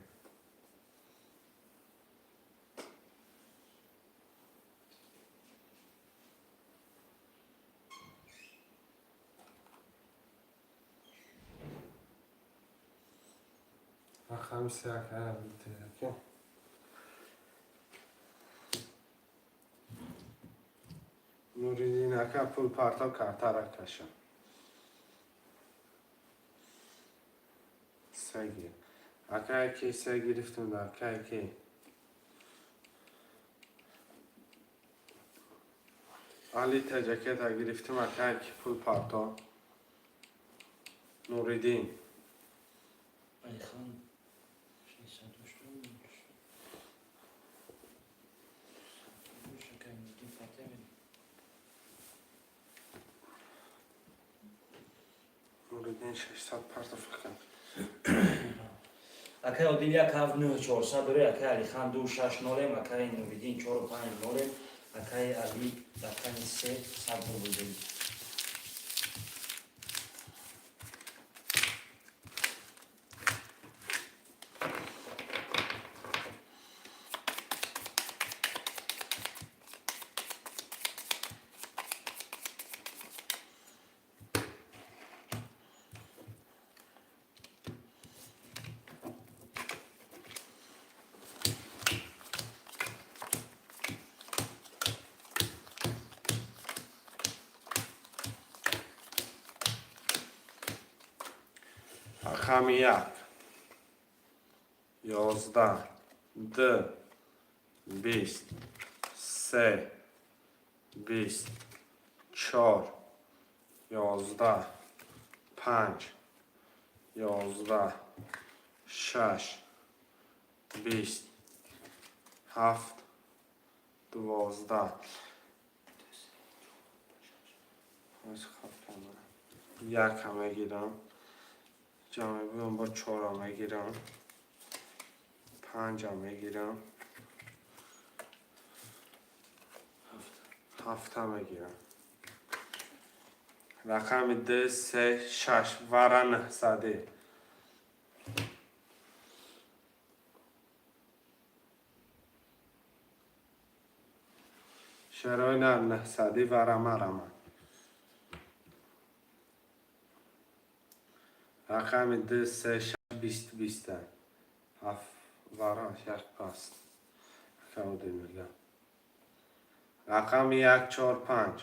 Рақами 3 акай Нуриддин. Нуриддин ака пул парто картара каша. Акай ки се гирифтем да акай ки. Али таҷакета гирифтем, акай ки пул парто. Нуриддин. Алихан 608. Акай Нуриддин Фатимин. Нуриддин 600 парто фақат. Акай Одил як ҳафт нӯҳ чорсад дорӣ, акай Алихан ду шаш нолем, акай Нуриддин чору панҷ нолем, акай Али рақами се 100 рубл дорӣ. Рақами як. 11, д, 20, се, 20, чор, 11, панҷ, 11, шаш, 20, ҳафт, 12. Якам мегирам. Ҷамъ мебиём, бо чора мегирам. Панҷа мегирам. Ҳафта мегирам. Рақами д, се, шаш, вара нӯҳсадӣ. Шерои нар нӯҳсадӣ вара марама. Рақами д, се, шаш, бист, биста. Ҳафт вара як паст. Акаоде мега. Рақами як, чор, панҷ.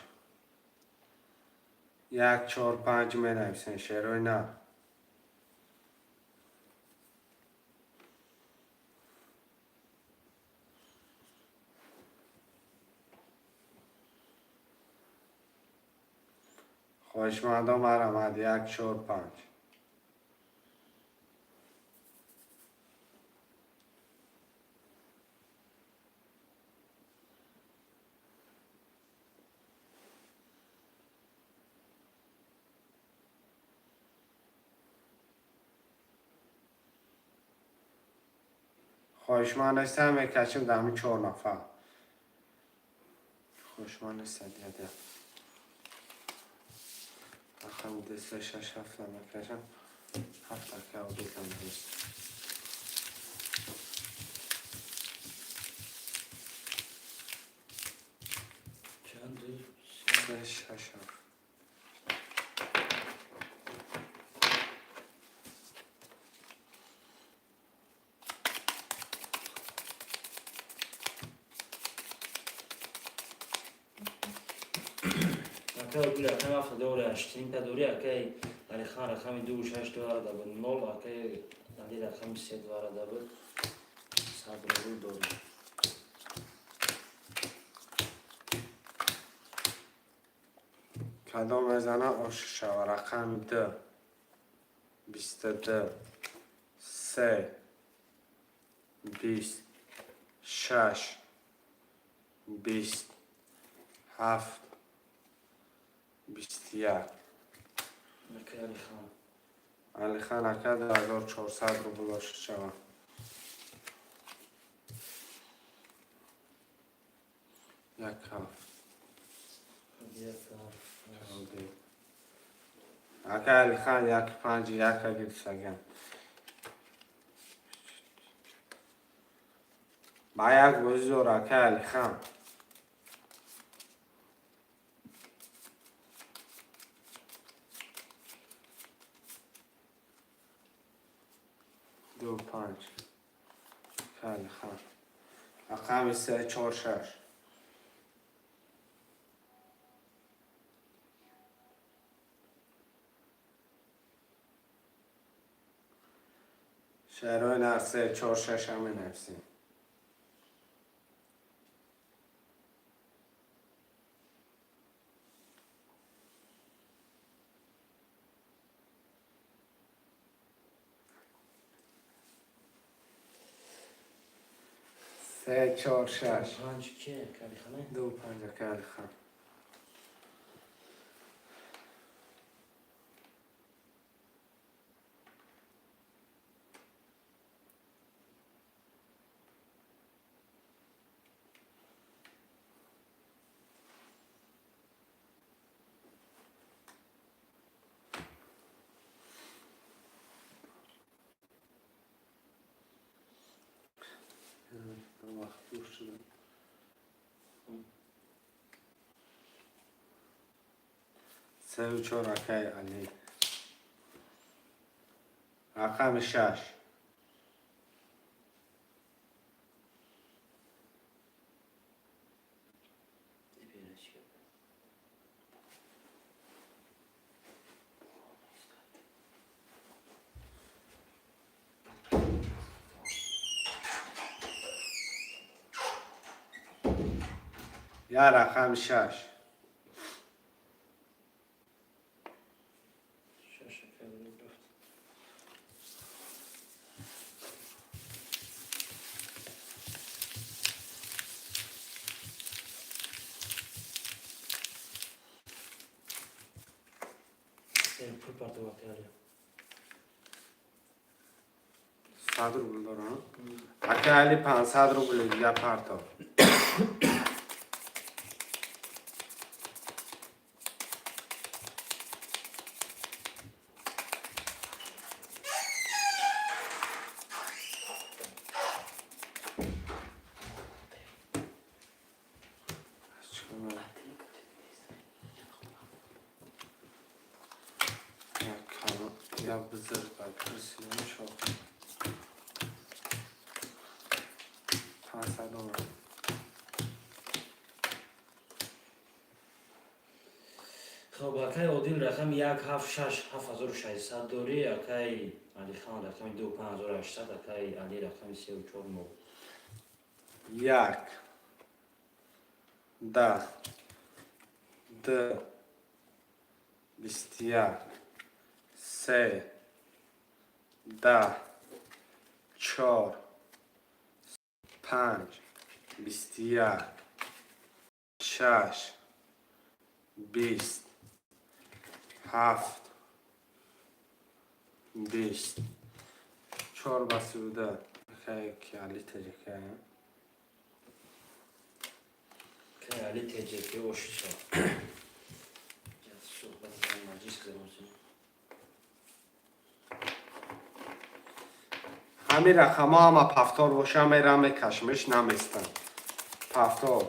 Як, чор, панҷ менависем шерои нар. Хоҳишмандон марамад як, чор, панҷ. Хоҳишманд нестам, мекашим дар ҳамин чор нафар. Хоҳишманд нестам, дия. Рақами ду, се, шаш, ҳафта мекашам. Ҳафта каудикам нест. Чанд? Ду, се, шаш, ҳафт. Акай Одил рақами ҳафта дори, ҳаштнимта дорӣ, акай Алихан рақами ду шаш двара буд нол, акай Али рақами се двара буд 100 рубл дорӣ. Кадом мезана ошиқ шава? Рақами д, 22, се, 20, шаш, 20, ҳафт, 21. Акай Алихан. Алихан ака 2400 рубл ошиқ шава. Як ҳафт. Як ҳафт. Ака Алихан як панҷ яка гирифтаган. Ба як бозӣ зор ака Алихан. Ду панҷ. Ака Алихан. Рақами се, чор, шаш. Шаҳрҳои нар се, чор, шаш ҳам менависем. Се, чор, шаш. Панҷ ки калихане? Ду, панҷ, акай Алихан. Вақт дур шуда. Сеу чор, акай Али. Рақами шаш. Я рақами шаш. Шаш, акай Али рафт. Пул партова, акай Али. 100 рубл дорам. Акай Али 500 рубли дига партов. Як калон, як бузург ба пурсидем шо. 500 доллар. Хоб, акай Одил рақами як, ҳафт, шаш, 7600 дорӣ, акай Алихан рақами ду, 5800, акай Али рақами сеу чор, нол. Як, 10, ду, 21, се, 10, чор, панҷ, 21, шаш, 20, ҳафт, 20, чор ба 32. Акай ки Али теҷака. Акай Али теҷаки ошиша. Суҳбат маҷлис кардам. Ҳамин рақамҳо ҳама повтор боша, мерам мекашмиш, наместам. Повтор.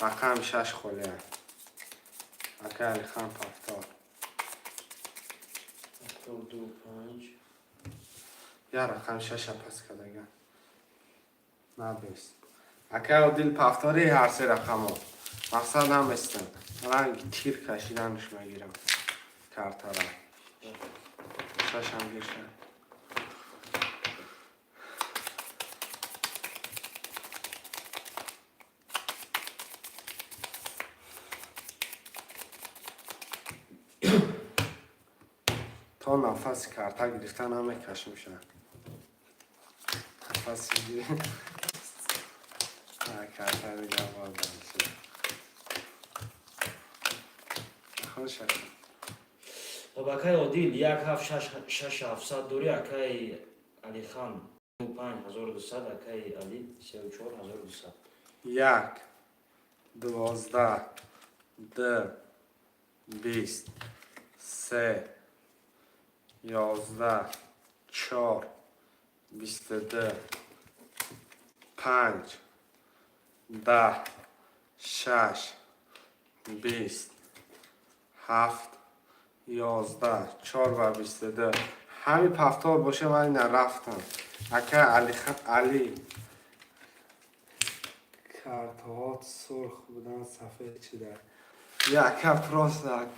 Рақами шаш холия. Акай Алихан, повтор. Повтор ду, панҷ. Я рақами шаша пас кардага. Набест. Акай Одил, повтори ҳар се рақамҳо. Мақсад наместам. Ранги тир кашиданаш мегирам. Картара. Шашам гирша. То нафаси карта гирифта намекашим ша. Нафаси карта дига боз. Хуш. Хоб, акай Одил як, ҳафт, шаш, шаш ҳафтсад дорӣ, акай Алихан ду, 5200, акай Али сеу чор, 1200. Як, 12, ду, 20, се, 11, чор, 22, панҷ, 10, шаш, 20, ҳафт, 11, чор ва 22. Ҳамин повтор боша, ман ина рафтам. Ака Али, картҳо сурх будан, сафед шуда. Яка просто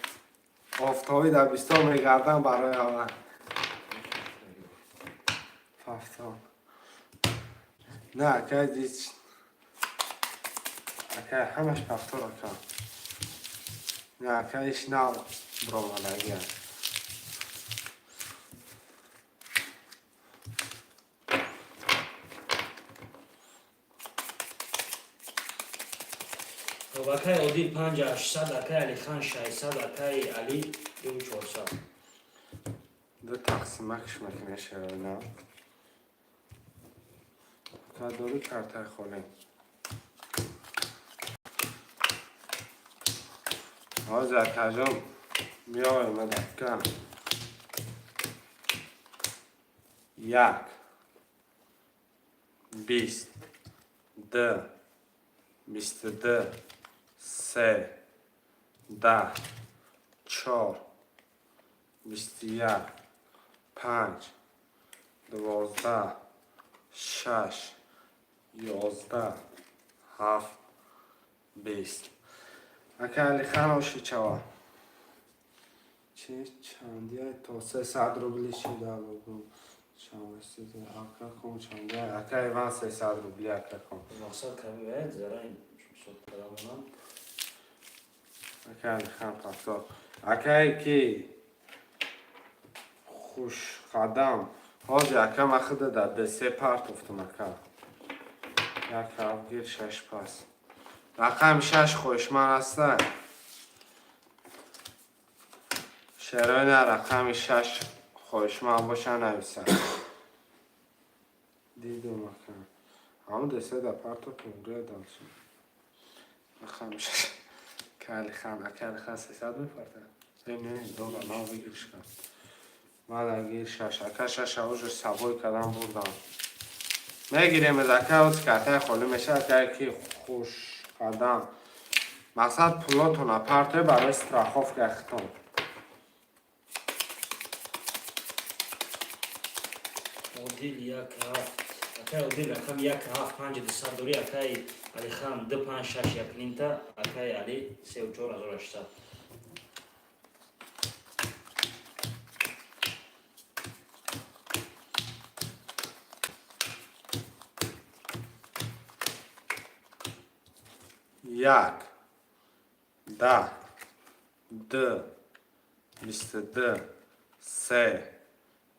офтобӣ дар бистор мегардам барои аввал. Повтор. На, ака, ака, ҳамаш повтор, ака. На, ака, иш нав бромадагия. Хоб, акай Одил 5800, акай Алихан 600, акай Али 2400. Ду тақсимакш мекунӣ, шероина. Ака, дори картаи холӣ. Ҳозир, акаҷон, биёем, ака. Як, 20, ду, 22, се, 10, чор, 21, панҷ, 12, шаш, 11, ҳафт, 20. Ака Алихан, оши чава. Чи чандия то 300 рубли шида. Ака кун, чандия, ака Иван, 300 рубли, ака кун. Мақсад ками бояд зара кадамонам. Ака Алихан, повтор. Акае ки хушқадам, ҳозир, ака, ма худа дар дсе партофтам, ака. Як ҳафт гир, шаш пас. Рақами шаш хоҳишманд аста. Шероина, рақами шаш хоҳишманд боша, нависа. Дидум, ака, ҳамун десе да партофтум гӯядам. Рақами шаш калихан. Ака Алихан 300 мепарта. Не, дора нав бигиршка. Мана, гир шаш, ака. Шаша уже сабой кардам, бурдам. Мегирем аз ака, оз картаи холӣ мешавад. Ака ки хушқадам, мақсад пулотона партои барои страховка хитон. Одил як ҳафт, акай Одил рақами як ҳафт панҷ дусад дорӣ, акай Алихан ду панҷ шаш як нимта, акай Али 3800. Як, 10, ду, 22, се,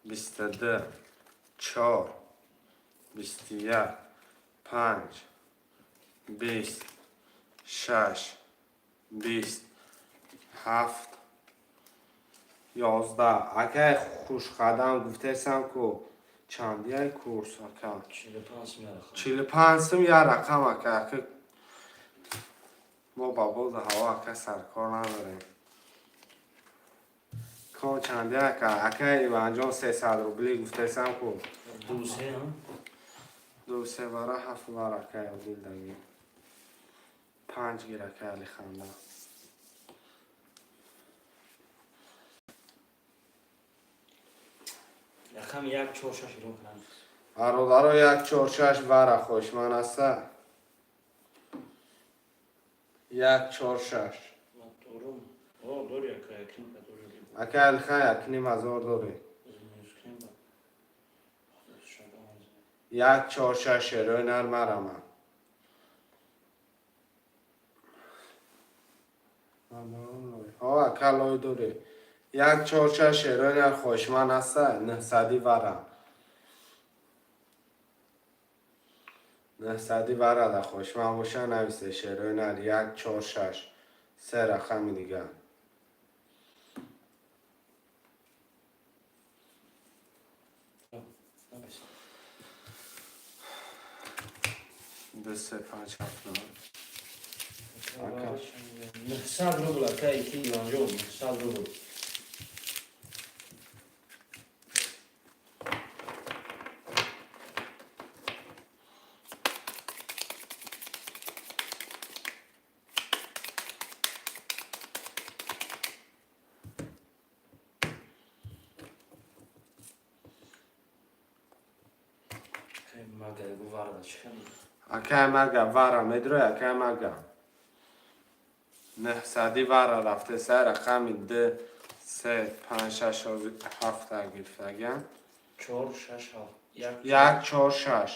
22, чор, 21, панҷ, 20, шаш, 20, ҳафт, 11. Акай хушқадам, гуфтесам ку чандияй курс, ака? 45 сум як рақам. 45 сум як рақам, ака. Ака, мо ба боду ҳаво, ака, саркор надорем. Ко чандия, ака? Ака Иванҷон, 300 рубли гуфтесам ку. Ду се, а? Ду се вара, ҳафт вар, акай Одилдаги. Панҷ гир, акай Алиханда. Рақами як чор шаш ирон кунанд. Бародаро, як чор шаш вара хоҳишманд аста. Як чор шаш. Ман дорум. О, дори, ака, як ним ка дори. Ака Алихан, 1500 дорӣ. Минус кунем ба. Худо. Як чор шаш, шерои нар марама. Ҳо, ака, лой дорӣ. Як чор шаш, шерои нар хоҳишманд аста. Нӯҳсади вара, нӯҳсади вара да хоҳишманд боша, нависе, шерои нар. Як чор шаш, се рақами дигар. Набис. Ду, се, панҷ, ҳафт, нӯ. Ака. 900 рубл, ака ики Иванҷон, 900 рубл. Акай мага гуварда чихел. Акай мага вара медрой, акай мага. Нӯҳсади вара рафтеса, рақами д, се, панҷ, шаш, ҳафта гирифтагиам. 4 6 7. Як, чор, шаш.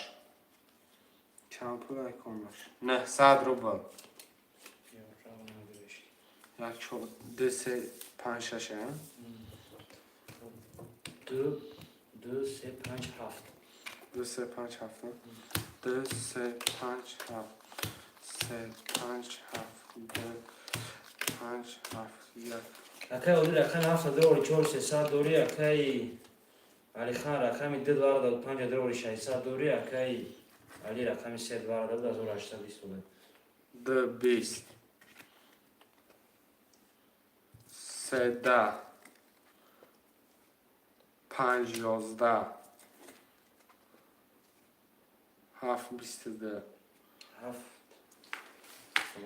Чанд пул айконаш? 900 рубл. Як, чор, ду, се, панҷ, шаш, а? Ду, ду, се, панҷ, ҳафт. Ду, се, панҷ, ҳафт. Ду, се, панҷ, ҳафт. Се, панҷ, ҳафт, ду, панҷ, ҳафт, як. Акай Одил рақами ҳафта дорори чор сесад дорӣ, акай Алихан рақами ду дварададу панҷа дорори 600 дорӣ, акай Али рақами се дварададу 1820 дорӣ. Ду, 20. Се, 10. Панҷ, 11. Ҳафт, 22. Ҳафт.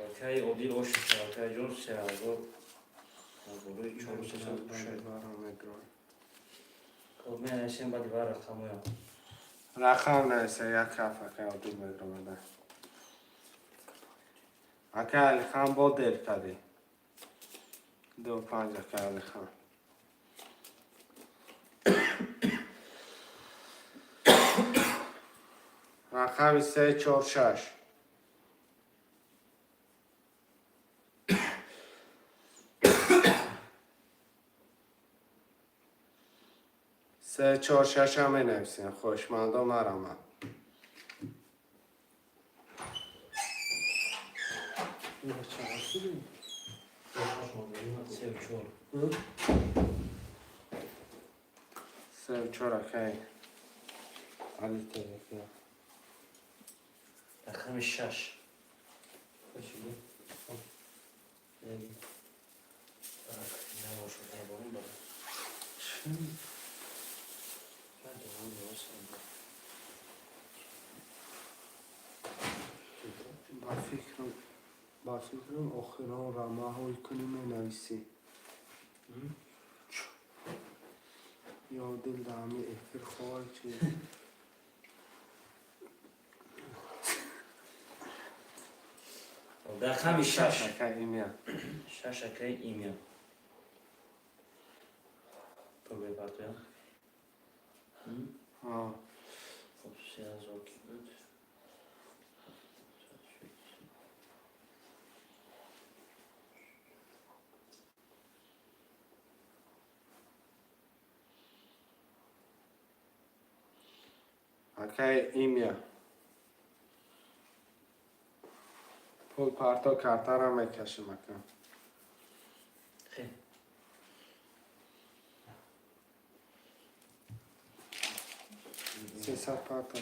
Акай Одил оши акай ҷон 3000 болои чору сесад пушай. Хоб, менависем баъди бар рақамоям. Рақам нависа, як ҳафт, акай Одил медромада. Акай Алихан бо дер кардӣ. Ду, панҷ, акай Алихан. Рақами се, чор, шаш. Се, чор, шашам менависем. Хоҳишмандо, марамад. Сеу чор. Сеу чор, акай Али Тежаки. Рақами шаш. Набошад, наборим ба. Ман дорам либосам. Ба фикрам, охирон рамаҳои кунӣ менависӣ. Ё дил дар ҳамин эфир хоҳад чи? Рақами шаш. Акай Имя. Шаш, акай Имя. Пул бепартоям. Хоб, 3000 ки буд. Акай Имя. Пул парто, картара мекашим, ака. Хе. 300 парто.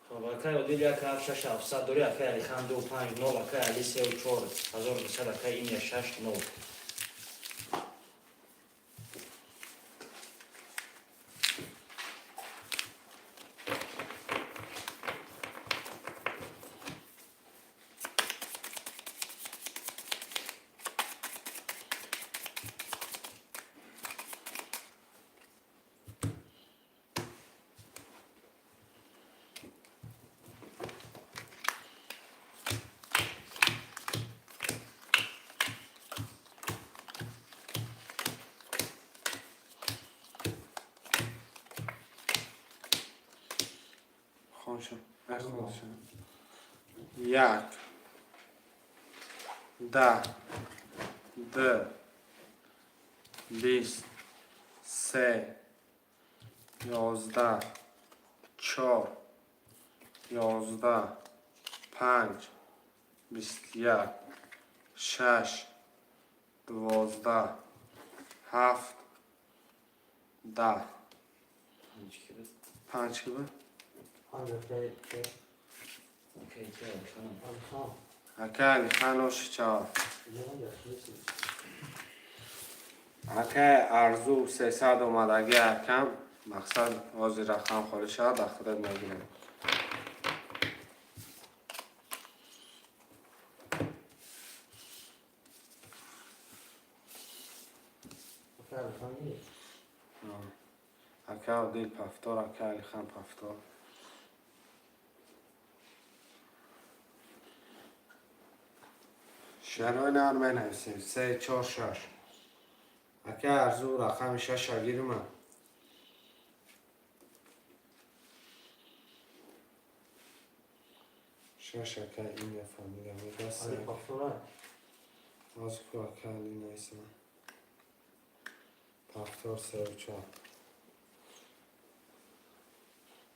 Хоб, акай Одил як, ҳафт, шаш, ҳафтсад дорӣ, акай Алихан ду, панҷ, нол, акай Али сеу чор, 1200, акай Имя шаш, нол. Хоншо. Хоншо. Як. 10. Д. 20. Се. 11. Чор. 11. Панҷ. 21. Шаш. 12. Ҳафт. 10. Панҷ ки буд? Панҷ ки буд? Панҷ, акай Акай ки Алихан. Алихан. Акай Алихан оши чавад. Ҷаноб, яхши. Акай Арзу 300 омадаги акам. Мақсад ҳозир рақам холӣ шавад, дар худат мегирем. Акай Алихан гирифт. Ака Одил пафтор, ака Алихан пафтор. Шарои нар менависем. Се, чор, шаш. Ака Арзу рақами шаша гирма. Шаш, акай имя, фамилия мега. Али повтора. Ҳозир ку, ака Али нависам. Повтор сеу чор.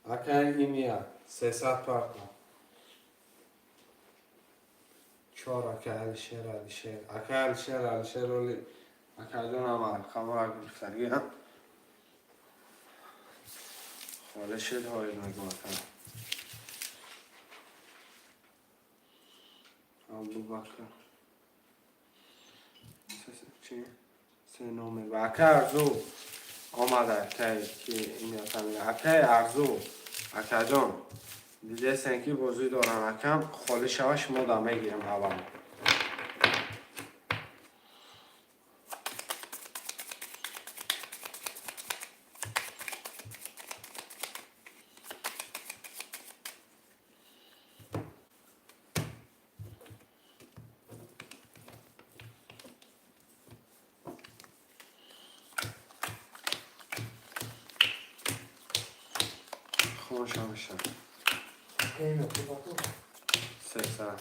Акай имя, 300 парта. Чор, акай Алишер, Алишер. Акай Алишер, Алишер оли. Акайҷон ҳама рақамҳоро гирифтагӣ. Холе шед, ҳоил мегум, ака. Абубакр. Чи? Се номер. Ва акай Арзу омада, акай ки имя, фамилия. Акай Арзу, акаҷон. Дидесен ки бозӣ дорам, акам, холӣ шава, шумо да мегирем аввал. Хомӯша мешавад. Акай имя пул. 300.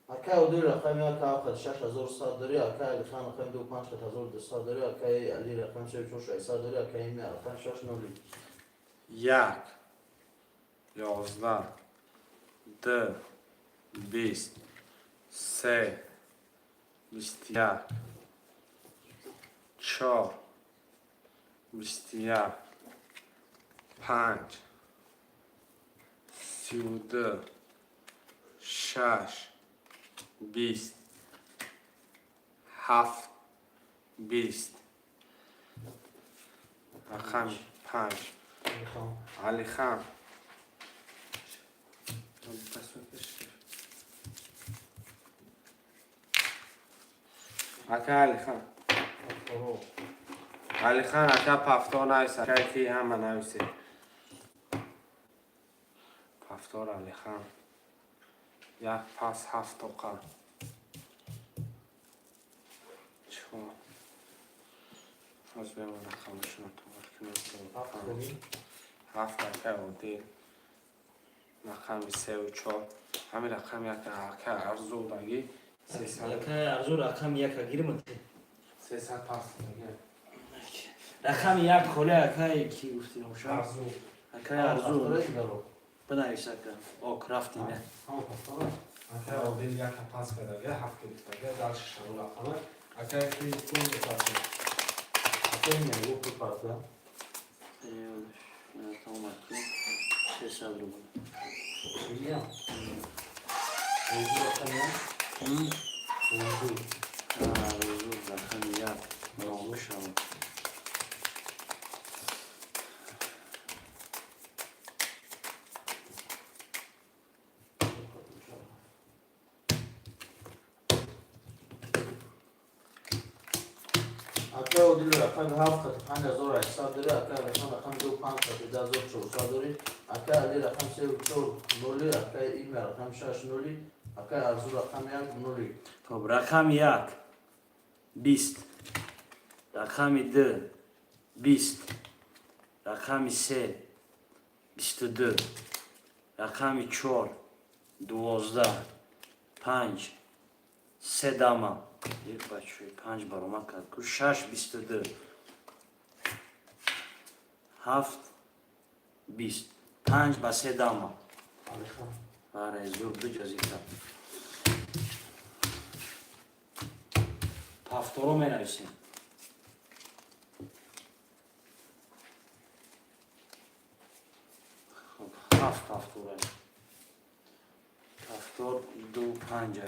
Акай Одил рақами як ҳафт хат 6100 дорӣ, акай Алихан рақами ду панҷ хат 1200 дорӣ, акай Али рақами се чор 600 дорӣ, акай имя рақами шаш ноли. Як, 11, ду, 20, се, 21, чор, 21, панҷ, 32, шаш, 20, ҳафт, 20, рақами панҷ. Алихан. Алихан. Ака Алихан. Повторо. Алихан, ака, повтор навис, ака ки ҳама нависед. Повтор Алихан. Як пас ҳафт тоқа. Чор. Ҳозир бемон рақамашонро туғри кунем. Ҳафт Панҷ. холи. Ҳафт, акай Одил. Рақами сеу чор. Ҳамин рақами як, ака Арзу даги. 300. Акай Арзу рақами яка гирмад. 300 пас даги. Рақами як холе, акай ки гуфти номша? Арзу. Акай Арзу. Повтора дигаро. Бинавис, ака. Ок, рафтим. Ҳама повтора. Акай Одил яка пас кардаги, ҳафт гирифтаги, дальше шану рақама. Акай ки пул мепартад. Акай имя гу пул парта. 300 рубл. Имя. Рӯзу рақами як. Рӯзу. Арзу рақами як. Номушава. Акай Одил рақами ҳафт хати 5800 дорӣ, акай Алихан рақами ду панҷ хати 1400 дорӣ, акай Али рақами сеу чор ноли, акай имя рақами шаш ноли, акай Арзу рақами як ноли. Хоб, рақами як 20, рақами ду 20, рақами се 22, рақами чор 12, панҷ се дама. Е, бачаи, панҷ баромад кард ку. Шаш, 22, ҳафт, 20, панҷ ба се дама. Алихан. Аре, зур ду ҷазита. Повторо менависем. Хоб, ҳафт повтора. Повтор ду панҷа.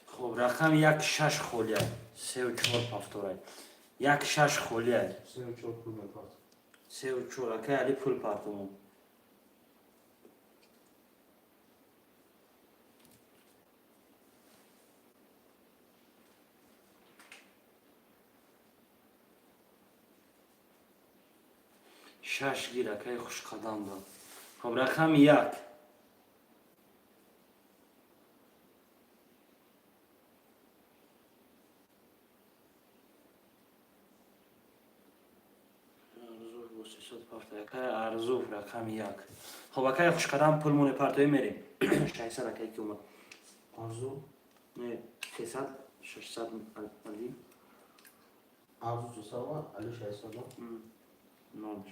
Хоб, рақами як шаш холия. Сеу чор повтора. Як шаш холия. Сеу чор пул мепарт. Сеу чор, акай Али, пул партомон. Шаш гир, акай хушқадам дод. Хоб, рақами як. 700 парто. Акай Арзу, рақами 1. Хоб, акай Хушқадам, пул моне партои, мерем. 600, акай ки омад. Арзу. Не, 300, 600, Али. Арзу 300, Али 600. Нол.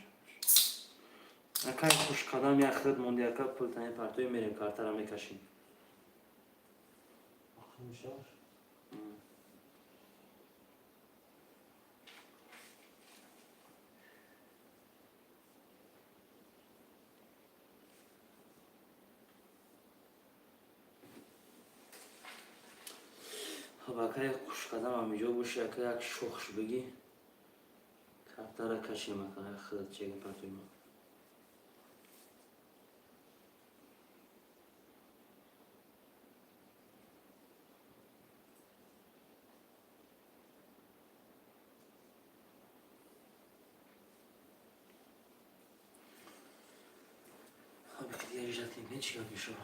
Акай Хушқадам, як хид монди, ака, пул тани партои, мерем, картара мекашем. Рақами 6. Хоб, акай Хушқадам, ҳамиҷо боши, ака, як шохш бигӣ, картара кашем, ака, як хидат чега партои мо. Хоб, дига ждать кунем, чӣ гап мешава.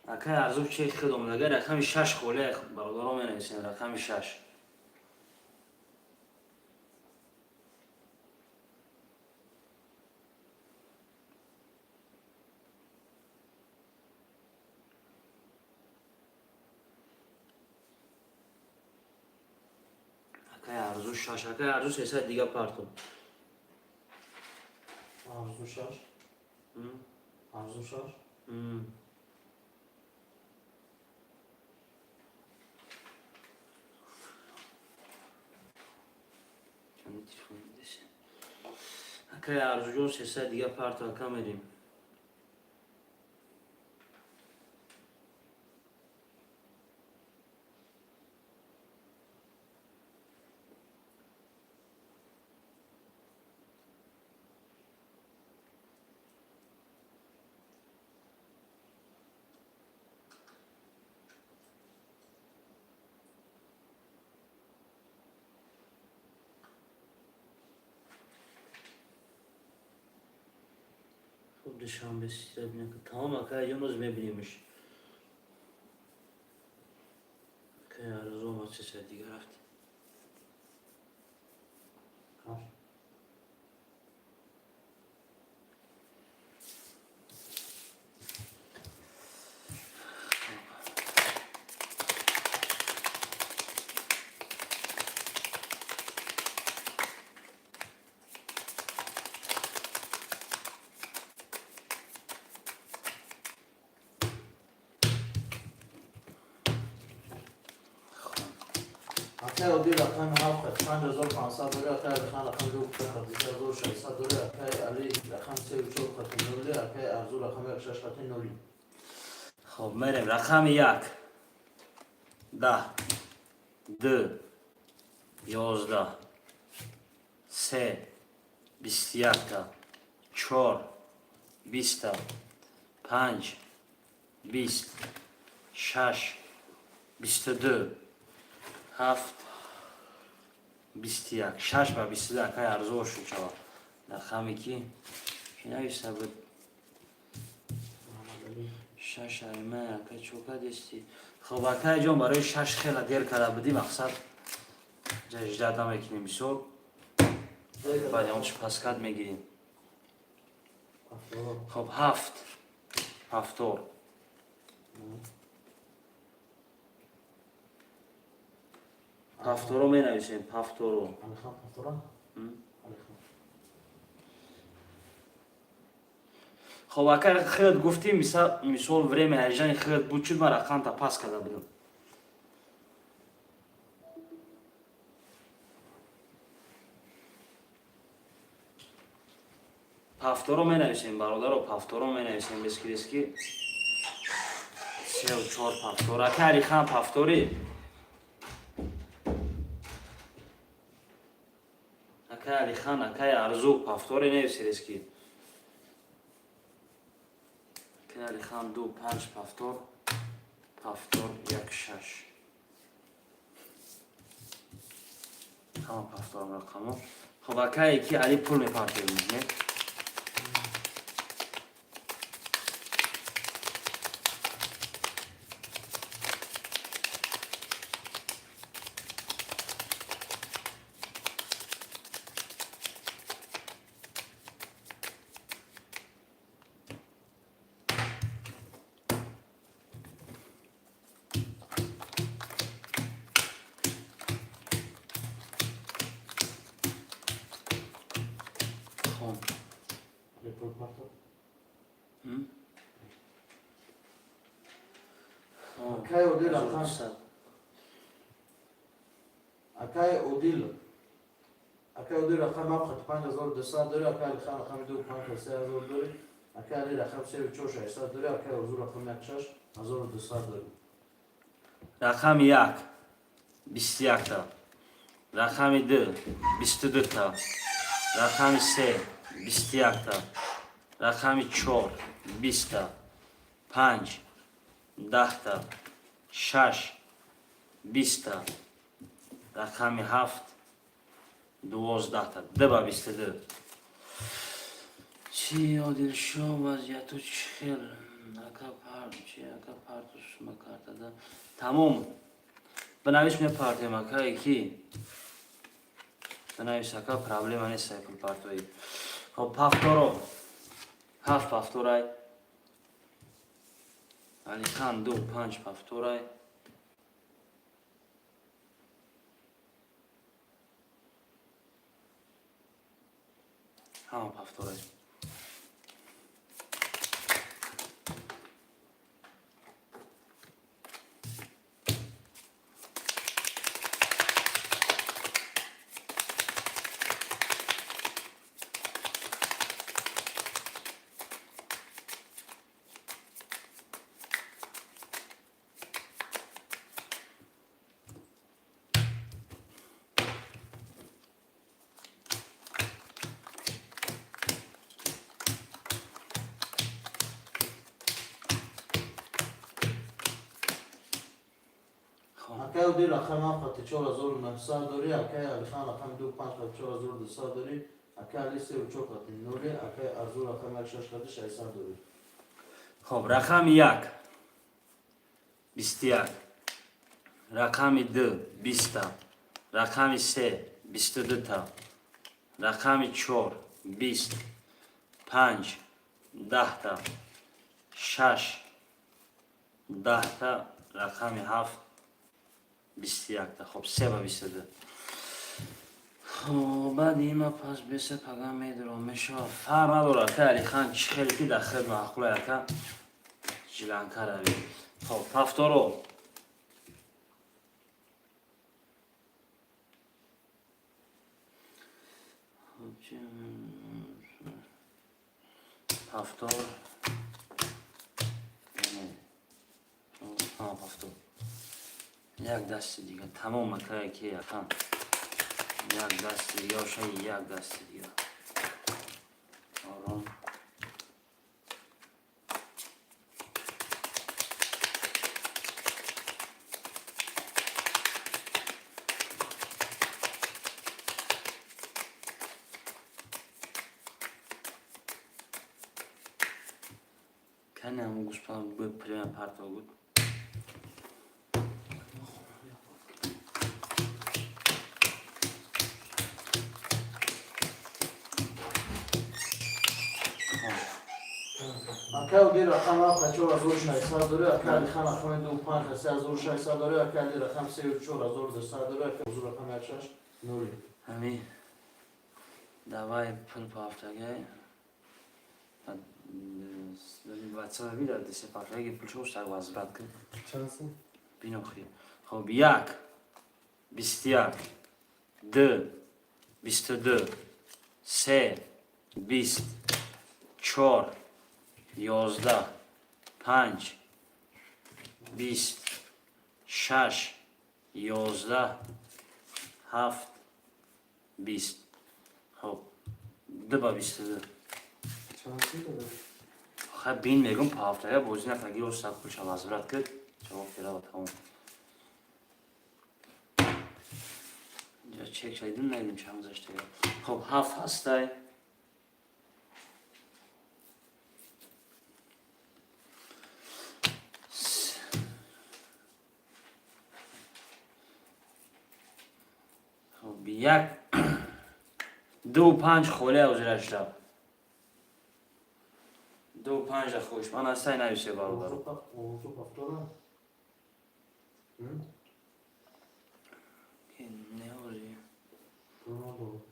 Акай Арзу, че хид омадага, рақами 6 холе, бародаро, менависем рақами 6. Акай Арзу, 6. Акай Арзу, 300 дига парту. Арзу 6. Арзу 6. М. Чанд телефон десе? Акай Арзуҷон, 300 дига парту, ака, мерем. Хуб, Душанбе ситра бинем. Тамом, акай ҷон, боз мебинимш. Акай Арзу омад, 300 дига рафт. Каш. Акай Одил рақами 7 хат 5500 дори, акай Алихан рақами 2 хат 1600 дори, акай Али рақами 3 4 хати 0, акай Арзу рақами 1 6 хати 0. Хоб, мерем. Рақами 1, 10, 2, 11, 3, 21-та, 4, 20-та, 5, 20, 6, 22, 7, 21. 6 ба 22, акай Арзу, шуд шава. Рақаме ки ки нависта буд? Муҳаммадалӣ. 6 айма, ака, чо кадести? Хоб, акай ҷон, барои 6 хела дер карда будӣ, мақсад ждать намекунем бисёр, баъди он чи паскат мегирем. Ҳафтор. Хоб, 7, ҳафтор. Ҳафторо менависем, ҳафторо. Алихан ҳафтора? Алихан. Хоб, ака, хелат гуфтӣ, мисол, время ҳайҷани хелат буд, чуд ман рақамта пас карда будам. Ҳафторо менависем, бародаро, ҳафторо менависем, бески дески сеу чор ҳафтор. Ака Алихан, ҳафторӣ, акай Алихан, акай Арзу, ҳафторе нависедески. Акай Алихан, 2, 5, ҳафтор, ҳафтор, 1, 6. Ҳама ҳафторам рақамо. Хоб, акае ки Али, пул мепартоем, не? Пул парто. Акай Одил рақам. Акай Одил. Акай Одил рақами ҳафт хати 5200 дорӣ, акай Алихан рақами ду панҷ хати 3000 дорӣ, акай Али рақами сею чор 600 дорӣ, акай Орзу рақами як 6200 дорӣ. Рақами як 21-та, рақами ду 22-та, рақами се 21-та, рақами чор 20-та, панҷ 10-та, шаш 20-та, рақами ҳафт 12-та. Ду ба 22. Чи, Одилшо, вазъияту чӣ хел? Ака пар чи, ака парту сума картада тамом бинавис, мепартем, ака, ки бинавис, ака, проблема нест, пулпартоӣ. Хоб, повторо ҳафт повторай, Алихан ду панҷ повторай. Ҳама повторай. Хоб. Акай Одил рақами ҳафт хати 4900 дорӣ, акай Алихан рақами ду панҷ хати 4200 дорӣ, акай Али сею чор хати ноли, акай Арзу рақами як шаш хати 600 дорӣ. Хоб, рақами як 21, рақами ду 20-та, рақами се 22-та, рақами чор 20, панҷ 10-та, шаш 10-та, рақами ҳафт 21-та. Хоб, се ба 22. Хоб, баъди има пас беса пага медурам мешава, фарқ надорад, ака Алихан, чӣ хеле ки дар хел маъқулай, ака, жиланка равӣ. Хоб, повторо. Хоб, повтор. Не. А, повтор. Як дасти дига тамом, ака, ки ака. Як дасти дига оша, як дасти дига. Ором. Кане ҳамун гӯспанд гӯй пулима парто буд. Акай Одил рақами ҳафт хати 4600 дорӣ, акай Алихан рақами ду панҷ хати 3600 дорӣ, акай Али рақами сею 4200 дорӣ, акай Орзу рақами як шаш ноли. Ҳами давай пул пафтагай. Ватсап вида десе пафтаги пул шо сар возврат кун. Чанд сум? Бинохи. Хоб, як 21, ду 22, се 20, чор 11, панҷ 20, шаш 11, ҳафт 20. Хоб, ду ба 22. Чанд сум додам? Хай, бин, мегум, пафтага бозӣ накард, ё сар пулша возврат кирд, ҷавоб ферава, тамом. Инҷа чек шайдим, надидим чанд гузаштага. Хоб, ҳафт ҳастай. Хоб, як ду панҷ холия ҳозирашта. Ду панҷа хоҳишманд ҳастай, нависе, бародаро. Орзу повтора? Не, ҳозир. Пул надорам.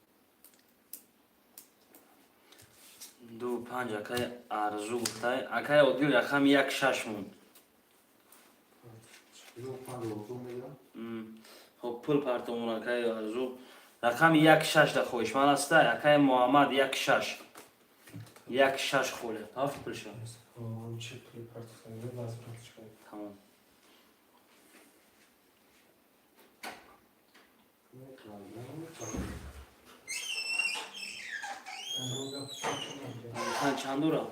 Ду панҷ акай Арзу гуфтай. Акай Одил, рақами як шаш монд. Хоб, пул партомон, акай Арзу. Рақами як шаш да хоҳишманд аста. Акай Муҳаммад, як шаш. Як шаш холе. Ҳафт пулша. Тамом. Алихан чандура?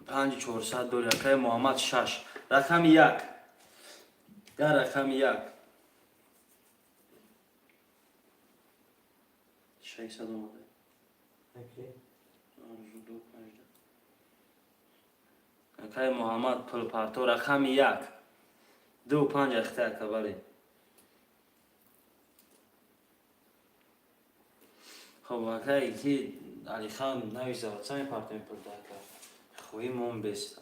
Панҷи чорсад дори, акай Муҳаммад, шаш. Рақами як. Дар рақами як. 600 омада. Арзу ду панҷда. Акай Муҳаммад, пулпарто, рақами як. Ду панҷ ахта, ака, бале. Хоб, акай ки Алихан нависа, ватса мепартоем пулта, ака. Хоҳӣ мон беста.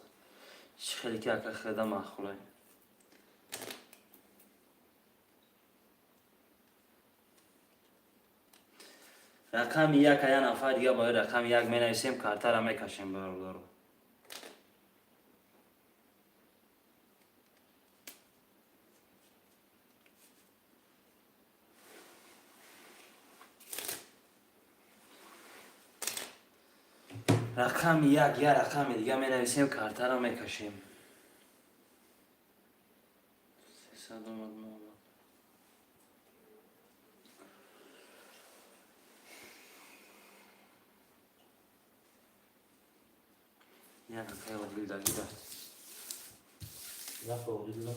Чӣ хеле ки, ака, хеда маъқулай. Рақами як, я нафар дига бояд рақами як менависем, картара мекашем, бародаро. Рақами як, я рақами дига менависем, картара мекашем. 300 омад, Муҳаммад. Як акай Одил дагида. Як Одилда.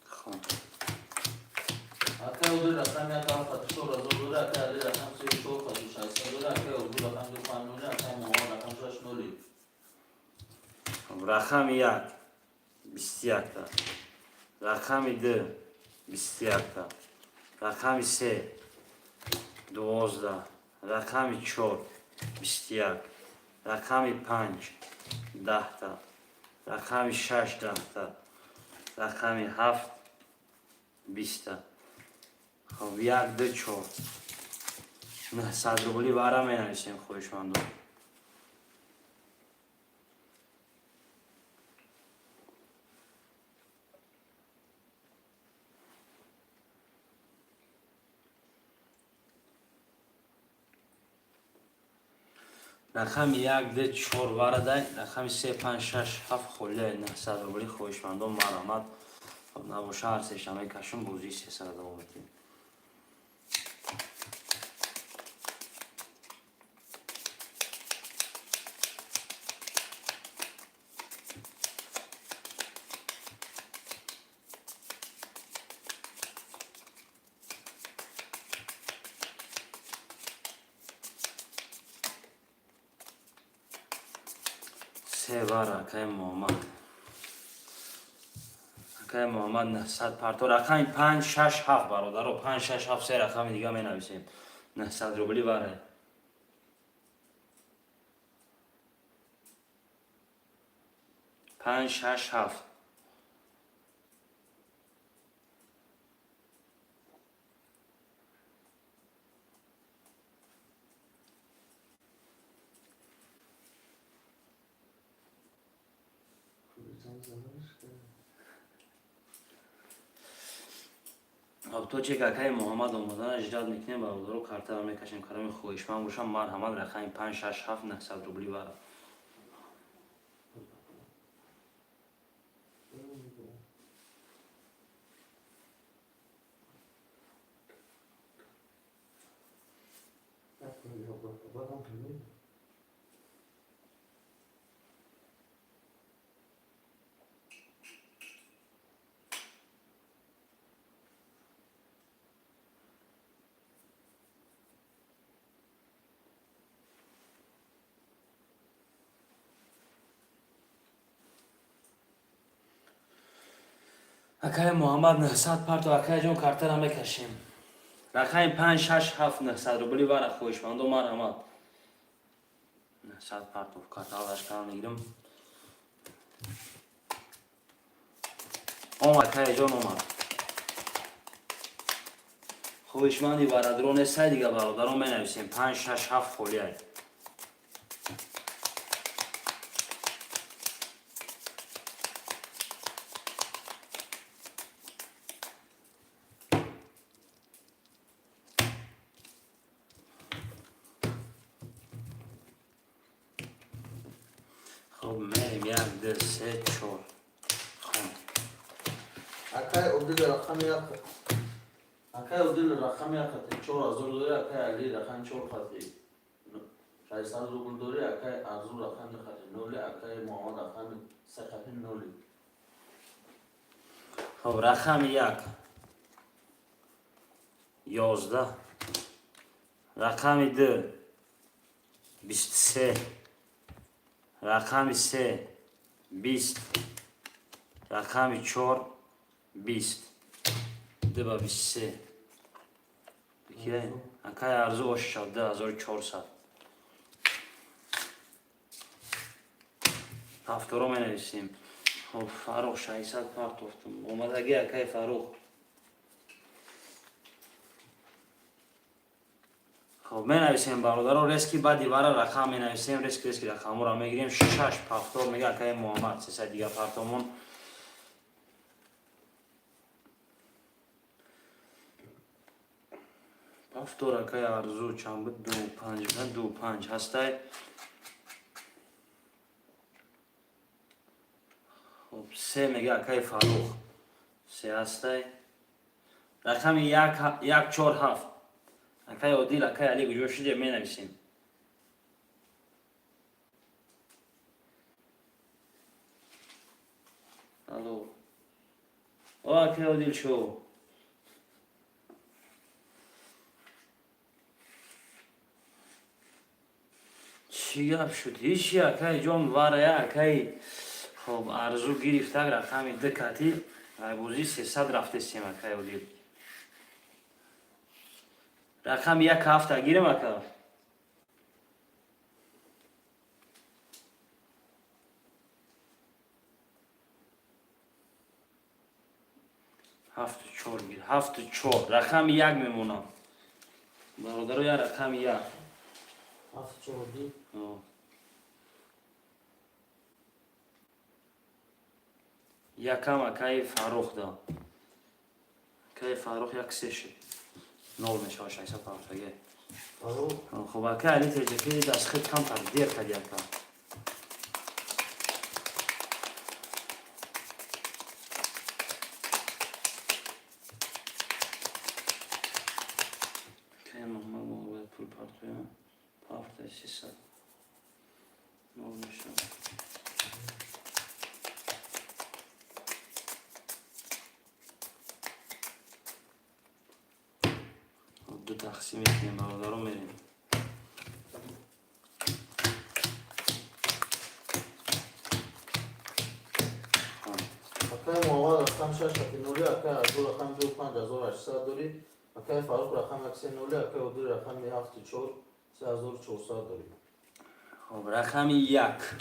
Хоб. Акай Одил рақами як ҳафт қати 4000 дора, акай Али рақам се чор қати 600 дора, акай Орзу рақам ду панҷ ноли, акай Муҳаммад рақам шаш ноли. Хоб, рақами як 21-та. Рақами ду 21-та. Рақами се 12. Рақами чор 21. Рақами панҷ 10-та. Рақами шаш 10-та. Рақами ҳафт 20-та. Хоб, як, ду, чор. 900 рубли вара менависем, хоҳишмандон. Рақами як, ду, чор варадай, рақами се, панҷ, шаш, ҳафт холия, 900 рубли, хоҳишмандон, марҳамат. Хоб, набоша, ҳар сеша мекашем, бозии сесара давом медиҳем. Се вара, акай Муҳаммад. Акай Муҳаммад, 900 парто. Рақами панҷ, шаш, ҳафт, бародаро, панҷ, шаш, ҳафт, се рақами дига менависем. 900 рубли вара. Панҷ, шаш, ҳафт. Хоб, то че акаи Муҳаммад омадана ждать мекунем, бародаро, картара мекашем. Кадоми хоҳишманд бошам, марҳамат, рақами панҷ, шаш, ҳафт, 900 рубли вара. Акай Муҳаммад, 900 парто, акайҷон, картара мекашем. Рақами 5, 6, 7, 900 рубли вара, хоҳишмандо, марҳамат. 900 партов, карта алашкара мегирам. Омад, акайҷон, омад. Хоҳишманди варадро нестай дига, бародарон, менависем. 5, 6, 7 холиай. Хоб, мерем: як, ду, се, чор. Хон. Акай Одил рақами як, акай Одил рақами як хати 4000 дори, акай Али рақами чор хати 600 рубл дори, акай Арзу рақами хати ноли, акай Муҳаммад рақами се хати ноли. Хоб, рақами як 11, рақами ду 23, рақами се 20, рақами чор 20, ду ба 23. Акай Арзу, ошишад 2400. Ҳафторо менависем. Хоб, Фарух, 600 партофтум. Омадаги, акай Фарух. Хоб, менависем, бародаро, резкий. Баъди вара рақам менависем, резкий, резкий рақамҳоро мегирем. Шаш повтор мега акай Муҳаммад. 300 дига партомон. Повтор, акай Арзу, чанд буд? Ду панҷ, ду панҷ ҳастай. Хоб, се мега акай Фарух, се ҳастай. Рақами як, як, чор, ҳафт, акай Одил, акай Али, куҷо шуде? Менависем. Алло, о, акай Одил, шо? Чӣ гап шуд? Ҳичи, акай ҷон, варая. Акай, хоб, Арзу гирифтак рақами д кати айбозӣ 300 рафтесем. Акай Одил, рақами як ҳафта гирем, ака. Ҳафту чор гир, ҳафту чор. Рақами як мемонам, бародаро, я рақами як. Ҳафт чор ди. О. Якам акаи Фаррух да, акаи Фаррух, як се шуд, нол мешава, 650. Фарух. Хоб, акаи Али Теҷакиди, дастхит камтар дер кади, ака. Акаи Муҳаммад, мо бояд пул партоям. Партай, 300 нол мешава. Ду тақсим мекунем, бародаро, мерем. Акай Муҳаммад рақами шаш хати ноли, акай Арзу рақами ду 5800 дорӣ, акай Фарух рақами як се ноли, акай Одил рақами ҳафту чор 3400 дорӣ. Хоб, рақами як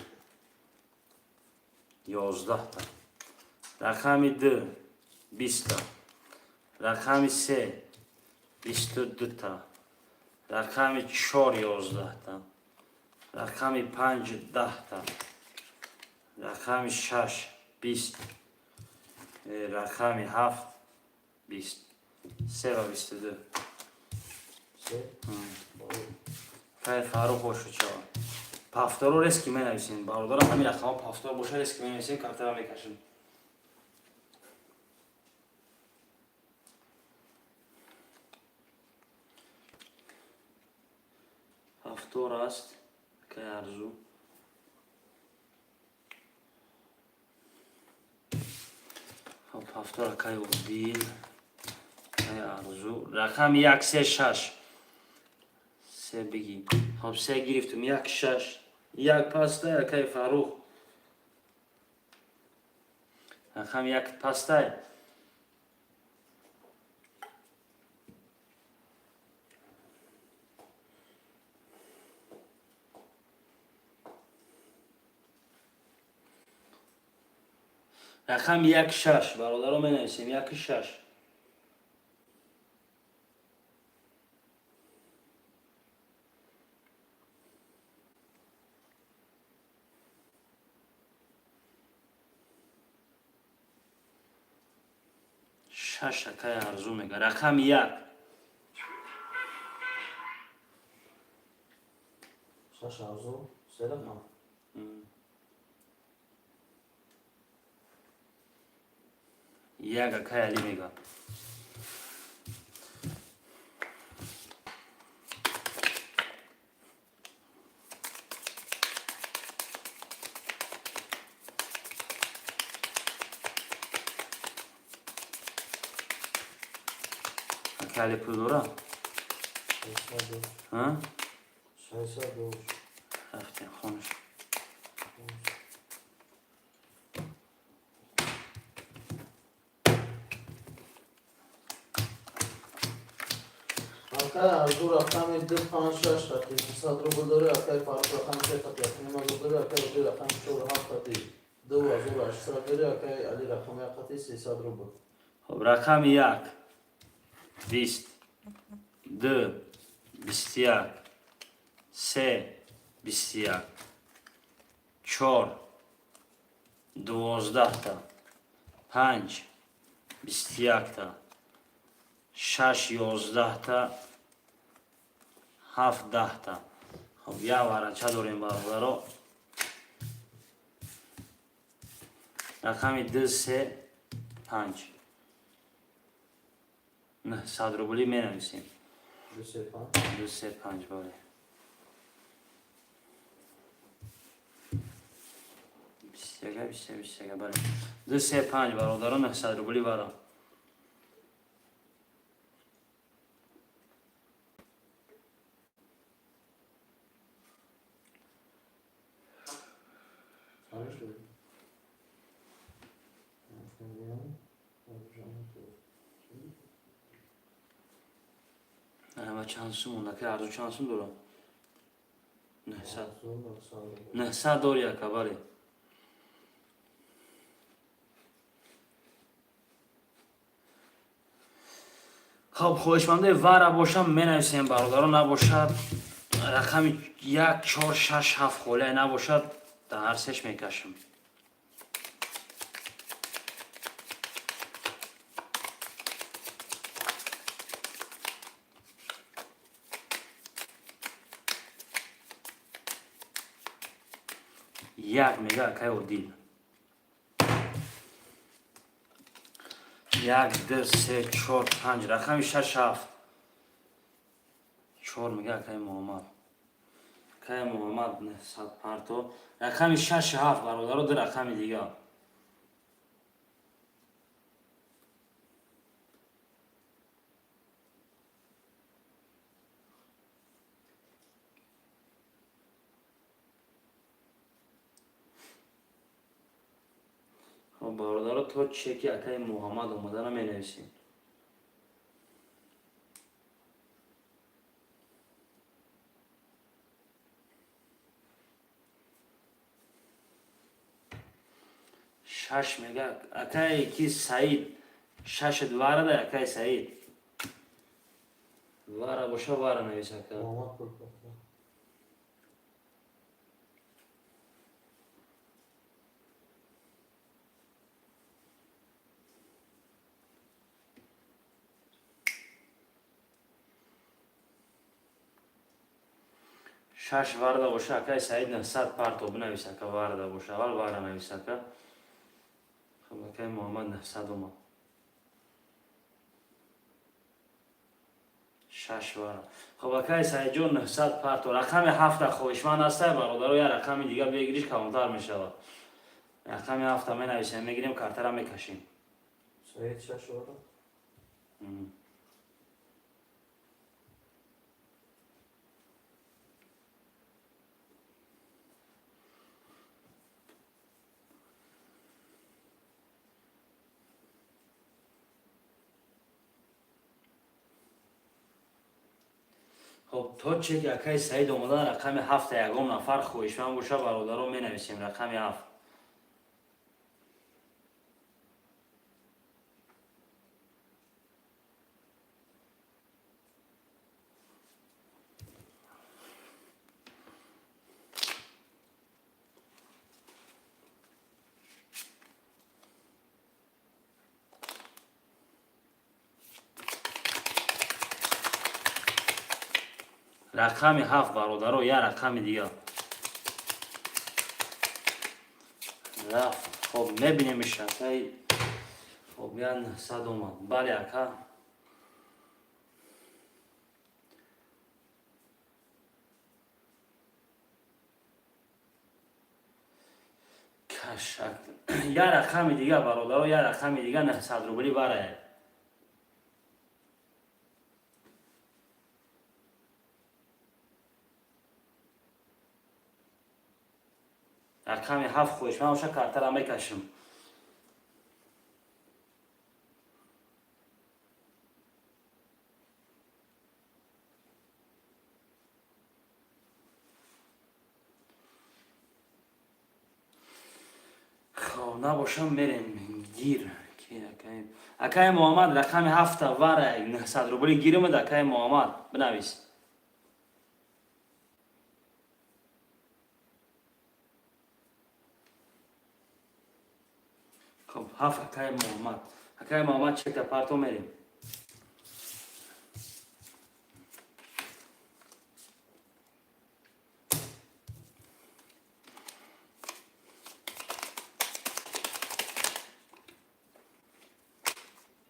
11-та, рақами ду 20-та, рақами се 22-та, рақами чор 11-та, рақами панҷ 10-та, рақами шаш 20, рақами ҳафт 20, се ва 22. Се. Кай Фарух бошад чава. Повторо резкий менависем, бародарам, ҳамин рақамҳо повтор боша, резкий менависем, картара мекашем. Повтор аст, кай Арзу. Хоб, повтор, кай Одил, кай Арзу. Рақами як, се, шаш. Се бигӣ. Хоб, се гирифтум, як, шаш. Як пастай, акай Фарух. Рақами як пастай. Рақами як, шаш, бародаро, менависем, яки шаш. Шаш, акай Арзу мега. Рақами як. Шаш, Арзу, се рақам. Як, акай Али мега. Акай Али пул дора? 600. А? 600. Рафтем хонаш. Акай Арзу рақами ду, панҷ, шаш хати 200 рубл дорӣ, акай Фаруқ рақами се хати 1,5 ҳазор дорӣ, акай Одил рақами чор, ҳафт хати 2800 дорӣ, акай Али рақами як хати 300 рубл. Хоб, рақами як 20, ду 21, се 21, чор 12-та, панҷ 21-та, шаш 11-та, ҳафт 10-та. Хоб, як варача дорем, бародаро. Рақами ду, се, панҷ, 900 рублӣ менависем. Ду, се, панҷ. Ду, се, панҷ, бале. 21, 21, 21, бале. Ду, се, панҷ, бародаро, 900 рублӣ вара. Чанд шуд? Ама чанд сум монда? Ки Арзу чанд сум дорам? 900. 900 дори, ака, бале. Хоб, хоҳишмандаи вара бошам, менависем, бародаро, набошад, рақами як, чор, шаш, ҳафт холия набошад, дар ҳар сеш мекашам. Як мега акай Одил. Як, ду, се, чор, панҷ, рақами шаш, ҳафт, чор мега акай Муҳаммад. Акай Муҳаммад 900 парто. Рақами шаш, ҳафт, бародаро, ду рақами дигар. Хоб, бародаро, то чеки акаи Муҳаммад омадана менависем. Шаш мега акае ки Саид. Шашат варада, акаи Саид? Вара боша, вара навис, ака. Муҳаммад пул партофт. Шаш варда боша, акаи Саид, 900 парто бинавис, ака. Варда боша, аввал вара навис, ака. Хоб, акаи Муҳаммад 900 омад. Шаш вара. Хоб, акаи Саидҷон, 900 парто. Рақами ҳафта хоҳишманд ҳастай, бародаро? Я рақами дигар бегириш калонтар мешавад. Рақами ҳафта менависем, мегирем, картара мекашем. Саид, шаш вара. Хоб, то чеки акаи Саид омадан, рақами ҳафта ягон нафар хоҳишманд боша, бародаро, менависем рақами ҳафт. Рақами ҳафт, бародаро, як рақами дига рафт. Хоб, мебинем шакаи. Хоб, я 900 омад. Бале, ака. Кашак, як рақами дига, бародаро, як рақами дига, 900 рубли барая. Рақами ҳафт хоҳиш ман оша картара мекашам. Хоб, набошам, мерем гир. Акаи Муҳаммад, рақами ҳафта вара, 900 рубли гиримад. Акаи Муҳаммад, бинавис. Хоб, ҳафт, акаи Муҳаммад. Акаи Муҳаммад, чекта парто, мерем.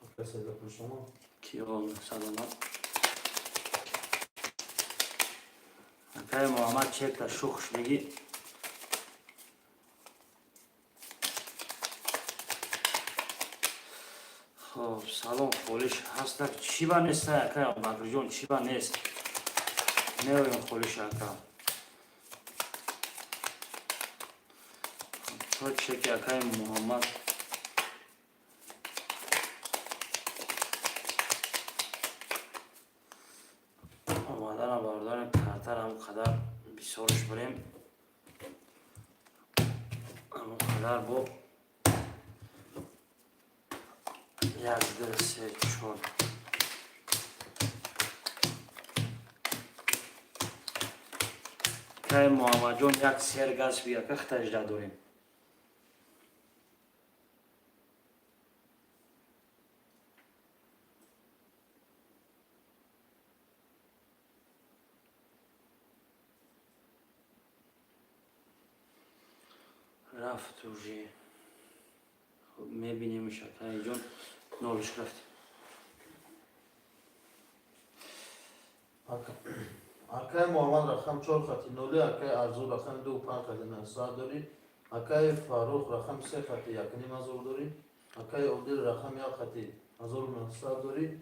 Акай Саида пулшома. Кио 900 омад? Акаи Муҳаммад, чекта шух шудагӣ. Хоб, салом, холиш ҳастак? Чӣ ба неста, акай Абубакрҷон, чӣ ба нест? Меоем холиш, ака. То чеки акаи Муҳаммад омадана, бародари, картар ҳам қадар бисёрш бурем, ҳамон қадар бо як, ду, се, чор. Кай Муҳаммадҷон, як сер газ бияка, хтажда дорем. Рафт уже. Хоб, мебинем, шакаиҷон, нолиш рафт. Акай Муҳаммад рақам чор хати ноли, акай Арзу рақами ду панҷ хати 900 дорӣ, акай Фаррух рақами се хати 1,5 ҳазор дорӣ, акай Одил рақами як хати 1900 дорӣ,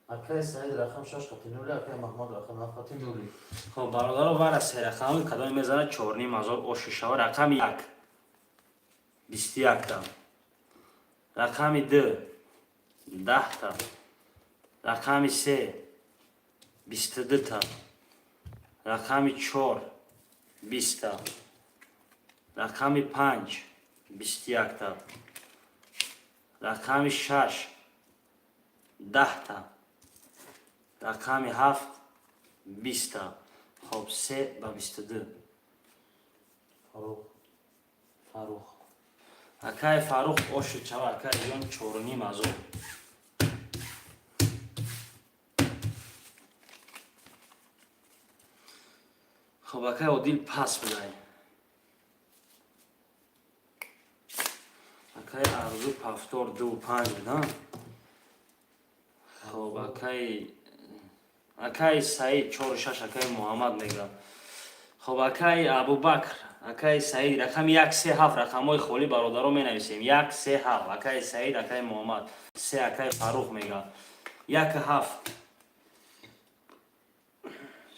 акай Саид рақами шаш хати ноли, акай Маҳмад рақами ҳафт хати ноли. Хоб, бародаро, вара серақами кадоме мезанад, 4,5 ҳазор оши шава. Рақами як 21-та, рақами ду 10-та, рақами се 22-та, рақами чор 20-та, рақами панҷ 21-та, рақами шаш 10-та, рақами ҳафт 20-та. Хоб, се ба 22. Фаррух. Фаррух, акай Фаррух, оши чава, акай ҷон, 4,5 ҳазор. Хоб, акай Одил пас будай, акай Арзу повтор ду панҷ буда. Хоб, акай Саид чору шаш, акай Муҳаммад мега. Хоб, акай Абубакр, акай Саид, рақами як, се, ҳафт, рақамҳои холӣ, бародаро, менависем: як, се, ҳафт. Акай Саид, акай Муҳаммад, се, акай Фаррух мега. Як, ҳафт,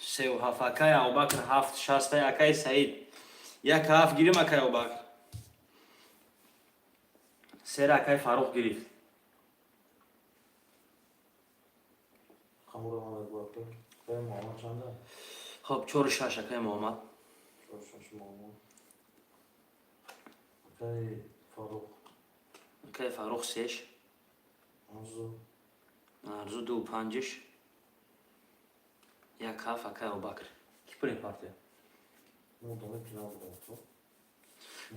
сеу ҳафт, акай Абубакр, ҳафт шастай. Акай Саид, як, ҳафт гирим, акай Абубакр. Сера акай Фаррух гирифт. Қамуро ман мегӯ, акай. Акай Муҳаммад чанда? Хоб, чору шаш, акай Муҳаммад. Чору шаш Муҳаммад. Акай Фаррух. Акай Фаррух сеш. Арзу. Арзу ду панҷиш. Як, ҳафт, акай Абубакр. Ки пули партия? Мудаме ки набудам то.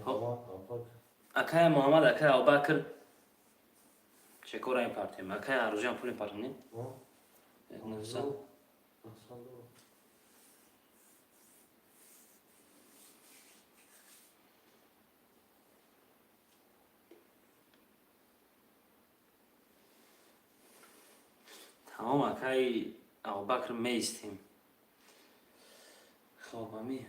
Хоб. Муҳаммад, Абубакр. Акай Муҳаммад, акай Абубакр, чекора ин партиям? Акай Арзуям пули партия не? О? Як 900. 900. Тамом, акаи Абубакр, меистем. Хоб, ами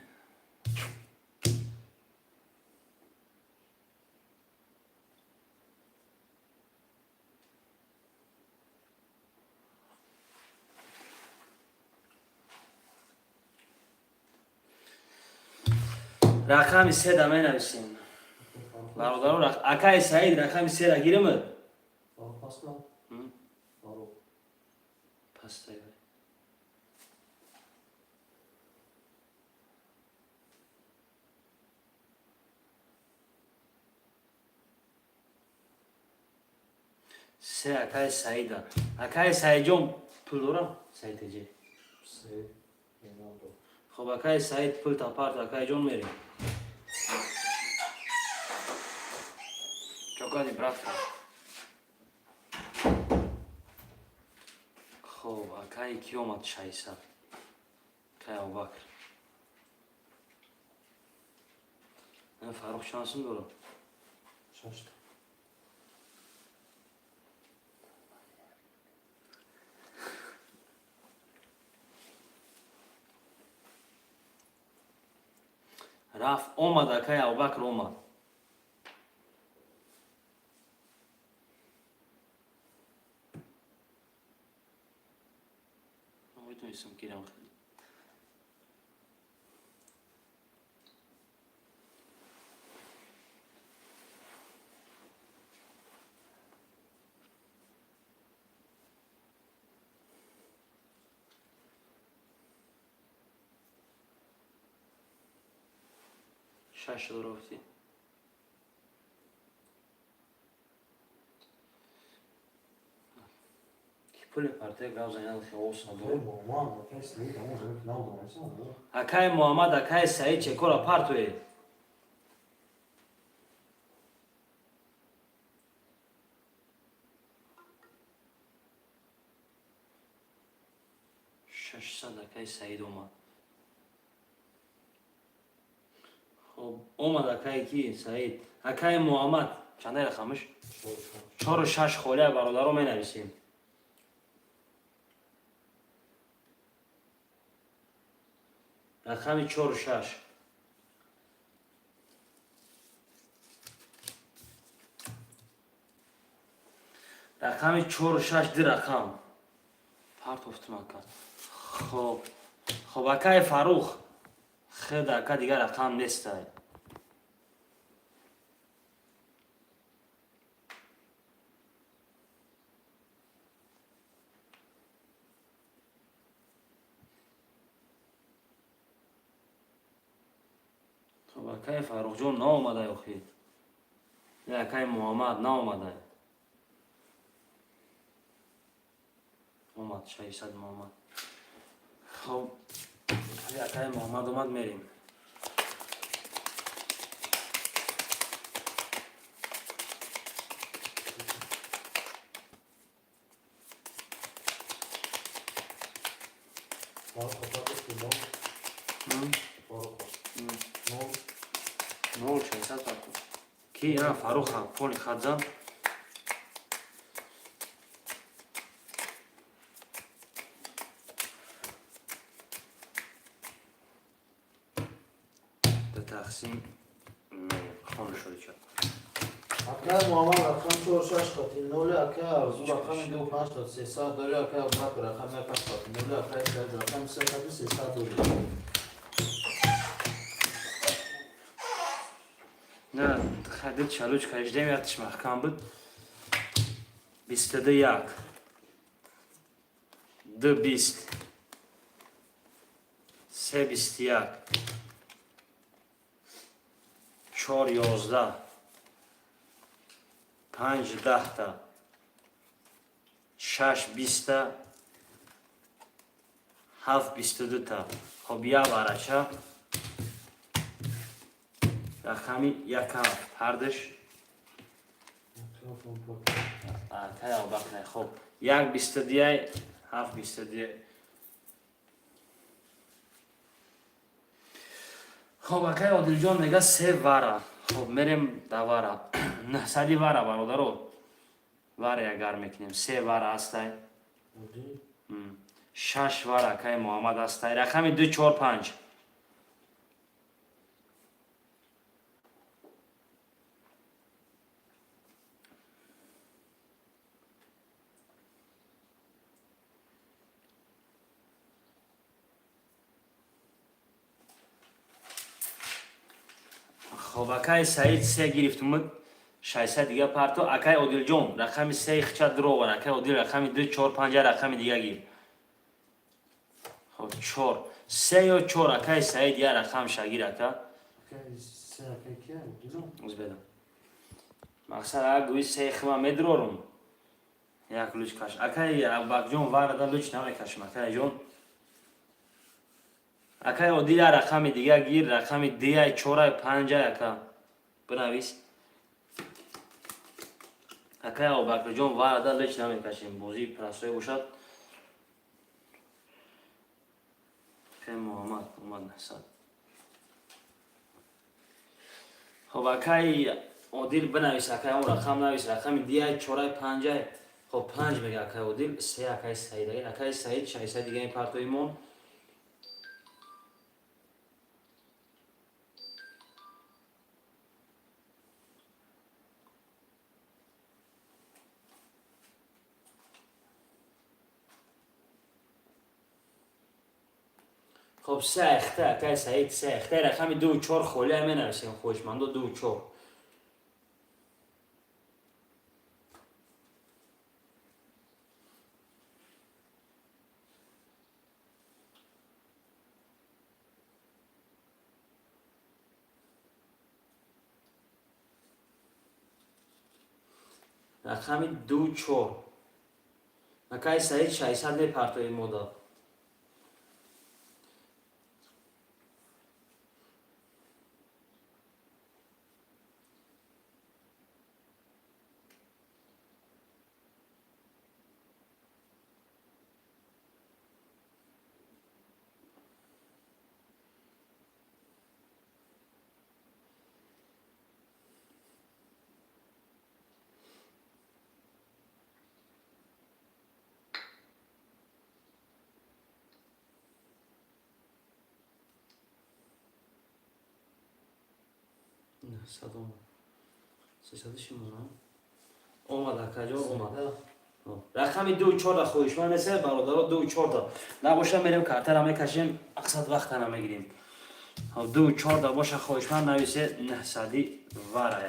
рақами седа менависем, бародаро. Акаи Саид, рақами сера гиримад. Пастай. Се акаи Саида. Акаи Саидҷон пул дорам, Саидҷи? Хоб, акаи Саид, пул тапарт, акаиҷон, мерем. Чокани, братка. Хоб, акаи ки омад? 600, акаи Абубакр. Фаррух чанд сум дорад? Шашта. Рафт, омад, акаи Абубакр омад. Метонистам кирам. Шаш рафтӣ. Ки пули партия гап занад, акаи Муҳаммад, акаи Саид, чекора партуе. 600, акаи Саид омад. Хоб, омад акаи ки? Саид. Акаи Муҳаммад чандай рақамаш? Чору шаш холия, бародаро, менависем. Рақами чору шаш. Рақами чору шаш, ду рақам партофтум, ака. Хоб, акаи Фаррух хед, ака, дигар рақам нестай. Хоб, акаи Фаррухҷон наомадай охир. Акаи Муҳаммад наомадай. Омад 600 Муҳаммад. Хоб, акаи Муҳаммад омад, мерем. Нол 600 ки Фарруха поли хадзан. Тақсим хонашоди. Акай Муҳаммад рақам чор шаш қати ноли, акай Арзу рақами ду панҷ қати сесад дори, акай Абубакр рақами як ҳашт қати ноли, акай Саид рақами се қати сесад дори. На, хадид чалуч каждем, ятиш маҳкам буд. 22 1, ду 20, се 21, чор 11, панҷ 10-та, шаш 20-та, ҳафт 22-та. Хоб, як варача рақами як ҳафт ҳардаш таябақна. Хоб, як 22-яй, ҳафт 22-яй. Хоб, акай Одилҷон мега се вара. Хоб, мерем да вара, 900-и вара, бародаро. Вара ягар мекунем, се вара ҳастай. Шаш вар акаи Муҳаммад ҳастай. Рақами ду, чор, панҷ. Хоб, акаи Саид се гирифтумуд, 600 дига парто. Акаи Одилҷон, рақами се хча дуровар. Акаи Одил, рақами ду, чор, панҷа, рақами дига гир. Хоб, чор, се ё чор. Акаи Саид, я рақам шагир, ака. Узбедам мақсад, ага гӯи се хима медурорум, як луч каш. Акаи Аббакҷон, варада луч намекашем, акаи ҷон. Акаи Одил, я рақами дига гир. Рақами дуяй, чорай, панҷай, ака, бинавис. Акаи Абубакрҷон, варада луч намекашем, бозии простой бошад. Акаи Муҳаммад омад, 900. Хоб, акаи Одил, бинавис. Акаи, он рақам навис, рақами дуяй, чорай, панҷай. Хоб, панҷ мега акаи Одил, се акаи Саид. Акаи Саид 600 дигаи партоимон. Хоб, се айхта, акаи Саид, се айхта. Рақами ду, чор холия менависем, хоҳишмандо, ду, чор. Рақами ду, чор. Акаи Саид 600 мепартои мода. 900 омад, 300 шимона омад, акаҷон, омад. Рақами ду, чорда хоҳишманд нест, бародаро? Ду, чорда набоша, мерем, картара мекашем, ақсад вақта намегирем. Ду, чорда боша, хоҳишманд нависе, 900-и варая.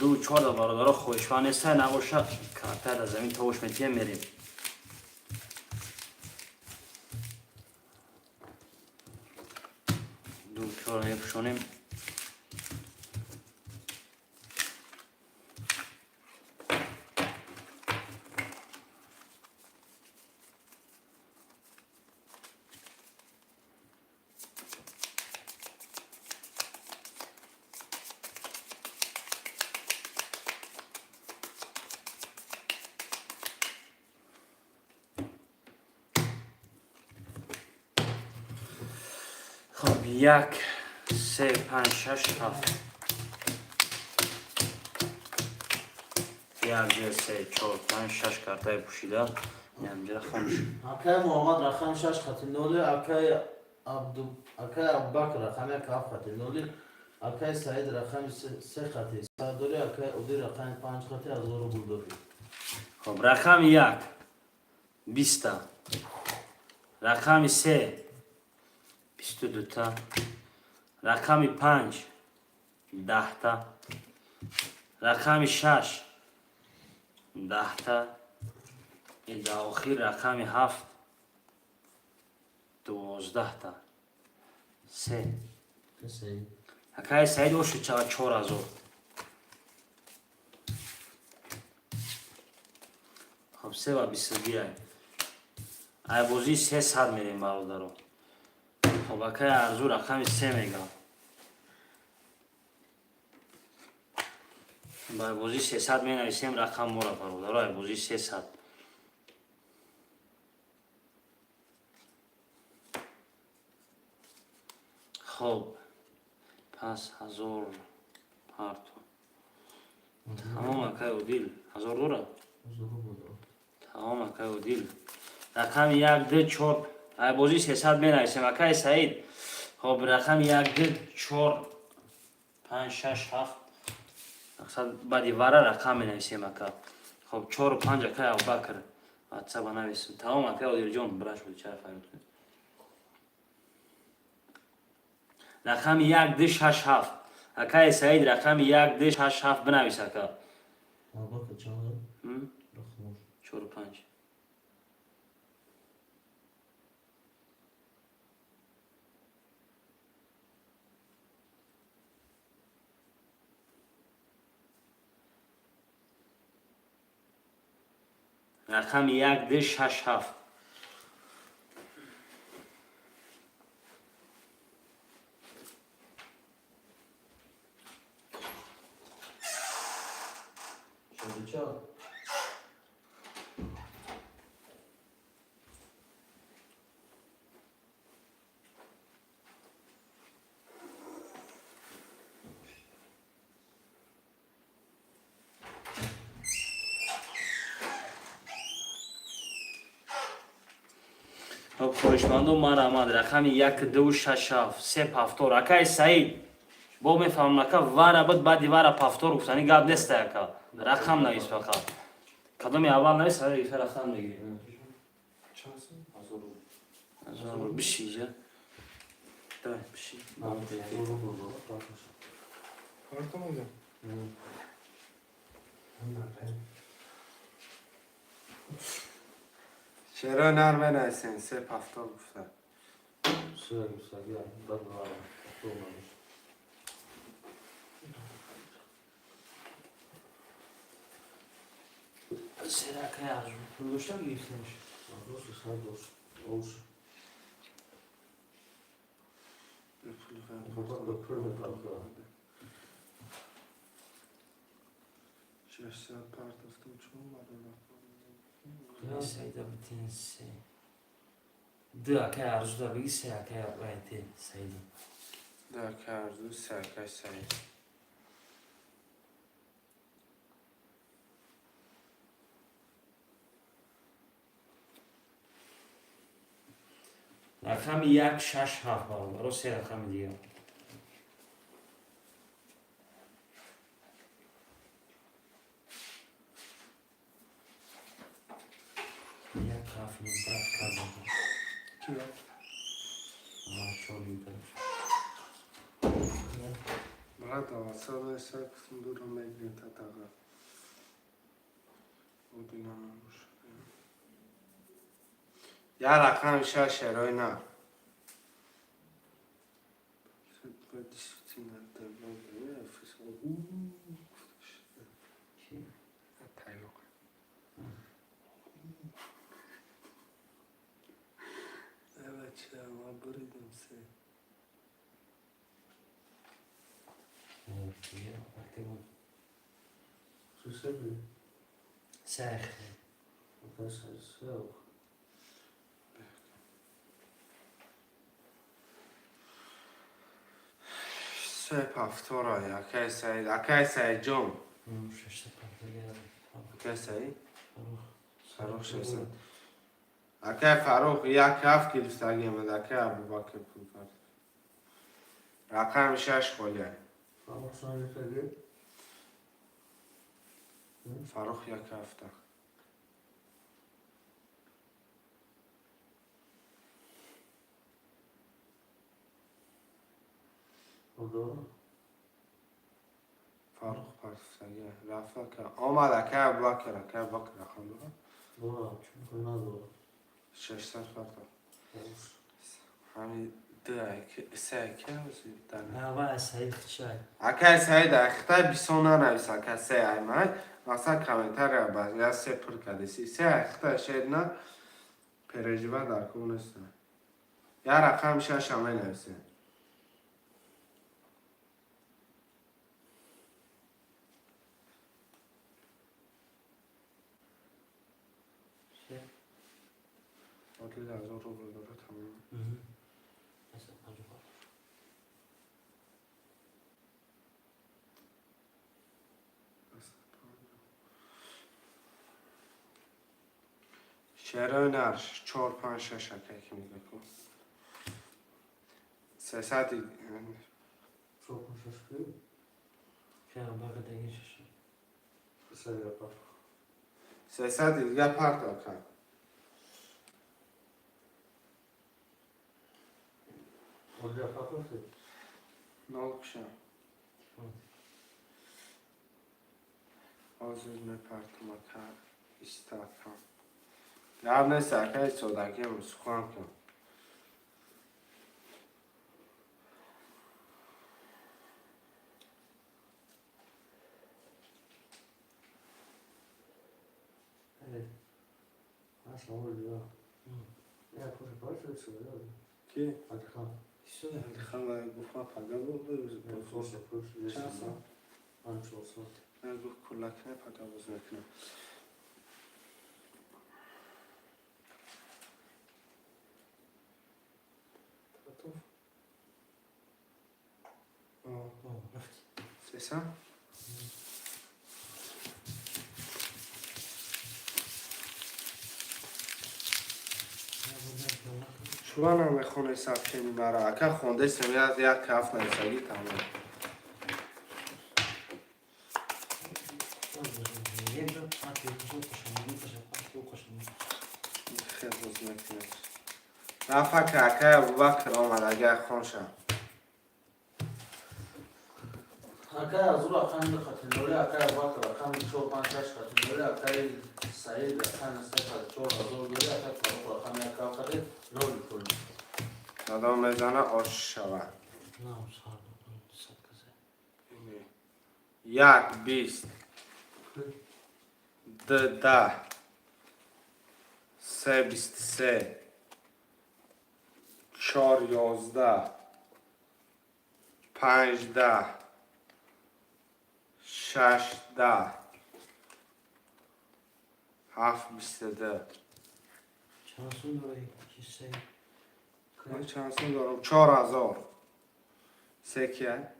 Ду, чорда, бародаро, хоҳишманд неста? Набоша, карта дар замин тавош метиҳем, мерем. Ду, чора мепӯшонем. Хоб, як, се, панҷ, шаш, ҳафт. Як, ду, се, чор, панҷ, шаш картаи пӯшида ямҷара хомӯш. Акаи Муҳаммад рақами шаш хати ноли, акаи Абду, акаи Абубакр рақами як, ҳафт хати ноли, акаи Саид рақами се хати садори, акаи Одил рақами панҷ хати 1000 рубл дорӣ. Хоб, рақами як 20-та, рақами се 22-та, рақами панҷ 10-та, рақами шаш 10-та, дар охир рақами ҳафт 12-та. Се. Акаи Саид, ошуд чава 4000. Хоб, 3:22. Ай бозии 300 мерем, бародаро. Хоб, акай Арзу рақами се мегам. Ба бозии 300 менависем рақам мора, бародаро, ай бозии 300. Хоб, пас 1000 парту. Тамом, акай Одил, 1000 дора? Тамом, акай Одил. Рақами як, ду, чор. Ай бозии 300 менависем, акай Саид. Хоб, рақами як, ду, чор, панҷ, шаш, ҳафт. Мақсад, баъди вара рақам менависем, ака. Хоб, чору панҷ, акай Абубакр. Ватсаба нависем. Тамом, акай Одилҷон, бира шуд, чара фарёд кунед. Рақами як, ду, шаш, ҳафт. Акай Саид, рақами як, ду, шаш, ҳафт бинавис, ака. Абубакр чанд? Рақамош. Чору панҷ. Рақами як, ду, шаш, ҳафт. Шуди чанд? Хоб, хоҳишмандо, марҳамат, рақами як, ду, шаш, ҳафт, се повтор. Акай Саид, бо мефаҳмам, ака, вара буд, баъди вара повтор гуфтани гап неста, ака. Рақам навис фақат. Кадоми аввал навис, ҳара гирифта рақам мегирӣ. Чанд сум? 1000 рубл. 1000 рубл. Биши иҷа. Давай, биши. 1000 рубл дора, парташ. Парто мегам? Чаро нар менависен? Се повтор гуфта. Се гуфтагия, баъд вара. Повтор навис. Сера, акай Арзу. Пул доштам, гирифтанш. Вопрос сад дошт. Ош. Абубакр пул мепартояд. 600 партофтам, чун бародар. Саида битин се. Ду акай Арзуда биги, се акай Вайте Саида. Ду акай Арзу, се акай Саид. Рақами як, шаш, ҳафт, бародаро, се рақами дигар. Як, ҳафт, нуздаҳ кардам. Ки як? Чор юкараш. Брат, авасад эса кусм дура мегирем татага. Одина набоша. Я рақами шаш, шерои нар. Действительно, Чи? Тайлоқ. Бача, ма буридем се. Се би? Се. Акай Саид се. Се повтора, акай Саид, акай Саидҷон. Шашта повтор. Акай Саид? Фарух. Фарух 600. Акай Фарух як ҳафт гирифтагиамад, акай Абубакр пул партофт. Рақами шаш холия. Фарух чанд гирифтагӣ? Фарух як ҳафта. Пул Фарух партофтагия. Рафта ака. Омад акай Абубакр, акай Абубакр рақам дорад? Дора, пул надорад. 600 партофт. Ҳами ду аки, се аки дар. Ава Саид чай. Акай Саид, ахтай бисон нанавис, ака, се аймай. Мақсад, комментария ба я се пур кардеси, се ҳақиқата шер на переживать дар кор неста. Я рақами шаша менависем. Се. Одил 1000 рубл дора, тамом. 157. Шерои нар чор, панҷ, шаш, акай, ки мега ку сесади. Чор, панҷ, шаш ки? Паёмбар даги шаш. Саи апа. 300 дига парто кард. Одил апа кофти? Нол кушам. Ҳозир мепартум, ака, истакам. Гап нест, акаи, содагиам сухан кун. Эй, а савол дига. Я пуша парча шуда. Ки? Алихан. Алихан гуфт, ман пага боз. Чанд соат? Панҷ, чор соат. Ман гуфт, куллакне пага боз мекунам. Готов? О, рафт. Сеса? Шума намехоне сообщение мара. Ака, хондесем, як як ҳафт нависагӣ, тамом. Хел боз мекунем. Рафака, акай Абубакр омад, агар хонша. Акай Азур рақами ду хати ноли, акай Абубакр рақами чор, панҷ, шаш хати ноли, акай Саид рақами се хати 4000 дори, акай Фаруқ рақами як ҳафт хати ноли пул. Садо мезана, ош шавад. Як 20, д 10, се 23, чор 11, панҷ 10, шаш 10, ҳафт 22. Чанд сум дорӣ? Ки се. Ман чанд сум дорам? 4000. Се кия?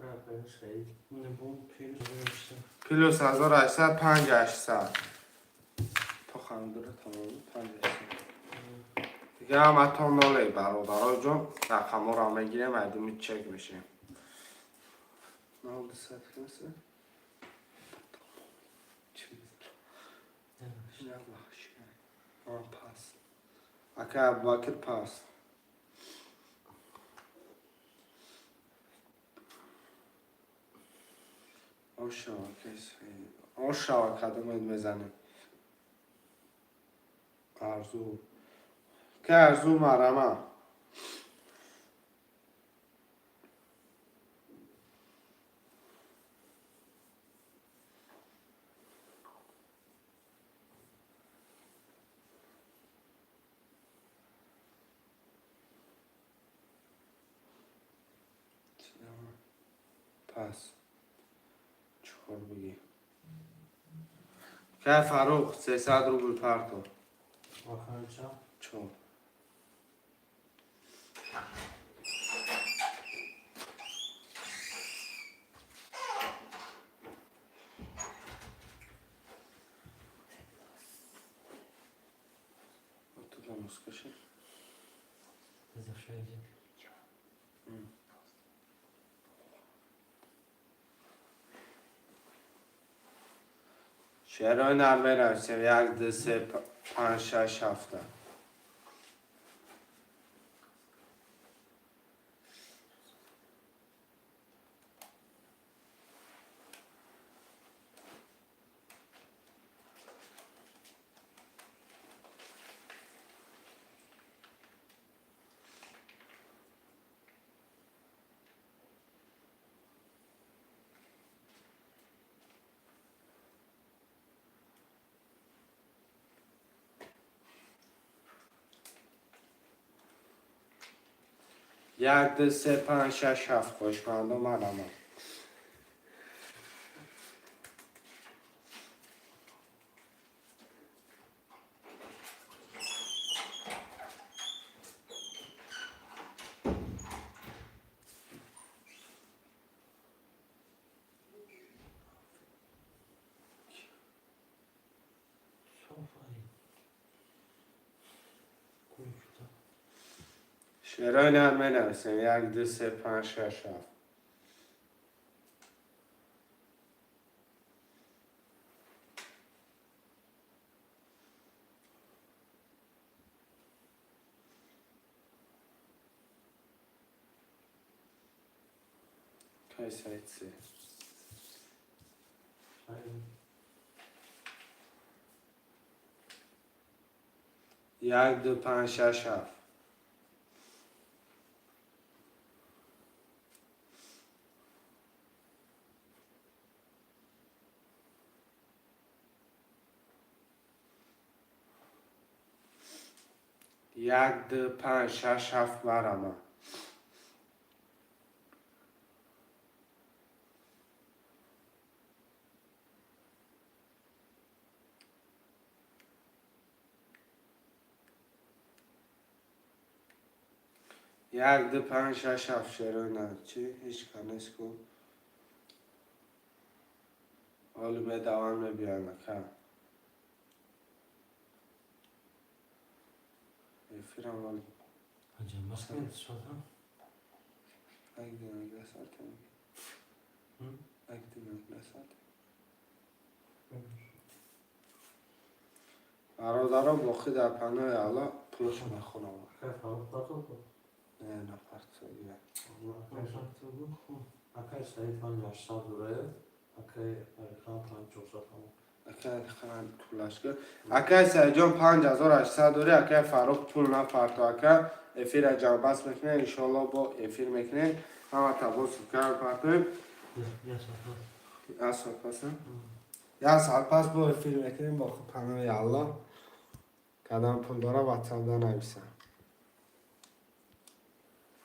Акай Саид. Не бу плюс 800. Плюс 1800, панҷ 800. То хандура тамом, панҷ 800. Дига ҳаматон ноле, бародаро ҷон, рақамҳоро мегирем, айдими чек мешем. Нол дусад каса? Пас. Ака Абубакр, пас. Ошава, ошава, кадомед мезанем? Арзу. Ка арзу марама. Пас. Чор бигӣ. Ка Фарух, 300 рубл парто. Рақами чанд? Чор. Оттуда мускаши. Завшаги. Шерои нар менависем: як, ду, се, панҷ, шаш, ҳафта. 1, 2, 3, 5, 6, 7. Хоҳишмандо, марҳамат. Шерои нар менависем. 1, 2, 3, 5, 6, 7. Кай Саид се? 1, 2, 5, 6, 7. 1, 2, 5, 6, 7, марҳамат. 1, 2, 5, 6, 7. Шерои нар чӣ? Ҳеҷ ка нест ку. Ҳоло медаванд, мебиёянд, ака. Эфирам вали. Ҷамбас кунед соата? Акди награ сарта меги. Акди награ сарта. Бародаро, боқӣ дар паноҳи Аллоҳ, пулошо нахонам. Акай Фаррух партов буд? Не, напартоия. Акай Саид 5800 дорая, акай Алихан 5400 ҳамон. Акай Алихан пулаш ки. Акай Саидҷон 5800 дорӣ, акай Фаррух пул напарто, ака. Эфира ҷамъбаст мекунем, иншоалло, бо эфир мекунем. Ҳамата бо сукар партоем. Як соат пас. Як соат пас? Як соат пас бо эфир мекунем, бо паноҳи Аллоҳ. Кадам пул дора, ватсапда нависам.